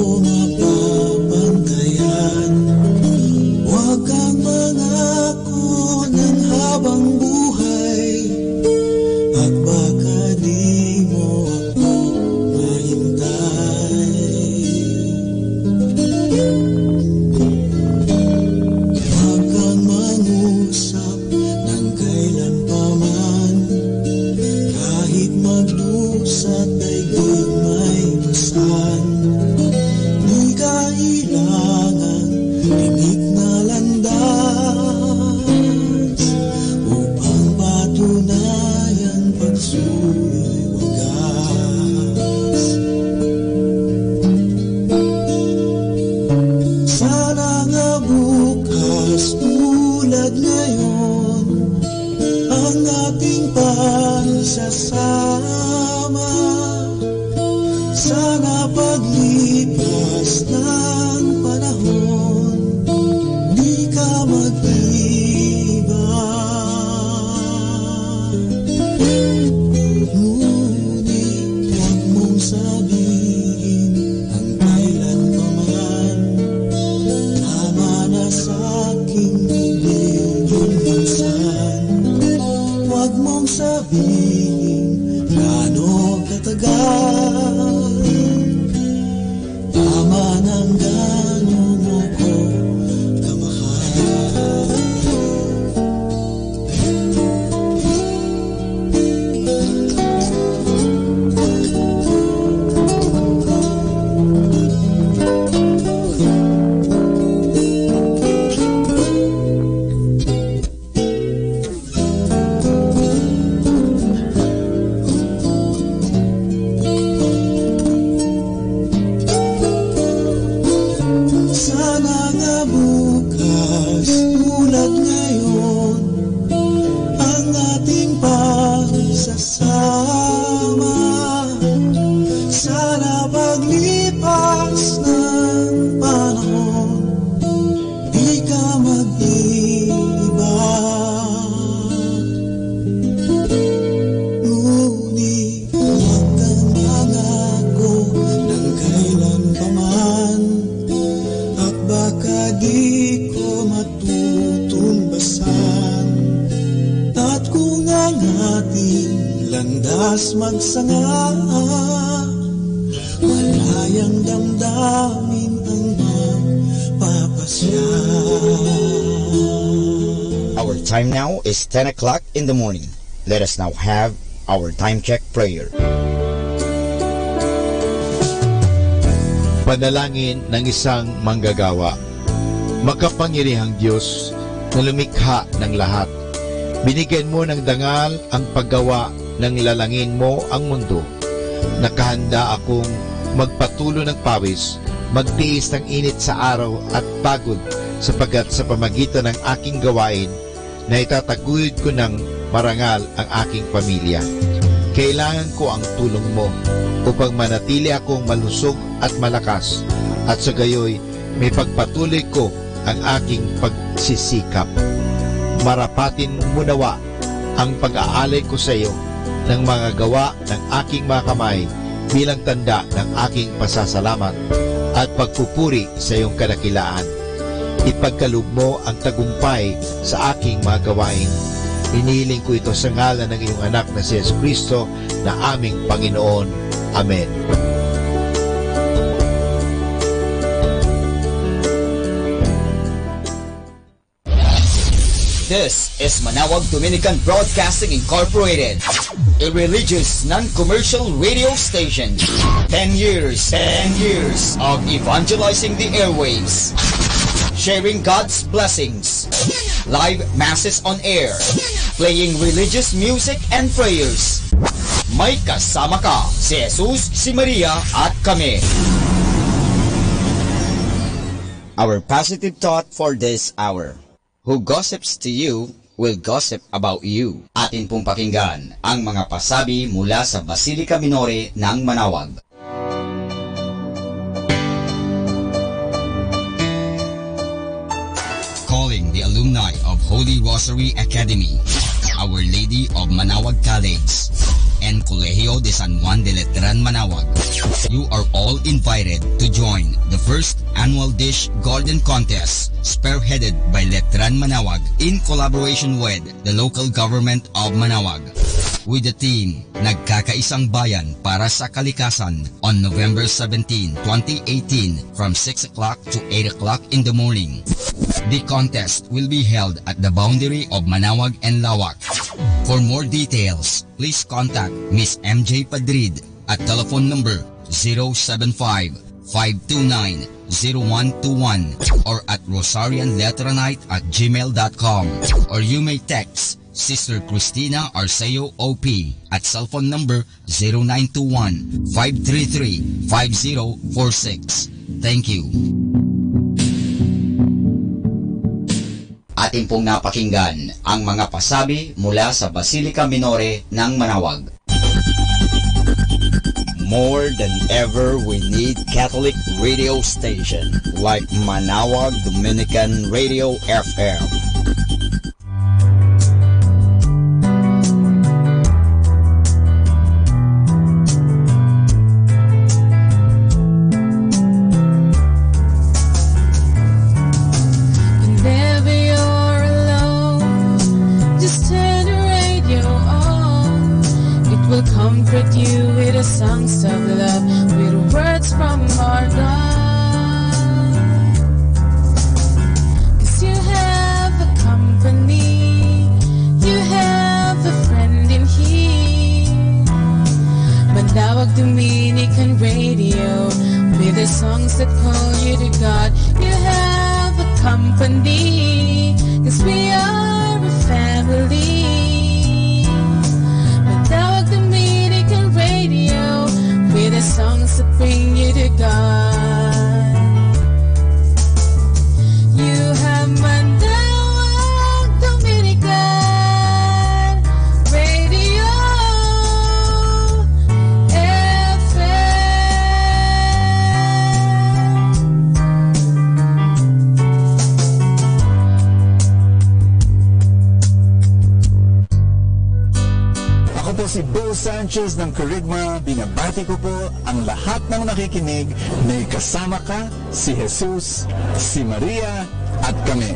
Mapapantayan, huwag kang mangako ng habang buhay, at baka di mo ako mahintay. Huwag kang mangusap ng kailan pa man, kahit magdusa't daigdig may pasan. Di kailangan tinik na landas upang patunayan pagsuyo'y wagas. Sana nga bukas, tulad ngayon, ang ating pagsasama. Sana paglipas ng panahon, di ka mag-iba. Ngunit huwag mong sabihin ang kailan pa man, tama na sa aking bibig yun minsan. Huwag mong sabihin gaano katagal, tama nang gaano mo ko kamahal. Sana nga bukas, tulad ngayon, ang ating pagsasama. Sana paglipas ng panahon, di ka mag-iba. Ngunit huwag kang mangako ng kailan pa man, at baka di ko matutumbasan. At kung ang ating landas magsanga, wala yang damdamin ang magpapasya. Our time now is ten o'clock in the morning. Let us now have our time check prayer. Panalangin ng isang manggagawa. Makapangyarihang Diyos na lumikha ng lahat, binigyan mo ng dangal ang paggawa ng lalangin mo ang mundo. Nakahanda akong magpatulo ng pawis, magtiis ng init sa araw at pagod, sapagkat sa pamagitan ng aking gawain, naitataguyod ko ng marangal ang aking pamilya. Kailangan ko ang tulong mo upang manatili akong malusog at malakas, at sa gayoy mipagpatuloy ko ang aking pagsisikap. Marapatin mo nawa ang pag-aalay ko sa iyo ng mga gawa ng aking mga kamay bilang tanda ng aking pasasalamat at pagpupuri sa iyong kadakilaan. Ipagkaloob mo ang tagumpay sa aking mga gawain. Inihiling ko ito sa ngalan ng iyong Anak na si Jesu Cristo na aming Panginoon. Amen. This is Manawag Dominican Broadcasting Incorporated, a religious non-commercial radio station. Ten years, ten years of evangelizing the airwaves, sharing God's blessings, live masses on air, playing religious music and prayers. May kasama ka, si Jesus, si Maria, at kami. Our positive thought for this hour. Who gossips to you will gossip about you. Atin pong pakinggan ang mga pasabi mula sa Basilica Minore ng Manawag. Calling the alumni of Holy Rosary Academy, Our Lady of Manawag College, and Colegio de San Juan de Letran, Manaoag. You are all invited to join the first annual Dish Garden Contest, spearheaded by Letran Manaoag in collaboration with the local government of Manaoag, with the theme Nagkakaisang Bayan para sa Kalikasan, on November seventeen, twenty eighteen, from six o'clock to eight o'clock in the morning. The contest will be held at the boundary of Manaoag and Laoac. For more details, please contact Miss M J Padrid at telephone number zero seven five, five two nine, zero one two one or at rosarianletranite at gmail dot com, or you may text Sister Christina Arceo O P at cellphone number zero nine two one, five three three, five zero four six. Thank you. Atin pong napakinggan ang mga pasabi mula sa Basilica Minore ng Manaoag. More than ever, we need Catholic radio station like Manaoag Dominican Radio F M. Whenever you're alone, just turn the radio on. It will comfort you with the songs of love, with words from our God. 'Cause you have a company, you have a friend in here. Manaoag Dominican Radio, with the songs that call you to God. You have a company, 'cause we are a family. Manaoag Dominican Radio, with the songs that bring you to God. You have Manaoag Dominican Radio F M. Ako po si Bo Sanchez ng Kerygma. Binabati ko po ang lahat ng nakikinig. May kasama ka, si Jesus, si Maria, at kami.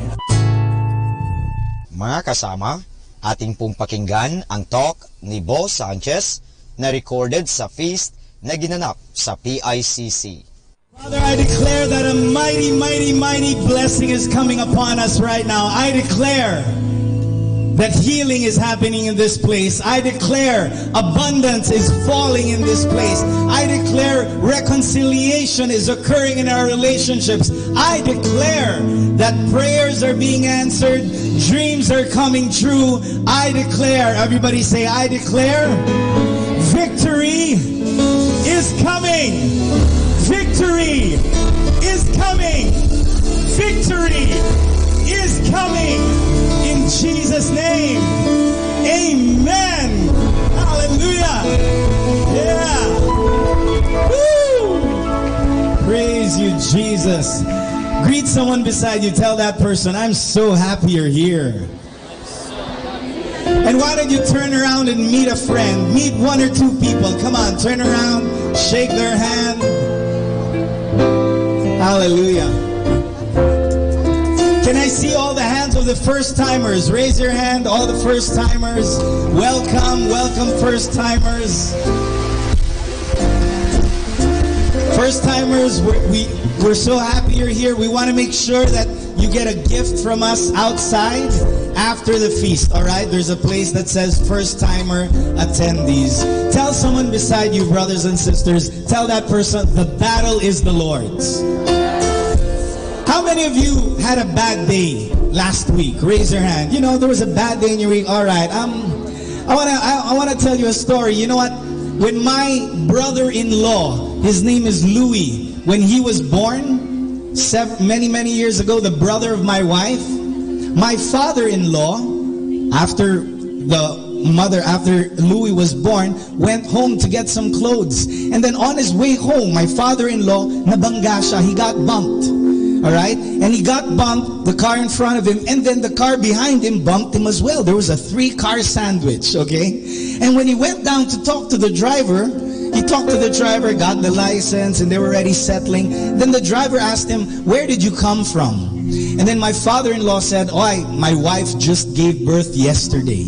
Mga kasama, atin pong pakinggan ang talk ni Bo Sanchez na recorded sa feast na ginanap sa P I C C. Father, I declare that a mighty, mighty, mighty blessing is coming upon us right now. I declare that healing is happening in this place. I declare abundance is falling in this place. I declare reconciliation is occurring in our relationships. I declare that prayers are being answered, dreams are coming true. I declare, everybody say, "I declare victory is coming. Victory is coming. Victory is coming in Jesus' name. Amen." Hallelujah. Yeah. Woo! Praise you, Jesus. Greet someone beside you. Tell that person, "I'm so happy you're here." And why don't you turn around and meet a friend? Meet one or two people. Come on, turn around, shake their hand. Hallelujah. Can I see all the hands of the first timers? Raise your hand, all the first timers. Welcome, welcome, first timers. First timers, we're, we, we're so happy you're here. We want to make sure that you get a gift from us outside after the feast, all right? There's a place that says first timer attendees. Tell someone beside you, brothers and sisters, tell that person, "The battle is the Lord's." How many of you had a bad day last week? Raise your hand. You know, there was a bad day in your week. All right. Um, I wanna, I, I wanna tell you a story. You know what? When my brother-in-law, his name is Louis, when he was born, sev-, many, many years ago, the brother of my wife, my father-in-law, after the mother, after Louis was born, went home to get some clothes. And then on his way home, my father-in-law, nabangga siya. He got bumped. All right? And he got bumped, the car in front of him, and then the car behind him bumped him as well. There was a three-car sandwich, okay? And when he went down to talk to the driver, he talked to the driver, got the license, and they were already settling. Then the driver asked him, "Where did you come from?" And then my father-in-law said, "Oh, I, my wife just gave birth yesterday."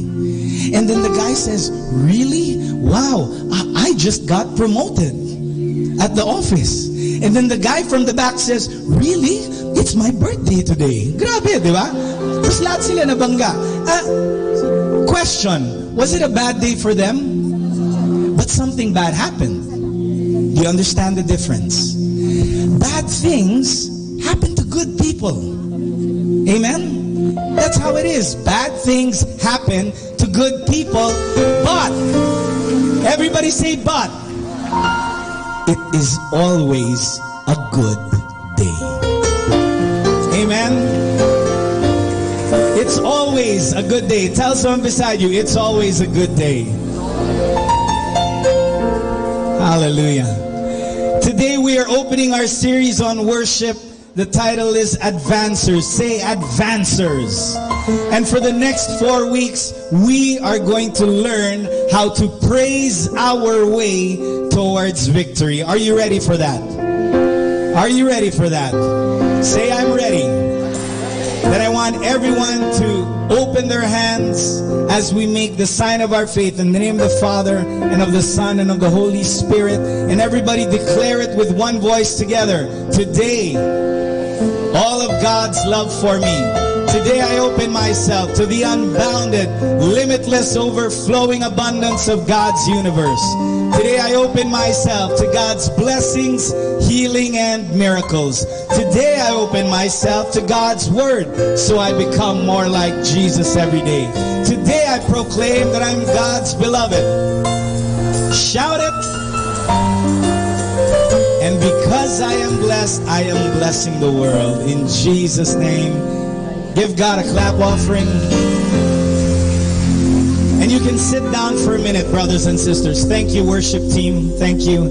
And then the guy says, "Really? Wow, I, I just got promoted at the office." And then the guy from the back says, "Really? It's my birthday today." Grabe, di ba? Tapos lahat sila nabangga. Ah, question, was it a bad day for them? But something bad happened. Do you understand the difference? Bad things happen to good people. Amen? That's how it is. Bad things happen to good people, but, everybody say, "But it is always a good day." Amen? It's always a good day. Tell someone beside you, "It's always a good day." Hallelujah. Today we are opening our series on worship. The title is Advancers. Say, "Advancers." And for the next four weeks, we are going to learn how to praise our way towards victory. Are you ready for that? Are you ready for that? Say, "I'm ready." Then I want everyone to open their hands as we make the sign of our faith in the name of the Father and of the Son and of the Holy Spirit. And everybody declare it with one voice together. "Today, all of God's love for me. Today I open myself to the unbounded, limitless, overflowing abundance of God's universe. Today I open myself to God's blessings, healing, and miracles. Today I open myself to God's word, so I become more like Jesus every day. Today I proclaim that I'm God's beloved." Shout it. "And because I am blessed, I am blessing the world." In Jesus' name, give God a clap offering. And you can sit down for a minute, brothers and sisters. Thank you, worship team. Thank you.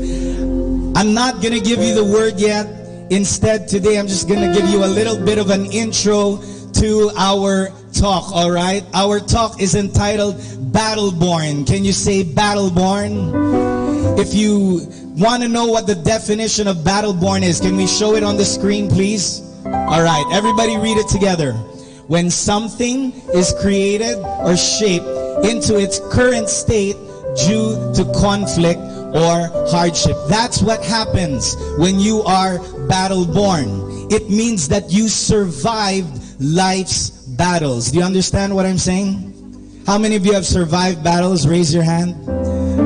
I'm not going to give you the word yet. Instead, today I'm just going to give you a little bit of an intro to our talk, all right? Our talk is entitled Battleborn. Can you say Battleborn? If you want to know what the definition of Battleborn is, can we show it on the screen, please? All right, everybody read it together. "When something is created or shaped into its current state due to conflict or hardship." That's what happens when you are battleborn. It means that you survived life's battles. Do you understand what I'm saying? How many of you have survived battles? Raise your hand.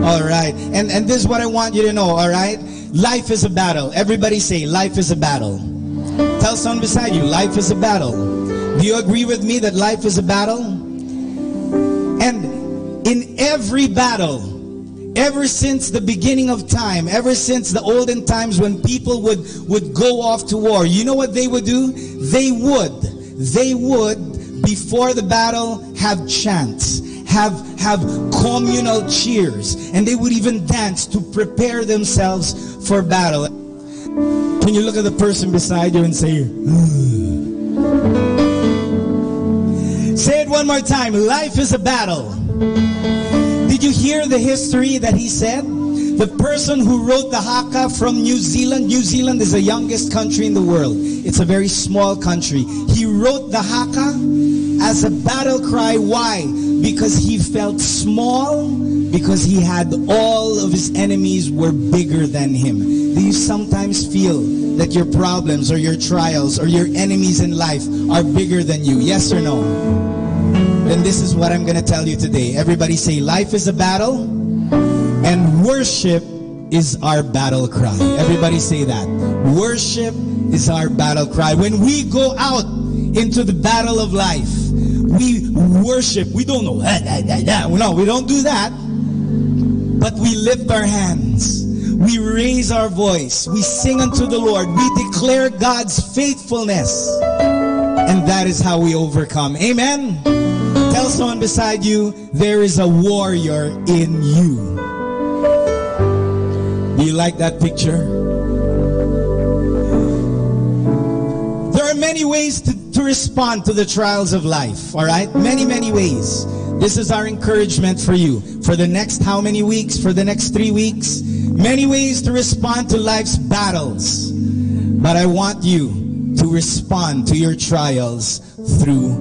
All right. And, and this is what I want you to know, all right? Life is a battle. Everybody say, "Life is a battle." Tell someone beside you, "Life is a battle." Do you agree with me that life is a battle? And in every battle, ever since the beginning of time, ever since the olden times when people would, would go off to war, you know what they would do? They would, they would, before the battle, have chants, have, have communal cheers, and they would even dance to prepare themselves for battle. Can you look at the person beside you and say, "Ugh"? Say it one more time. Life is a battle. Did you hear the history that he said? The person who wrote the Haka from New Zealand, New Zealand is the youngest country in the world. It's a very small country. He wrote the Haka as a battle cry. Why? Because he felt small, because he had all of his enemies were bigger than him. Do you sometimes feel that your problems or your trials or your enemies in life are bigger than you? Yes or no? Then this is what I'm going to tell you today. Everybody say, "Life is a battle, and worship is our battle cry." Everybody say that. Worship is our battle cry. When we go out into the battle of life, we worship. We don't know. No, we don't do that. But we lift our hands. We raise our voice. We sing unto the Lord. We declare God's faithfulness. And that is how we overcome. Amen? Tell someone beside you, "There is a warrior in you." Do you like that picture? many ways to, to respond to the trials of life, all right? Many, many ways. This is our encouragement for you. For the next how many weeks? For the next three weeks? Many ways to respond to life's battles. But I want you to respond to your trials through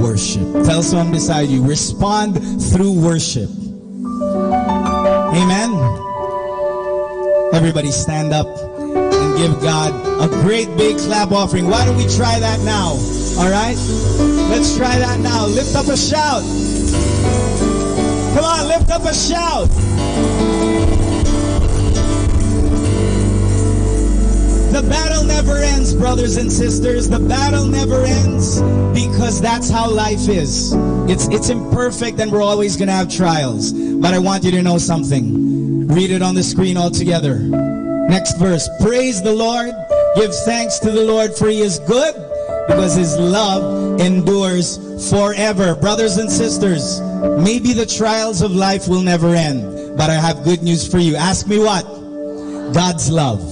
worship. Tell someone beside you, respond through worship. Amen. Everybody stand up and give God a great big clap offering. Why don't we try that now? All right? Let's try that now. Lift up a shout. Come on, lift up a shout. The battle never ends, brothers and sisters. The battle never ends because that's how life is. It's, it's imperfect and we're always going to have trials. But I want you to know something. Read it on the screen all together. Next verse. Praise the Lord. Give thanks to the Lord, for he is good, because his love endures forever. Brothers and sisters, maybe the trials of life will never end, but I have good news for you. Ask me what? God's love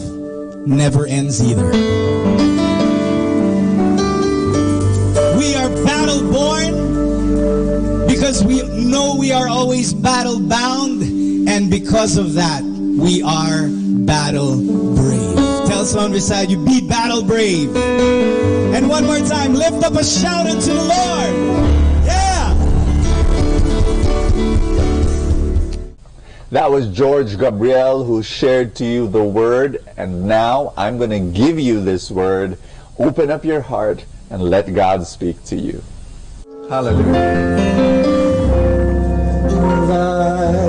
never ends either. We are battle born because we know we are always battle bound, and because of that, we are battle brave. Tell someone beside you, be battle brave. And one more time, lift up a shout unto the Lord. Yeah. That was George Gabriel who shared to you the word. And now I'm going to give you this word. Open up your heart and let God speak to you. Hallelujah. Thy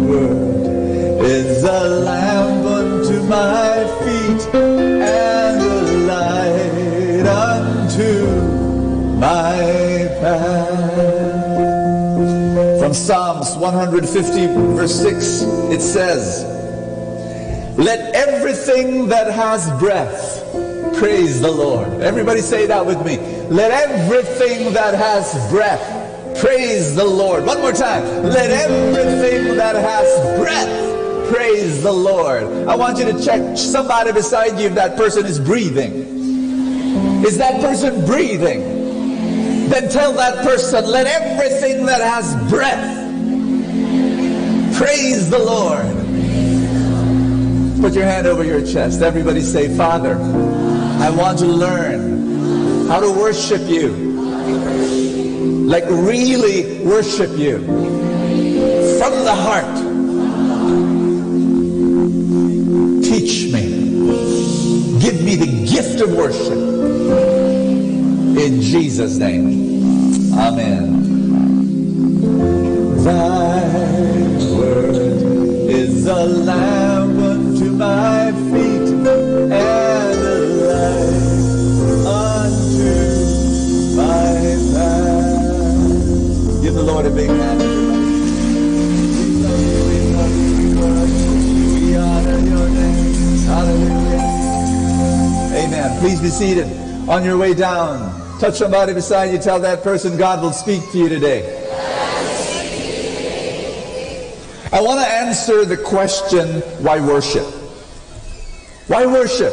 word is a lamp unto my feet and a light unto my path. From Psalms one hundred fifty, verse six, it says, "Let everything that has breath praise the Lord." Everybody say that with me. "Let everything that has breath praise the Lord." One more time. "Let everything that has breath praise the Lord." I want you to check somebody beside you if that person is breathing. Is that person breathing? Then tell that person, "Let everything that has breath praise the Lord." Put your hand over your chest. Everybody say, "Father, I want to learn how to worship you. Like, really worship you from the heart. Teach me. Give me the gift of worship. In Jesus' name, amen." Thy word is a lamp unto my feet and a light unto my path. Give the Lord a big hand, everybody. We love you, we love you, we honor you, we honor your name. Hallelujah. Amen. Please be seated. On your way down, touch somebody beside you, tell that person, "God will speak to you today." I want to answer the question, "Why worship? Why worship?"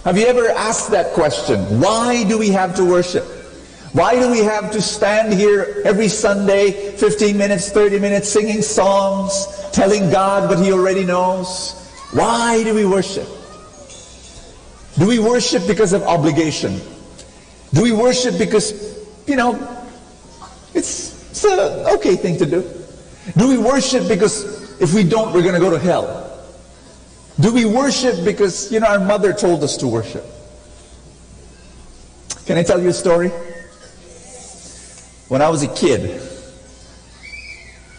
Have you ever asked that question? Why do we have to worship? Why do we have to stand here every Sunday, fifteen minutes, thirty minutes, singing songs, telling God what He already knows? Why do we worship? Do we worship because of obligation? Do we worship because, you know, it's, it's an okay thing to do? Do we worship because if we don't, we're going to go to hell? Do we worship because, you know, our mother told us to worship? Can I tell you a story? When I was a kid,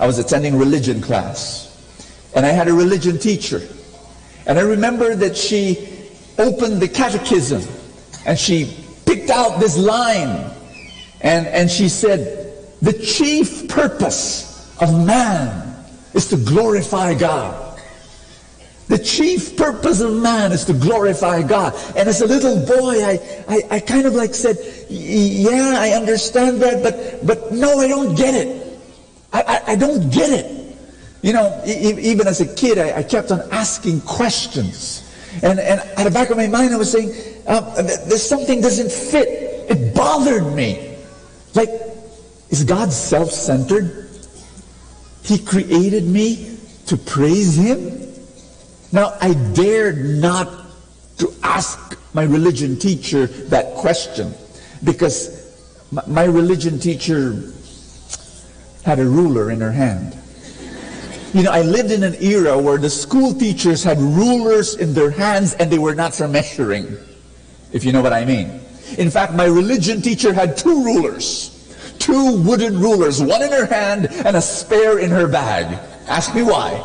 I was attending religion class, and I had a religion teacher. And I remember that she opened the catechism and she picked out this line, and, and she said, "The chief purpose of man is to glorify God." The chief purpose of man is to glorify God. And as a little boy, I, I, I kind of like said, "Yeah, I understand that, but, but no, I don't get it. I, I, I don't get it." You know, e- e- even as a kid, I, I kept on asking questions. And, and at the back of my mind, I was saying, Um, th- there's something doesn't fit. It bothered me. Like, is God self-centered? He created me to praise Him. Now, I dared not to ask my religion teacher that question, because my, my religion teacher had a ruler in her hand. You know, I lived in an era where the school teachers had rulers in their hands and they were not for measuring, if you know what I mean. In fact, my religion teacher had two rulers, two wooden rulers, one in her hand and a spare in her bag. Ask me why.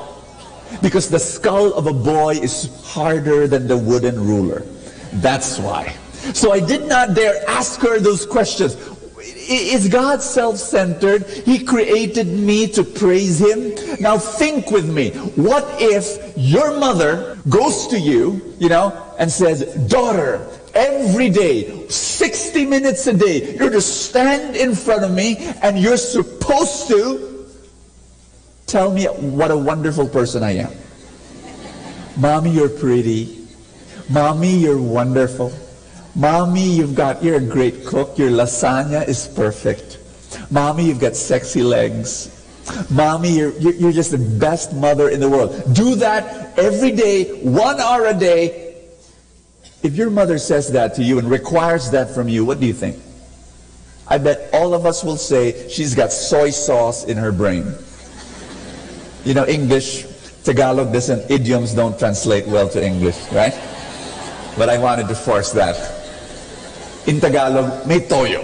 Because the skull of a boy is harder than the wooden ruler. That's why. So I did not dare ask her those questions. Is God self centered? He created me to praise Him. Now think with me. What if your mother goes to you, you know, and says, "Daughter, every day, sixty minutes a day, you're to stand in front of me and you're supposed to tell me what a wonderful person I am. Mommy, you're pretty. Mommy, you're wonderful. Mommy, you've got, you're a great cook. Your lasagna is perfect. Mommy, you've got sexy legs. Mommy, you're, you're, you're just the best mother in the world. Do that every day, one hour a day." If your mother says that to you and requires that from you, what do you think? I bet all of us will say she's got soy sauce in her brain. You know, English, Tagalog doesn't, idioms don't translate well to English, right? But I wanted to force that. In Tagalog, may toyo.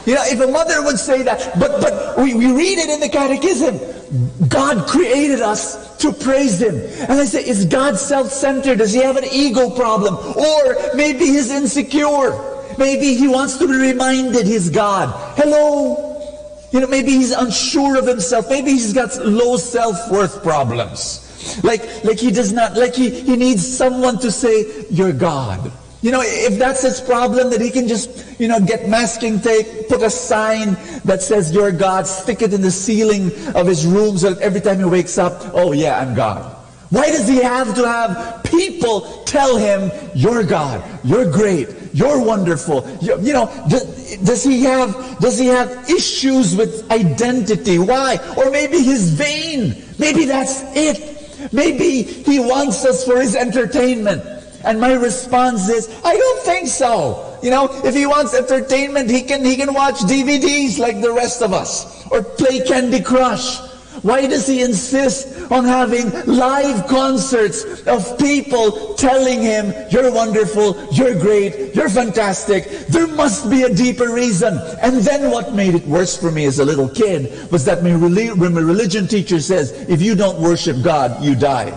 You know, if a mother would say that, but, but we, we read it in the catechism. God created us to praise Him. And I say, is God self centered? Does He have an ego problem? Or maybe He's insecure. Maybe He wants to be reminded He's God. Hello? You know, maybe He's unsure of Himself. Maybe He's got low self worth problems. Like, like He does not, like he, he needs someone to say, "You're God." You know, if that's his problem, that he can just, you know, get masking tape, put a sign that says, "You're God," stick it in the ceiling of his room so that every time he wakes up, "Oh yeah, I'm God." Why does he have to have people tell him, "You're God, you're great, you're wonderful"? You, you know, does, does he have, does he have issues with identity? Why? Or maybe he's vain. Maybe that's it. Maybe he wants us for his entertainment. And my response is, "I don't think so." You know, if he wants entertainment, he can, he can watch D V Ds like the rest of us or play Candy Crush. Why does he insist on having live concerts of people telling him, "You're wonderful, you're great, you're fantastic"? There must be a deeper reason. And then what made it worse for me as a little kid was that my, reli- when my religion teacher says, "If you don't worship God, you die."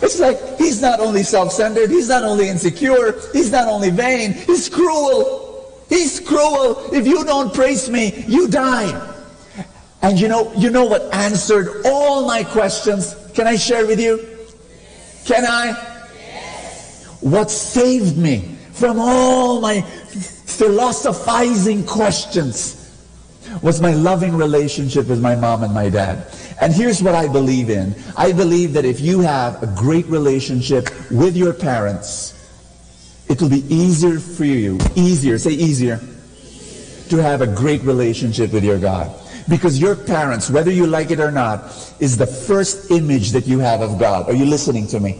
It's like, he's not only self-centered, he's not only insecure, he's not only vain, he's cruel. He's cruel. "If you don't praise me, you die." And you know, you know what answered all my questions? Can I share with you? Can I? What saved me from all my philosophizing questions was my loving relationship with my mom and my dad. And here's what I believe in. I believe that if you have a great relationship with your parents, it will be easier for you, easier, say easier, to have a great relationship with your God. Because your parents, whether you like it or not, is the first image that you have of God. Are you listening to me?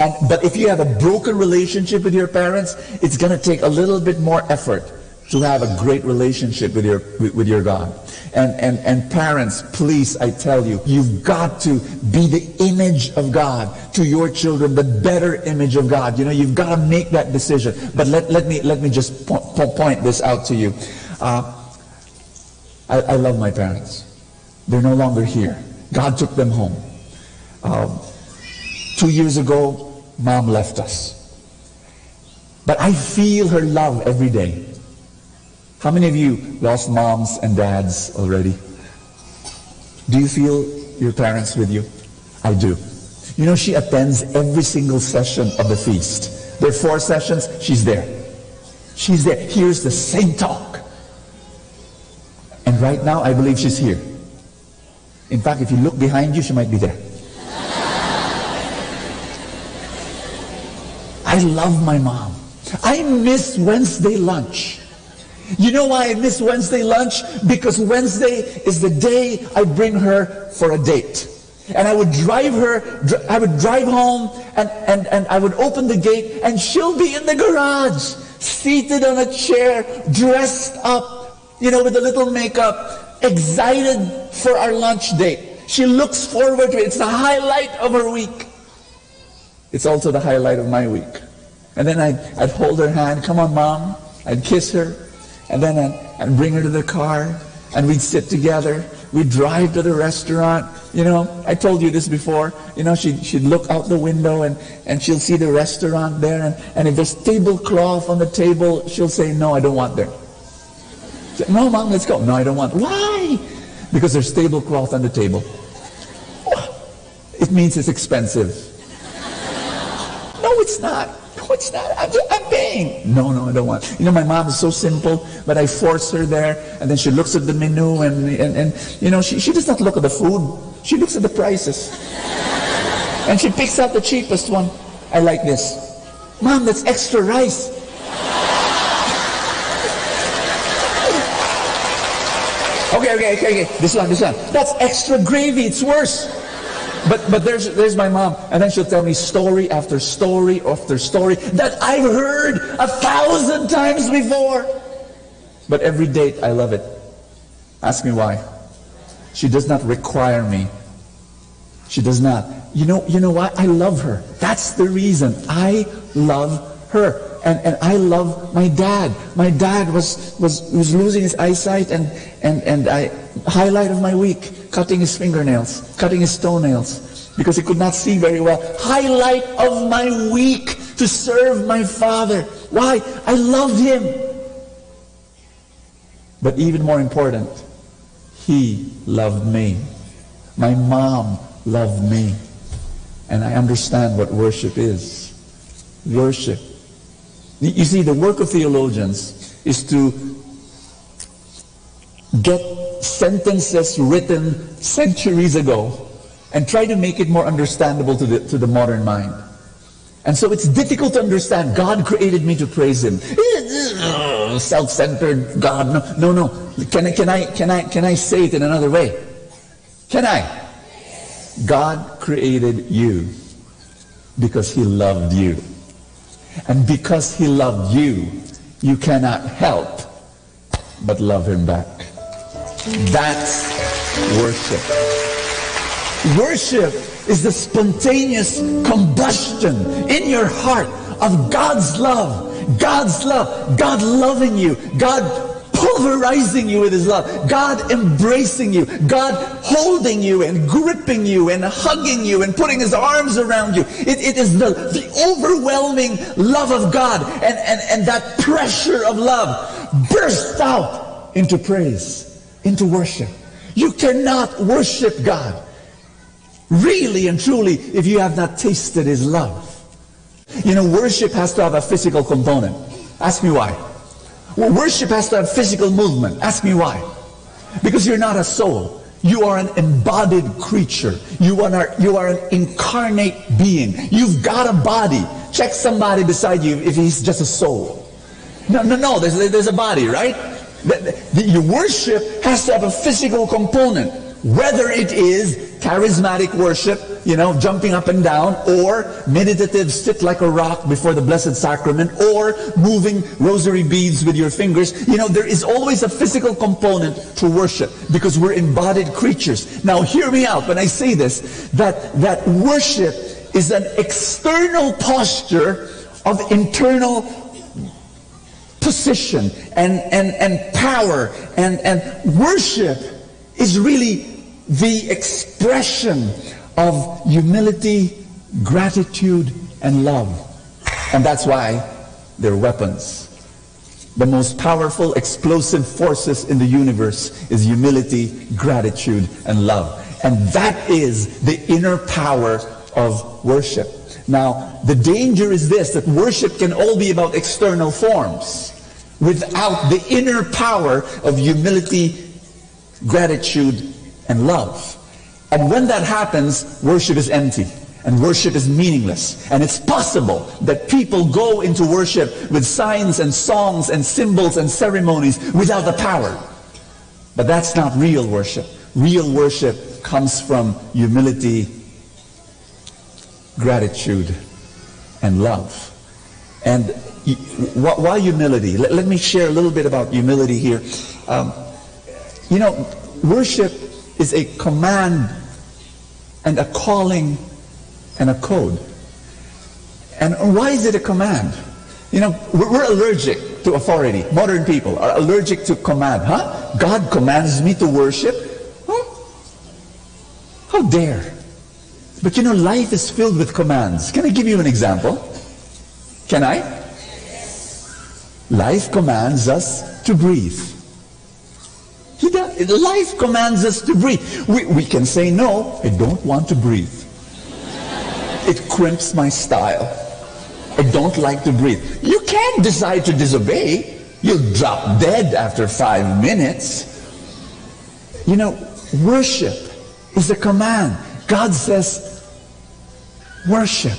And, but if you have a broken relationship with your parents, it's gonna take a little bit more effort to have a great relationship with your, with, with your God. And, and, and parents, please, I tell you, you've got to be the image of God to your children, the better image of God. You know, you've got to make that decision. But let, let me, let me just po-, po-, point this out to you. Uh, I, I love my parents. They're no longer here. God took them home. Um, two years ago, mom left us. But I feel her love every day. How many of you lost moms and dads already? Do you feel your parents with you? I do. You know, she attends every single session of the feast. There are four sessions, she's there. She's there. Here's the same talk. And right now, I believe she's here. In fact, if you look behind you, she might be there. I love my mom. I miss Wednesday lunch. You know why I miss Wednesday lunch? Because Wednesday is the day I bring her for a date. And I would drive her, dr- I would drive home, and, and, and I would open the gate, and she'll be in the garage, seated on a chair, dressed up, you know, with a little makeup, excited for our lunch date. She looks forward to it. It's the highlight of her week. It's also the highlight of my week. And then I'd, I'd hold her hand, "Come on, Mom." I'd kiss her. And then I'd, I'd bring her to the car. And we'd sit together. We'd drive to the restaurant. You know, I told you this before. You know, she'd, she'd look out the window and, and she'll see the restaurant there. And, and if there's tablecloth on the table, she'll say, "No, I don't want there." Say, "No, Mom, let's go." "No, I don't want." "Why?" "Because there's tablecloth on the table." "It means it's expensive." "No, it's not. No, it's not. I'm, I'm paying." "No, no, I don't want." You know, my mom is so simple, but I force her there, and then she looks at the menu, and, and, and you know, she, she does not look at the food. She looks at the prices. And she picks out the cheapest one. "I like this." "Mom, that's extra rice." "Okay, okay, okay, okay. This one, this one. That's extra gravy. It's worse." But, but there's, there's my mom. And then she'll tell me story after story after story that I've heard a thousand times before. But every date, I love it. Ask me why. She does not require me. She does not. You know, you know why? I love her. That's the reason. I love her. And, and I love my dad. My dad was, was, was losing his eyesight, and, and, and I, highlight of my week, cutting his fingernails, cutting his toenails, because he could not see very well. Highlight of my week to serve my father. Why? I loved him. But even more important, he loved me. My mom loved me. And I understand what worship is. Worship. Y-, you see, the work of theologians is to get sentences written centuries ago and try to make it more understandable to the, to the modern mind. And so it's difficult to understand. "God created me to praise Him." Self-centered God. No, no, no. Can I, can I, can I, can I say it in another way? Can I? God created you because He loved you. And because He loved you, you cannot help but love Him back. That's worship. Worship is the spontaneous combustion in your heart of God's love, God's love, God loving you, God pulverizing you with His love, God embracing you, God holding you and gripping you and hugging you and putting His arms around you. It, it is the, the overwhelming love of God, and, and, and that pressure of love bursts out into praise, into worship. You cannot worship God really and truly if you have not tasted His love. You know, worship has to have a physical component. Ask me why. Well, worship has to have physical movement. Ask me why. Because you're not a soul. You are an embodied creature. You are, you are an incarnate being. You've got a body. Check somebody beside you if he's just a soul. No, no, no, there's, there's a body, right? The, the, your worship has to have a physical component. Whether it is charismatic worship, you know, jumping up and down, or meditative, sit like a rock before the Blessed Sacrament, or moving rosary beads with your fingers, you know, there is always a physical component to worship because we're embodied creatures. Now, hear me out when I say this, that, that worship is an external posture of internal position and, and, and power. And, and worship is really the expression of humility, gratitude, and love. And that's why they're weapons. The most powerful explosive forces in the universe is humility, gratitude, and love. And that is the inner power of worship. Now, the danger is this, that worship can all be about external forms without the inner power of humility, gratitude, and love. And when that happens, worship is empty. And worship is meaningless. And it's possible that people go into worship with signs and songs and symbols and ceremonies without the power. But that's not real worship. Real worship comes from humility, gratitude, and love. And y- wh- why humility? Let, let me share a little bit about humility here. Um, you know, worship is a command and a calling and a code. And why is it a command? You know, we're, we're allergic to authority. Modern people are allergic to command. Huh? God commands me to worship? Huh? How dare? But you know, life is filled with commands. Can I give you an example? Can I? Life commands us to breathe. He does. Life commands us to breathe. We, we can say, "No, I don't want to breathe. It crimps my style. I don't like to breathe." You can't decide to disobey. You'll drop dead after five minutes. You know, worship is a command. God says, "Worship."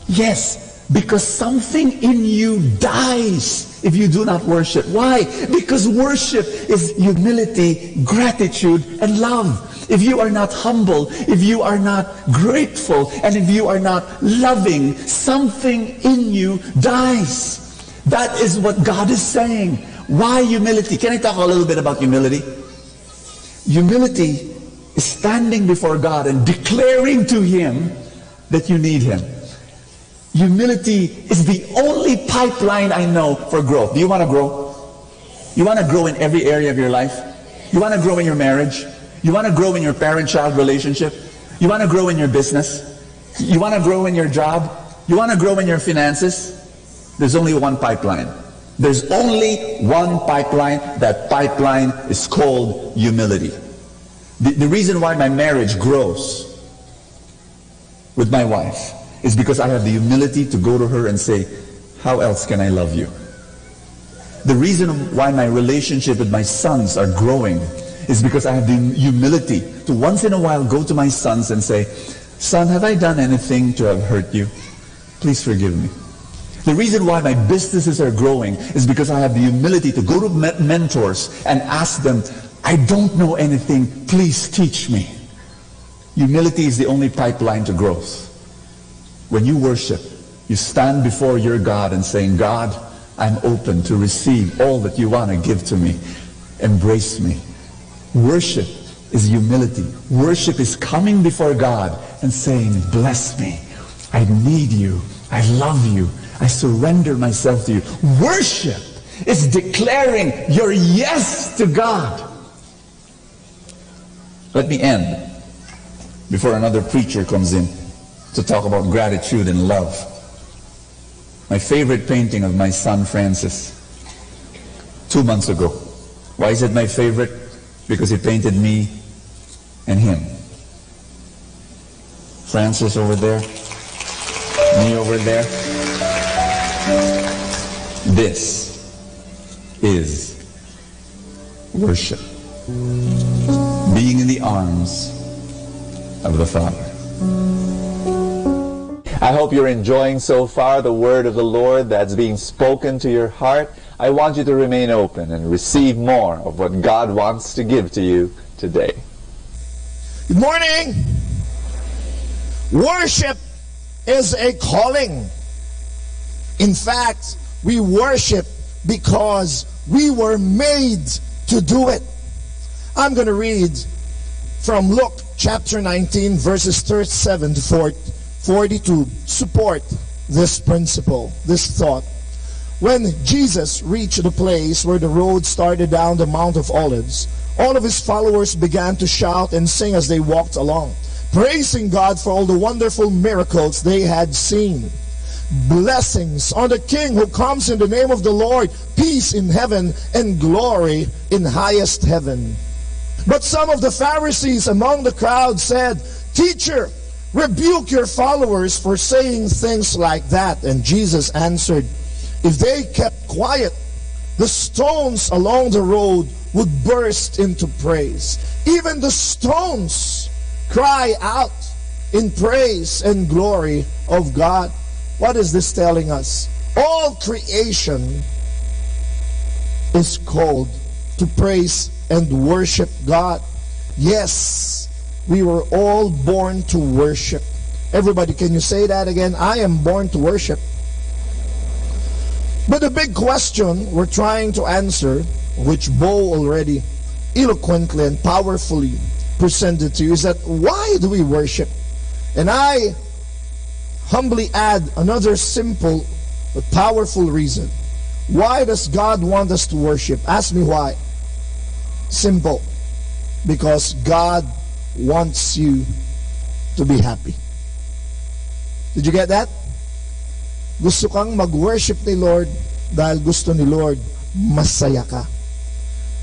Yes, because something in you dies if you do not worship. Why? Because worship is humility, gratitude, and love. If you are not humble, if you are not grateful, and if you are not loving, something in you dies. That is what God is saying. Why humility? Can I talk a little bit about humility? Humility is standing before God and declaring to Him that you need Him. Humility is the only pipeline I know for growth. Do you want to grow? You want to grow in every area of your life? You want to grow in your marriage? You want to grow in your parent-child relationship? You want to grow in your business? You want to grow in your job? You want to grow in your finances? There's only one pipeline. There's only one pipeline. That pipeline is called humility. The, the reason why my marriage grows with my wife is because I have the humility to go to her and say, "How else can I love you?" The reason why my relationship with my sons are growing is because I have the humility to once in a while go to my sons and say, "Son, have I done anything to have hurt you? Please forgive me." The reason why my businesses are growing is because I have the humility to go to me- mentors and ask them, "I don't know anything, please teach me." Humility is the only pipeline to growth. When you worship, you stand before your God and saying, "God, I'm open to receive all that you want to give to me. Embrace me." Worship is humility. Worship is coming before God and saying, "Bless me. I need you. I love you. I surrender myself to you." Worship is declaring your yes to God. Let me end before another preacher comes in to talk about gratitude and love. My favorite painting of my son Francis, two months ago. Why is it my favorite? Because he painted me and him. Francis over there, me over there. This is worship. Being in the arms of the Father. I hope you're enjoying so far the word of the Lord that's being spoken to your heart. I want you to remain open and receive more of what God wants to give to you today. Good morning. Worship is a calling. In fact, we worship because we were made to do it. I'm going to read from Luke chapter nineteen, verses thirty-seven to forty, forty-two, support this principle, this thought. When Jesus reached the place where the road started down the Mount of Olives, all of his followers began to shout and sing as they walked along, praising God for all the wonderful miracles they had seen. "Blessings on the King who comes in the name of the Lord, peace in heaven and glory in highest heaven." But some of the Pharisees among the crowd said, "Teacher, rebuke your followers for saying things like that." And Jesus answered, "If they kept quiet, the stones along the road would burst into praise." Even the stones cry out in praise and glory of God. What is this telling us? All creation is called to praise and worship God. Yes, we were all born to worship. Everybody, can you say that again? I am born to worship. But the big question we're trying to answer, which Bo already eloquently and powerfully presented to you, is that why do we worship? And I humbly add another simple but powerful reason. Why does God want us to worship? Ask me why. Simple. Because God wants you to be happy. Did you get that? Gusto kang mag-worship ni Lord dahil gusto ni Lord masaya ka.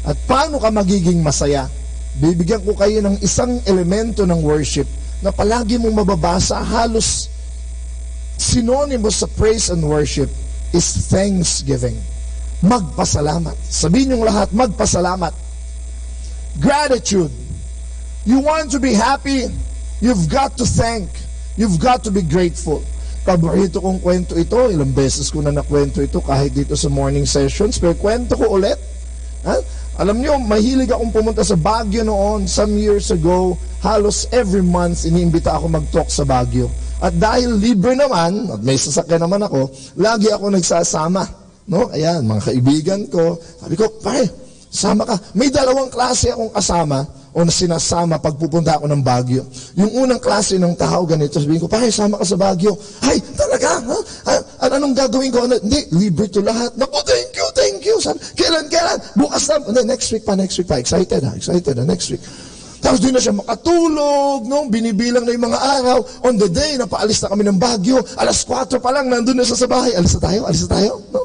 At paano ka magiging masaya? Bibigyan ko kayo ng isang elemento ng worship na palagi mong mababasa, halos synonymous sa praise and worship is thanksgiving. Magpasalamat. Sabihin niyong lahat, magpasalamat. Gratitude. You want to be happy? You've got to thank. You've got to be grateful. Paborito kong kwento ito. Ilang beses ko na nakwento ito kahit dito sa morning sessions. Pero kwento ko ulit. Ha? Alam niyo, mahilig akong pumunta sa Baguio noon, some years ago. Halos every month, iniimbita ako mag-talk sa Baguio. At dahil libre naman, at may sasakyan naman ako, lagi ako nagsasama. No? Ayan, mga kaibigan ko. Sabi ko, "Pare, sama ka." May dalawang klase akong kasama o na sinasama pag pupunta ako ng Baguio. Yung unang klase ng tao, ganito, sabihin ko, "Pare, sama ka sa Baguio." "Ay, talaga? Ha? A-, an-, anong gagawin ko? Ano?" "Hindi, libre to lahat." "Naku, thank you, thank you." Sabi, "Kailan, kailan?" "Bukas na." "Hindi, next week pa, next week pa." Excited, ha? Excited, ha? "Next week." Tapos di na siya makatulog, no? Binibilang na yung mga araw. On the day, napaalis na kami ng Baguio. Alas kuwatro pa lang, nandun na siya sa bahay. "Alis na tayo, alis na tayo." No?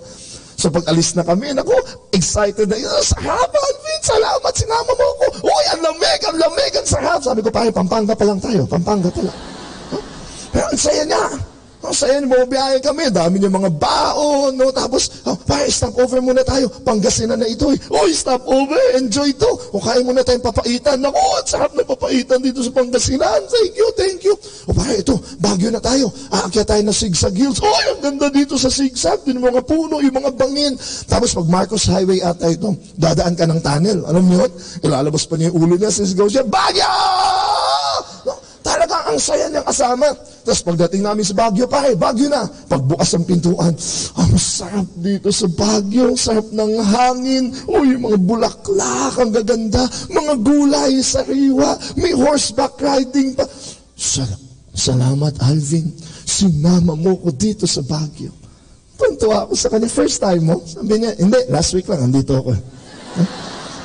So pag alis na kami, naku, excited na yun. "Sarap, Alvin! Salamat, sinama mo ako! Uy, ang lamig, ang lamig, ang sarap!" Sabi ko, "Pare, Pampanga pa lang tayo, Pampanga pa lang." No? Pero ang saya niya. Ang saya niya, bumabiyahe kami, dami niya mga baon, no? Tapos, "Oh, pare, stop over muna tayo. Pangasinan na ito, eh." "Uy, stop over, enjoy to. O, kain muna tayong papaitan." Naku, ang sarap ng papaitan dito sa Pangasinan. "Thank you, thank you." "O, pare, ito, Baguio na tayo. Aakyat tayo ng Sigsag Hills. Uy, ang ganda dito sa Sigsag. Yung mga puno, yung mga bangin." Tapos pag Marcos Highway ata ito, dadaan ka ng tunnel. Alam niyo yun? Ilalabas pa niya yung ulo niya, sisigaw siya, "Baguio!" No? Talagang ang saya niyang kasama. Tapos pagdating namin sa Baguio, "Pare, Baguio na." Pagbukas ng pintuan, "Ang sarap dito sa Baguio, ang sarap ng hangin. Uy, yung mga bulaklak, ang gaganda. Mga gulay, sariwa. May horseback riding pa." "Sal-, salamat, Alvin. Sinama mo ko dito sa Baguio." Tuntua ako sa kanya, "First time mo?" Sabi niya, "Hindi, last week lang, andito ako."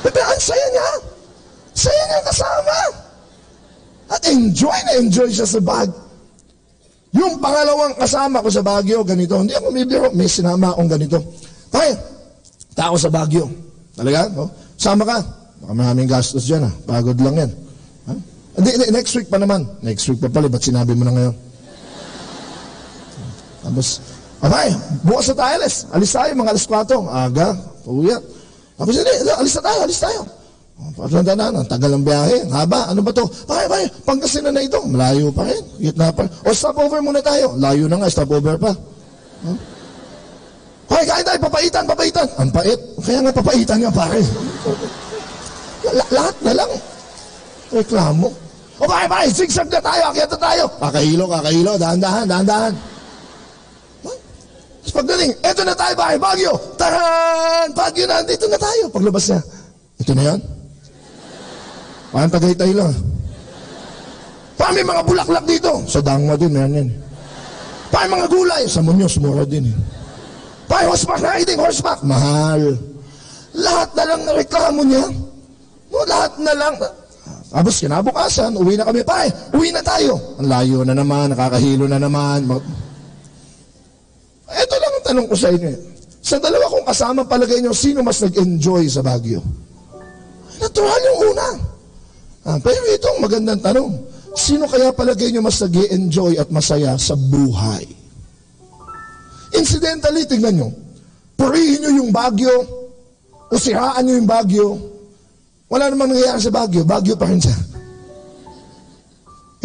Pero ang saya niya. Saya niya kasama. At enjoy na enjoy siya sa Baguio. Yung pangalawang kasama ko sa Baguio, ganito, hindi ako bibiro, may sinama akong ganito. "Pare, tao sa Baguio." "Talaga? No? Sama ka?" "Baka maraming gastos dyan, ah. Pagod lang yan." Ha? "Hindi, hindi, next week pa naman." "Next week pa pala, ba't sinabi mo na ngayon?" Tapos, "Okay, bukas na tayo, alis. Alis tayo, mga alas kuwatro." Aga, pauwi. Tapos, "Hindi, hindi, alis na tayo, alis tayo." Oh, pagtanda na, ang tagal ng biyahe, ang haba, ano ba to? "Pare, pare, Pangasinan na ito." "Malayo pa rin, gitna pa rin." "O, stop over muna tayo." Layo na nga, stop over pa. Huh? "Pare, kain tayo, papaitan, papaitan." "Ang pait." "Kaya nga, papaitan nga, pare." La-, lahat na lang reklamo. "O, pare, pare, Sigsag na tayo, akyat na tayo." Kakahilo, kakahilo, dahan-dahan, dahan-dahan. Huh? Tapos pagdating, "Eto na tayo, pare, Baguio." Taran! Baguio na, andito na tayo. Paglabas niya, "Ito na yan? Parang Tagaytay lang. Parang may mga bulaklak dito." "Sa Dangma din, meron yan. Parang mga gulay." "Sa Muñoz, mura din eh. Parang horseback riding, horseback, mahal." Lahat na lang reklamo niya. No, lahat na lang. Tapos kinabukasan, uwi na kami. "Pare, uwi na tayo." Ang layo na naman, nakakahilo na naman. Mag- Ito lang ang tanong ko sa inyo. Sa dalawa kong kasama, palagay nyo, sino mas nag-enjoy sa Baguio? Natural yung una. Ah, pero itong magandang tanong, sino kaya palagay nyo mas nag enjoy at masaya sa buhay? Incidentally, tingnan nyo, purihin nyo yung Baguio, o siraan nyo yung Baguio, wala namang nangyayari sa Baguio, Baguio pa rin siya.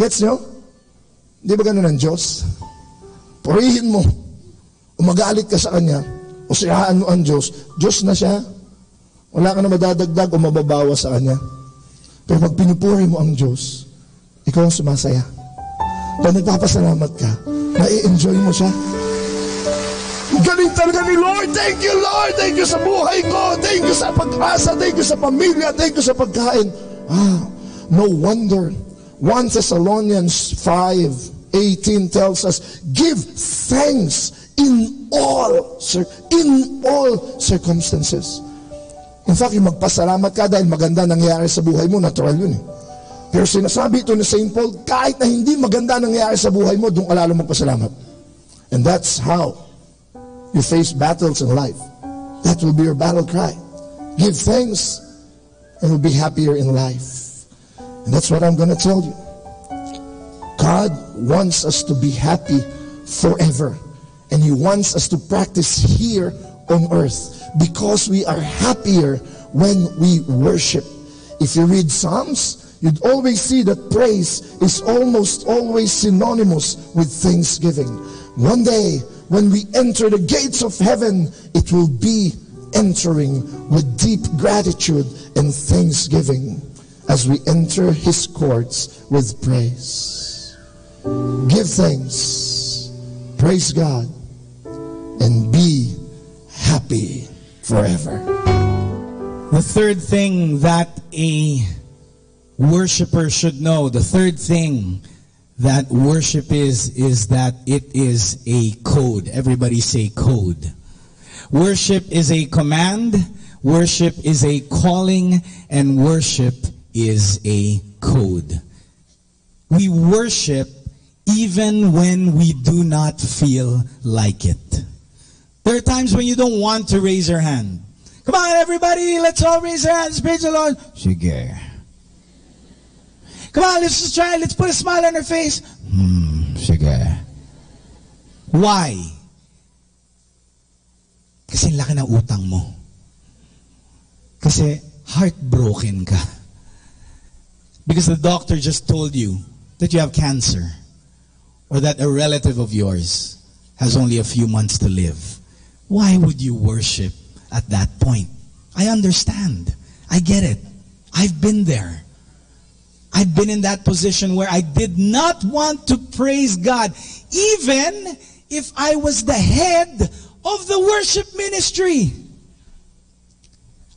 Gets nyo? Di ba ganun ang Diyos? Purihin mo. O magalit ka sa Kanya, o siraan mo ang Diyos, Diyos na siya. Wala ka na madadagdag o mababawas sa Kanya. Pero pag pinupuri mo ang Diyos, ikaw ang sumasaya. Pag nagpapasalamat ka, nai-enjoy mo siya. Galing talaga ni Lord. Thank you, Lord. Thank you sa buhay ko. Thank you sa pag-asa. Thank you sa pamilya. Thank you sa pagkain. Ah, no wonder. One Thessalonians five eighteen tells us, "Give thanks in all cir-, in all circumstances." In fact, yung magpasalamat ka dahil maganda nangyayari sa buhay mo, natural yun eh. Pero sinasabi ito ni Saint Paul, kahit na hindi maganda nangyayari sa buhay mo, doon ka lalo magpasalamat. And that's how you face battles in life. That will be your battle cry. Give thanks and you'll be happier in life. And that's what I'm gonna tell you. God wants us to be happy forever. And He wants us to practice here on earth because we are happier when we worship. If you read Psalms, you'd always see that praise is almost always synonymous with thanksgiving. One day, when we enter the gates of heaven, it will be entering with deep gratitude and thanksgiving as we enter His courts with praise. Give thanks, praise God, and be happy forever. The third thing that a worshiper should know, the third thing that worship is, is that it is a code. Everybody say code. Worship is a command, worship is a calling, and worship is a code. We worship even when we do not feel like it. There are times when you don't want to raise your hand. Come on, everybody, let's all raise our hands. Praise the Lord. Sige. Come on, let's just try it. Let's put a smile on our face. Hmm, sige. Why? Kasi laki ng utang mo. Kasi heartbroken ka. Because the doctor just told you that you have cancer or that a relative of yours has only a few months to live. Why would you worship at that point? I understand. I get it. I've been there. I've been in that position where I did not want to praise God, even if I was the head of the worship ministry.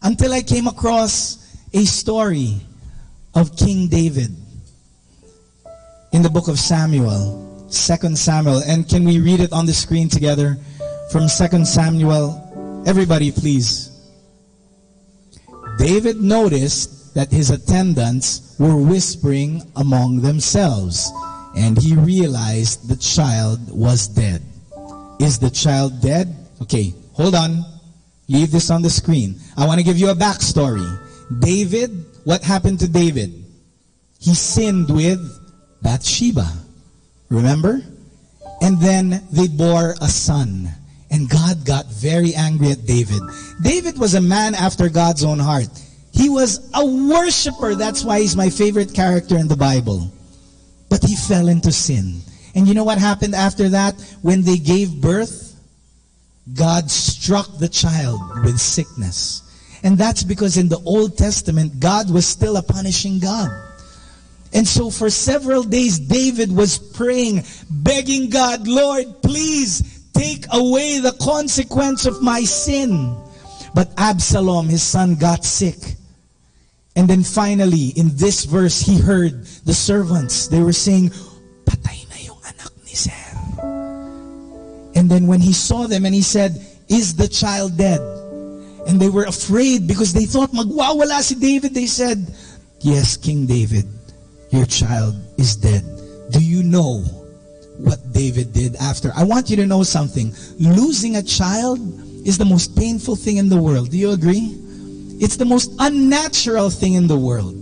Until I came across a story of King David in the book of Samuel, Second Samuel. And can we read it on the screen together from Second Samuel? Everybody, please. David noticed that his attendants were whispering among themselves, and he realized the child was dead. Is the child dead? Okay, hold on. Leave this on the screen. I want to give you a backstory. David, what happened to David? He sinned with Bathsheba. Remember? And then they bore a son. And God got very angry at David. David was a man after God's own heart. He was a worshiper. That's why he's my favorite character in the Bible. But he fell into sin. And you know what happened after that? When they gave birth, God struck the child with sickness. And that's because in the Old Testament, God was still a punishing God. And so for several days, David was praying, begging God, "Lord, please take away the consequence of my sin." But Absalom, his son, got sick. And then finally, in this verse, he heard the servants. They were saying, "Patay na yung anak ni Sir." And then when he saw them and he said, "Is the child dead?" And they were afraid because they thought magwawala si David. They said, "Yes, King David, your child is dead. Do you know what David did after?" I want you to know something. Losing a child is the most painful thing in the world. Do you agree? It's the most unnatural thing in the world.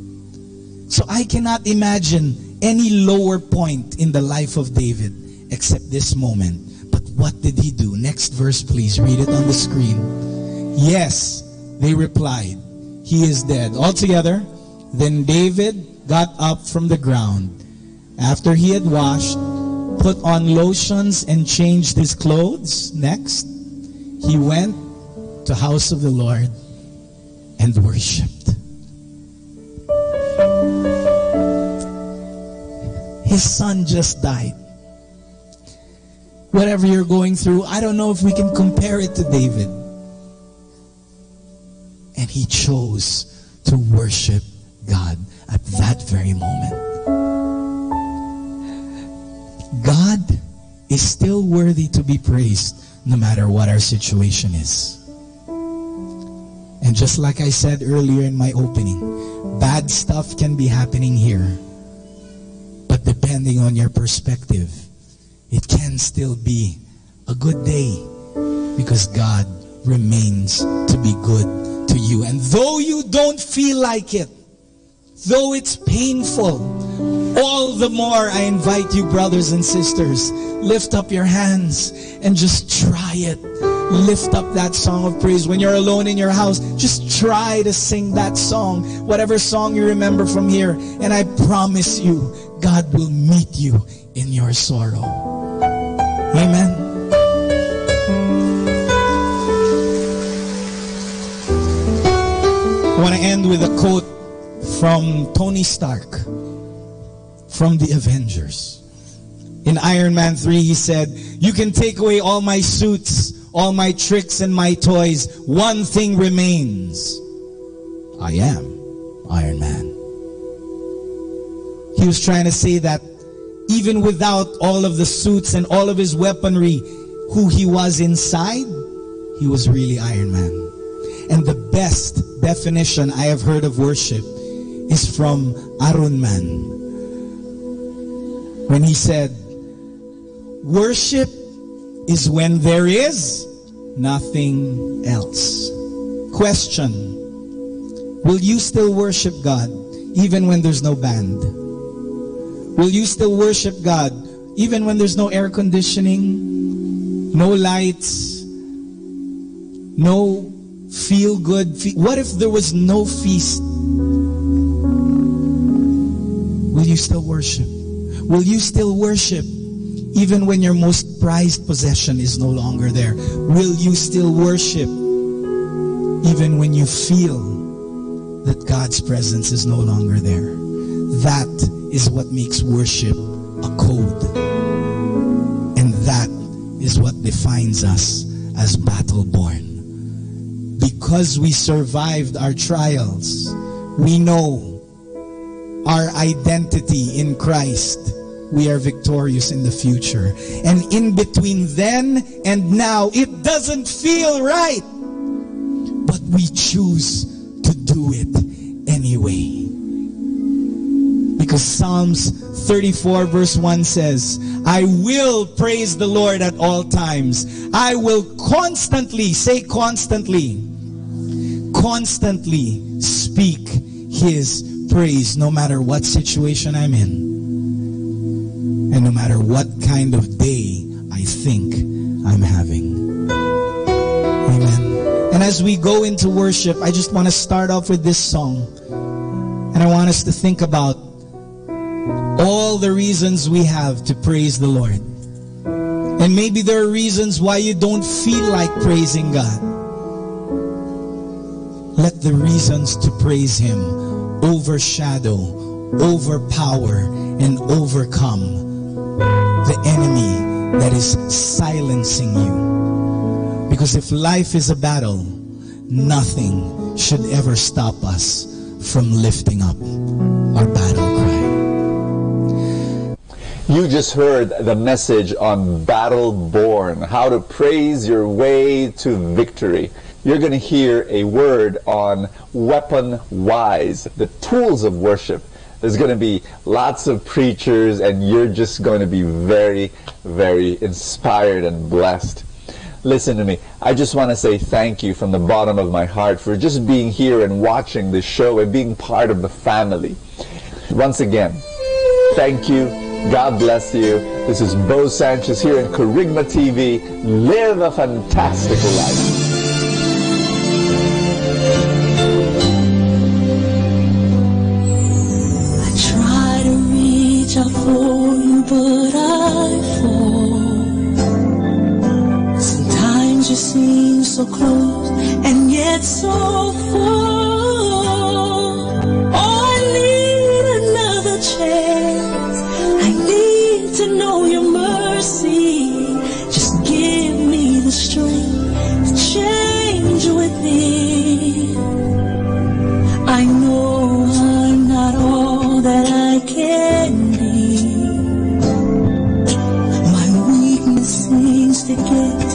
So I cannot imagine any lower point in the life of David except this moment. But what did he do? Next verse, please. Read it on the screen. "Yes," they replied, "he is dead." All together. Then David got up from the ground after he had washed put on lotions and changed his clothes. Next, he went to house of the Lord and worshipped. His son just died. Whatever you're going through, I don't know if we can compare it to David. And he chose to worship God at that very moment. God is still worthy to be praised no matter what our situation is. And just like I said earlier in my opening, bad stuff can be happening here. But depending on your perspective, it can still be a good day because God remains to be good to you. And though you don't feel like it, though it's painful, all the more I invite you, brothers and sisters, lift up your hands and just try it. Lift up that song of praise. When you're alone in your house, just try to sing that song. Whatever song you remember from here, and I promise you, God will meet you in your sorrow. Amen. I want to end with a quote from Tony Stark from the Avengers. In Iron Man three, he said, "You can take away all my suits, all my tricks, and my toys. One thing remains. I am Iron Man." He was trying to say that even without all of the suits and all of his weaponry, who he was inside, he was really Iron Man. And the best definition I have heard of worship is from Iron Man, when he said, "Worship is when there is nothing else." Question: Will you still worship God even when there's no band? Will you still worship God even when there's no air conditioning, no lights, no feel good fe-, what if there was no feast? Will you still worship? Will you still worship even when your most prized possession is no longer there? Will you still worship even when you feel that God's presence is no longer there? That is what makes worship a code. And that is what defines us as Battleborn. Because we survived our trials, we know our identity in Christ. We are victorious in the future. And in between then and now, it doesn't feel right. But we choose to do it anyway. Because Psalms thirty-four verse one says, "I will praise the Lord at all times. I will constantly," say constantly, "constantly speak his praise," no matter what situation I'm in, and no matter what kind of day I think I'm having. Amen. And as we go into worship, I just want to start off with this song. And I want us to think about all the reasons we have to praise the Lord. And maybe there are reasons why you don't feel like praising God. Let the reasons to praise Him overshadow, overpower, and overcome the enemy that is silencing you. Because if life is a battle, nothing should ever stop us from lifting up our battle cry. You just heard the message on Battleborn, how to praise your way to victory. You're gonna hear a word on weapon wise, the tools of worship. There's gonna be lots of preachers, and you're just going to be very, very inspired and blessed. Listen to me. I just wanna say thank you from the bottom of my heart for just being here and watching this show and being part of the family. Once again, thank you. God bless you. This is Bo Sanchez here in Kerygma T V. Live a fantastical life. I try to reach out for you, but I Seems so close and yet so far. Oh, I need another chance. I need to know your mercy. Just give me the strength to change within. I know I'm not all that I can be. My weakness seems to get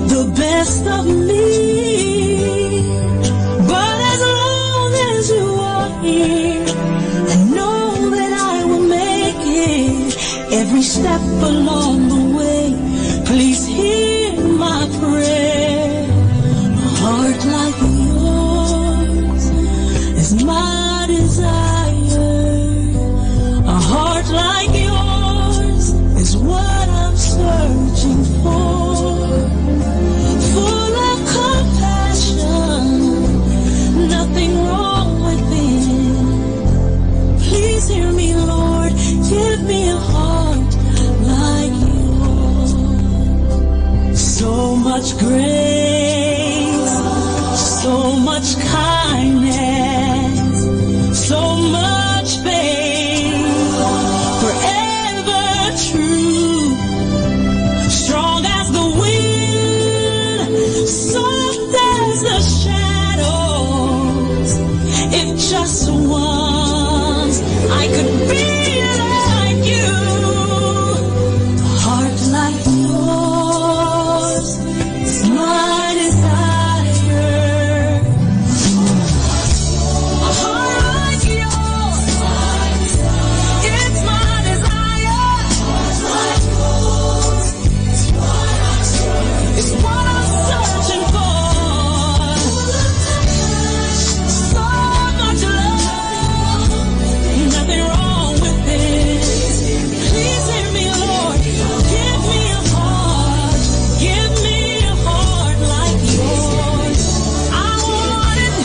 the best of me. But as long as you are here, I know that I will make it. Every step along the way, please hear my prayer. A heart like yours is my desire. A heart like yours is what I'm searching for. Full of compassion, nothing wrong within. Please hear me, Lord. Give me a heart like yours. So much grace, so much kindness, so much faith, forever true, strong as the wind, soft as the shadows. If just once I could be like you, a heart like yours is my desire. A heart like yours, it's my desire. It's what I'm searching for. So much love, nothing wrong with it. Please hear me, Lord. Give me a heart. Give me a heart like yours. I want it.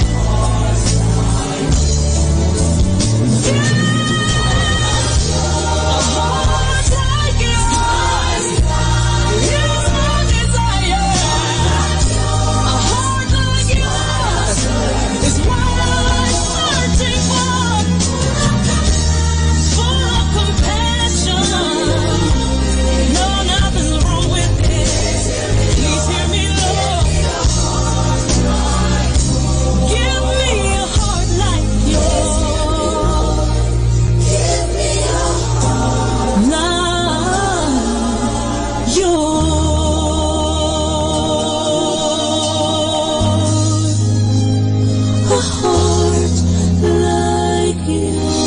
Please hear me, Lord. Give me a heart like yours. Give me a heart like yours. A heart like yours.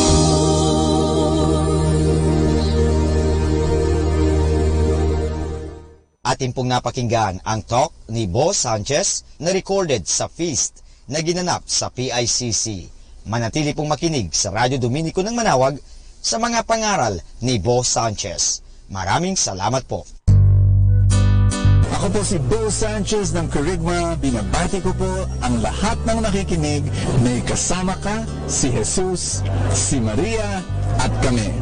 Atin pong napakinggan ang talk ni Boss Sanchez na recorded sa feast na ginanap sa P I C C. Manatili pong makinig sa Radyo Dominico ng Manawag sa mga pangaral ni Boss Sanchez. Maraming salamat po. Ako po si Bo Sanchez ng Kerygma. Binabati ko po ang lahat ng nakikinig. May kasama ka, si Jesus, si Maria, at kami.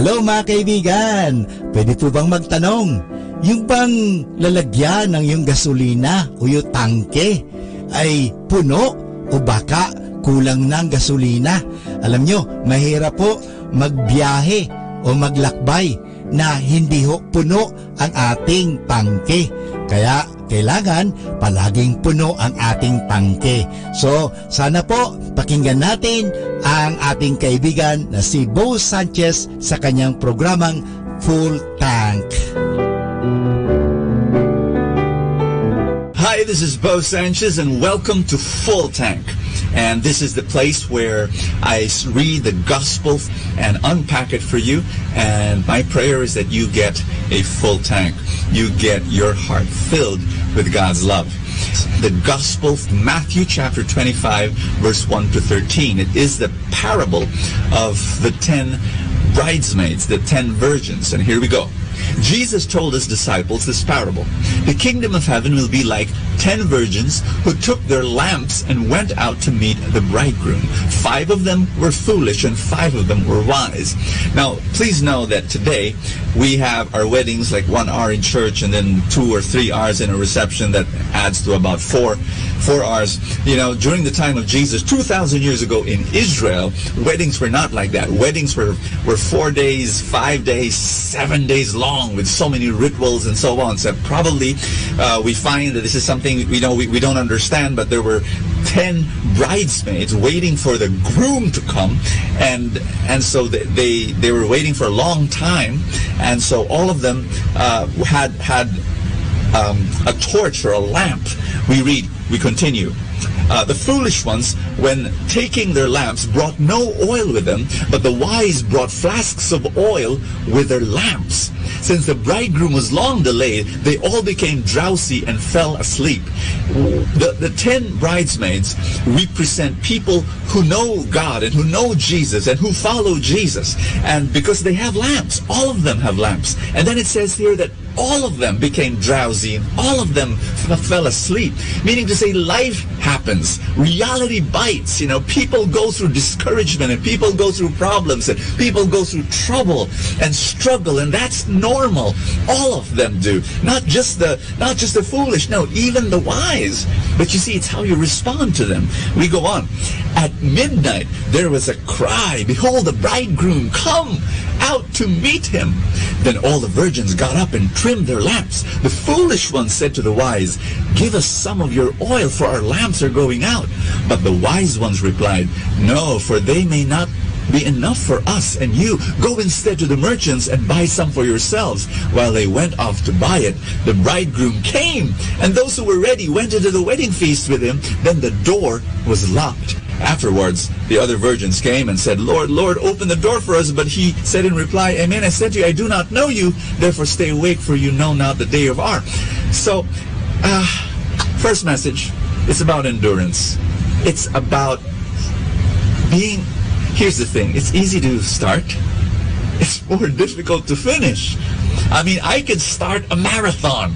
Hello, mga kaibigan! Pwede po bang magtanong? Yung bang lalagyan ng yung gasolina o yung tangke ay puno o baka kulang ng gasolina? Alam nyo, mahirap po magbiyahe o maglakbay na hindi ho puno ang ating tangke. Kaya kailangan palaging puno ang ating tangke. So, sana po pakinggan natin ang ating kaibigan na si Bo Sanchez sa kanyang programang Full Tank. Hi, this is Bo Sanchez, and welcome to Full Tank. And this is the place where I s- read the gospel and unpack it for you. And my prayer is that you get a full tank. You get your heart filled with God's love. The gospel, Matthew chapter twenty-five, verse one to thirteen. It is the parable of the ten bridesmaids, the ten virgins. And here we go. Jesus told his disciples this parable. The kingdom of heaven will be like ten virgins who took their lamps and went out to meet the bridegroom. Five of them were foolish and five of them were wise. Now, please know that today we have our weddings like one hour in church and then two or three hours in a reception that adds to about four, four hours. You know, during the time of Jesus, two thousand years ago in Israel, weddings were not like that. Weddings were, were four days, five days, seven days long with so many rituals and so on. So probably, uh, we find that this is something, you know, we, we don't understand, but there were ten bridesmaids waiting for the groom to come, and, and so they, they, they were waiting for a long time, and so all of them, uh, had, had, um, a torch or a lamp. We read, we continue. Uh, the foolish ones, when taking their lamps, brought no oil with them, but the wise brought flasks of oil with their lamps. Since the bridegroom was long delayed, they all became drowsy and fell asleep. The, the ten bridesmaids represent people who know God and who know Jesus and who follow Jesus. And because they have lamps, all of them have lamps. And then it says here that all of them became drowsy and all of them f- fell asleep, meaning to say life happens. Reality bites. You know, people go through discouragement and people go through problems and people go through trouble and struggle, and that's normal. All of them do. Not just the, not just the foolish, no, even the wise. But you see, it's how you respond to them. We go on. At midnight, there was a cry, "Behold, the bridegroom! Come out to meet him!" Then all the virgins got up and trimmed their lamps. The foolish ones said to the wise, "Give us some of your oil, for our lamps are going out." But the wise ones replied, "No, for they may not be enough for us and you. Go instead to the merchants and buy some for yourselves." While they went off to buy it, the bridegroom came, and those who were ready went into the wedding feast with him. Then the door was locked. Afterwards, the other virgins came and said, "Lord, Lord, open the door for us." But he said in reply, "Amen, I said to you, I do not know you. Therefore, stay awake, for you know not the day of hour." So, uh, first message, it's about endurance. It's about being, here's the thing, it's easy to start. It's more difficult to finish. I mean, I could start a marathon.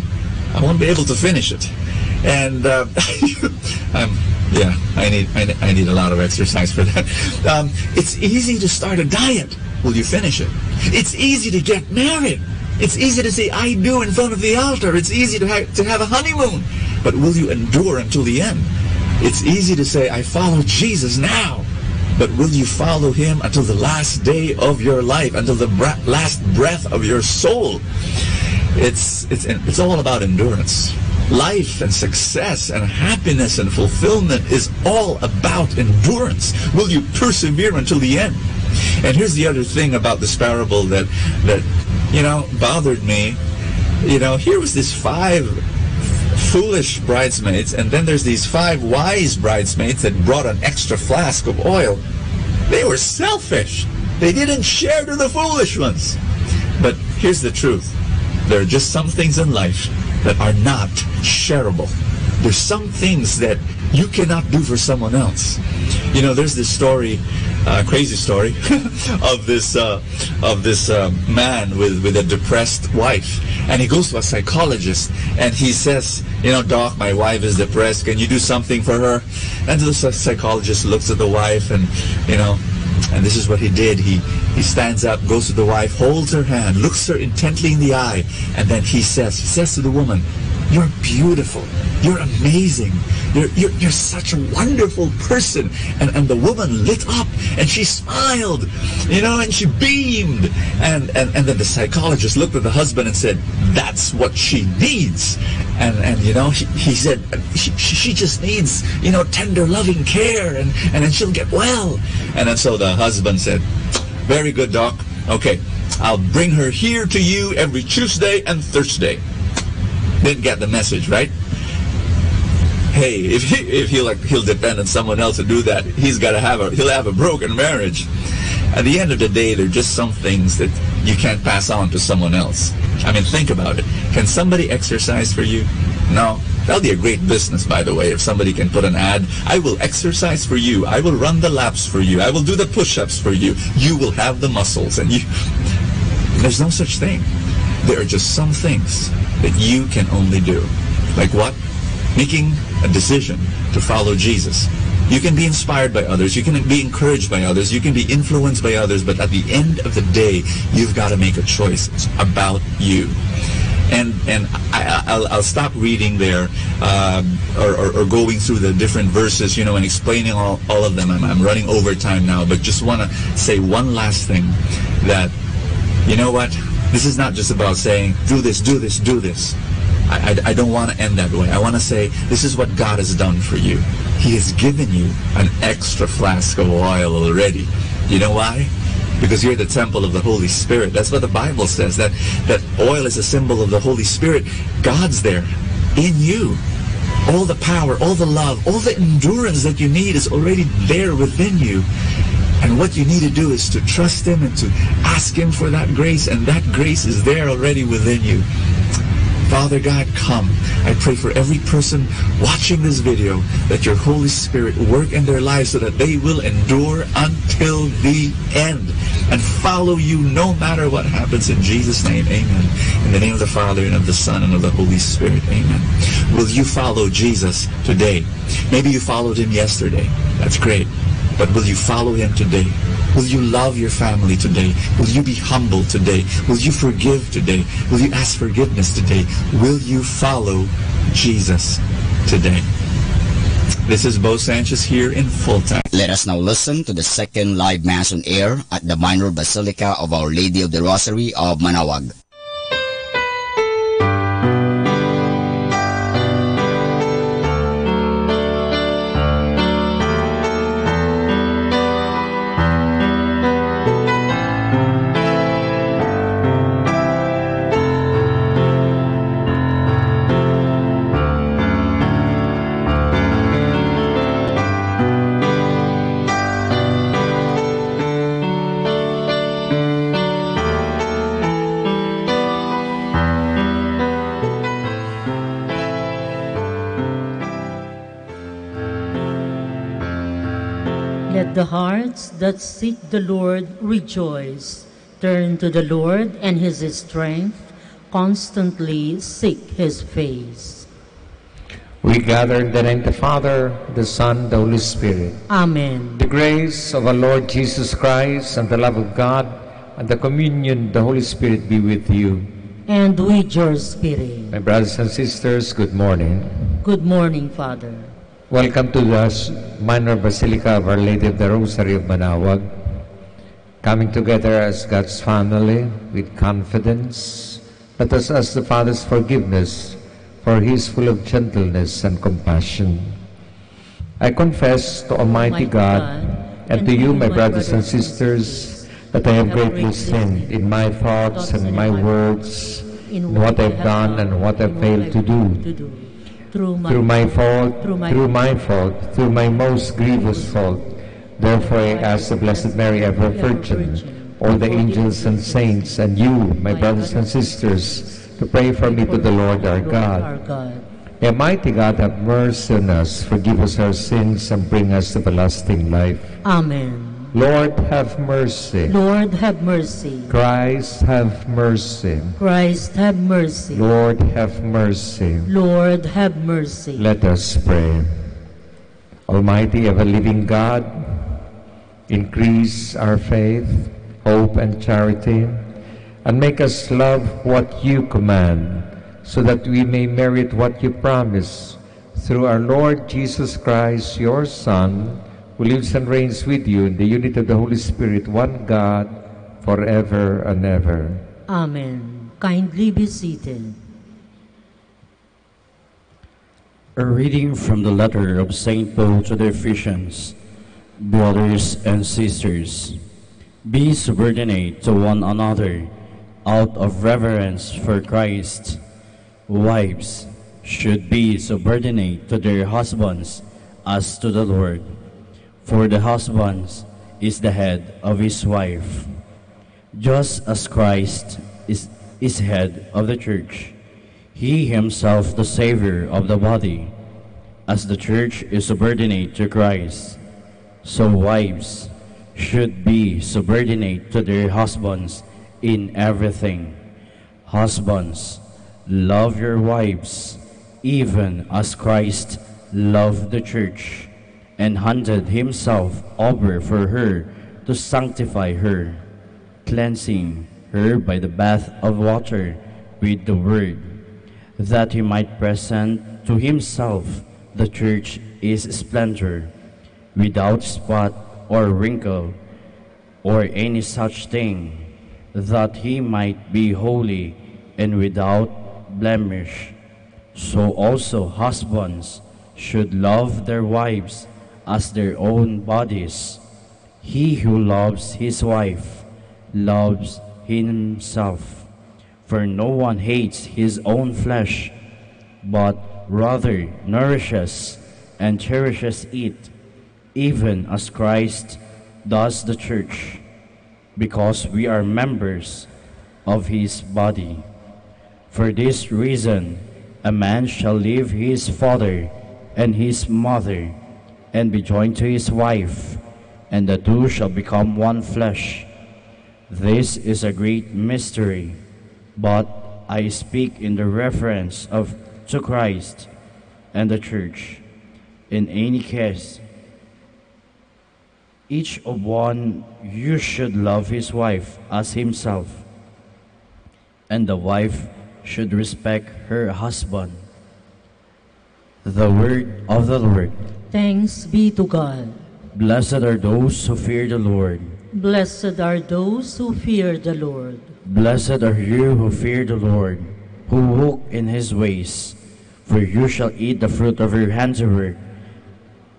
I won't be able to finish it. And, uh, I'm, yeah, I need, I need, I need a lot of exercise for that. Um, it's easy to start a diet. Will you finish it? It's easy to get married. It's easy to say "I do" in front of the altar. It's easy to ha-, to have a honeymoon. But will you endure until the end? It's easy to say, "I follow Jesus now." But will you follow him until the last day of your life, until the bra-, last breath of your soul? It's, it's, it's all about endurance. Life and success and happiness and fulfillment is all about endurance. Will you persevere until the end? And here's the other thing about this parable that, that, you know, bothered me. You know, here was this five foolish bridesmaids, and then there's these five wise bridesmaids that brought an extra flask of oil. They were selfish. They didn't share to the foolish ones. But here's the truth. There are just some things in life that are not shareable. There's some things that you cannot do for someone else. You know, there's this story, uh, crazy story, of this, uh, of this, uh, man with, with a depressed wife, and he goes to a psychologist and he says, "You know, doc, my wife is depressed. Can you do something for her?" And the psy-, psychologist looks at the wife, and, you know, and this is what he did. He, he stands up, goes to the wife, holds her hand, looks her intently in the eye, and then he says, he says to the woman, "You're beautiful. You're amazing. You're, you're, you're such a wonderful person." And, and the woman lit up, and she smiled, you know, and she beamed. And, and, and then the psychologist looked at the husband and said, "That's what she needs." And, and, you know, he, he said, "She, she, she just needs, you know, tender, loving care, and, and then she'll get well." And then so the husband said, "Very good, doc. Okay, I'll bring her here to you every Tuesday and Thursday." Didn't get the message, right? Hey, if he, if he'll, like, he'll depend on someone else to do that, he's gotta have a, he'll have a broken marriage. At the end of the day, there are just some things that you can't pass on to someone else. I mean, think about it. Can somebody exercise for you? No. That'll be a great business, by the way, if somebody can put an ad, "I will exercise for you. I will run the laps for you. I will do the push-ups for you." You will have the muscles, and you, there's no such thing. There are just some things that you can only do. Like what? Making a decision to follow Jesus. You can be inspired by others, you can be encouraged by others, you can be influenced by others, but at the end of the day, you've got to make a choice. It's about you. And and I, I'll, I'll stop reading there, um, or, or, or going through the different verses, you know, and explaining all, all of them. I'm, I'm running over time now, but just want to say one last thing, that, you know what? This is not just about saying, "Do this, do this, do this." I, I, I don't want to end that way. I want to say, this is what God has done for you. He has given you an extra flask of oil already. You know why? Because you're the temple of the Holy Spirit. That's what the Bible says, that, that oil is a symbol of the Holy Spirit. God's there in you. All the power, all the love, all the endurance that you need is already there within you. And what you need to do is to trust Him and to ask Him for that grace, and that grace is there already within you. Father God, come. I pray for every person watching this video that your Holy Spirit work in their lives so that they will endure until the end and follow you no matter what happens. In Jesus' name, amen. In the name of the Father, and of the Son, and of the Holy Spirit, amen. Will you follow Jesus today? Maybe you followed Him yesterday. That's great. But will you follow Him today? Will you love your family today? Will you be humble today? Will you forgive today? Will you ask forgiveness today? Will you follow Jesus today? This is Bo Sanchez here in Full Time. Let us now listen to the second live Mass on air at the Minor Basilica of Our Lady of the Rosary of Manaoag. Let the hearts that seek the Lord rejoice. Turn to the Lord and His strength. Constantly seek His face. We gather in the name of the Father, the Son, the Holy Spirit. Amen. The grace of our Lord Jesus Christ and the love of God and the communion of the Holy Spirit be with you. And with your spirit. My brothers and sisters, good morning. Good morning, Father. Welcome to the s- Minor Basilica of Our Lady of the Rosary of Manaoag. Coming together as God's family with confidence, let us ask the Father's forgiveness, for He is full of gentleness and compassion. I confess to Almighty God and to you, my brothers and sisters, that I have greatly sinned in my thoughts and my words, in what I've done and what I've failed to do. Through my fault, through my fault, through my most grievous fault. Therefore I ask the Blessed Mary, ever Virgin, all the angels and saints, and you, my brothers and sisters, to pray for me to the Lord our God. May Almighty God have mercy on us, forgive us our sins, and bring us to everlasting life. Amen. Lord, have mercy. Lord, have mercy. Christ, have mercy. Christ, have mercy. Lord, have mercy. Lord, have mercy. Let us pray. Almighty, ever living God, increase our faith, hope, and charity, and make us love what you command, so that we may merit what you promise. Through our Lord Jesus Christ, your Son, who lives and reigns with you in the unity of the Holy Spirit, one God, forever and ever. Amen. Kindly be seated. A reading from the letter of Saint Paul to the Ephesians. Brothers and sisters, be subordinate to one another out of reverence for Christ. Wives should be subordinate to their husbands as to the Lord. For the husband is the head of his wife, just as Christ is, is head of the church, he himself the Savior of the body. As the church is subordinate to Christ, so wives should be subordinate to their husbands in everything. Husbands, love your wives, even as Christ loved the church and handed himself over for her to sanctify her, cleansing her by the bath of water with the word, that he might present to himself the church in splendor, without spot or wrinkle or any such thing, that he might be holy and without blemish. So also husbands should love their wives as their own bodies. He who loves his wife loves himself. For no one hates his own flesh, but rather nourishes and cherishes it, even as Christ does the church, because we are members of his body. For this reason, a man shall leave his father and his mother, and be joined to his wife, and the two shall become one flesh. This is a great mystery, but I speak in the reference of to Christ and the church. In any case, each of one you should love his wife as himself, and the wife should respect her husband. The word of the Lord. Thanks be to God. Blessed are those who fear the Lord. Blessed are those who fear the Lord. Blessed are you who fear the Lord, who walk in his ways. For you shall eat the fruit of your handiwork.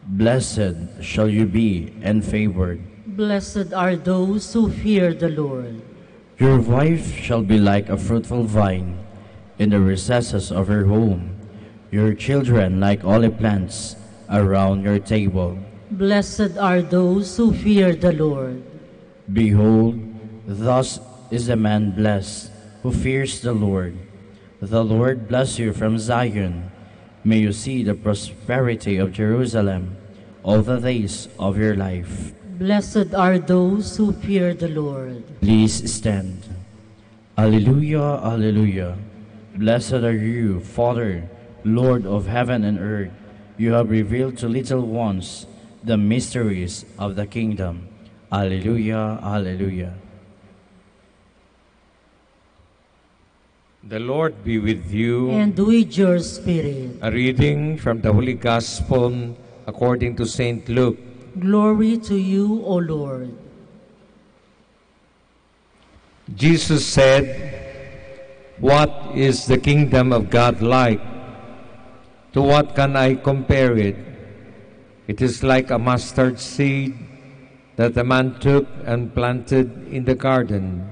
Blessed shall you be and favored. Blessed are those who fear the Lord. Your wife shall be like a fruitful vine in the recesses of your home, your children like olive plants around your table. Blessed are those who fear the Lord. Behold, thus is a man blessed who fears the Lord. The Lord bless you from Zion. May you see the prosperity of Jerusalem all the days of your life. Blessed are those who fear the Lord. Please stand. Alleluia, alleluia. Blessed are you, Father, Lord of heaven and earth. You have revealed to little ones the mysteries of the kingdom. Alleluia, alleluia. The Lord be with you. And with your spirit. A reading from the Holy Gospel according to Saint Luke. Glory to you, O Lord. Jesus said, "What is the kingdom of God like? To what can I compare it? It is like a mustard seed that a man took and planted in the garden.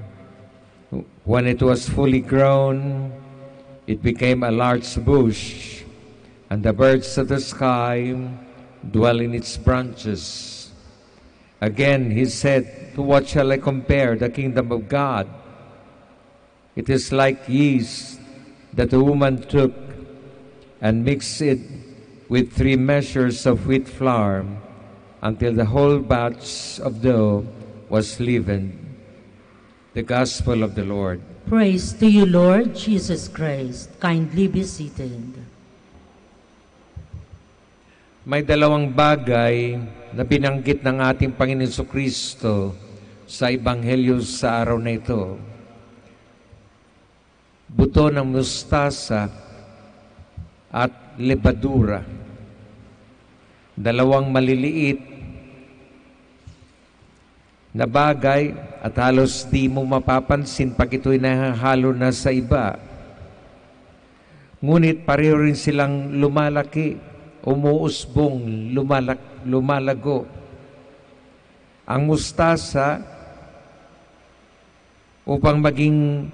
When it was fully grown, it became a large bush, and the birds of the sky dwell in its branches." Again, he said, "To what shall I compare the kingdom of God? It is like yeast that a woman took and mixed it with three measures of wheat flour until the whole batch of dough was leavened." The Gospel of the Lord. Praise to you, Lord Jesus Christ. Kindly be seated. May dalawang bagay na binanggit ng ating Panginoon Jesucristo sa Ebanghelyo sa araw na ito. Buto ng mustasa at lebadura. Dalawang maliliit na bagay at halos di mo mapapansin pag ito'y nahahalo na sa iba. Ngunit pareho rin silang lumalaki, umuusbong, lumalak-, lumalago. Ang mustasa, upang maging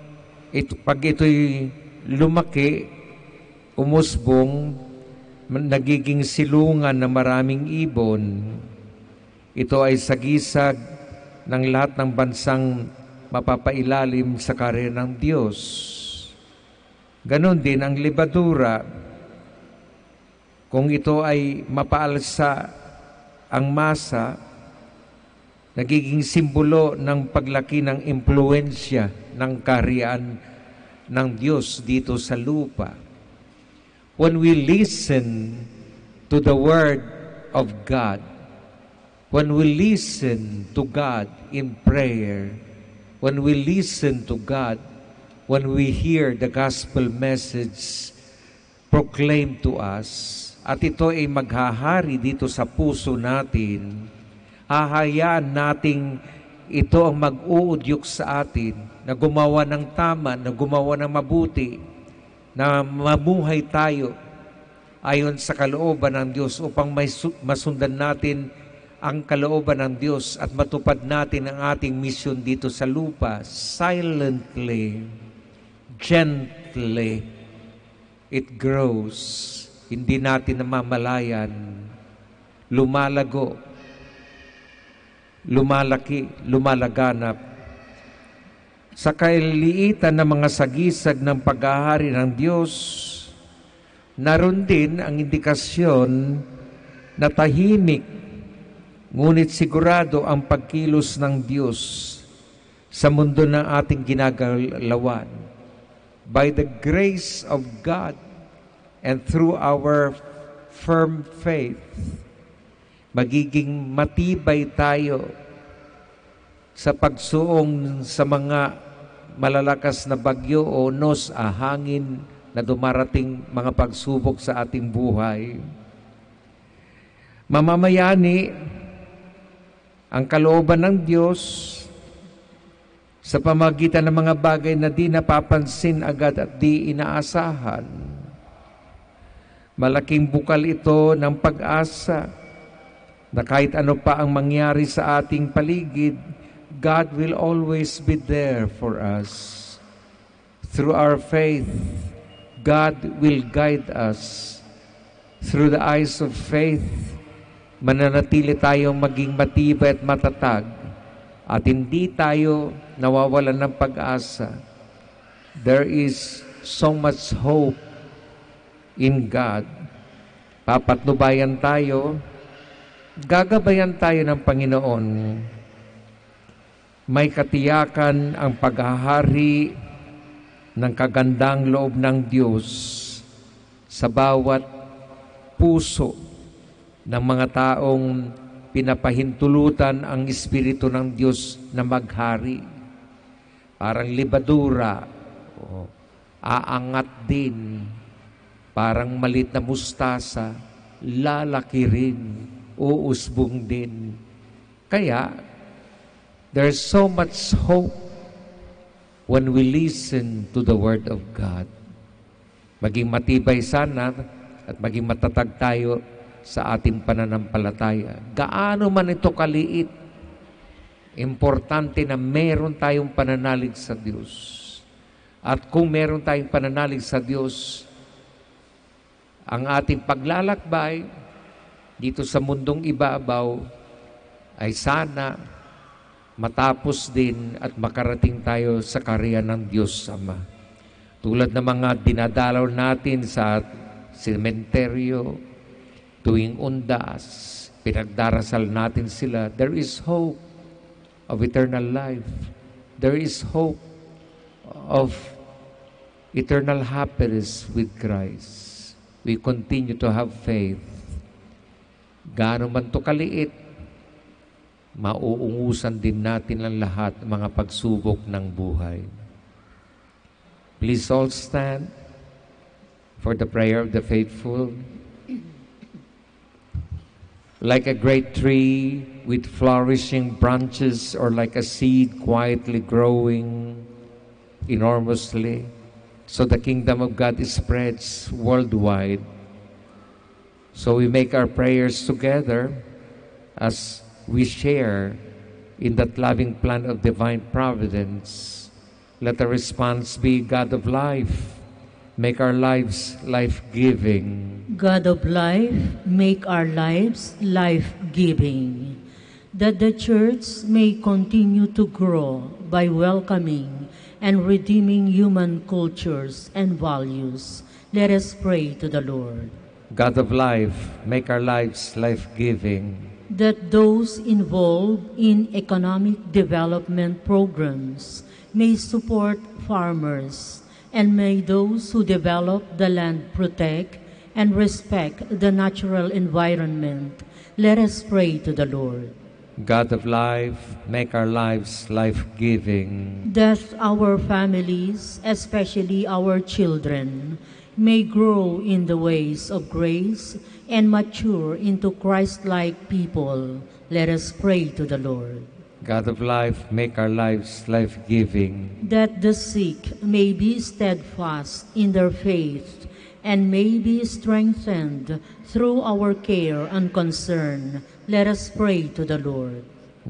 it-, pag ito'y lumaki, umusbong, nagiging silungan na maraming ibon. Ito ay sagisag ng lahat ng bansang mapapailalim sa kaharian ng Diyos. Ganon din ang lebadura. Kung ito ay mapaalsa ang masa, nagiging simbolo ng paglaki ng impluwensya ng kaharian ng Diyos dito sa lupa. When we listen to the Word of God, when we listen to God in prayer, when we listen to God, when we hear the gospel message proclaimed to us, at ito ay maghahari dito sa puso natin, hahayaan nating ito ang mag-uudyok sa atin na gumawa ng tama, na gumawa ng mabuti, na mamuhay tayo ayon sa kalooban ng Diyos upang may su-, masundan natin ang kalooban ng Diyos at matupad natin ang ating misyon dito sa lupa. Silently, gently, it grows. Hindi natin namamalayan. Lumalago, lumalaki, lumalaganap. Sa kaliliitan ng mga sagisag ng paghahari ng Diyos, naroon din ang indikasyon na tahimik, ngunit sigurado ang pagkilos ng Diyos sa mundo na ating ginagalawan. By the grace of God and through our firm faith, magiging matibay tayo sa pagsuong sa mga malalakas na bagyo o nos a hangin na dumarating, mga pagsubok sa ating buhay. Mamamayani ang kalooban ng Diyos sa pamagitan ng mga bagay na di napapansin agad at di inaasahan. Malaking bukal ito ng pag-asa na kahit ano pa ang mangyari sa ating paligid, God will always be there for us. Through our faith, God will guide us. Through the eyes of faith, mananatili tayong maging matibay at matatag at hindi tayo nawawalan ng pag-asa. There is so much hope in God. Papatnubayan tayo, gagabayan tayo ng Panginoon. May katiyakan ang paghahari ng kagandang loob ng Diyos sa bawat puso ng mga taong pinapahintulutan ang Espiritu ng Diyos na maghari. Parang lebadura, o, aangat din. Parang maliit na mustasa, lalaki rin, uusbong din. Kaya, there's so much hope when we listen to the Word of God. Maging matibay sana at maging matatag tayo sa ating pananampalataya. Gaano man ito kaliit, importante na meron tayong pananalig sa Diyos. At kung meron tayong pananalig sa Diyos, ang ating paglalakbay dito sa mundong ibabaw ay sana matapos din at makarating tayo sa kaharian ng Diyos Ama. Tulad ng mga dinadalaw natin sa sementeryo, tuwing undas, pinagdarasal natin sila. There is hope of eternal life. There is hope of eternal happiness with Christ. We continue to have faith. Gaano man to kaliit, mauungusan din natin ang lahat ng mga pagsubok ng buhay. Please all stand for the prayer of the faithful. Like a great tree with flourishing branches, or like a seed quietly growing enormously, so the kingdom of God spreads worldwide. So we make our prayers together as we share in that loving plan of divine providence. Let the response be, "God of life, make our lives life-giving." God of life, make our lives life-giving. That the church may continue to grow by welcoming and redeeming human cultures and values. Let us pray to the Lord. God of life, make our lives life-giving. That those involved in economic development programs may support farmers, And may those who develop the land protect and respect the natural environment. Let us pray to the Lord. God of life, make our lives life-giving. That our families, especially our children, may grow in the ways of grace and mature into Christ-like people. Let us pray to the Lord. God of life, make our lives life-giving. That the sick may be steadfast in their faith and may be strengthened through our care and concern. Let us pray to the Lord.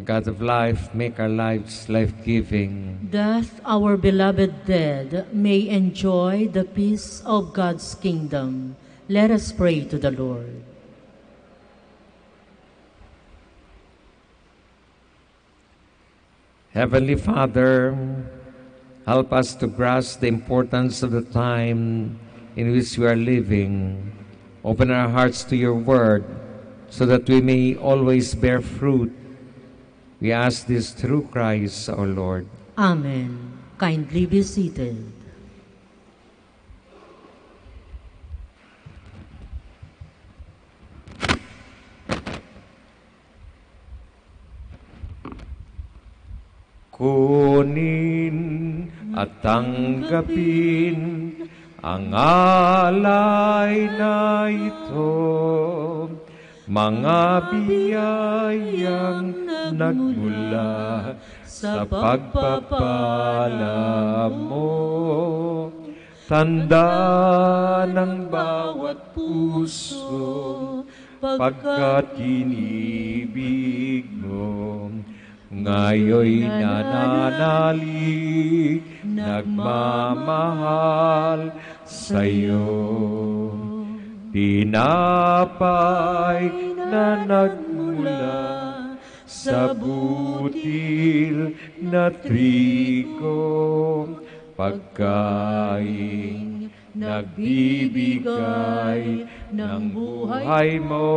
God of life, make our lives life-giving. That our beloved dead may enjoy the peace of God's kingdom. Let us pray to the Lord. Heavenly Father, help us to grasp the importance of the time in which we are living. Open our hearts to your word so that we may always bear fruit. We ask this through Christ our Lord. Amen. Kindly be seated. Kunin at tanggapin ang alay na ito, mga biyayang nagmula sa pagpapala mo. Tanda ng bawat puso, pagkat inibig mo. Ngayoy nananalig, nagmamahal sa'yo. Tinapay na nagmula sa butil na trigo, pagkaing nagbibigay ng buhay mo,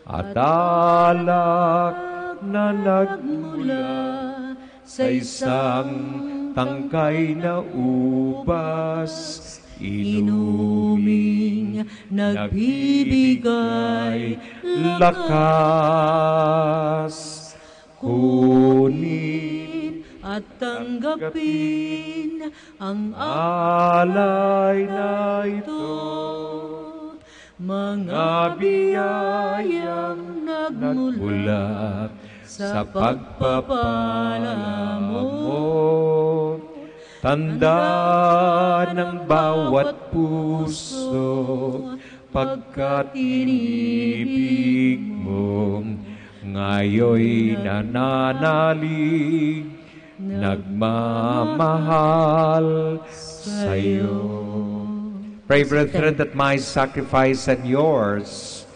at alak na nagmula sa isang tangkay na ubas, inuming nagbibigay lakas. Kunin at tanggapin ang alay na ito, mga biyayang nagmula sa pagpapala mo. Tanda ng bawat puso, pagkat inibig mo, ngayoy nananalig, nagmamahal sa'yo. Pray, brethren, that my sacrifice and yours